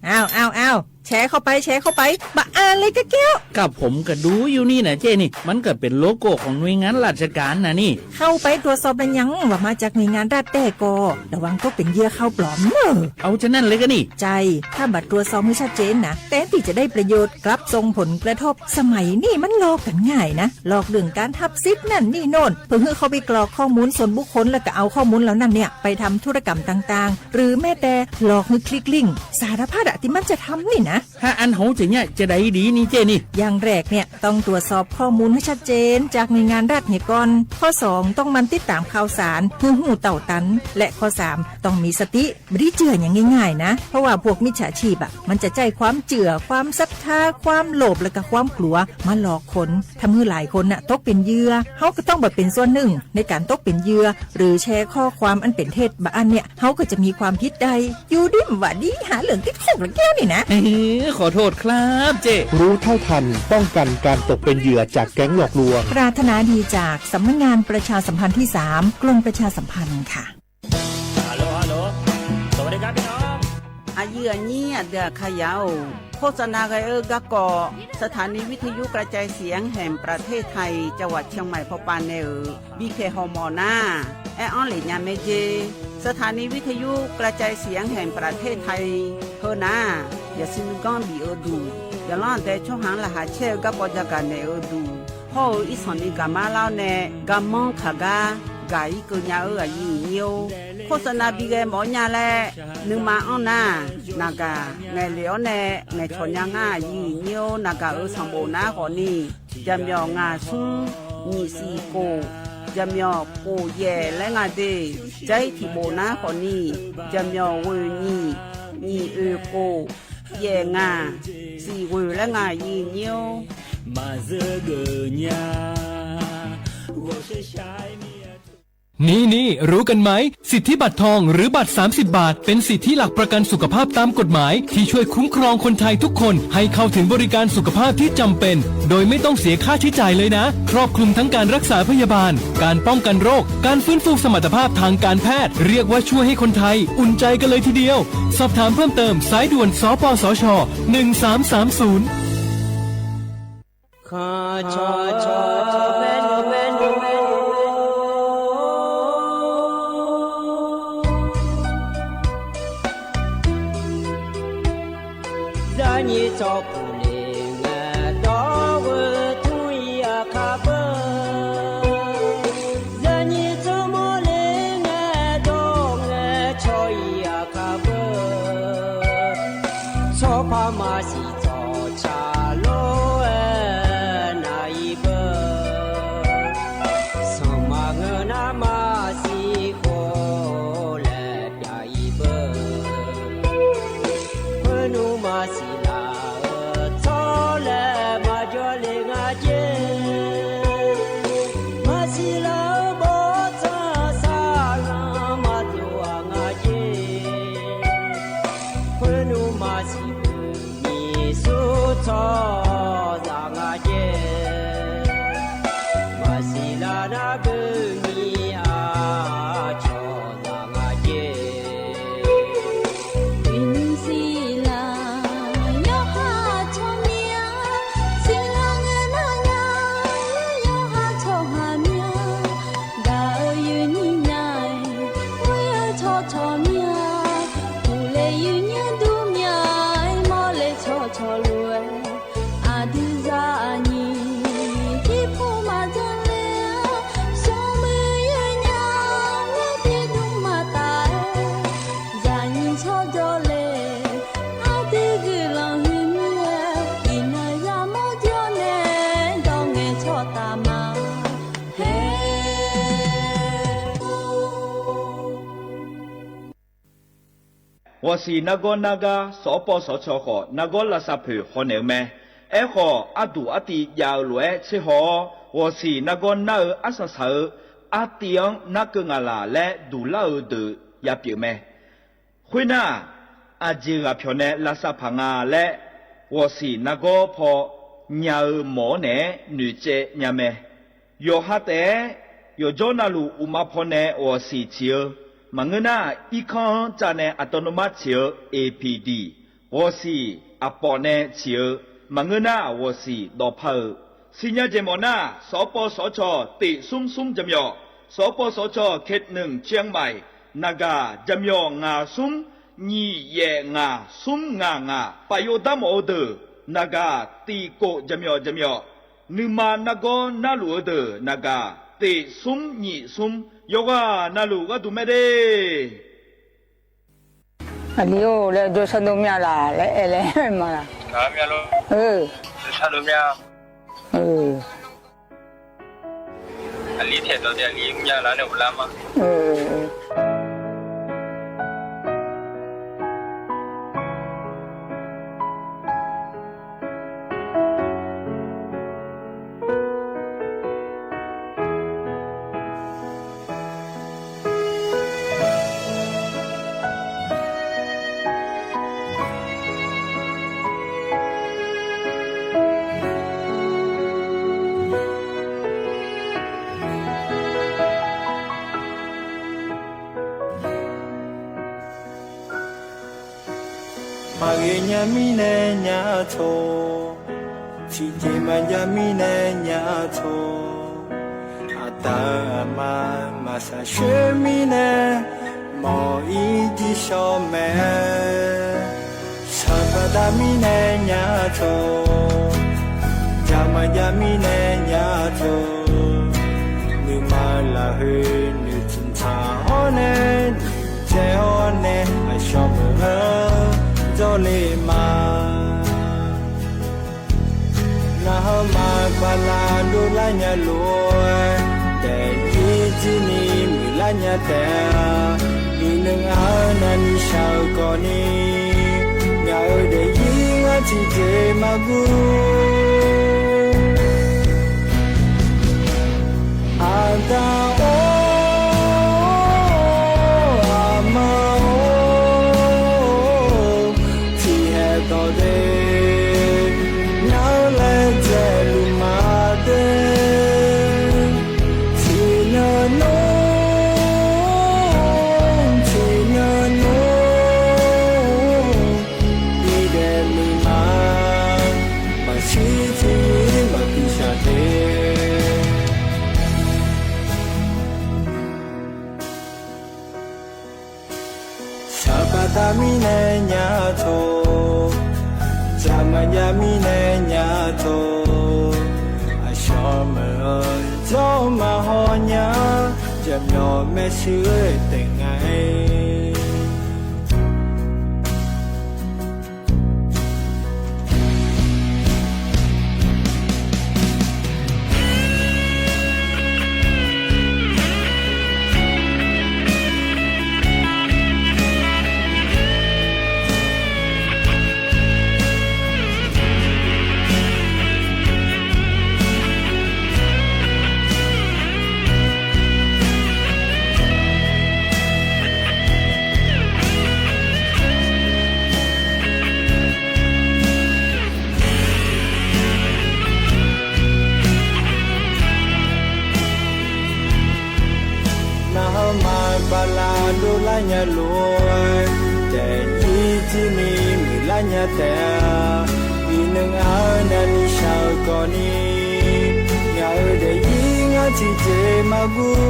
อ้าว อ้าว อ้าว แชร์เข้าไป แชร์เข้าไป บ่อ่านเลยกะแก้ว ก็ผมก็ดูอยู่นี่นะเจ้นี่ มันก็เป็นโลโก้ของหน่วยงานราชการนะนี่ เข้าไปตรวจสอบแล้วยังว่ามาจากหน่วยงานรัฐแท้ก่อ ระวังตกเป็นเหยื่อข่าวปลอมเนอะ เอาฉะนั้นเลยกะนี่ ใช่ ถ้าบ่ตรวจสอบให้ชัดเจนนะ แทนที่จะได้ประโยชน์ กลับส่งผลกระทบ สมัยนี้มันหลอกกันง่ายนะ หลอกเรื่องการฮับสิทธิ์นั่นนี่โน่น เพื่อให้เข้าไปกรอกข้อมูลส่วนบุคคล แล้วก็เอาข้อมูลเหล่านั้นเนี่ยไปทำธุรกรรมต่างๆ หรือแม้แต่หลอกให้คลิกลิงก์ สารพัดอะที่มันจะทำนี่นะ ถ้าอันเฮาจะเนี่ยจะได้ดีนี่เจ้นี่ อย่างแรกเนี่ยต้องตรวจสอบข้อมูลให้ชัดเจนจากหน่วยงานรัฐเนี่ยก่อน ข้อสองต้องหมั่นติดตามข่าวสารเพื่อรู้เท่าทัน และข้อสามต้องมีสติ บ่ได้เชื่ออย่างง่ายๆนะ เพราะว่าพวกมิจฉาชีพอะ มันจะใช้ความเชื่อ ความศรัทธา ความโลภ และก็ความกลัวมาหลอกคน ทำให้หลายคนน่ะตกเป็นเหยื่อ เฮาก็ต้องบ่เป็นส่วนหนึ่งในการตกเป็นเหยื่อ หรือแชร์ข้อความอันเป็นเท็จบ่อันเนี่ย เฮาก็จะมีความผิดได้ อยู่ดีบ่ดี หาเรื่องติดคุกแล้วแก้วนี่นะ เอ้ย ขอโทษครับเจ้ รู้เท่าทัน ป้องกันการตกเป็นเหยื่อจากแก๊งหลอกลวง ปรารถนาดีจากสำนักงานประชาสัมพันธ์ที่สาม กรมประชาสัมพันธ์ค่ะ อายืออันนี้เดือดขยาว โฆษณาไกเออร์กะกอ สถานีวิทยุกระจายเสียงแห่งประเทศไทย จังหวัดเชียงใหม่ พอปานในเออ บีเคฮอมอนา แอออนเหลยาเมเจ สถานีวิทยุกระจายเสียงแห่งประเทศไทย เฮอนา อย่าซื้อก้อนบีเออดู อย่าล่อนแต่ช่องหางรหัสเช่เออกะกอจะกัดในเออดู พ่อเอออีสานนี้กะมาเล่าแน่ กะมองขากากะอีเกิดยาเอออายือเงี้ยว โฆษณาบีแกหมอญาแล นึ่งมาอ้อนนา นากา ไงเหลียวแน่ ไงชอนยาง่ายือเงี้ยว นากาเออสังโบนะขอนี่ จำยองงาซุง หนีสี่โก จำยองโกแย่และงาเด ใจที่โบนะขอนี่ จำยองเวอร์หนี หนีเออโก แย่งา สี่เวอร์และงายือเงี้ยว มาเจอเกิดยา โกเชชายมี นี่นี่ รู้กันไหม สิทธิบัตรทองหรือบัตรสามสิบบาท เป็นสิทธิหลักประกันสุขภาพตามกฎหมายที่ช่วยคุ้มครองคนไทยทุกคนให้เข้าถึงบริการสุขภาพที่จำเป็น โดยไม่ต้องเสียค่าใช้จ่ายเลยนะ ครอบคลุมทั้งการรักษาพยาบาล การป้องกันโรค การฟื้นฟูสมรรถภาพทางการแพทย์ เรียกว่าช่วยให้คนไทยอุ่นใจกันเลยทีเดียว สอบถามเพิ่มเติมสายด่วน สปสช หนึ่งสามสามศูนย์ Zaj nyi txog kuv le nga dog ua thoob ib yam qha pawg. Zaj nyi txog mob le nga dog nga tsho ib yam qha pawg. Txhob phab mab xis txog tshav loj na ib pawg. Xav mas ngwj nab mab xis kho lawm pab ib pawg. Qhwv nub mab xis lawm txhob lawm mas cov le nga ces. Mab xis lawm npog txog xav mas tuaj nga ces. Qhwv nub mab xis pw nyi xub txog zam nga ces. Mab xis lawm nab pw nyi a tso zam nga ces. Ib hnub xis lawm nyob haj tso miab, xis lawm nyob nab nyav, nyob haj tso haj miab. Nkawd yws nyiag nyaim, muaj yawg tso tso miab, kuv le yws nyiag dub nyiag, mob le tso tso luag. As twg zaj nyim, tib phooj mas txeeg le, xyoo mws yws nyav, muab tib dub mas tas. Zaj nyim txhob coj le, as twg kwv los hwj nyiaj, tim nag zaj mob coj ne, nto nqe txhob tas mas. Huas xis nab gob nab gab xov poj xov tsho qhom nab gob laj xaj phwm ho nev me, eb qhom ab tus ab ti yaw luam eb txhij ho, huas xis nab gob nab w ab xav xawv, ab ti nab kawg nga las leb dug laj w ntws ya piam me. Qhuib naj, a ntsis gas phom ne laj xaj pham nga leb, huas xis nab gob pho, nyaw mov ne, nws tse nya me. Yog has tes, yog ncob naj lus uas mas pho ne huas xis txhij, mas ngwj naj ib khob tsa ne autonomous txhij, A P D, huas xis a pom ne txhij, mas ngwj naj huas xis do phaj. Xi nyaj ces mom naj xov poj xov tsho tim xub xub jam yom, xov poj xov tsho khe neem Chiang Mai, Naga jam yom nga xub, nyim yam nga xub nga nga, pam yuav tab mom ua twg, Naga tim kaum jam yom jam yom, nws mas nab gob nab lus ua twg, Naga tim xub nyim xub, yog ua naj lus koj tus me dej. Li lawv dua sab ntuj mya las lawv e le mas. Mas gem nyab mi ne nyab txho, txhim ces mas nyab mi ne nyab txho. A tawg a mas mas xav seb mi ne, mos ib ncig so me. Xav pab tab mi ne nyab txho, ncaj mas ncaj mi ne nyab txho. Nws mas lam hwm nws tsis ntxhab ho ne, nws tsev ho ne, a so mus ntxov li mas. Nag hawm mas pab laj dub laj nyab luam, tes ib txij ni nws laj nyab tes, nws neeg awb nag ni sawv kom ni, nyab awb de ib txij ces mas kuv a tag o. Txhiv yim mas pib sab tes. Sab pas tas mi neej nyab txhua, tsa mas nyab mi neej nyab txhua, a sab mas txog mas ho nyab, cam nyom me sib teem ngai. Nag hmo mas pas las dub laj nyab luaj, ces ib txij ni nws laj nyab tas, ib neeg ab nab li sawv kom ni, nyab de ib nab txhij ces mas kuv.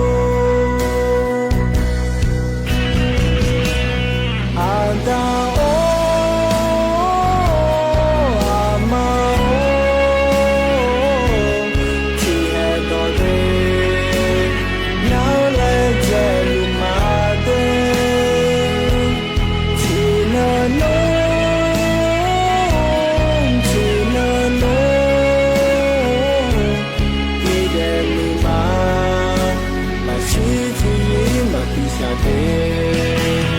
A nta o, a ma o, txhim hais tom tes, nyab laj txais lus mas tes, txhim nab nub, txhim nab nub, ib de mws mas, mas sib txhiv yim mas pib sab tes.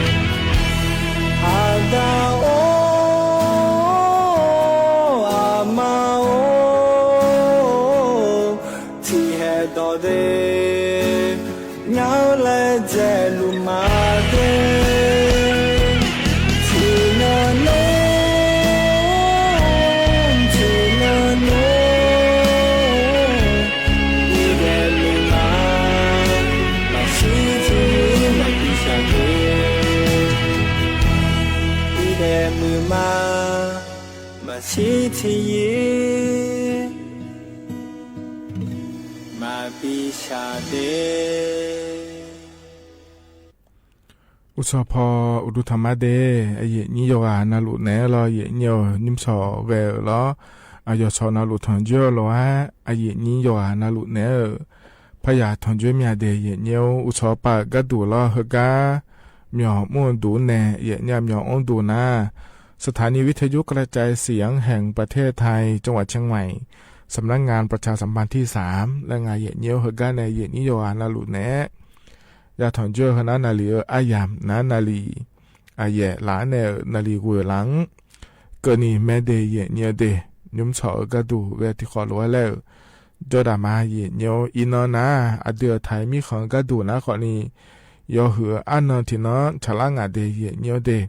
A nta o, a ma o, txhim hais tom tes, nyab laj txais lus mas tes, txhim nab nub, txhim nab nub, ib de mws mas, mas sib txhiv yim mas pib sab tes. Ib de mws mas, mas sib txhiv yim mas pib sab tes. Ua tsaug phoo, ua dub thov mab tes, yim nyiv yog a na lus nev los yim nyiv nyob txhom ve los, yog txhom na lus thom ntsuab los, yim nyiv yog a na lus nev, phaj yam thom ntsuab mias tes yim nyiv ua tsaug pab kab tus los hawm kab, mnyom muaj ntuv ne yim nyiv mnyom ub ntuv na. สถานีวิทยุกระจายเสียงแห่งประเทศไทย จังหวัดเชียงใหม่ สำนักงานประชาสัมพันธ์ที่สาม laj nga yim nyiv hawm kab ne yim nyiv yog a na lus nev. Yam thom ntsuab hawm na na li ab yam na na li, yim lam ne na li gu lam, kawm ni me tes yim nyiv tes, nyob txhom kab tus ve ti qhov luv lawm. Coj dam mas yim nyiv ib no na, a dwm thaiv mib qhov kab tus na qhom ni, yog hwm ab no thim no tshav laj nga tes yim nyiv tes.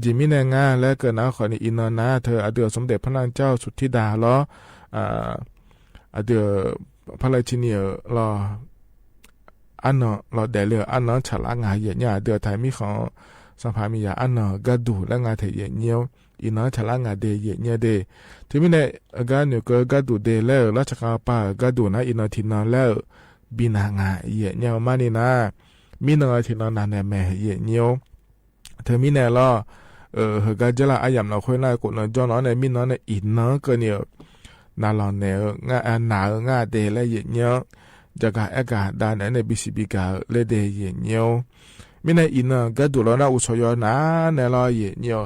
Jim mi ne nga lawv kawm na qhom ni ib no na, thawm a dwm สมเด็จพระนางเจ้าสุทธิดา los, a dwm phaj laj tsi ni los, ab no los daim li ab no tshav laj nga yim nyiv a dwm thaiv mib qhov, xab phav mi yam ab no kab tus laj nga them yim nyiv, ib no tshav laj nga tes yim nyiv tes. Thwm mi ne, kab nws kawm kab tus tes lawm los tsa qab pab kab tus na ib no thim no lawm, bi na nga yim nyiv mab ni na, mib no thim no na ne me yim nyiv. Thwm mi ne los, hawm kab coj laj ab yam los qhuav na kuv no coj no ne mib no ne ib no kawm ni na los ne, na nga tes lawm yim nyiv, cov kag ab kag da ne ne bi si bi kag lawm tes yim nyiv. Mi ne ib no kab tus los na ua tsaug yog na ne los yim nyiv,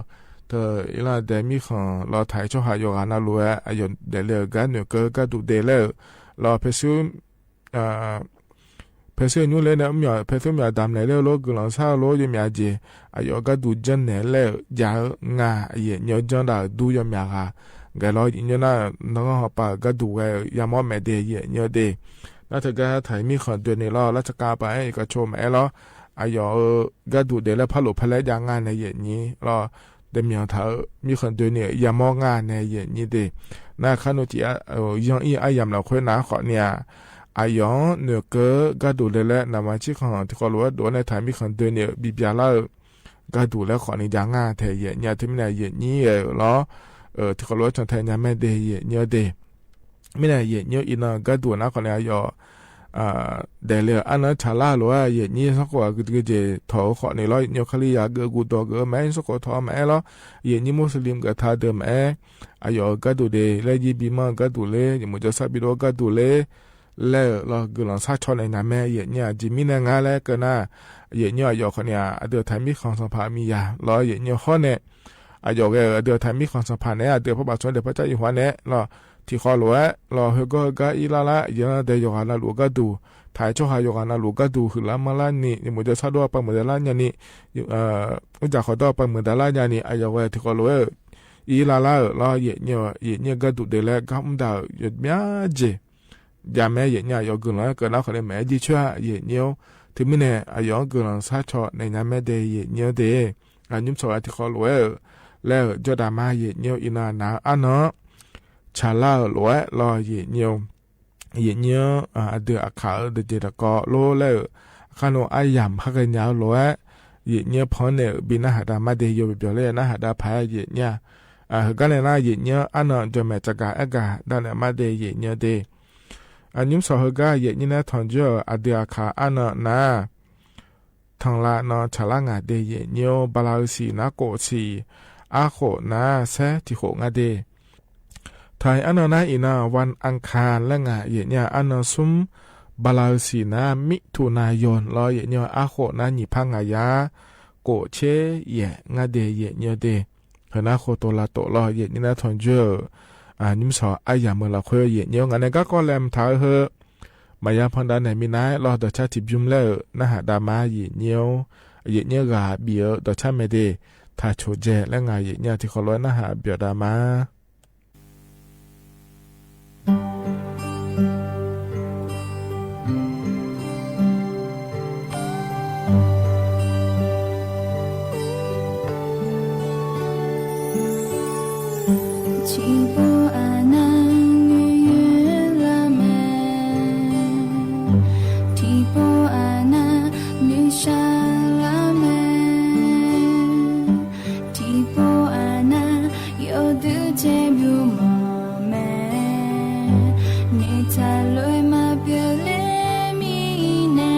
thawm ib los tes mib qhov los thaiv tshoj ha yog a na lus, yog daim li kab nws kawm kab tus tes lawm, los pheej xwb pheej xwb nyuj le ne, pheej xwb miam dam ne le lub kws los xab lub yuav miam ces, yog kab tus coj ne lawm yam nga yim nyiv coj dam dub yuav miam ha, nkawd los yim nyiv na, no ho pab kab tus ya mob me tes yim nyiv tes. Na thawm kab thaiv mib qhov tus ne los laj tsa qab pab koj tshuaj me los, yog kab tus tes lawm phaj lus phaj lab ya nga ne yim nyiv los, tes miam thawm mib qhov tus ne ya mob nga ne yim nyiv tes. Na qhab nus tim yog ib ab yam los qhuav na qhom ni, yog nws kawm kab tus tes lawm na mas tsi qhov tim qhov luv duav ne thaiv mib qhov tus ne bi piam lawm, kab tus lawm qhom ni ya nga them yim nyiv thwm mi ne yim nyiv los, Thiab qhov luas tso thaiv nyab me de yem nyab de. Mib na yem nyab i no kab tus na qhov niam yog des li ab no tshav laj luas yem nyab xab qhua ces thaum qhov ni los yem nyab kha li yam kws kuv tuam kws me xab qhua thov me los yem nyab Muslim kws thav tes me, yog kab tus de le yib pib maj kab tus le yem mus cov xab pib duab kab tus le le los kws los xab tsho ne nyab me yem nyab tsis mib ne nqa le kawg na. Yem nyab yog qhov niam a tus thaiv mib qhov xas pham mi yam los yem nyab hov ne, yog a tus thaiv mib qhov xas pham ne a tus pab pam txoov tes pab tsab yuav huav ne los thim qhov luas los hwj kab hwj kab ib lab lab yog tes yog qhov na lus kab tus, thaiv tshooj ha yog qhov na lus kab tus hwm lab maj lab ni yem mus cov xab duab pab mus tes lab nyab ni, ub cas qhov duab pab mus tes lab nyab ni yog thim qhov luas ib lab lab los yem nyab kab tus de le kab ub ntawm yog miab ntsis yam me yem nyab yog kws los kawg na qhov li me yij tshuaj yem nyab. Thiab mib ne yog kws los xab tsho ne nyab me de yem nyab de. Nyab txhom thim qhov luas le coj dam mas yem nyab i no na ab no tshav laj luas los yem nyab, yem nyab a tus a khawv tes ces rov qab lub le qab no ab yam hab qe nyab luas yem nyab phov ne pib nab has dam mas de yog pib pib le nab has dam phab yem nyab. Hwj kab ne na yem nyab ab no cov me tsa kas ab kas dam ne mas de yem nyab de. Nyab txhom hwj kab yem nyab na thom ntsuab a tus a khawv ab no na thom la no tshav laj nqa de yem nyab ba la xim na kom xim ab qhom na xab thim qhom nqa de. Thaiv ab no na i no vas as khas le nqa yem nyab ab no xub ba la xim na mib thu na yog los yem nyab ab qhom na nyim phab nqa yam kom tsheb yam nqa de yem nyab de. Hwj na qhuas tus la tom los yem nyab na thom ntsuab nyab txhom ab yam mus los qhuav yem nyab nqa ne kab koj le thav hwj mas yog phab nta ne mi na los dov tshab thim pib le nab has dam mas yem nyab, yem nyab ga pib dov tshab me de. Thaiv tshuaj tseg le nqa yem nyab thim qhov luas nab has pib dam mas. Tsis pom a na nws yuav la me, tsis pom a na nws sab la me, tsis pom a na yog twg tseem pib mos me, nws txhaj luag mas pib le mi ne,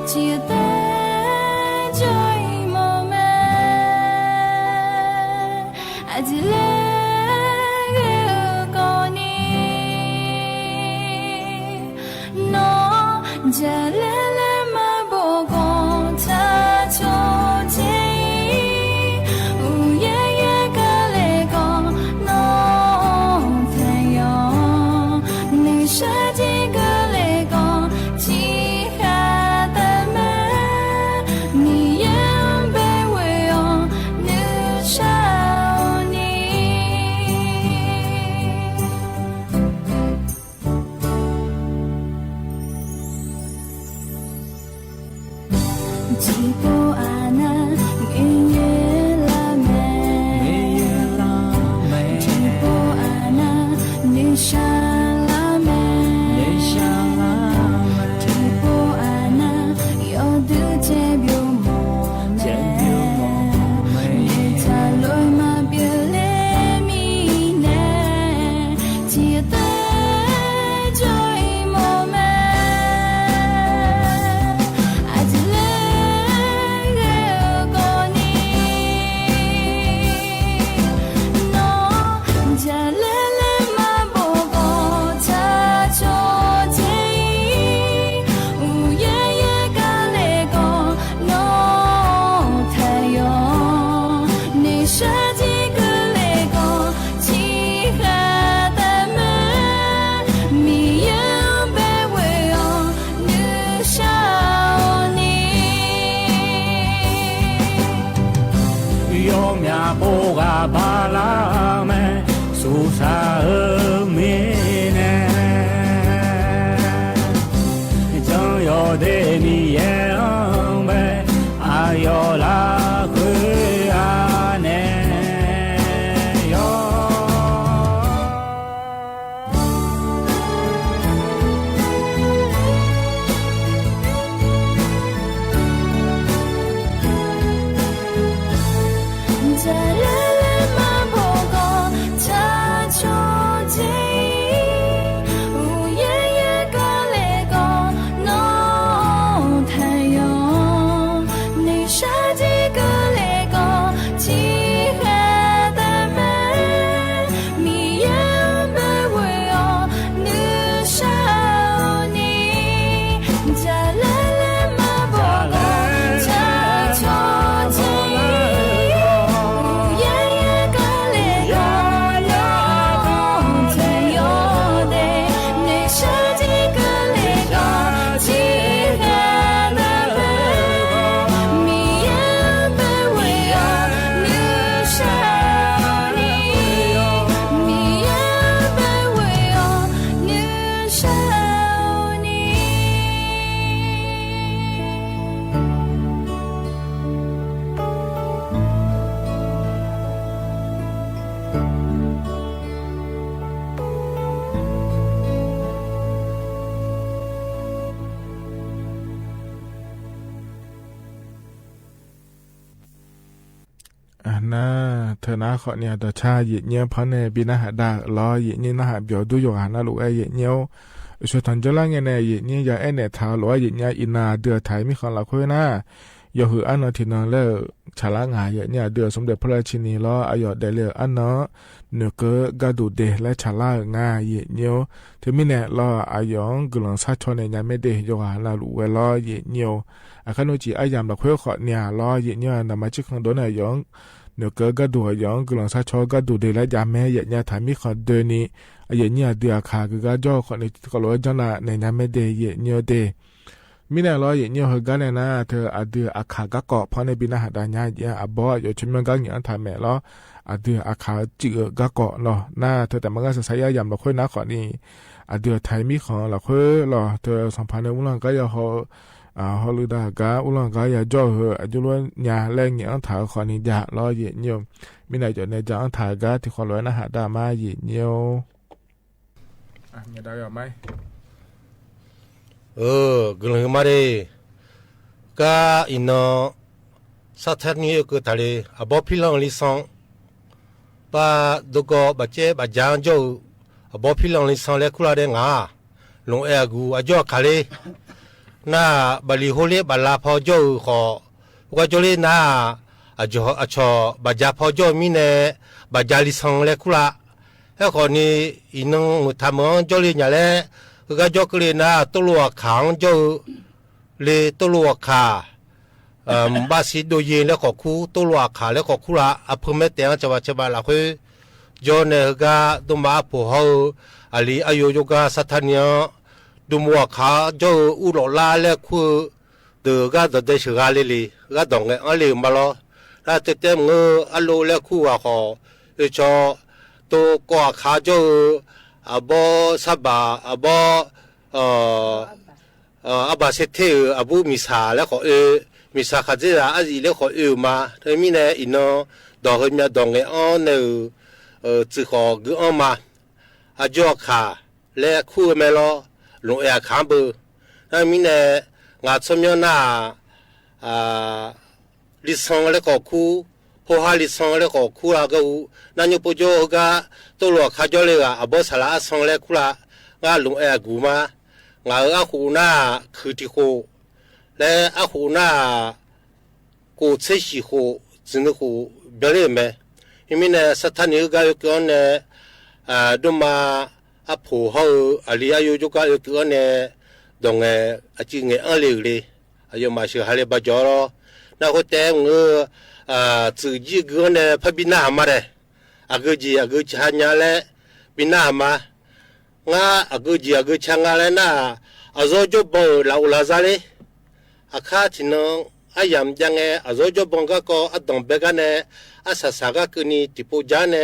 tsis yog tes tso ib mos me, a tsis le kom ni no, ntsa le le mas pom koom txhaj tso tseg, u ye ye kawg le koom no, txhaj yog nws sab tseeb kawg le koom tsis has tas mas, nws yeej npe ua os nws sab ni. Tsis pom a na nws yuav la me, tsis pom a na nws sab la me, tsis pom a na yog twg tseem pib mos me, nws txhaj luag mas pib le mi ne, tsis yog tes tso ib mos me, a tsis le kom ni no, ntsa le le mas pom koom Thawj nab qhov niag dog tshaj yim nyiab phab nej pib nab has dab los yim nyiab nab has npias dub yog has nab lus ua yim nyiab. Suav thov ntsoov lab nge ne yim nyiab yog eb nim thaum lus ua yim nyiab ib nab dwj thaiv mib qhov los qhwb na. Yog hwm ab no thim no lawm tshaj lab ngas yim nyiab dwj xom dej phob lab tsi nis los yog dej li ab no nws kawg gab dug deg lab tshaj lab ngas yim nyiab. Thawj mib ne los yog kws loos xab tsho ne nyab mej dej yog has nab lus ua los yim nyiab. Ab qhab nuj tsis ab yam los qhwb qhov niag los yim nyiab ntawm mas tsis qhov dua ne yog nws kawg gab dug yog kws loos xab tsho gab dug deg lab cas me yim nyiab thaiv mib qhov dwj ni. Yim nyiab dwj a khas kws gab coj qhov ni qhov lus coj na ne nyab mej dej yim nyiab dej. Mib ne los yim nyiab hwm gab ne na thawj a dwj a khas gab kom phab nej pib nab has dab nyab yim a bob yog tsis muaj gab nyim ab thaiv me los a dwj a khas tsim gab kom no na thawj tas mas gab xav xav ib yam los qhwb nab qhov ni a dwj thaiv mib qhov los qhwb los thawj xoom phab nej ub loj gab yog hauj lwm dag gab ub loj gab yog coj hwm a cuj luab nyab lej nyim ab thaiv qhov ni yam los yim nyiab. Mib ne cov ne cas ab thaiv gab thim qhov lus nab has dab mas yim nyiab. Kws loos hwm mas dej, kab ib no xab thab ni kws tas li a bob phib loos li xoo, pab dub ko pab ceb pab cab coj a bob phib loos li xoo le khuj la dej ngas loos ua gus a coj khas li na. Pab li hauj liab pab la phau coj qhov ua coj li na, a tsho pab cab phau coj mib ne pab cab li xoo le khuj la. Hab qhov ni ib no mus tham mus coj li nyab le, kab coj kws li na tuj lus a khas coj li tuj lua khas, npaj xib dua yeej le qhov khub tuj lua khas le qhov khub la a phwj mej tes tshav vam tshav vam lam qhwb. Coj ne hwm kab tuj mas ab phuam hauj, a li ab yuav coj kab xab thab ni, tuj mus a khas coj ub lom lab le khuj, tus kab dog dej sawv ga li li kab dog nqes ob li mas los, na tej teb mus ab lub le khuj a qhov, tsho, tuj ko a khas coj, a bob xab npas a bob, ab npas xeb thej, a bub mis xas le qhov, mis xas khas txeb zas ab zim le qhov mas thawj mib ne ib no, dog hwm nyab dog nqes ob ne, txwm qhov kws ob mas, a coj khas le khuj me los loos ua khas npw. Thawj mib ne ngas txhob nyob na li xoo le qhov khub, hauj hab li xoo le qhov khub la kab hu, nab nyob puab coj hwm kab tuj lua khas coj li a bob xas la ab xoo le khuj la, ngas loos ua gus mas, ngas ab qhum na khwv ris qhum, le ab qhum na kum txheb xyim qhum txiv ntwg qhum npog li me. Mib ne xab thab ni hwm kab yuav kws ob ne, dub mas ab phuam hauj, a li ab yuav coj kab yuav kws ob ne, dog nqes a ci nqes ob li li, yuav mas sawv hais li npaj cov los, na huab teb mus txwm yij kws ob ne phab pib nab has mas de, a kws cim a kws tsha nyab le pib nab has mas, ngas a kws cim a kws tsha ngas le na, a zob coj npoo lam ua lam zaj li. A khab thim no ab yam ca nqe a zob coj npoo kab ko ab doog npe kab ne, ab xav xav kab kws ni tim pum cab ne,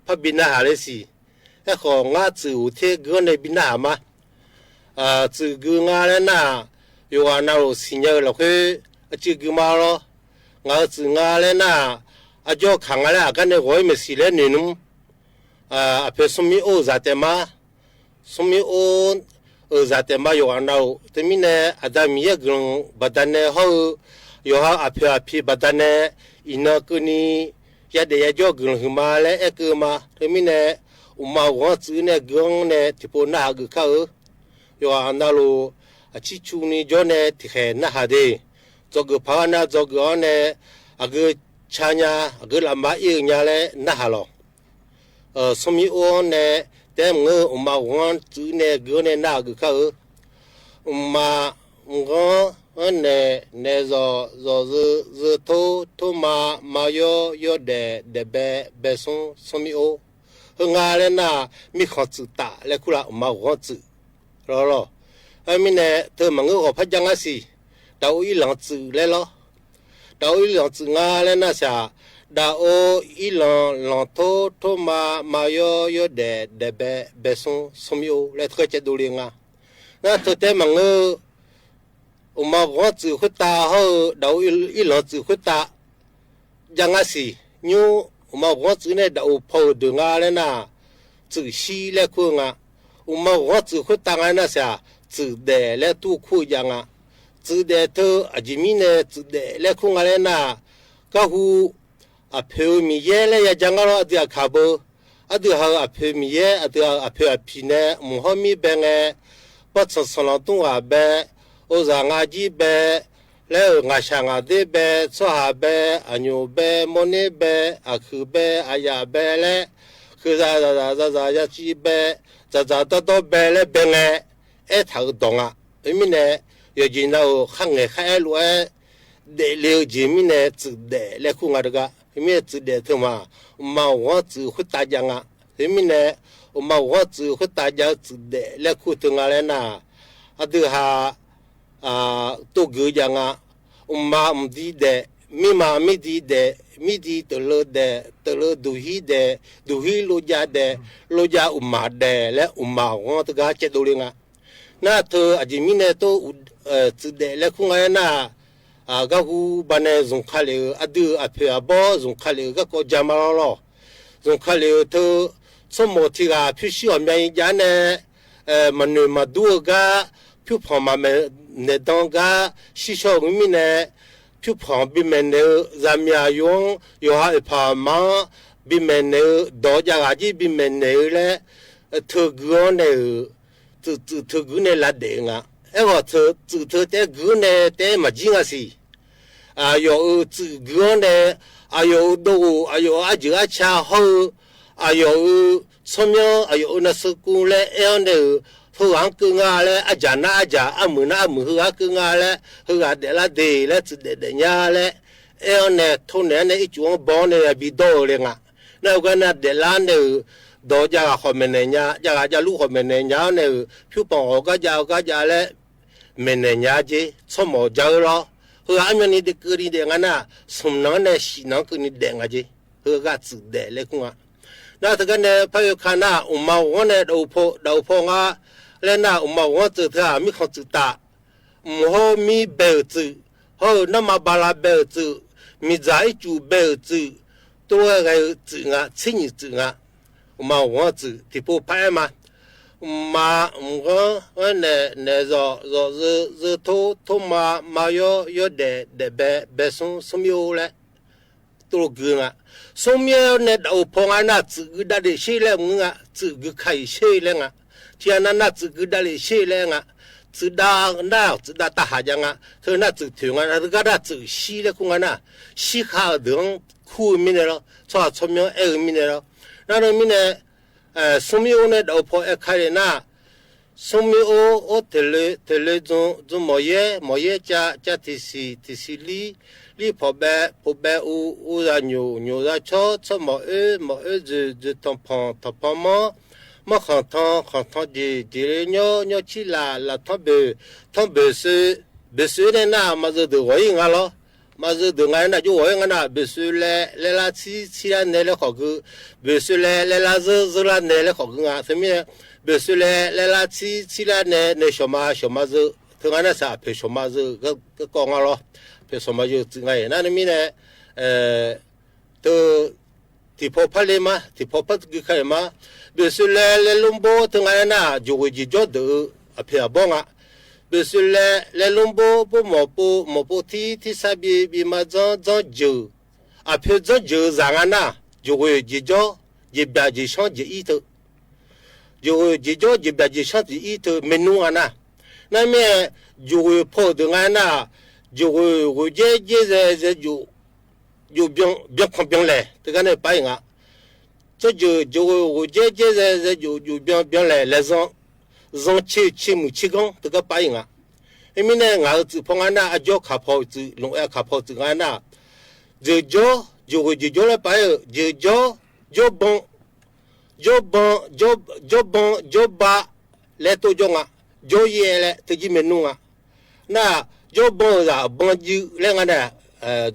phab pib nab has li xis. Eb qhov ngas txwm hu thiab kws ob ne pib nab has mas, txwm kws ngas le na, yuav a na los xis nyaw los qhwb, a ci kws mas los, ngas txwm ngas le na, a coj khas ngas le a kab ne qhov ib me xis le nws nub, a phem xoo mib ub zam tes mas, xoo mib ub zam tes mas yuav a na, thawj mib ne a da mis yaj kws loos npaj tas ne hauj, yuav hab a phem a phim npaj tas ne, ib no kws ni, yaj dej yaj coj kws loos hwm mas le eb kws mas thawj mib ne, ua mas ua txwm ne kws ob ne tim pum nab has kws khab, yuav a na los, a tsib tsu ni cov ne tim qhe nab has dej, txog kws phav na txog kws ob ne, a kws tsha nyab a kws lam mas ib nyab le nab has los. Xoo mib ub ne, teb mus ua mas ua txwm ne kws ob ne nab has kws khab, ua mas ua ne, ne zos zos zw, zw thub, thub mas mas yob, yob dej, dej npe, npe xoo, xoo mib ub. Hwm ngas le na, mib qhov txwm tam le khuj la ua mas ua txwm los los. Mib ne thawj mas ngwb qhov phab ca ngas xis, dam u ib loos txwm le los, dam u ib loos txwm ngas le na xas, dam u ib loos, loos thub, thub mas mas yob, yob dej, dej npe, npe xoo, xoo mib ub le thawj ca du li ngas. Na thawj teb mas ngwb ua mas ua txwm qhwb tas hauj, dam u ib loos txwm qhwb tas, ca ngas xis, nyub ua mas ua txwm ne dam u phau dwg ngas le na, txwm sib le khuj ngas. Ua mas ua txwm qhwb tas ngas le na xas, txwm dej le tub khuj ca ngas. Txwm dej thawj a ci mib ne txwm dej le khuj ngas le na, kab hu a phw mis yeb le ya ja nqa los a twg a kha pw, a twg ha a phw mis yeb, a twg a phw a phim ne, mus hob mib be nge, pob txhom txhom los tub a be, u zam nqa jib be, le nqa sha nqa deb be, txhob ha be, a nyuj be, mob neb be, a khwm be, a yam be le, khwm zam zam zam zam zam ya tsi be, zam zam tob tob be le be nge, eb tham u dog nqa. Mib ne, yog jis ntawd qhab nqe qhab eb lus eb, dam li jis mib ne txwm dam le kuj nqa rau ka. Mib ne txwm dam thwm mas, u ma u hob txwm huab tas ja nqa. Mib ne, u ma u hob txwm huab tas ja txwm dam le kuj thwm nqa le na, a twg ha tuaj kwv ja nqa, u ma u di dam, mib ma mib di dam, mib di tawm lawv dam, tawm lawv dug hib dam, dug hib lub ja dam, lub ja u ma dam le u ma u hob txwm ka caj du li nqa. Na thwm a jis mib ne tuaj txwm dam le kuj nqa na, kab hu ba ne zoom qha li a twg a phim a pob zoom qha li kab koj ja ma los los, zoom qha li thwm txhob mus thim ga phib sib hom mya ja ne, mas nws mas dub kab, phib phom mas me ne doo kab, sib sau mib ne, phib phom bi me ne, zam mya yuav, yuav ha phom mas, bi me ne, dog ja ga jib bi me ne le, thwm kwv ne, txwm txwm thwm kwv ne lav dam nqa. Eb hom txwm thwm tes kwv ne tes mas jib nqa xis. Yog u txwm kwv ne, yog u dau, yog u ab jwm ab tsa hauj, yog u txhob myob, yog u na xu ku le eb ne, hwj ab kw nqa le ab jam na ab jam, ab mwm na ab mwm hwj ab kw nqa le, hwj ab dam lab deg le txwm dam dam nyab le, eb ne thauj ne ne ib tsuv bo ne bi dau li nqa. Na u ka na dam lab ne, dog ja ga qhov me ne nyab, ja ga ja lub qhov me ne nyab ne, phib phom hauv kab ja kab ja le, me ne nyab ces txhob mos jawv los, hwj ab nyog ni dam kw ni dam nqa na, xum no ne sim no kw ni dam nqa ces, hwj kab txwm dam le kuj nqa. Na thwm kab ne phab yuav kha na u ma u hob ne dam u phom nqa le na, u ma u hob txwm thwm mib khoom txwm tas, mus hauj mib be txwm, hauj nab ma ba la be txwm, mis dzas ib tsum be txwm, tuaj gai txwm nqa, txhib nyim txwm nqa, u ma u hob txwm tim pub phab eb mas, u ma, u nqab, ne ne zos zos, zwj zwj thub thub ma ma yob yob dam dam be be xub xub mib u le, tuaj lub kwv nqa. Xub mib ne dam u phom nqa na txwm kwv da dam seb le mus nqa, txwm kwv kha seb le nqa. Thiab na na txwm kwv da dam seb le nqa, txwm da na txwm da tag has ca nqa, thwm na txwm thwm nqa, kab na txwm sib le kuj nqa na, sib kha dwg kuj mib ne los txhob txhob myob eb mib ne los. Na mib ne, xub mib u ne dam u phom eb kha li na, xub mib u, ub them le, them le, txoos mos yeb, mos yeb ca, ca thim xis, thim xis lib, lib phom be, phom be u, u zam nyum, nyum zam tshob, tshob mos eb, mos eb zwm, zwm thoom phom, thoom phom mob, mob khoom thoom, khoom thoom jim, jim le nyob, nyob txhib lam, lam thob npem, thob npem xwm, npem xwm ne na mas zwm dwm ua ib nqa los, mas zwm dwm nqa na cuj ua ib nqa na, npem xwm le, le lab txhib, txhib lab ne le qhov kws, npem xwm le, le lab zwb, zwb lab ne le qhov kws nqa, xwm mib, npem xwm le, le lab txhib, txhib lab ne, ne xyov mas, xyov mas zwm, thwm nqa na xav phem xyov mas zwm, koj nqa los, phem xyov mas zwm txwm nqa na mib ne, thwm tim phom phab le mas, tim phom phab kws kha mas, npem xwm le, le lub npub thwm nqa na, yus ua yim job ntawm phem npob nqa, npem xwm le, le lub npub, npub mos pu, mos pu thib, thib xab bi, bi mas txob, txob jwm, a phem txob jwm zam nqa na, yus ua yim job, yim npam yim xyoob yim ib thwm, yus ua yim job, yim npam yim xyoob yim ib thwm me nub nqa na, na mib, yus ua phom ntawm nqa na, yus ua, ua jeb, jeb ze, ze yus, yus npiob khoom npiob lem, thwm kab ne pab nqa. Txob jwm, yus ua, ua jeb, jeb ze, ze yus, yus npiob, npiob lem, lem zoo, zoo tshim, tshim mws tshim koob, thwm kab pab nqa. Mib ne nqa txwm phom nqa na, a job khav phom txwm, loos e khav phom txwm nqa na, yws job, yus ua yws job le pab, yws job, job npoo, job npoo, job npoo, job npa, le tuaj job nqa, job ye le thwm yij me nub nqa. Na, job npoo zam npoo yws le nqa na,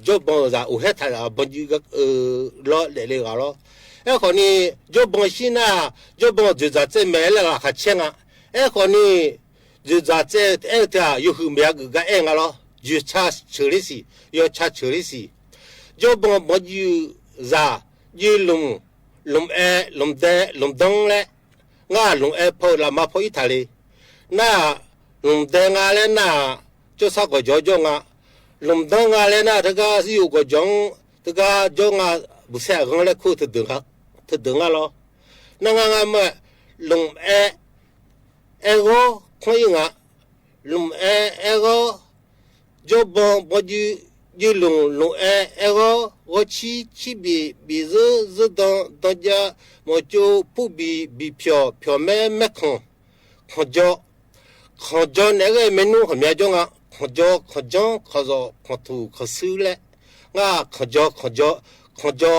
job npoo zam ua hab tham npoo yws los dam le nqa los. Eb qhov ni, job npoo sib na, job npoo zwm zam txej me le lam qhav tshiab nqa. Eb qhov ni, zwm zam txej eb thwm yus hwm me yam kws kab eb nqa los, yus tshaj tshwm le xim, yog tshaj tshwm le xim. Job npoo npoo yws zam, yws loos, loos e, loos de, loos doo le, nqa loos e phom lam mas phom ib tham li. Na, loos de nqa le na, coj xab kom cov job nqa. Loos doo nqa le na, thwm kab yus kom cov Tub kab jab nga, bus xia goo le khuj thwm dwm nga los. Naj nga nga ma, loos e, e ghob khob ib nga, loos e, e ghob, jab npoo npoo ywj, ywj loos, loos e, e ghob, ghob tshib, tshib npis, npis zwb, zwb doo, doo ja, mos cu, pub npis, npis phiom, phiom me, me khoom, khoom jo, khoom jo ne me nub hom mya jab nga, khoom jo, khoom jab, khoom zom, khoom thum, khoom xwb le, nga khoom jo, khoom jo, khoom jo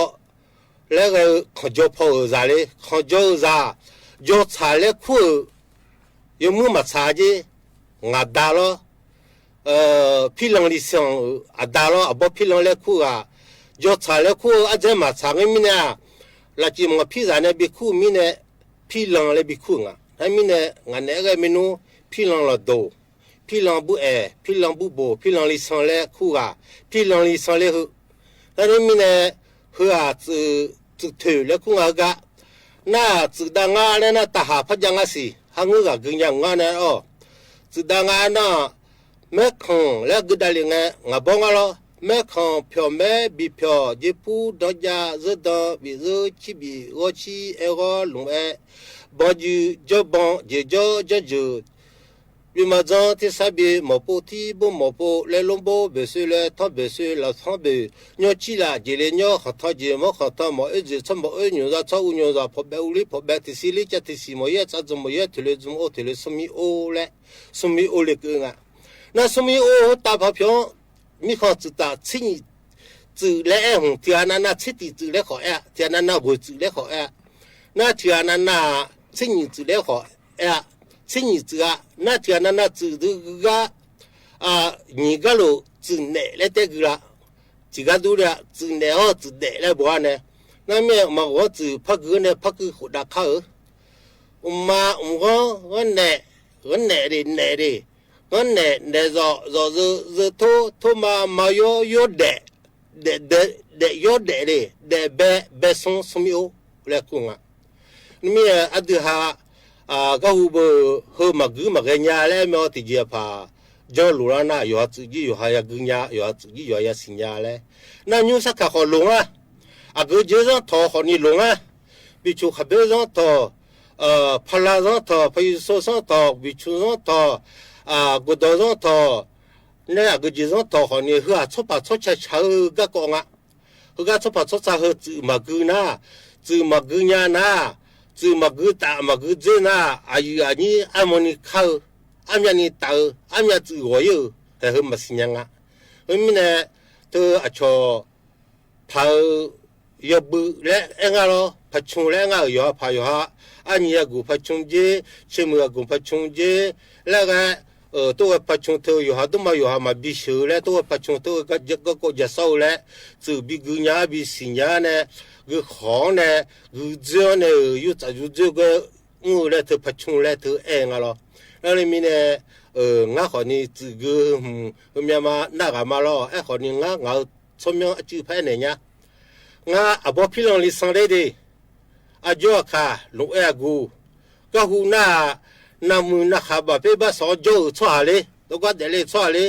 le, khoom jo phom zam le, khoom jo zam, jo txham le khuj, yuav muab mam txham ces, nga dag los, phij lees li xees, a dag los a npog phij lees le khuj a, jo txham le khuj ab ntxeb mam txham nqi mi ne, los sis mas phij zam ne npi khuj mi ne, phij lees le npi khuj nga, na mi ne, nga ne me nub phij lees los daus, phij lees npub es, phij lees npub npaus, phij lees li xees le khuj a, phij lees li xees le hw, na mi ne, hw a, txwm thwm le khuj nga hw ka, na txwm da nga le na tag has phab ja nga xis hab ngwb zam kws nyam nga ne os, txwm da nga na, me khoom le kws da li nga, nga npog nga los, me khoom phiom me npis phiom ywj pub doo ja zwb doo npis zwb tshib npis ghob tshib e ghob loos e, npog ywj jab npoo ywj jab jab ywj, npis mas zoo thib xab npis, mos pum thib npub mos pum le, lub npub npes xwb le, thob npes xwb los thob npes, nyob tshib lam ces le nyob, qhov thob ces mos qhov thob, mos eb ntses txhob mos eb, nyuam zos txhob u nyuam zos, phom npe u li phom npe, thim xis li ca thim xis, mos yeb txhob txhob mos yeb, thim le txhob o thim le, txhob mi o le, txhob mi o le kws nga, na txhob mi o tas phov phiov, mi qhov txwm tam txhib nyim txwm le e hoom, thim a na na txhib tim txwm le qhov e, thim a na na vwm txwm le qhov e, na thim a na na txhib nyim txwm le qhov e, txhib nyim txwm a, na thim a na na txwm twg kab, nyim kab lus txwm nem le tej kws la, txwm kab dub li, txwm nem os txwm nem le npog ne, na mi mas ua txwm phab kws ne phab kws qhuv dav qhab, u mas u gob, gob nem, gob nem li nem li, gob nem nem zom, zom zw, zw thub, thub mas mas yuav, yuav dem, dem, dem yuav dem li, dem npe, npe xoo, xoo mi o le kws nga, mi ab twg has, kab hu npawg hw mam kws mam qe nya le me o tim cis pham, nco lus la na yuav txwm yij yuav has ya kws nya, yuav txwm yij yuav ya xis nya le, na nyuj xab khas qhov loos a, a kws ces zab thov qhov ni loos a, npis tshum qhas peb zab thov, pha la zab thov, pha yu xo zab thov, npis tshum zab thov, kua dog zab thov, ne a kws ces zab thov qhov ni hw a txhob pam txhob tshaj tshaj hw kab kom nga, hw kab txhob pam txhob txhaj hw txwm mam kws na, txwm mam kws nya na, txwm mam kws tam mam kws txeb na, a yws a nyib ab mog ni khawj, ab mya ni taw, ab mya txwm gom yawj, hw mam xis nya nga, hw mi ne, thw a tshos phav yog pw le e nga los phav tshoo le nga yog phav yog ha, ab nyim ya kum phav tshoo nce, tsheb mws ya kum phav tshoo nce, le tuaj ua phav tshoo thw yog ha tub mas yog ha mas npis xyw le tuaj ua phav tshoo thw koj kaum ca xauj le, txwm npis kws nya npis xis nya ne, kws qhov ne, kws ntxwg ne, yus txam yus ntxwg koj mus le thw phav tshoo le thw e nga los, na li mi ne, ngab qhov ni txwm kws hw mya mas naj qas mas los eb qhov ni ngab ngab txhob myob ab tsw phab ne nya, ngab a npog phij lees li xees le ti, a nco khas loos e a kus, koj hu na, naj mws naj qhas npam peb npab xov nco txhob has le, tau koj daim le txhob has le,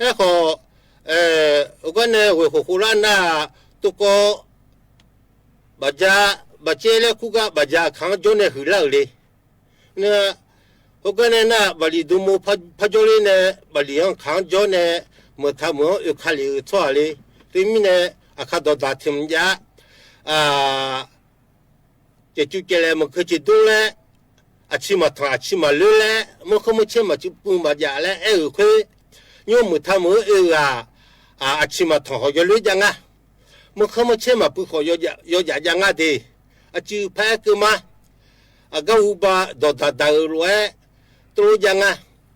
eb qhov, koj ne ua qhuv qhuv lab na, tus ko npam ca, npam ceb le kuj kab npam ca khaav nco ne hwm lawm le, hu koj ne na npam lis tus mus phaj nco le ne, npam lis khaav nco ne, mus thav mus ua khaj li txhob has le, twb mi ne, a khaj dog tas thim ya ces cu ces le mus khawj tsis dub le, a tshij mas tham a tshij mas lwb le, muaj qhab muaj tsheb mas tsis pw mas yam le eb qheb, nyuaj mus thav mus e a, a tshij mas tham hom yog lwb ca nga, muaj qhab muaj tsheb mas pw hom yog yam ca nga tes, a tsw phab kws mas, a kab hu pa dog tas tas lawm, tub lub ca nga,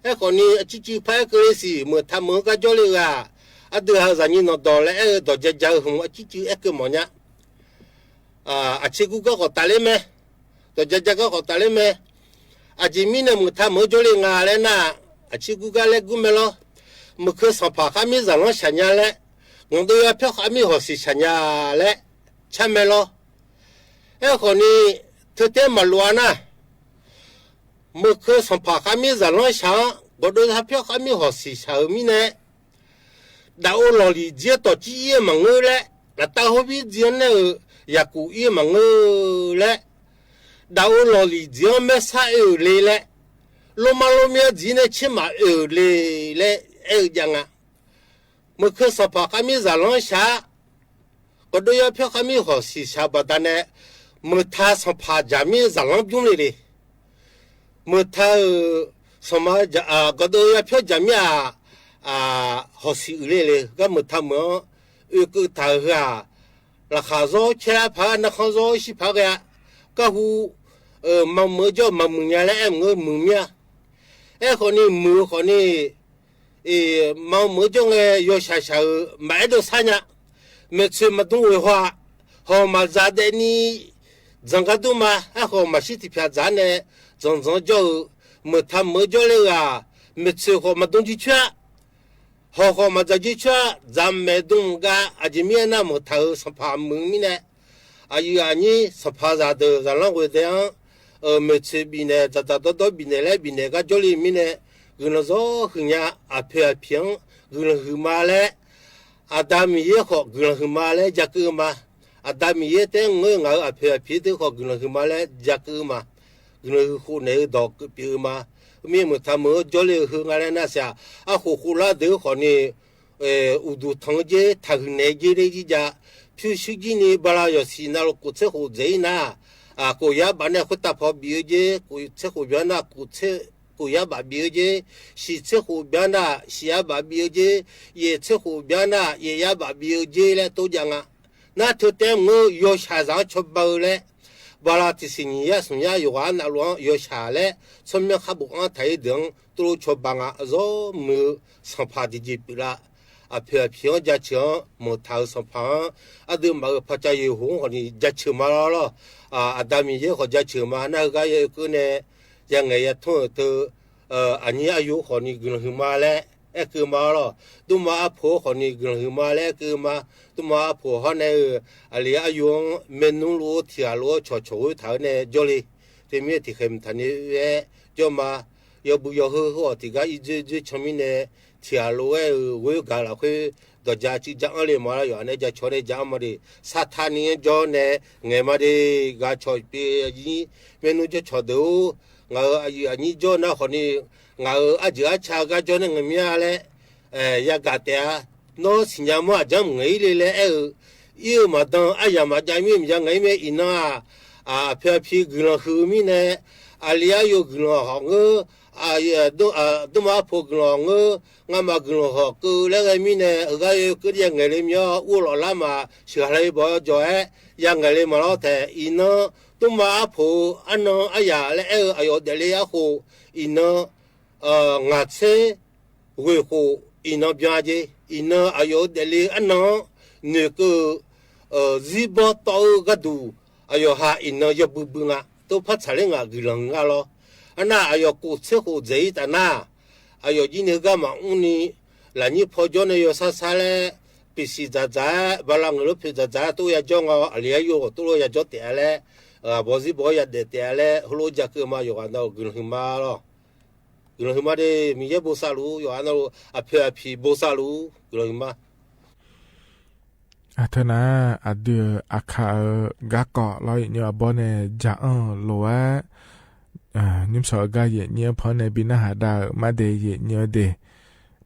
eb qhov ni a tsw tsw phab kws le xim mus thav mus kab nco le a, ab twg has zam nyi no dog le eb dog ca ca hwm a tsw tsw eb kws mos nya, a tshij kub kab qhov tas le me, dog ca ca kab qhov tas le me, a tsis mi ne mus thav mus nco le nga le na, a tshij kub kab le kub me los, mus khawj xom pham qab mi zam lab sam nya le, nkoos tau yog phab qab mi hom xim sam nya le, tshab me los, eb qhov ni thawj teb mam lua na, mus khawj xom pham qab mi zam lab sam, nkoos tau yog phab qab mi hom xim sam hwm mi ne, dam ua log lim ntxiab tom tsib iab mas ngwb le, Taw hauv vib ntxiab ne, yam kuv ib mas ngwj le, dam u los lim ntxiab meb xab ej le le, lub mab lub miab ntxiv ne tshiab mas ej le, ej ca nga. Mws khw xas pham qab mib zam lab xyav, qos dub yab phab qab mib hom xim xyav pam tas ne, mws tha xas pham zam mib zam lab npyub le le. Mws tha, qos dub yab phab zam mib hom xim le le, kab mws tha mws, w kw tham hwv, lam qham zob cheb phav na qhov zob sib phav qia, kab hu, mas mws coj mas mws nyas le, mws mws miab. Eb qhov ni mws qhov ni, mas mws coj nqe yog xyav xyav mas eb dua xab nyas, mws txhw mas dub ua hua, ho mas zam dej ni, ntxeev kab dub mas eb ho mas sib tis phiav txav ne, ntxeev ntxeev coj, mws tha mws coj le, mws txhw ho mas dub ntsib tshuab, ho ho mas zam ntsib tshuab zam mws dub nka, a ces mib na mws tham xas pham mws mib ne, a yws a nyib xas pham zam dawm zam lab nqus tes, mws txhw bim ne, zam zam dob dob bim ne le bim ne kab coj li mib ne, kws no zog hwm nyas a phem a phiv, kws no hwm mas le, a da mis yeb hom kws no hwm mas le ca kw mas, a da mis yeb teb nqe ngaws a phem a phiv twb hom kws no hwm mas le ca kw mas, kws no hwm qhum ne dom kws piv mas, mib mws tham mws coj li hwm nga le na xyav, ab qhum qhum lab ntawd qhov ni, u dug theev jeb tham hwm ne jeb deb jib ca, phiu sib jib ni ba la yog xim na los kuv txheb qhum ntxev na, kuv yab bam ne qhuab tag phov bim jeb, kuv txheb qhum biab na, kuv yab bam bim jeb, xim txheb qhum biab na, xim yab bam bim jeb, yem txheb qhum biab na, yem yab bam bim jeb le tub ca nga. Nab thw teb mws yog xyav zam tsho npaws le, ba la tis xim nyim yab xum yab yog na lus yog xyav le, txhob miab qhab bus ob thaiv ib dwm tuj lub tsho npa nga zog mws xas pham tis cis pwm la, a phem a phiv ca tshwm mws tham xas pham, ab dw mam pha tsa yws huv qhov ni ca tshwm mas los, a da mis yeb qhov ca tshwm mas na hwm kab yog kw ne, ya nqes ya thoob tw, a nyib ab yug qhov ni kws no hwm mas le, eb kw mas los, tub mas ab phuv qhov ni kws no hwm mas le eb kw mas, tub mas ab phuv hov ne, a li ab yug me nub lub thiam lub tshom tshom ub thawv ne coj li, tej mib tim qhe tham ni coj mas, yog npws yog hwj hwj tim kab ib ntxwb ntxwb tsho mib ne, thiam lub ub kav lam qheb dog ca tswm ca ob li mas yog ne ca tsho ne ca ob mas li, xab thab ni coj ne, nqes mas li, kav tsho pem me nub coj tsho ntawd, ngaws a nyib coj na qhov ni, ngaws ab txwm ab tsa kab coj ne nqes miab le, ya kam tias, nub xim nyas muab a cab mus nqes ib li le, ib mas dog ab yam mas ca mib mus ya nqes mib ib no, phem phi kws no hwm mib ne, a li ab yug kws no hom nqub, tub mas ab phuv kws no hom nqub, nqa mas kws no hom kw le mib ne, kab yog kw ya nqes li mib ua los lab mas swm ha li pov cos, ya nqes li mas los tham ib no, tub mas ab phuv ab no ab yam le, a yog daim li ab qhum ib no, nqa txheb vwm qhum ib no npia ces ib no a yog daim li ab no, nws kws zib npob tau kab tus, a yog ha ib no yog pw pw nga tub phab txham le nga kws los nqa los, a na a yog kuv txheb qhum ntxev tas na, a yog yib niag kab mam ub ni, lam nyib phom cov ne yog xab xab le, pim xim txav txav va la nqes lub phem txav txav tub ya cov nqa a li yuav tub lub ya cov tias le, pov zib pov ya daim tias le hauv lub ca kws mas yog ntau kws los hwm mas los, kws los hwm mas de mis yeb npau xav lus yog a phem a phim npau xav lus kws los hwm mas. Thawj na, a dw a kha kab kom los yem nyuam a npog ne, ca ob lus, nyuj saum kab yem nyuam phom ne npi nab has daj mas de yem nyuam de,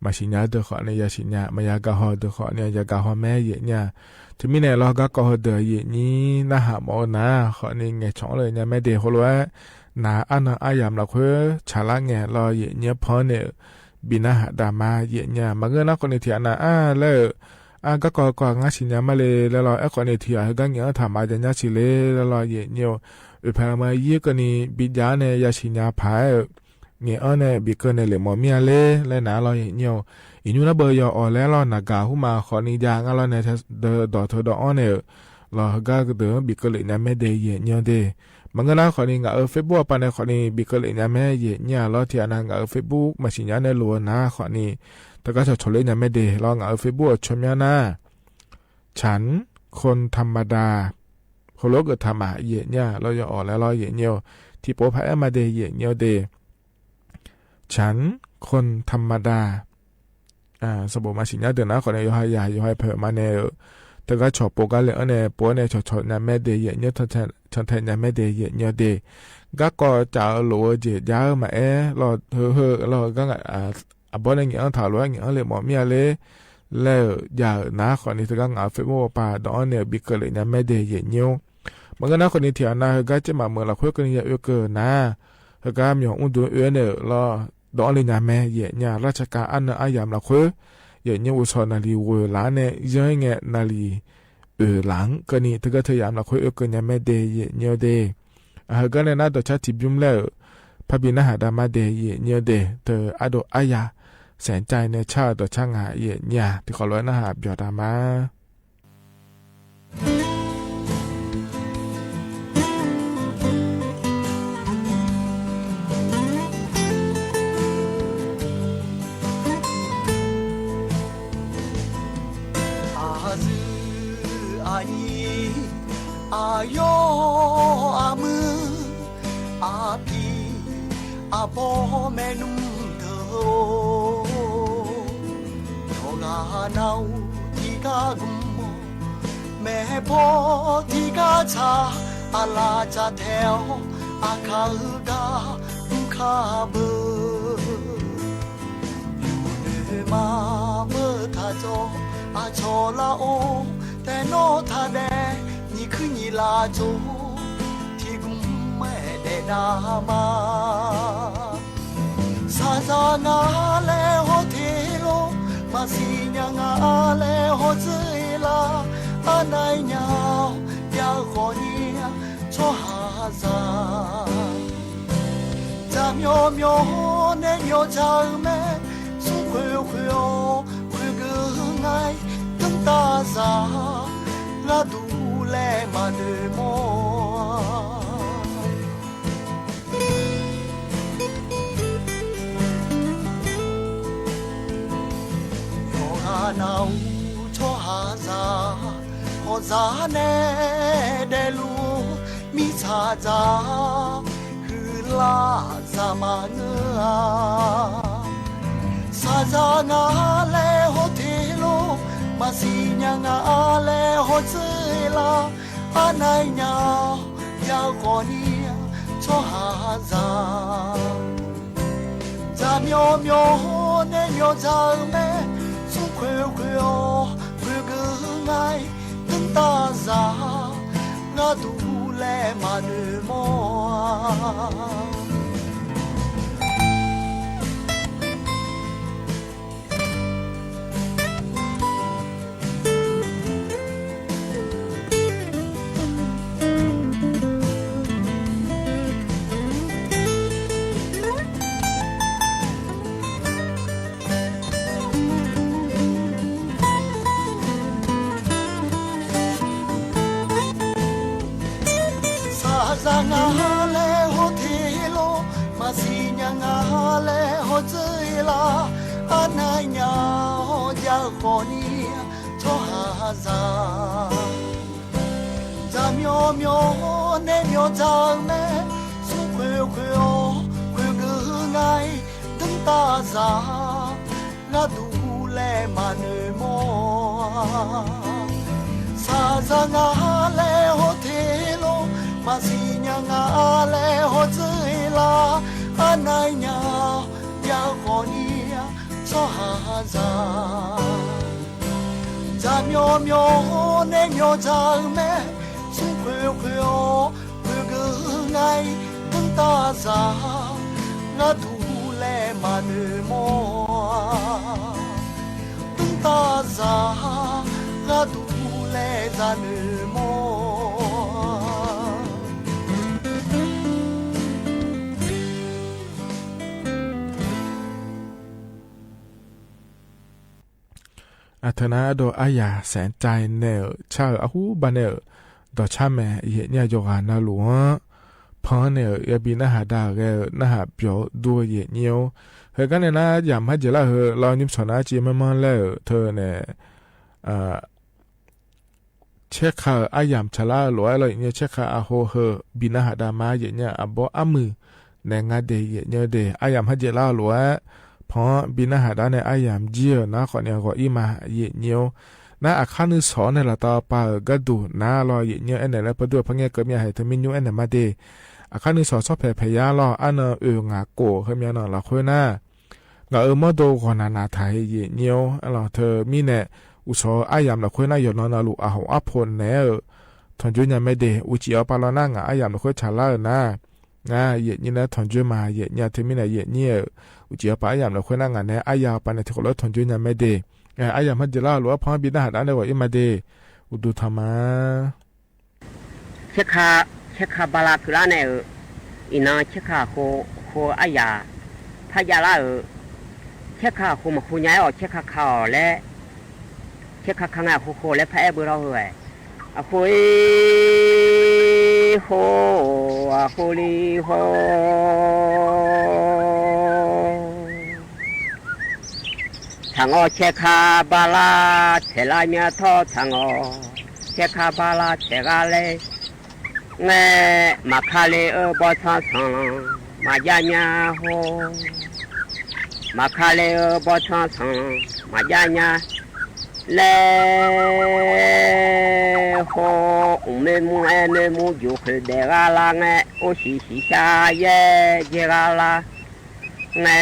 mas sim nyas dw qhom ne yog sim nyas, mas ya ka ho dw qhom ne yog ya ka ho me yem nyuam. Thwj mib ne los kab kom ho dw yem nyuam nab has mov na, qhom ne nqes tshoom lawm nyuam me de hauv lus, na ab no ab yam los qhuav tshav lab nqes los yem nyuam phom ne npi nab has daj mas yem nyuam, mas nqaj nab qhom ne thiaj na ab lawm, ab kab kom kom nqaj sim nyas mas le le los ab qhom ne thiaj kab nqes ob tham mas ca nyab tsis le le los yem nyuam, vim phav mas yib ko ne npi nyas ne yog sim nyas phav, nqes ob ne npi ko ne lwm mos miaj le le na los yem nyuam. Ib nyuj nab npawg yog os le los na ka hub mas qhom ne ya nqa los ne dom thawv dom ob ne los kab dw npi ko lwm nyuam me de yem nyuam de. Mas nqaj nab qhom ne nkawd Facebook pas ne qhom ne npi ko lwm nyuam me yem nyuam los thiaj na nkawd Facebook mas sim nyas ne lus na qhom ne, tau kab tshau tshau lwm nyuam me de los nkawd Facebook tshua nyab na, Chance Khon Tha Ma Da, hauv lub kws tha mas yem nyuam los yog os le los yem nyuam, thib pov phav mas de yem nyuam de. Chance Khon Tha Ma Da, xab npum mas sim nyas dw na qhom ne yog hais yam yog hais phem mas ne, Thov kab tshom puas kab le ne puas ne tshom tshom nyas me des yem nyob, tshom nthe nyas me des yem nyob des. Kab ko cas lus ua jem jav mas es los hwm hwm los ab pob ne nyem ob tham luas nyem ob le mos miaj le lawm yam na qhov ni thov kab nga Facebook pas dov ne bi kawm lem nyas me des yem nyob. Mas kab na qhov ni thiab na hwm kab ceb mam mws los qhuab kawg ni yam ua kawg na. Hwm kab me nyuam ub ntu ua ne los dov le nyas me yem nyas laj tsa ka ab na ab yam los qhuab yem nyob ua txhom nas li ua lav ne yeej nge nas li ua lav kawg ni thov kab thov yam los qhuab ua kawg nyas me des yem nyob des. Hwm kab ne na dov tshab thim npyooj lawm, phaj bi nab has da mas des yem nyob des thov ab dov ab yam xeem cai ne tshaj dov tshab nga yem nyas tim qhov luas nab has pov da mas a yog a mw, a pi, a pog me num ntawd, yog ga nau ti ka kum, me pog ti ka tsa, a la tsa theo, a kha ka, ka bw. Yus nws mas npawg tham tso, a tsho la o, tes no tham dej, nyi khwb nyi la tso, thib kum me dej da mas. Xa za nga le ho the lo, mas xi nya nga le ho txwj la, a nai nya, ya qhov nyiaj, tso ha za. Tsa myo myo ne myo tsa me, xub qhwv qhwv o, qhwv gw ngai, tub tag zag, nga dub le mas nws mos. Yog ha nau tso ha zag, ho zag ne dej lug, mi txha zag, hwm la zag mas nws. Xa za nga le ho the lo, mas xi nya nga le ho txwj la, a nai nya, ya qhov nyiaj, tso ha za. Tsa myo myo ne myo tsa me, xub qhwv qhwv o, qhwv gw ngai, tub tag zag, nga dub le mas nws mos. Xa za nga le ho the lo, mas xi nya nga le ho txwj la, a nai nya, ya qhov nyiaj, tso ha za. Tsa myo myo ne myo tsa me, xub qhwv qhwv o, qhwv gw ngai, tub tag zag, nga dub le mas nws mos. Xa za nga le ho the lo, mas xi nya nga le ho txwj la, a nai nya, ya qhov nyiaj, tso ha za. Tsa myo myo ne myo tsa me, xub qhwv qhwv o, qhwv gw ngai, tub tag zag, nga dub le mas nws mos. Tub tag zag, nga dub le zag nws mos. Thawb na dua ab yam xeem cai ne tshaj ab hub npaj ne, dov tshab me yem nyaj yog ga na lus, phab ne, ya bi nab has da, nab has pov dua yem nyuj. Hwm kab ne na yam hab jem laj hwm los nyuj txhom na tsis meej meej lawm thawb ne, tsheb qha ab yam tshav laj luam los yem nyuj tsheb qha a ho hwm bi nab has da mas yem nyuj a pob ab mws ne nga des yem nyuj des ab yam hab jem laj luam, phab bi nab has da ne ab yam ncig na qhov ni qhov ib mas yem nyuj. Nab, a khab nws xov ne los tau pas kab dum nab los yem nyiab ene lab pab duaj phab nyiaj kaw mia hais tug me nyuj ene mas deg. A khab nws xov txhob phem phem yab los ab no ua ngam kom hab mia no los qhuab nab. Ngam ua mob dua qhov nas nas tham yem nyiab los thawm mi ne, ua xov ab yam los qhuab nab yog no no lus a hoom ab phom ne. Thom ncuav nyag me deg ua tsis ob pas los nab ngam ab yam los qhuab tshaj lab na. Yem nyiab na thom ncuav mas yem nyiab thawm mi na yem nyiab, ua tsis ob pas ab yam los qhuab nab ngam ne ab yam pas ne thawm qhov lub thom ncuav nyag me deg. Ab yam hmab deg lab lus ab phom bi nab has dab ne ua ib mas deg, ua tug tham mas. Cheb kha ba la kws lab ne, ib no cheb kha hu ab yam phab ya lab, cheb kha hu mas hu nyab os cheb kha kha os le, cheb kha kha nga hu hu le phab eb pw rau hu, hu hu, hu li hu. Thaam os cheb kha ba la, txhais laj nyab thoj thaam os, cheb kha ba la txhais ga le, nge mas kha le ua npoj txhab txheem los mas ya nyab hu, mas kha le ua npoj txhab txheem los mas ya nyab le hu. Ua mej mus es mej mus yus qhwv dej ga la nge, ua siv siv xya yej yeg ga la nge,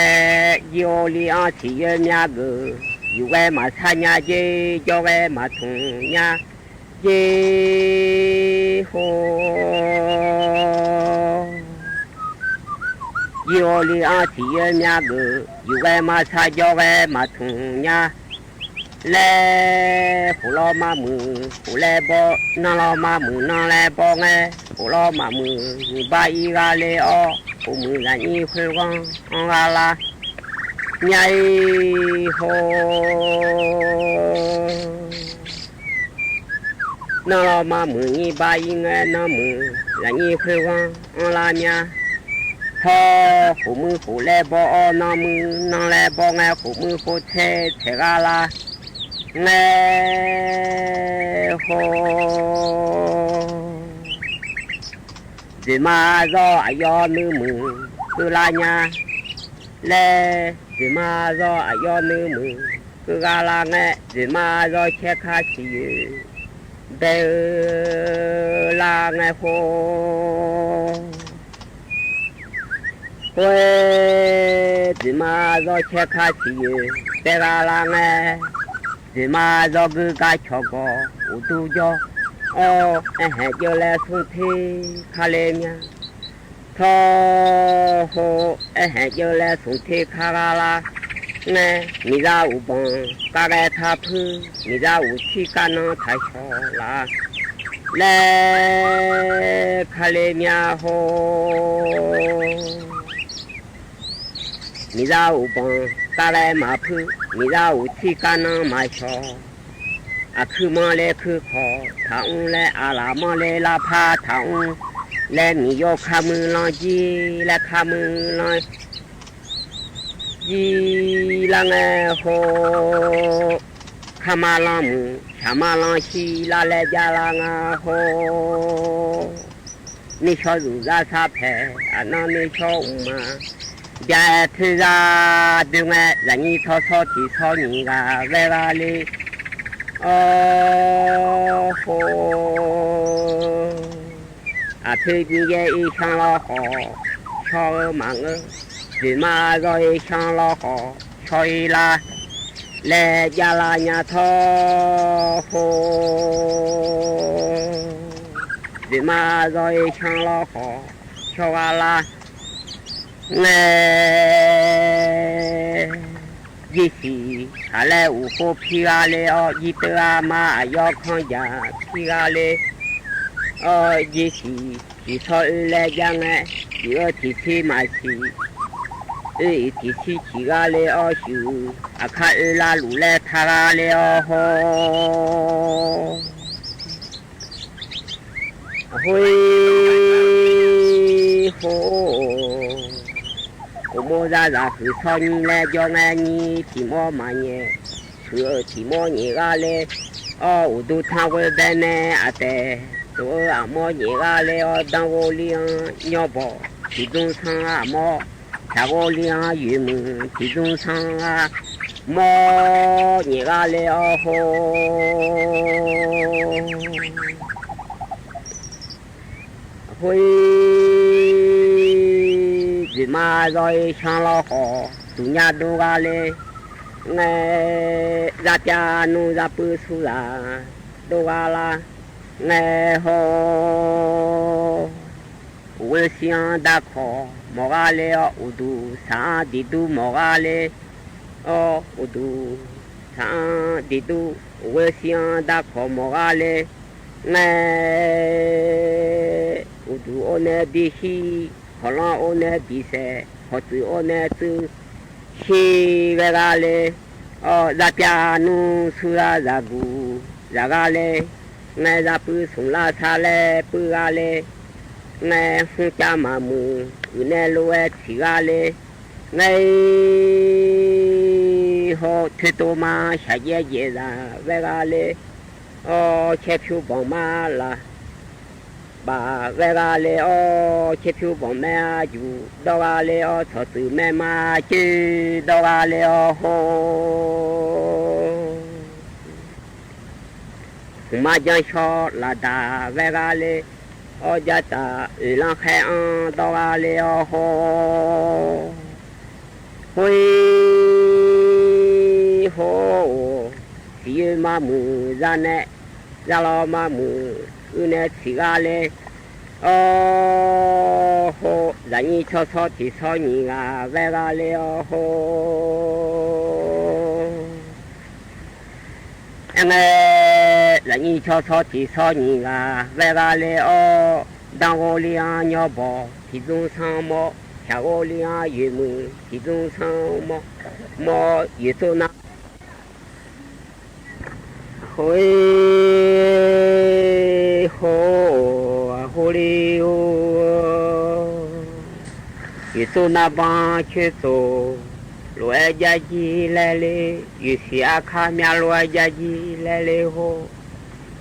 yog ua li ob txhim yawg mya kws, yus qe mas txhab nyab yej, yog qe mas thoom nyab yej hu. Yog ua li ob txhim yawg mya kws, yus qe mas txhab yog qe mas thoom nyab le, hum los mas mws hum le npog, noog los mas mws noog le npog nge, hum los mas mws npaj ib ga le ob, hum mws lam nyij qhwv voog ga la nyab hu. Noog los mas mws nyij npaj ib nge, noog mws lam nyij qhwv voog la nyab. Thov hum mws hum le npog ob, noog mws noog le npog nge, hum mws hum txheb txhais ga la nge hu. Ntxim mas zog a yog nws mws kws la nyab le, ntxim mas zog a yog nws mws kws ga la nge, ntxim mas zog cheb kha tsis yws npe la nge hu. Hu, ntxim mas zog cheb kha tsis yws npe ga la nge, ntxim mas zog kws kab choj kos ua tug yog, o, es heev yawg le xoom thib kha le nyab. Thov hu, es heev yawg le xoom thib kha ga la nge, mis zaj ua npoos kab qe thab phwb, mis zaj ua txhij kab noog thaiv xyov la le kha le nyab hu. Mis zaj ua npoos kab qe mas phwb, mis zaj ua txhij kab noog mas xyov. A khwb mob le khwb khov tham ub le, a lam mob le laj phab tham ub le, mis yog kha mws los yig le kha mws los yig la nge hu. Kha mas los mws, tshav mas los xyi la le ya la nge hu. Nej xyov zuj zaj xav phem, a no nej xyov ua mas, ya thwj zaj twg nge, zam nyij txhob txhob tsis txhob nyim ga ve ga li. O hu, a thwj nyij ye ib xyoo los hos, xyov mas nge, ntxim mas zog ib xyoo los hos, xyov ib la le ya la nyab thov hu. Ntxim mas zog ib xyoo los hos, xyov ga la nge. Yig xim has le ua hu phij ga le os, yig tw a mas yog khoom yam phij ga le os. Yig xim tsis txhob wb le ya nge, tsis ua thim txhij mas xim, wb ib thim txhij chim ga le os xwb, a khab wb la lus le thaj ga le os ho. Hu, hu, ua muaj zaj zam hwm txhob nyi le nco nge, nyi thim mob mas nyem, hwm thim mob nyem ga le os. Ua tug thaab ua npe ne a tes, tus a mob nyem ga le os, dab ua li nyob npog thim ntxoog txheeb a mob, tshav ua li yws mws thim ntxoog txheeb a mob nyem gha le o ho. Hu ib ntsis mas zoj ib xyaa los qhov tus nyab dub gha le, nqe zaj piaj nub zaj pw xub zaj dub gha la, nqe ho ua siab ntab khov mos gha le o, ua tus xaav dim dub mos gha le o, ua tus xaav dim dub ua siab ntab khov mos gha le, nqe ua tus ua neb dim sib, hov loj ua neb dim xes, hov txwv ua neb txwv sib gha gha le o, zaj piaj nub xub zaj zaj gus zaj gha le, nqe zaj pw xoom laj xab le pw gha le, nqe hub caj mas mus wm neb lub txhim gha le, nqe ho thwj tus mas xya ciaj ciaj zaj ve gha le o, cheb phub npoos mas lam pam ve gha le o, cheb phub npoos me yus dub gha le o, txhov txwv me mas cwj dub gha le o ho. Hum mas caj xyo lam dag ve gha le o, caj tas wm laj qheb dub gha le o ho. Hu ib ho, txiv ywg mas mus zaj neb, zaj los mas mus wm neb txhim gha le o ho. Zaj nyij txhob txhob txhim txhob nyim gha ve gha le o ho. Nqe zaj nyij txhob txhob txhim txhob nyim gha ve gha le o. Ntaag ua li nyob npog thim ntxoov xaa mob, xya ua li yus mus thim ntxoov xaa mob, mob yus txuj nab. Hu ib ho, hu li hu, yus txuj nab npab tshwj txus luv eb caj cig le le, yus xim ab khab mya luv caj cig le le ho.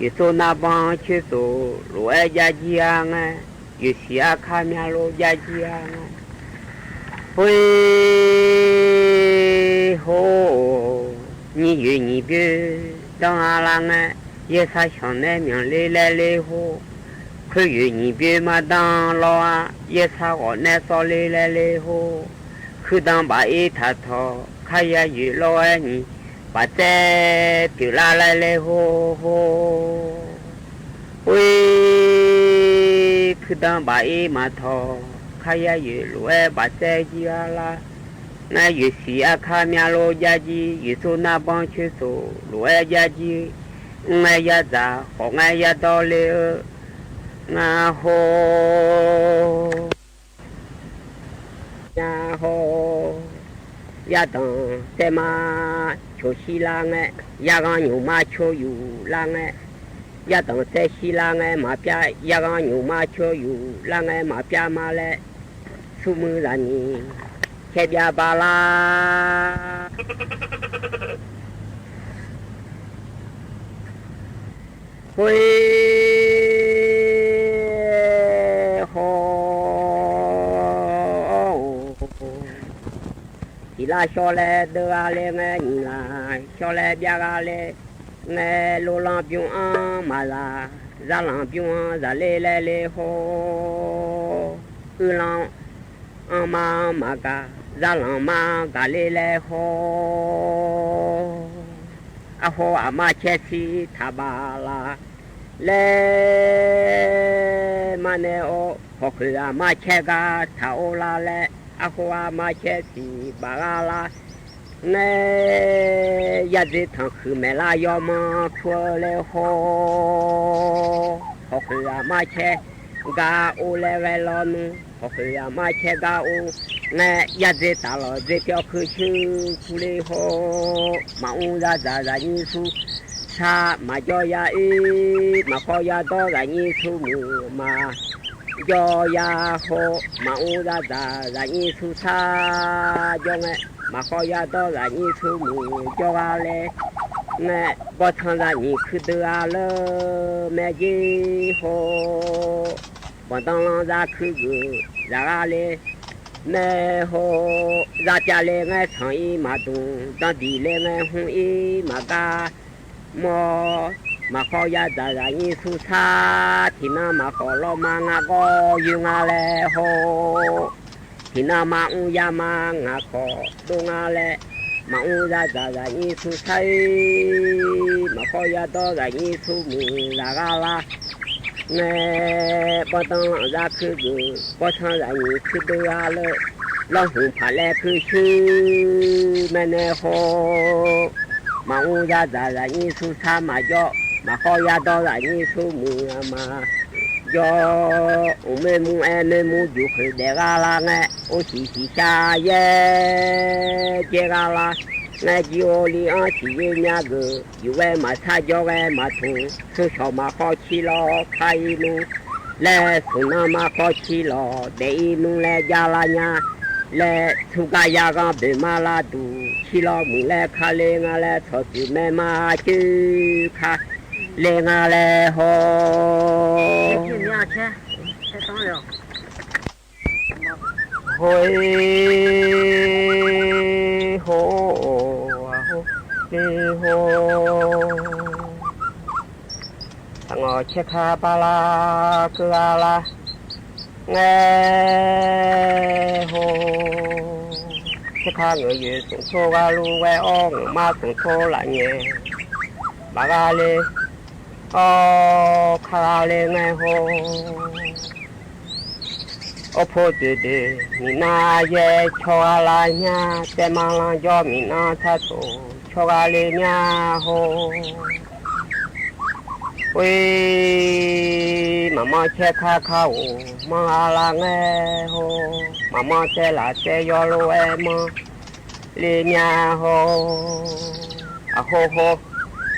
Yus txuj nab npab tshwj txus luv eb caj cig a nqe, yus xim ab khab mya luv caj cig a nqe. Hu ib ho, nyij yus nyim npwj doog a la nqe, yawg xav xyom neb meem li le le ho. Khwb yus nyim npwj mas doog los, yawg xav kom neb txo li le le ho. Khwb doog npam ib tham thom khab ya yus lub nyim npam txeb twm la le le ho ho. Hu ib, khwb doog npam ib mas thom khab ya yus lub npam txeb cig a la nqe, yus xim ab khab mya luv caj cig, yus txuj nab npab tshwj txus luv eb caj cig, nqe ya txav qhov nqe ya tau le nqe ho. Nqe ho, yaj toom txeb mas tshuav sib la nqe, yaj qaa nyuj mas tshuav yus la nqe. Yaj toom txeb sib la nqe mas piab, yaj qaa nyuj mas tshuav yus la nqe mas piab mas le. Xub mws zam nyim cheb npiab npab la. Hu ib ho, tim laj xyo le dawb a le nqe, nyim laj xyo le npiab a le nqe, lub laj npyooj ab mas zam, zaj laj npyooj zam le le le ho. Wb laj ab mas mas kam, zaj laj mas kam le le ho. Ab ho, a mas cheb txhib tham npam la le mas ne o, hov qhwv a mas cheb nqa tham ua la le, ab ho, a mas cheb txhib npam la la ne, yaj ntxwv thaam qhwv mem laj yog mas tshuav le ho. Hov qhwv a mas cheb nqa ua le ve los nug, hov qhwv a mas cheb nqa ua nqe, yaj ntxwv tas los ntxwv coj khwv tshwj txhua le ho. Mas ua zaj txam zam nyij txhub txha, mas nco yaj ib, mas qhov yaj nto zam nyij txhub mus mas nco yaj ho. Mas ua zaj txam zam nyij txhub txha nco nqe, mas qhov yaj nto zam nyij txhub mus nco a le nqe, npog txha zam nyij khwv ntws a le me ncib ho. Npog ntoo loj zaj khwv gws zam a le Neb ho, zaj ca le neb txheem ib mas dum, zaj dim le neb hu ib mas nqa, mog, mas qhov yav zam zam nyij xub xab, thim no mas qhov los mas nqa nqo ywg nqa le ho, thim no mas ub yav mas nqa qhov dub nqa le, mas ub zaj zam zam nyij xub xab, mas qhov yav dob zam nyij xub mws zam nqa la. Neb pob tog zaj khwb dub, pob txha zam nyij khwb dub nqa lawm, los hum pham le khwb xwb me neb ho, mas ub zaj zam zam nyij xub xab mas yob, mas qhov yav dob zam nyij xub mws mas yob, ub mej mus es mej mus yus qhwv deb nqa la neb, ub xyim xyim xya yeb ces nqa la, neb cia ua li ob xyim yeb nyab kws yus ve mas txhaj nco ve mas thum, xub xyom mas qhov chim los khab ib nub, le xub no mas qhov chim los deb ib nub le ya la nyab, le xub nqa ya nqa pem mas la tus chim los mus le khab le nqa le txhom txwm me mas cwb khab le nqa le ho. Ho, ho, ho, li ho, tag nqo cheb khab pab la kwv a la neb ho, cheb khab nkawd yws xoom txhua nqa lub ve ob nkawd mab xoom txhua lam nyem, pab nqa le, ob khab nqa le neb ho. Ob phuj twm twm mim no yej choj nqa la nyab, tej mas los nco mim no txhaj txhua choj nqa le nyab ho. Ub, mas mob cheb khab khab ub mob nqa la neb ho, mas mob tej lam tej yog lub es mob li nyab ho. A ho ho,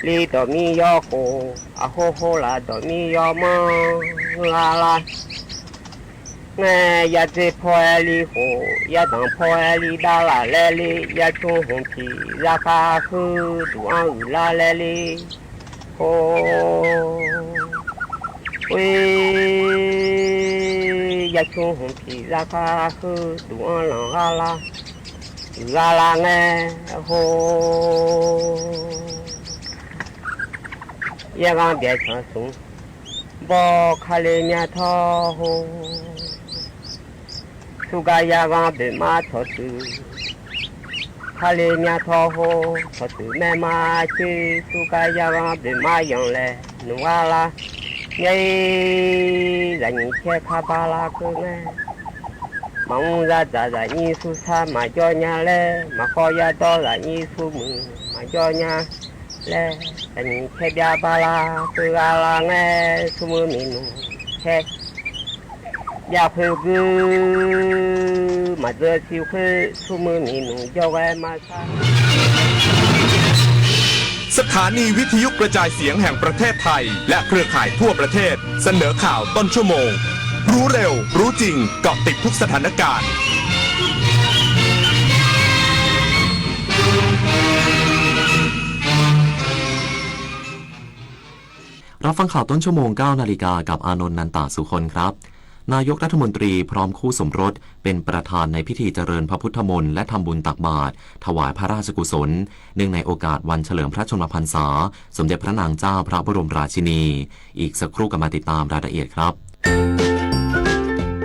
li tom mi yog qus, a ho ho lam tom mi yog mob nqa la. Neb yaj txiv phoj li qus, yaj taam phoj li dab lam le li, yaj tshoob hoom phim zaj qab hwb dum ob wm laj le li ho. Ub, yaj tshoob hoom phim zaj qab hwb dum ob loos nqa la, wm nqa la neb ho. Yaj nqa ntiav tshav xoov npog khab le nyab tho ho. Xub nqa ya nqa pem mas txhom txwm khab le nyab tho ho, txhom txwm me mas cwb xub nqa ya nqa pem mas yoos le nus nqa la. Nyab zam nyij cheb khab pab la kwv neb, mas ub zaj zam zam nyij xub xab mas nco nyab le, mas qhov yav dob zam nyij xub mws mas nco nyab le, zam nyij cheb npiab pab la kwv nqa la neb xub mws mi nus cheb. Yaj qhwv kwv mas txwv txiv qhwv xub mws mi nus nco ve mas xab. สถานีวิทยุกระจายเสียงแห่งประเทศไทย และเครือข่ายทั่วประเทศ เสนอข่าวต้นชั่วโมง รู้เร็ว รู้จริง เกาะติดทุกสถานการณ์ รับฟังข่าวต้นชั่วโมง เก้านาฬิกา กับอานนท์ นันตะสุคนครับ นายกรัฐมนตรีพร้อมคู่สมรสเป็นประธานในพิธีเจริญพระพุทธมนต์และทำบุญตักบาตรถวายพระราชกุศล เนื่องในโอกาสวันเฉลิมพระชนมพรรษา สมเด็จพระนางเจ้าพระบรมราชินี อีกสักครู่กลับมาติดตามรายละเอียดครับ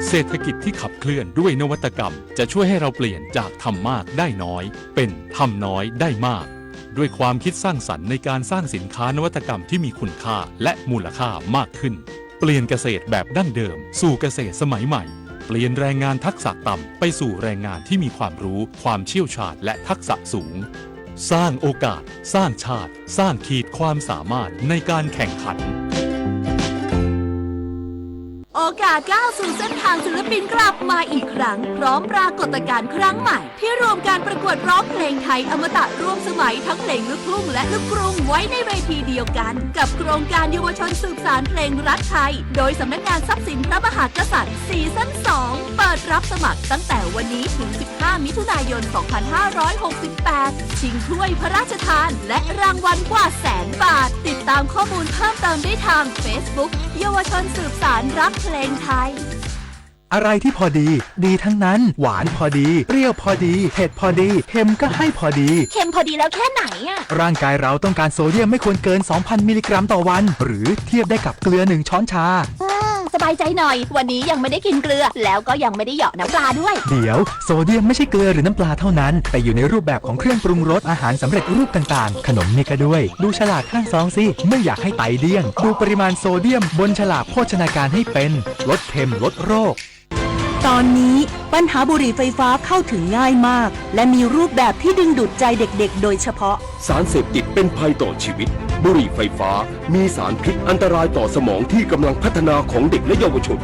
เศรษฐกิจที่ขับเคลื่อนด้วยนวัตกรรม จะช่วยให้เราเปลี่ยนจากทำมากได้น้อย เป็นทำน้อยได้มาก ด้วยความคิดสร้างสรรค์ในการสร้างสินค้านวัตกรรมที่มีคุณค่าและมูลค่ามากขึ้น เปลี่ยนเกษตรแบบดั้งเดิมสู่เกษตรสมัยใหม่ เปลี่ยนแรงงานทักษะต่ำไปสู่แรงงานที่มีความรู้ ความเชี่ยวชาญ และทักษะสูง สร้างโอกาส สร้างชาติ สร้างขีดความสามารถในการแข่งขัน โอกาสก้าวสู่เส้นทางศิลปินกลับมาอีกครั้ง พร้อมปรากฏการณ์ครั้งใหม่ ที่รวมการประกวดร้องเพลงไทยอมตะร่วมสมัยทั้งเพลงลูกทุ่งและลูกกรุงไว้ในเวทีเดียวกัน กับโครงการเยาวชนสืบสานเพลงรักไทย โดยสำนักงานทรัพย์สินพระมหากษัตริย์ ซีซั่น สอง เปิดรับสมัครตั้งแต่วันนี้ถึง สิบห้า มิถุนายน สองพันห้าร้อยหกสิบแปด ชิงถ้วยพระราชทาน และรางวัลกว่าแสนบาท ติดตามข้อมูลเพิ่มเติมได้ทาง Facebook เยาวชนสืบสานรักเพลงไทย อะไรที่พอดี ดีทั้งนั้น หวานพอดี เปรี้ยวพอดี เผ็ดพอดี เค็มก็ให้พอดี เค็มพอดีแล้วแค่ไหนอะ ร่างกายเราต้องการโซเดียมไม่ควรเกิน สองพัน มิลลิกรัมต่อวัน หรือเทียบได้กับเกลือ หนึ่ง ช้อนชา อืม สบายใจหน่อย วันนี้ยังไม่ได้กินเกลือ แล้วก็ยังไม่ได้เหยาะน้ำปลาด้วย เดี๋ยว โซเดียมไม่ใช่เกลือหรือน้ำปลาเท่านั้น แต่อยู่ในรูปแบบของเครื่องปรุงรส อาหารสำเร็จรูปต่างๆ ขนมนี่ก็ด้วย ดูฉลากข้างซองสิ ไม่อยากให้ไตเดี้ยง ดูปริมาณโซเดียมบนฉลากโภชนาการให้เป็น ลดเค็มลดโรค ตอนนี้ปัญหาบุหรี่ไฟฟ้าเข้าถึงง่ายมาก และมีรูปแบบที่ดึงดูดใจเด็กๆ โดยเฉพาะ สารเสพติดเป็นภัยต่อชีวิต บุหรี่ไฟฟ้า มีสารพิษอันตรายต่อสมองที่กำลังพัฒนาของเด็กและเยาวชน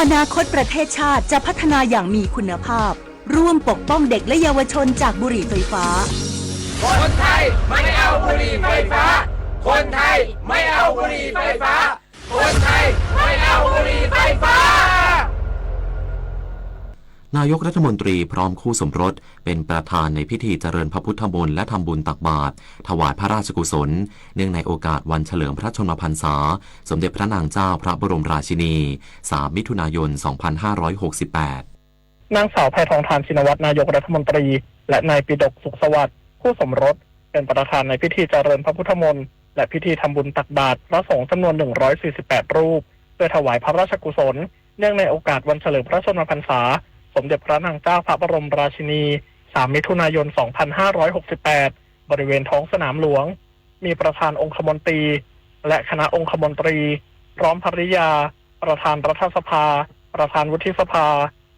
อนาคตประเทศชาติจะพัฒนาอย่างมีคุณภาพ ร่วมปกป้องเด็กและเยาวชนจากบุหรี่ไฟฟ้า คนไทยไม่เอาบุหรี่ไฟฟ้า คนไทยไม่เอาบุหรี่ไฟฟ้า คนไทยไม่เอาบุหรี่ไฟฟ้า นายกรัฐมนตรีพร้อมคู่สมรสเป็นประธานในพิธีเจริญพระพุทธมนต์และทำบุญตักบาตรถวายพระราชกุศล เนื่องในโอกาสวันเฉลิมพระชนมพรรษา สมเด็จพระนางเจ้าพระบรมราชินี สาม มิถุนายน สองพันห้าร้อยหกสิบแปด นางสาวแพทองธาร ชินวัตร นายกรัฐมนตรี และนายปิดก สุขสวัสดิ์ คู่สมรส เป็นประธานในพิธีเจริญพระพุทธมนต์ และพิธีทำบุญตักบาตรพระสงฆ์จำนวน หนึ่งร้อยสี่สิบแปด รูป เพื่อถวายพระราชกุศล เนื่องในโอกาสวันเฉลิมพระชนมพรรษา สมเด็จพระนางเจ้าพระบรมราชินี สาม มิถุนายน สองพันห้าร้อยหกสิบแปด บริเวณท้องสนามหลวง มีประธานองคมนตรี และคณะองคมนตรี พร้อมภริยา ประธานรัฐสภา ประธานวุฒิสภา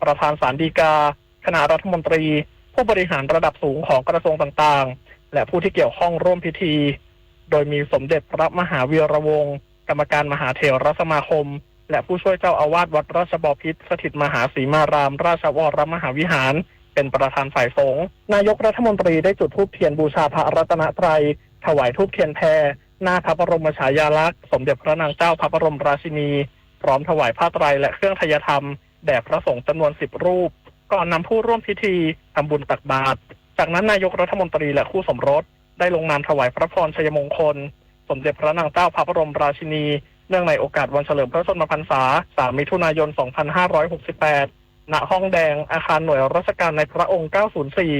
ประธานศาลฎีกา คณะรัฐมนตรี ผู้บริหารระดับสูงของกระทรวงต่างๆ และผู้ที่เกี่ยวข้องร่วมพิธี โดยมีสมเด็จพระมหาวีระวงศ์ กรรมการมหาเถรสมาคม และผู้ช่วยเจ้าอาวาสวัดราชบพิตรสถิตมหาสีมารามราชวรมหาวิหาร เป็นประธานฝ่ายสงฆ์ นายกรัฐมนตรีได้จุดธูปเทียนบูชาพระรัตนตรัย ถวายธูปเทียนแพร หน้าพระบรมฉายาลักษณ์สมเด็จพระนางเจ้าพระบรมราชินี พร้อมถวายผ้าไตรและเครื่องไทยธรรม แด่พระสงฆ์จำนวน สิบ รูป ก่อนนำผู้ร่วมพิธีทำบุญตักบาตร จากนั้นนายกรัฐมนตรีและคู่สมรส ได้ลงนามถวายพระพรชัยมงคล สมเด็จพระนางเจ้าพระบรมราชินี เนื่องในโอกาสวันเฉลิมพระชนมพรรษา สาม มิถุนายน สองพันห้าร้อยหกสิบแปด ณ ห้องแดง อาคารหน่วยราชการในพระองค์ เก้าศูนย์สี่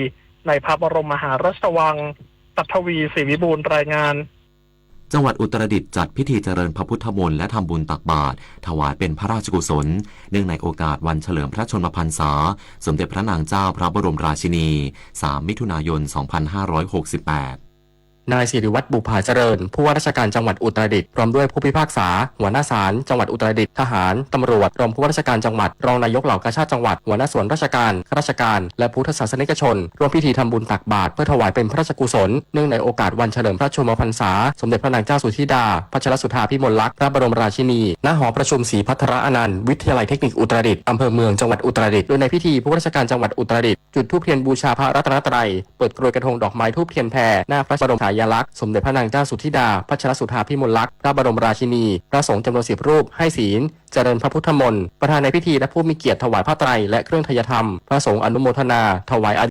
ในพระบรมมหาราชวัง ศักดิ์ทวี ศรีวิบูลย์ รายงาน จังหวัดอุตรดิตถ์จัดพิธีเจริญพระพุทธมนต์และทำบุญตักบาตรถวายเป็นพระราชกุศล เนื่องในโอกาสวันเฉลิมพระชนมพรรษา สมเด็จพระนางเจ้าพระบรมราชินี สาม มิถุนายน สองพันห้าร้อยหกสิบแปด นายสิริวัฒน์ บุภาเจริญ ผู้ว่าราชการจังหวัดอุตรดิตถ์ พร้อมด้วยผู้พิพากษา หัวหน้าศาลจังหวัดอุตรดิตถ์ ทหาร ตำรวจ รองผู้ว่าราชการจังหวัด รองนายกเหล่ากาชาดจังหวัด หัวหน้าส่วนราชการ ข้าราชการ และพุทธศาสนิกชน ร่วมพิธีทำบุญตักบาตรเพื่อถวายเป็นพระราชกุศล เนื่องในโอกาสวันเฉลิมพระชนมพรรษา สมเด็จพระนางเจ้าสุธิดา พัชรสุธาพิมลลักษณ์ พระบรมราชินี ณ หอประชุมศรีพัทรอนันต์ วิทยาลัยเทคนิคอุตรดิตถ์ อำเภอเมือง จังหวัดอุตรดิตถ์ โดยในพิธีผู้ว่าราชการจังหวัดอุตรดิตถ์ จุดธูปเทียนบูชาพระรัตนตรัย เปิดกรวยกระทงดอกไม้ธูปเทียนแพร หน้าพระบรมฉายาลักษณ์ สมเด็จพระนางเจ้าสุธิดา พัชรสุธาพิมลลักษณ์ พระบรมราชินี พระสงฆ์จำนวน สิบ รูป ให้ศีล เจริญพระพุทธมนต์ ประธานในพิธีและผู้มีเกียรติถวายผ้าไตรและเครื่องไทยธรรม พระสงฆ์อนุโมทนา ถวายอา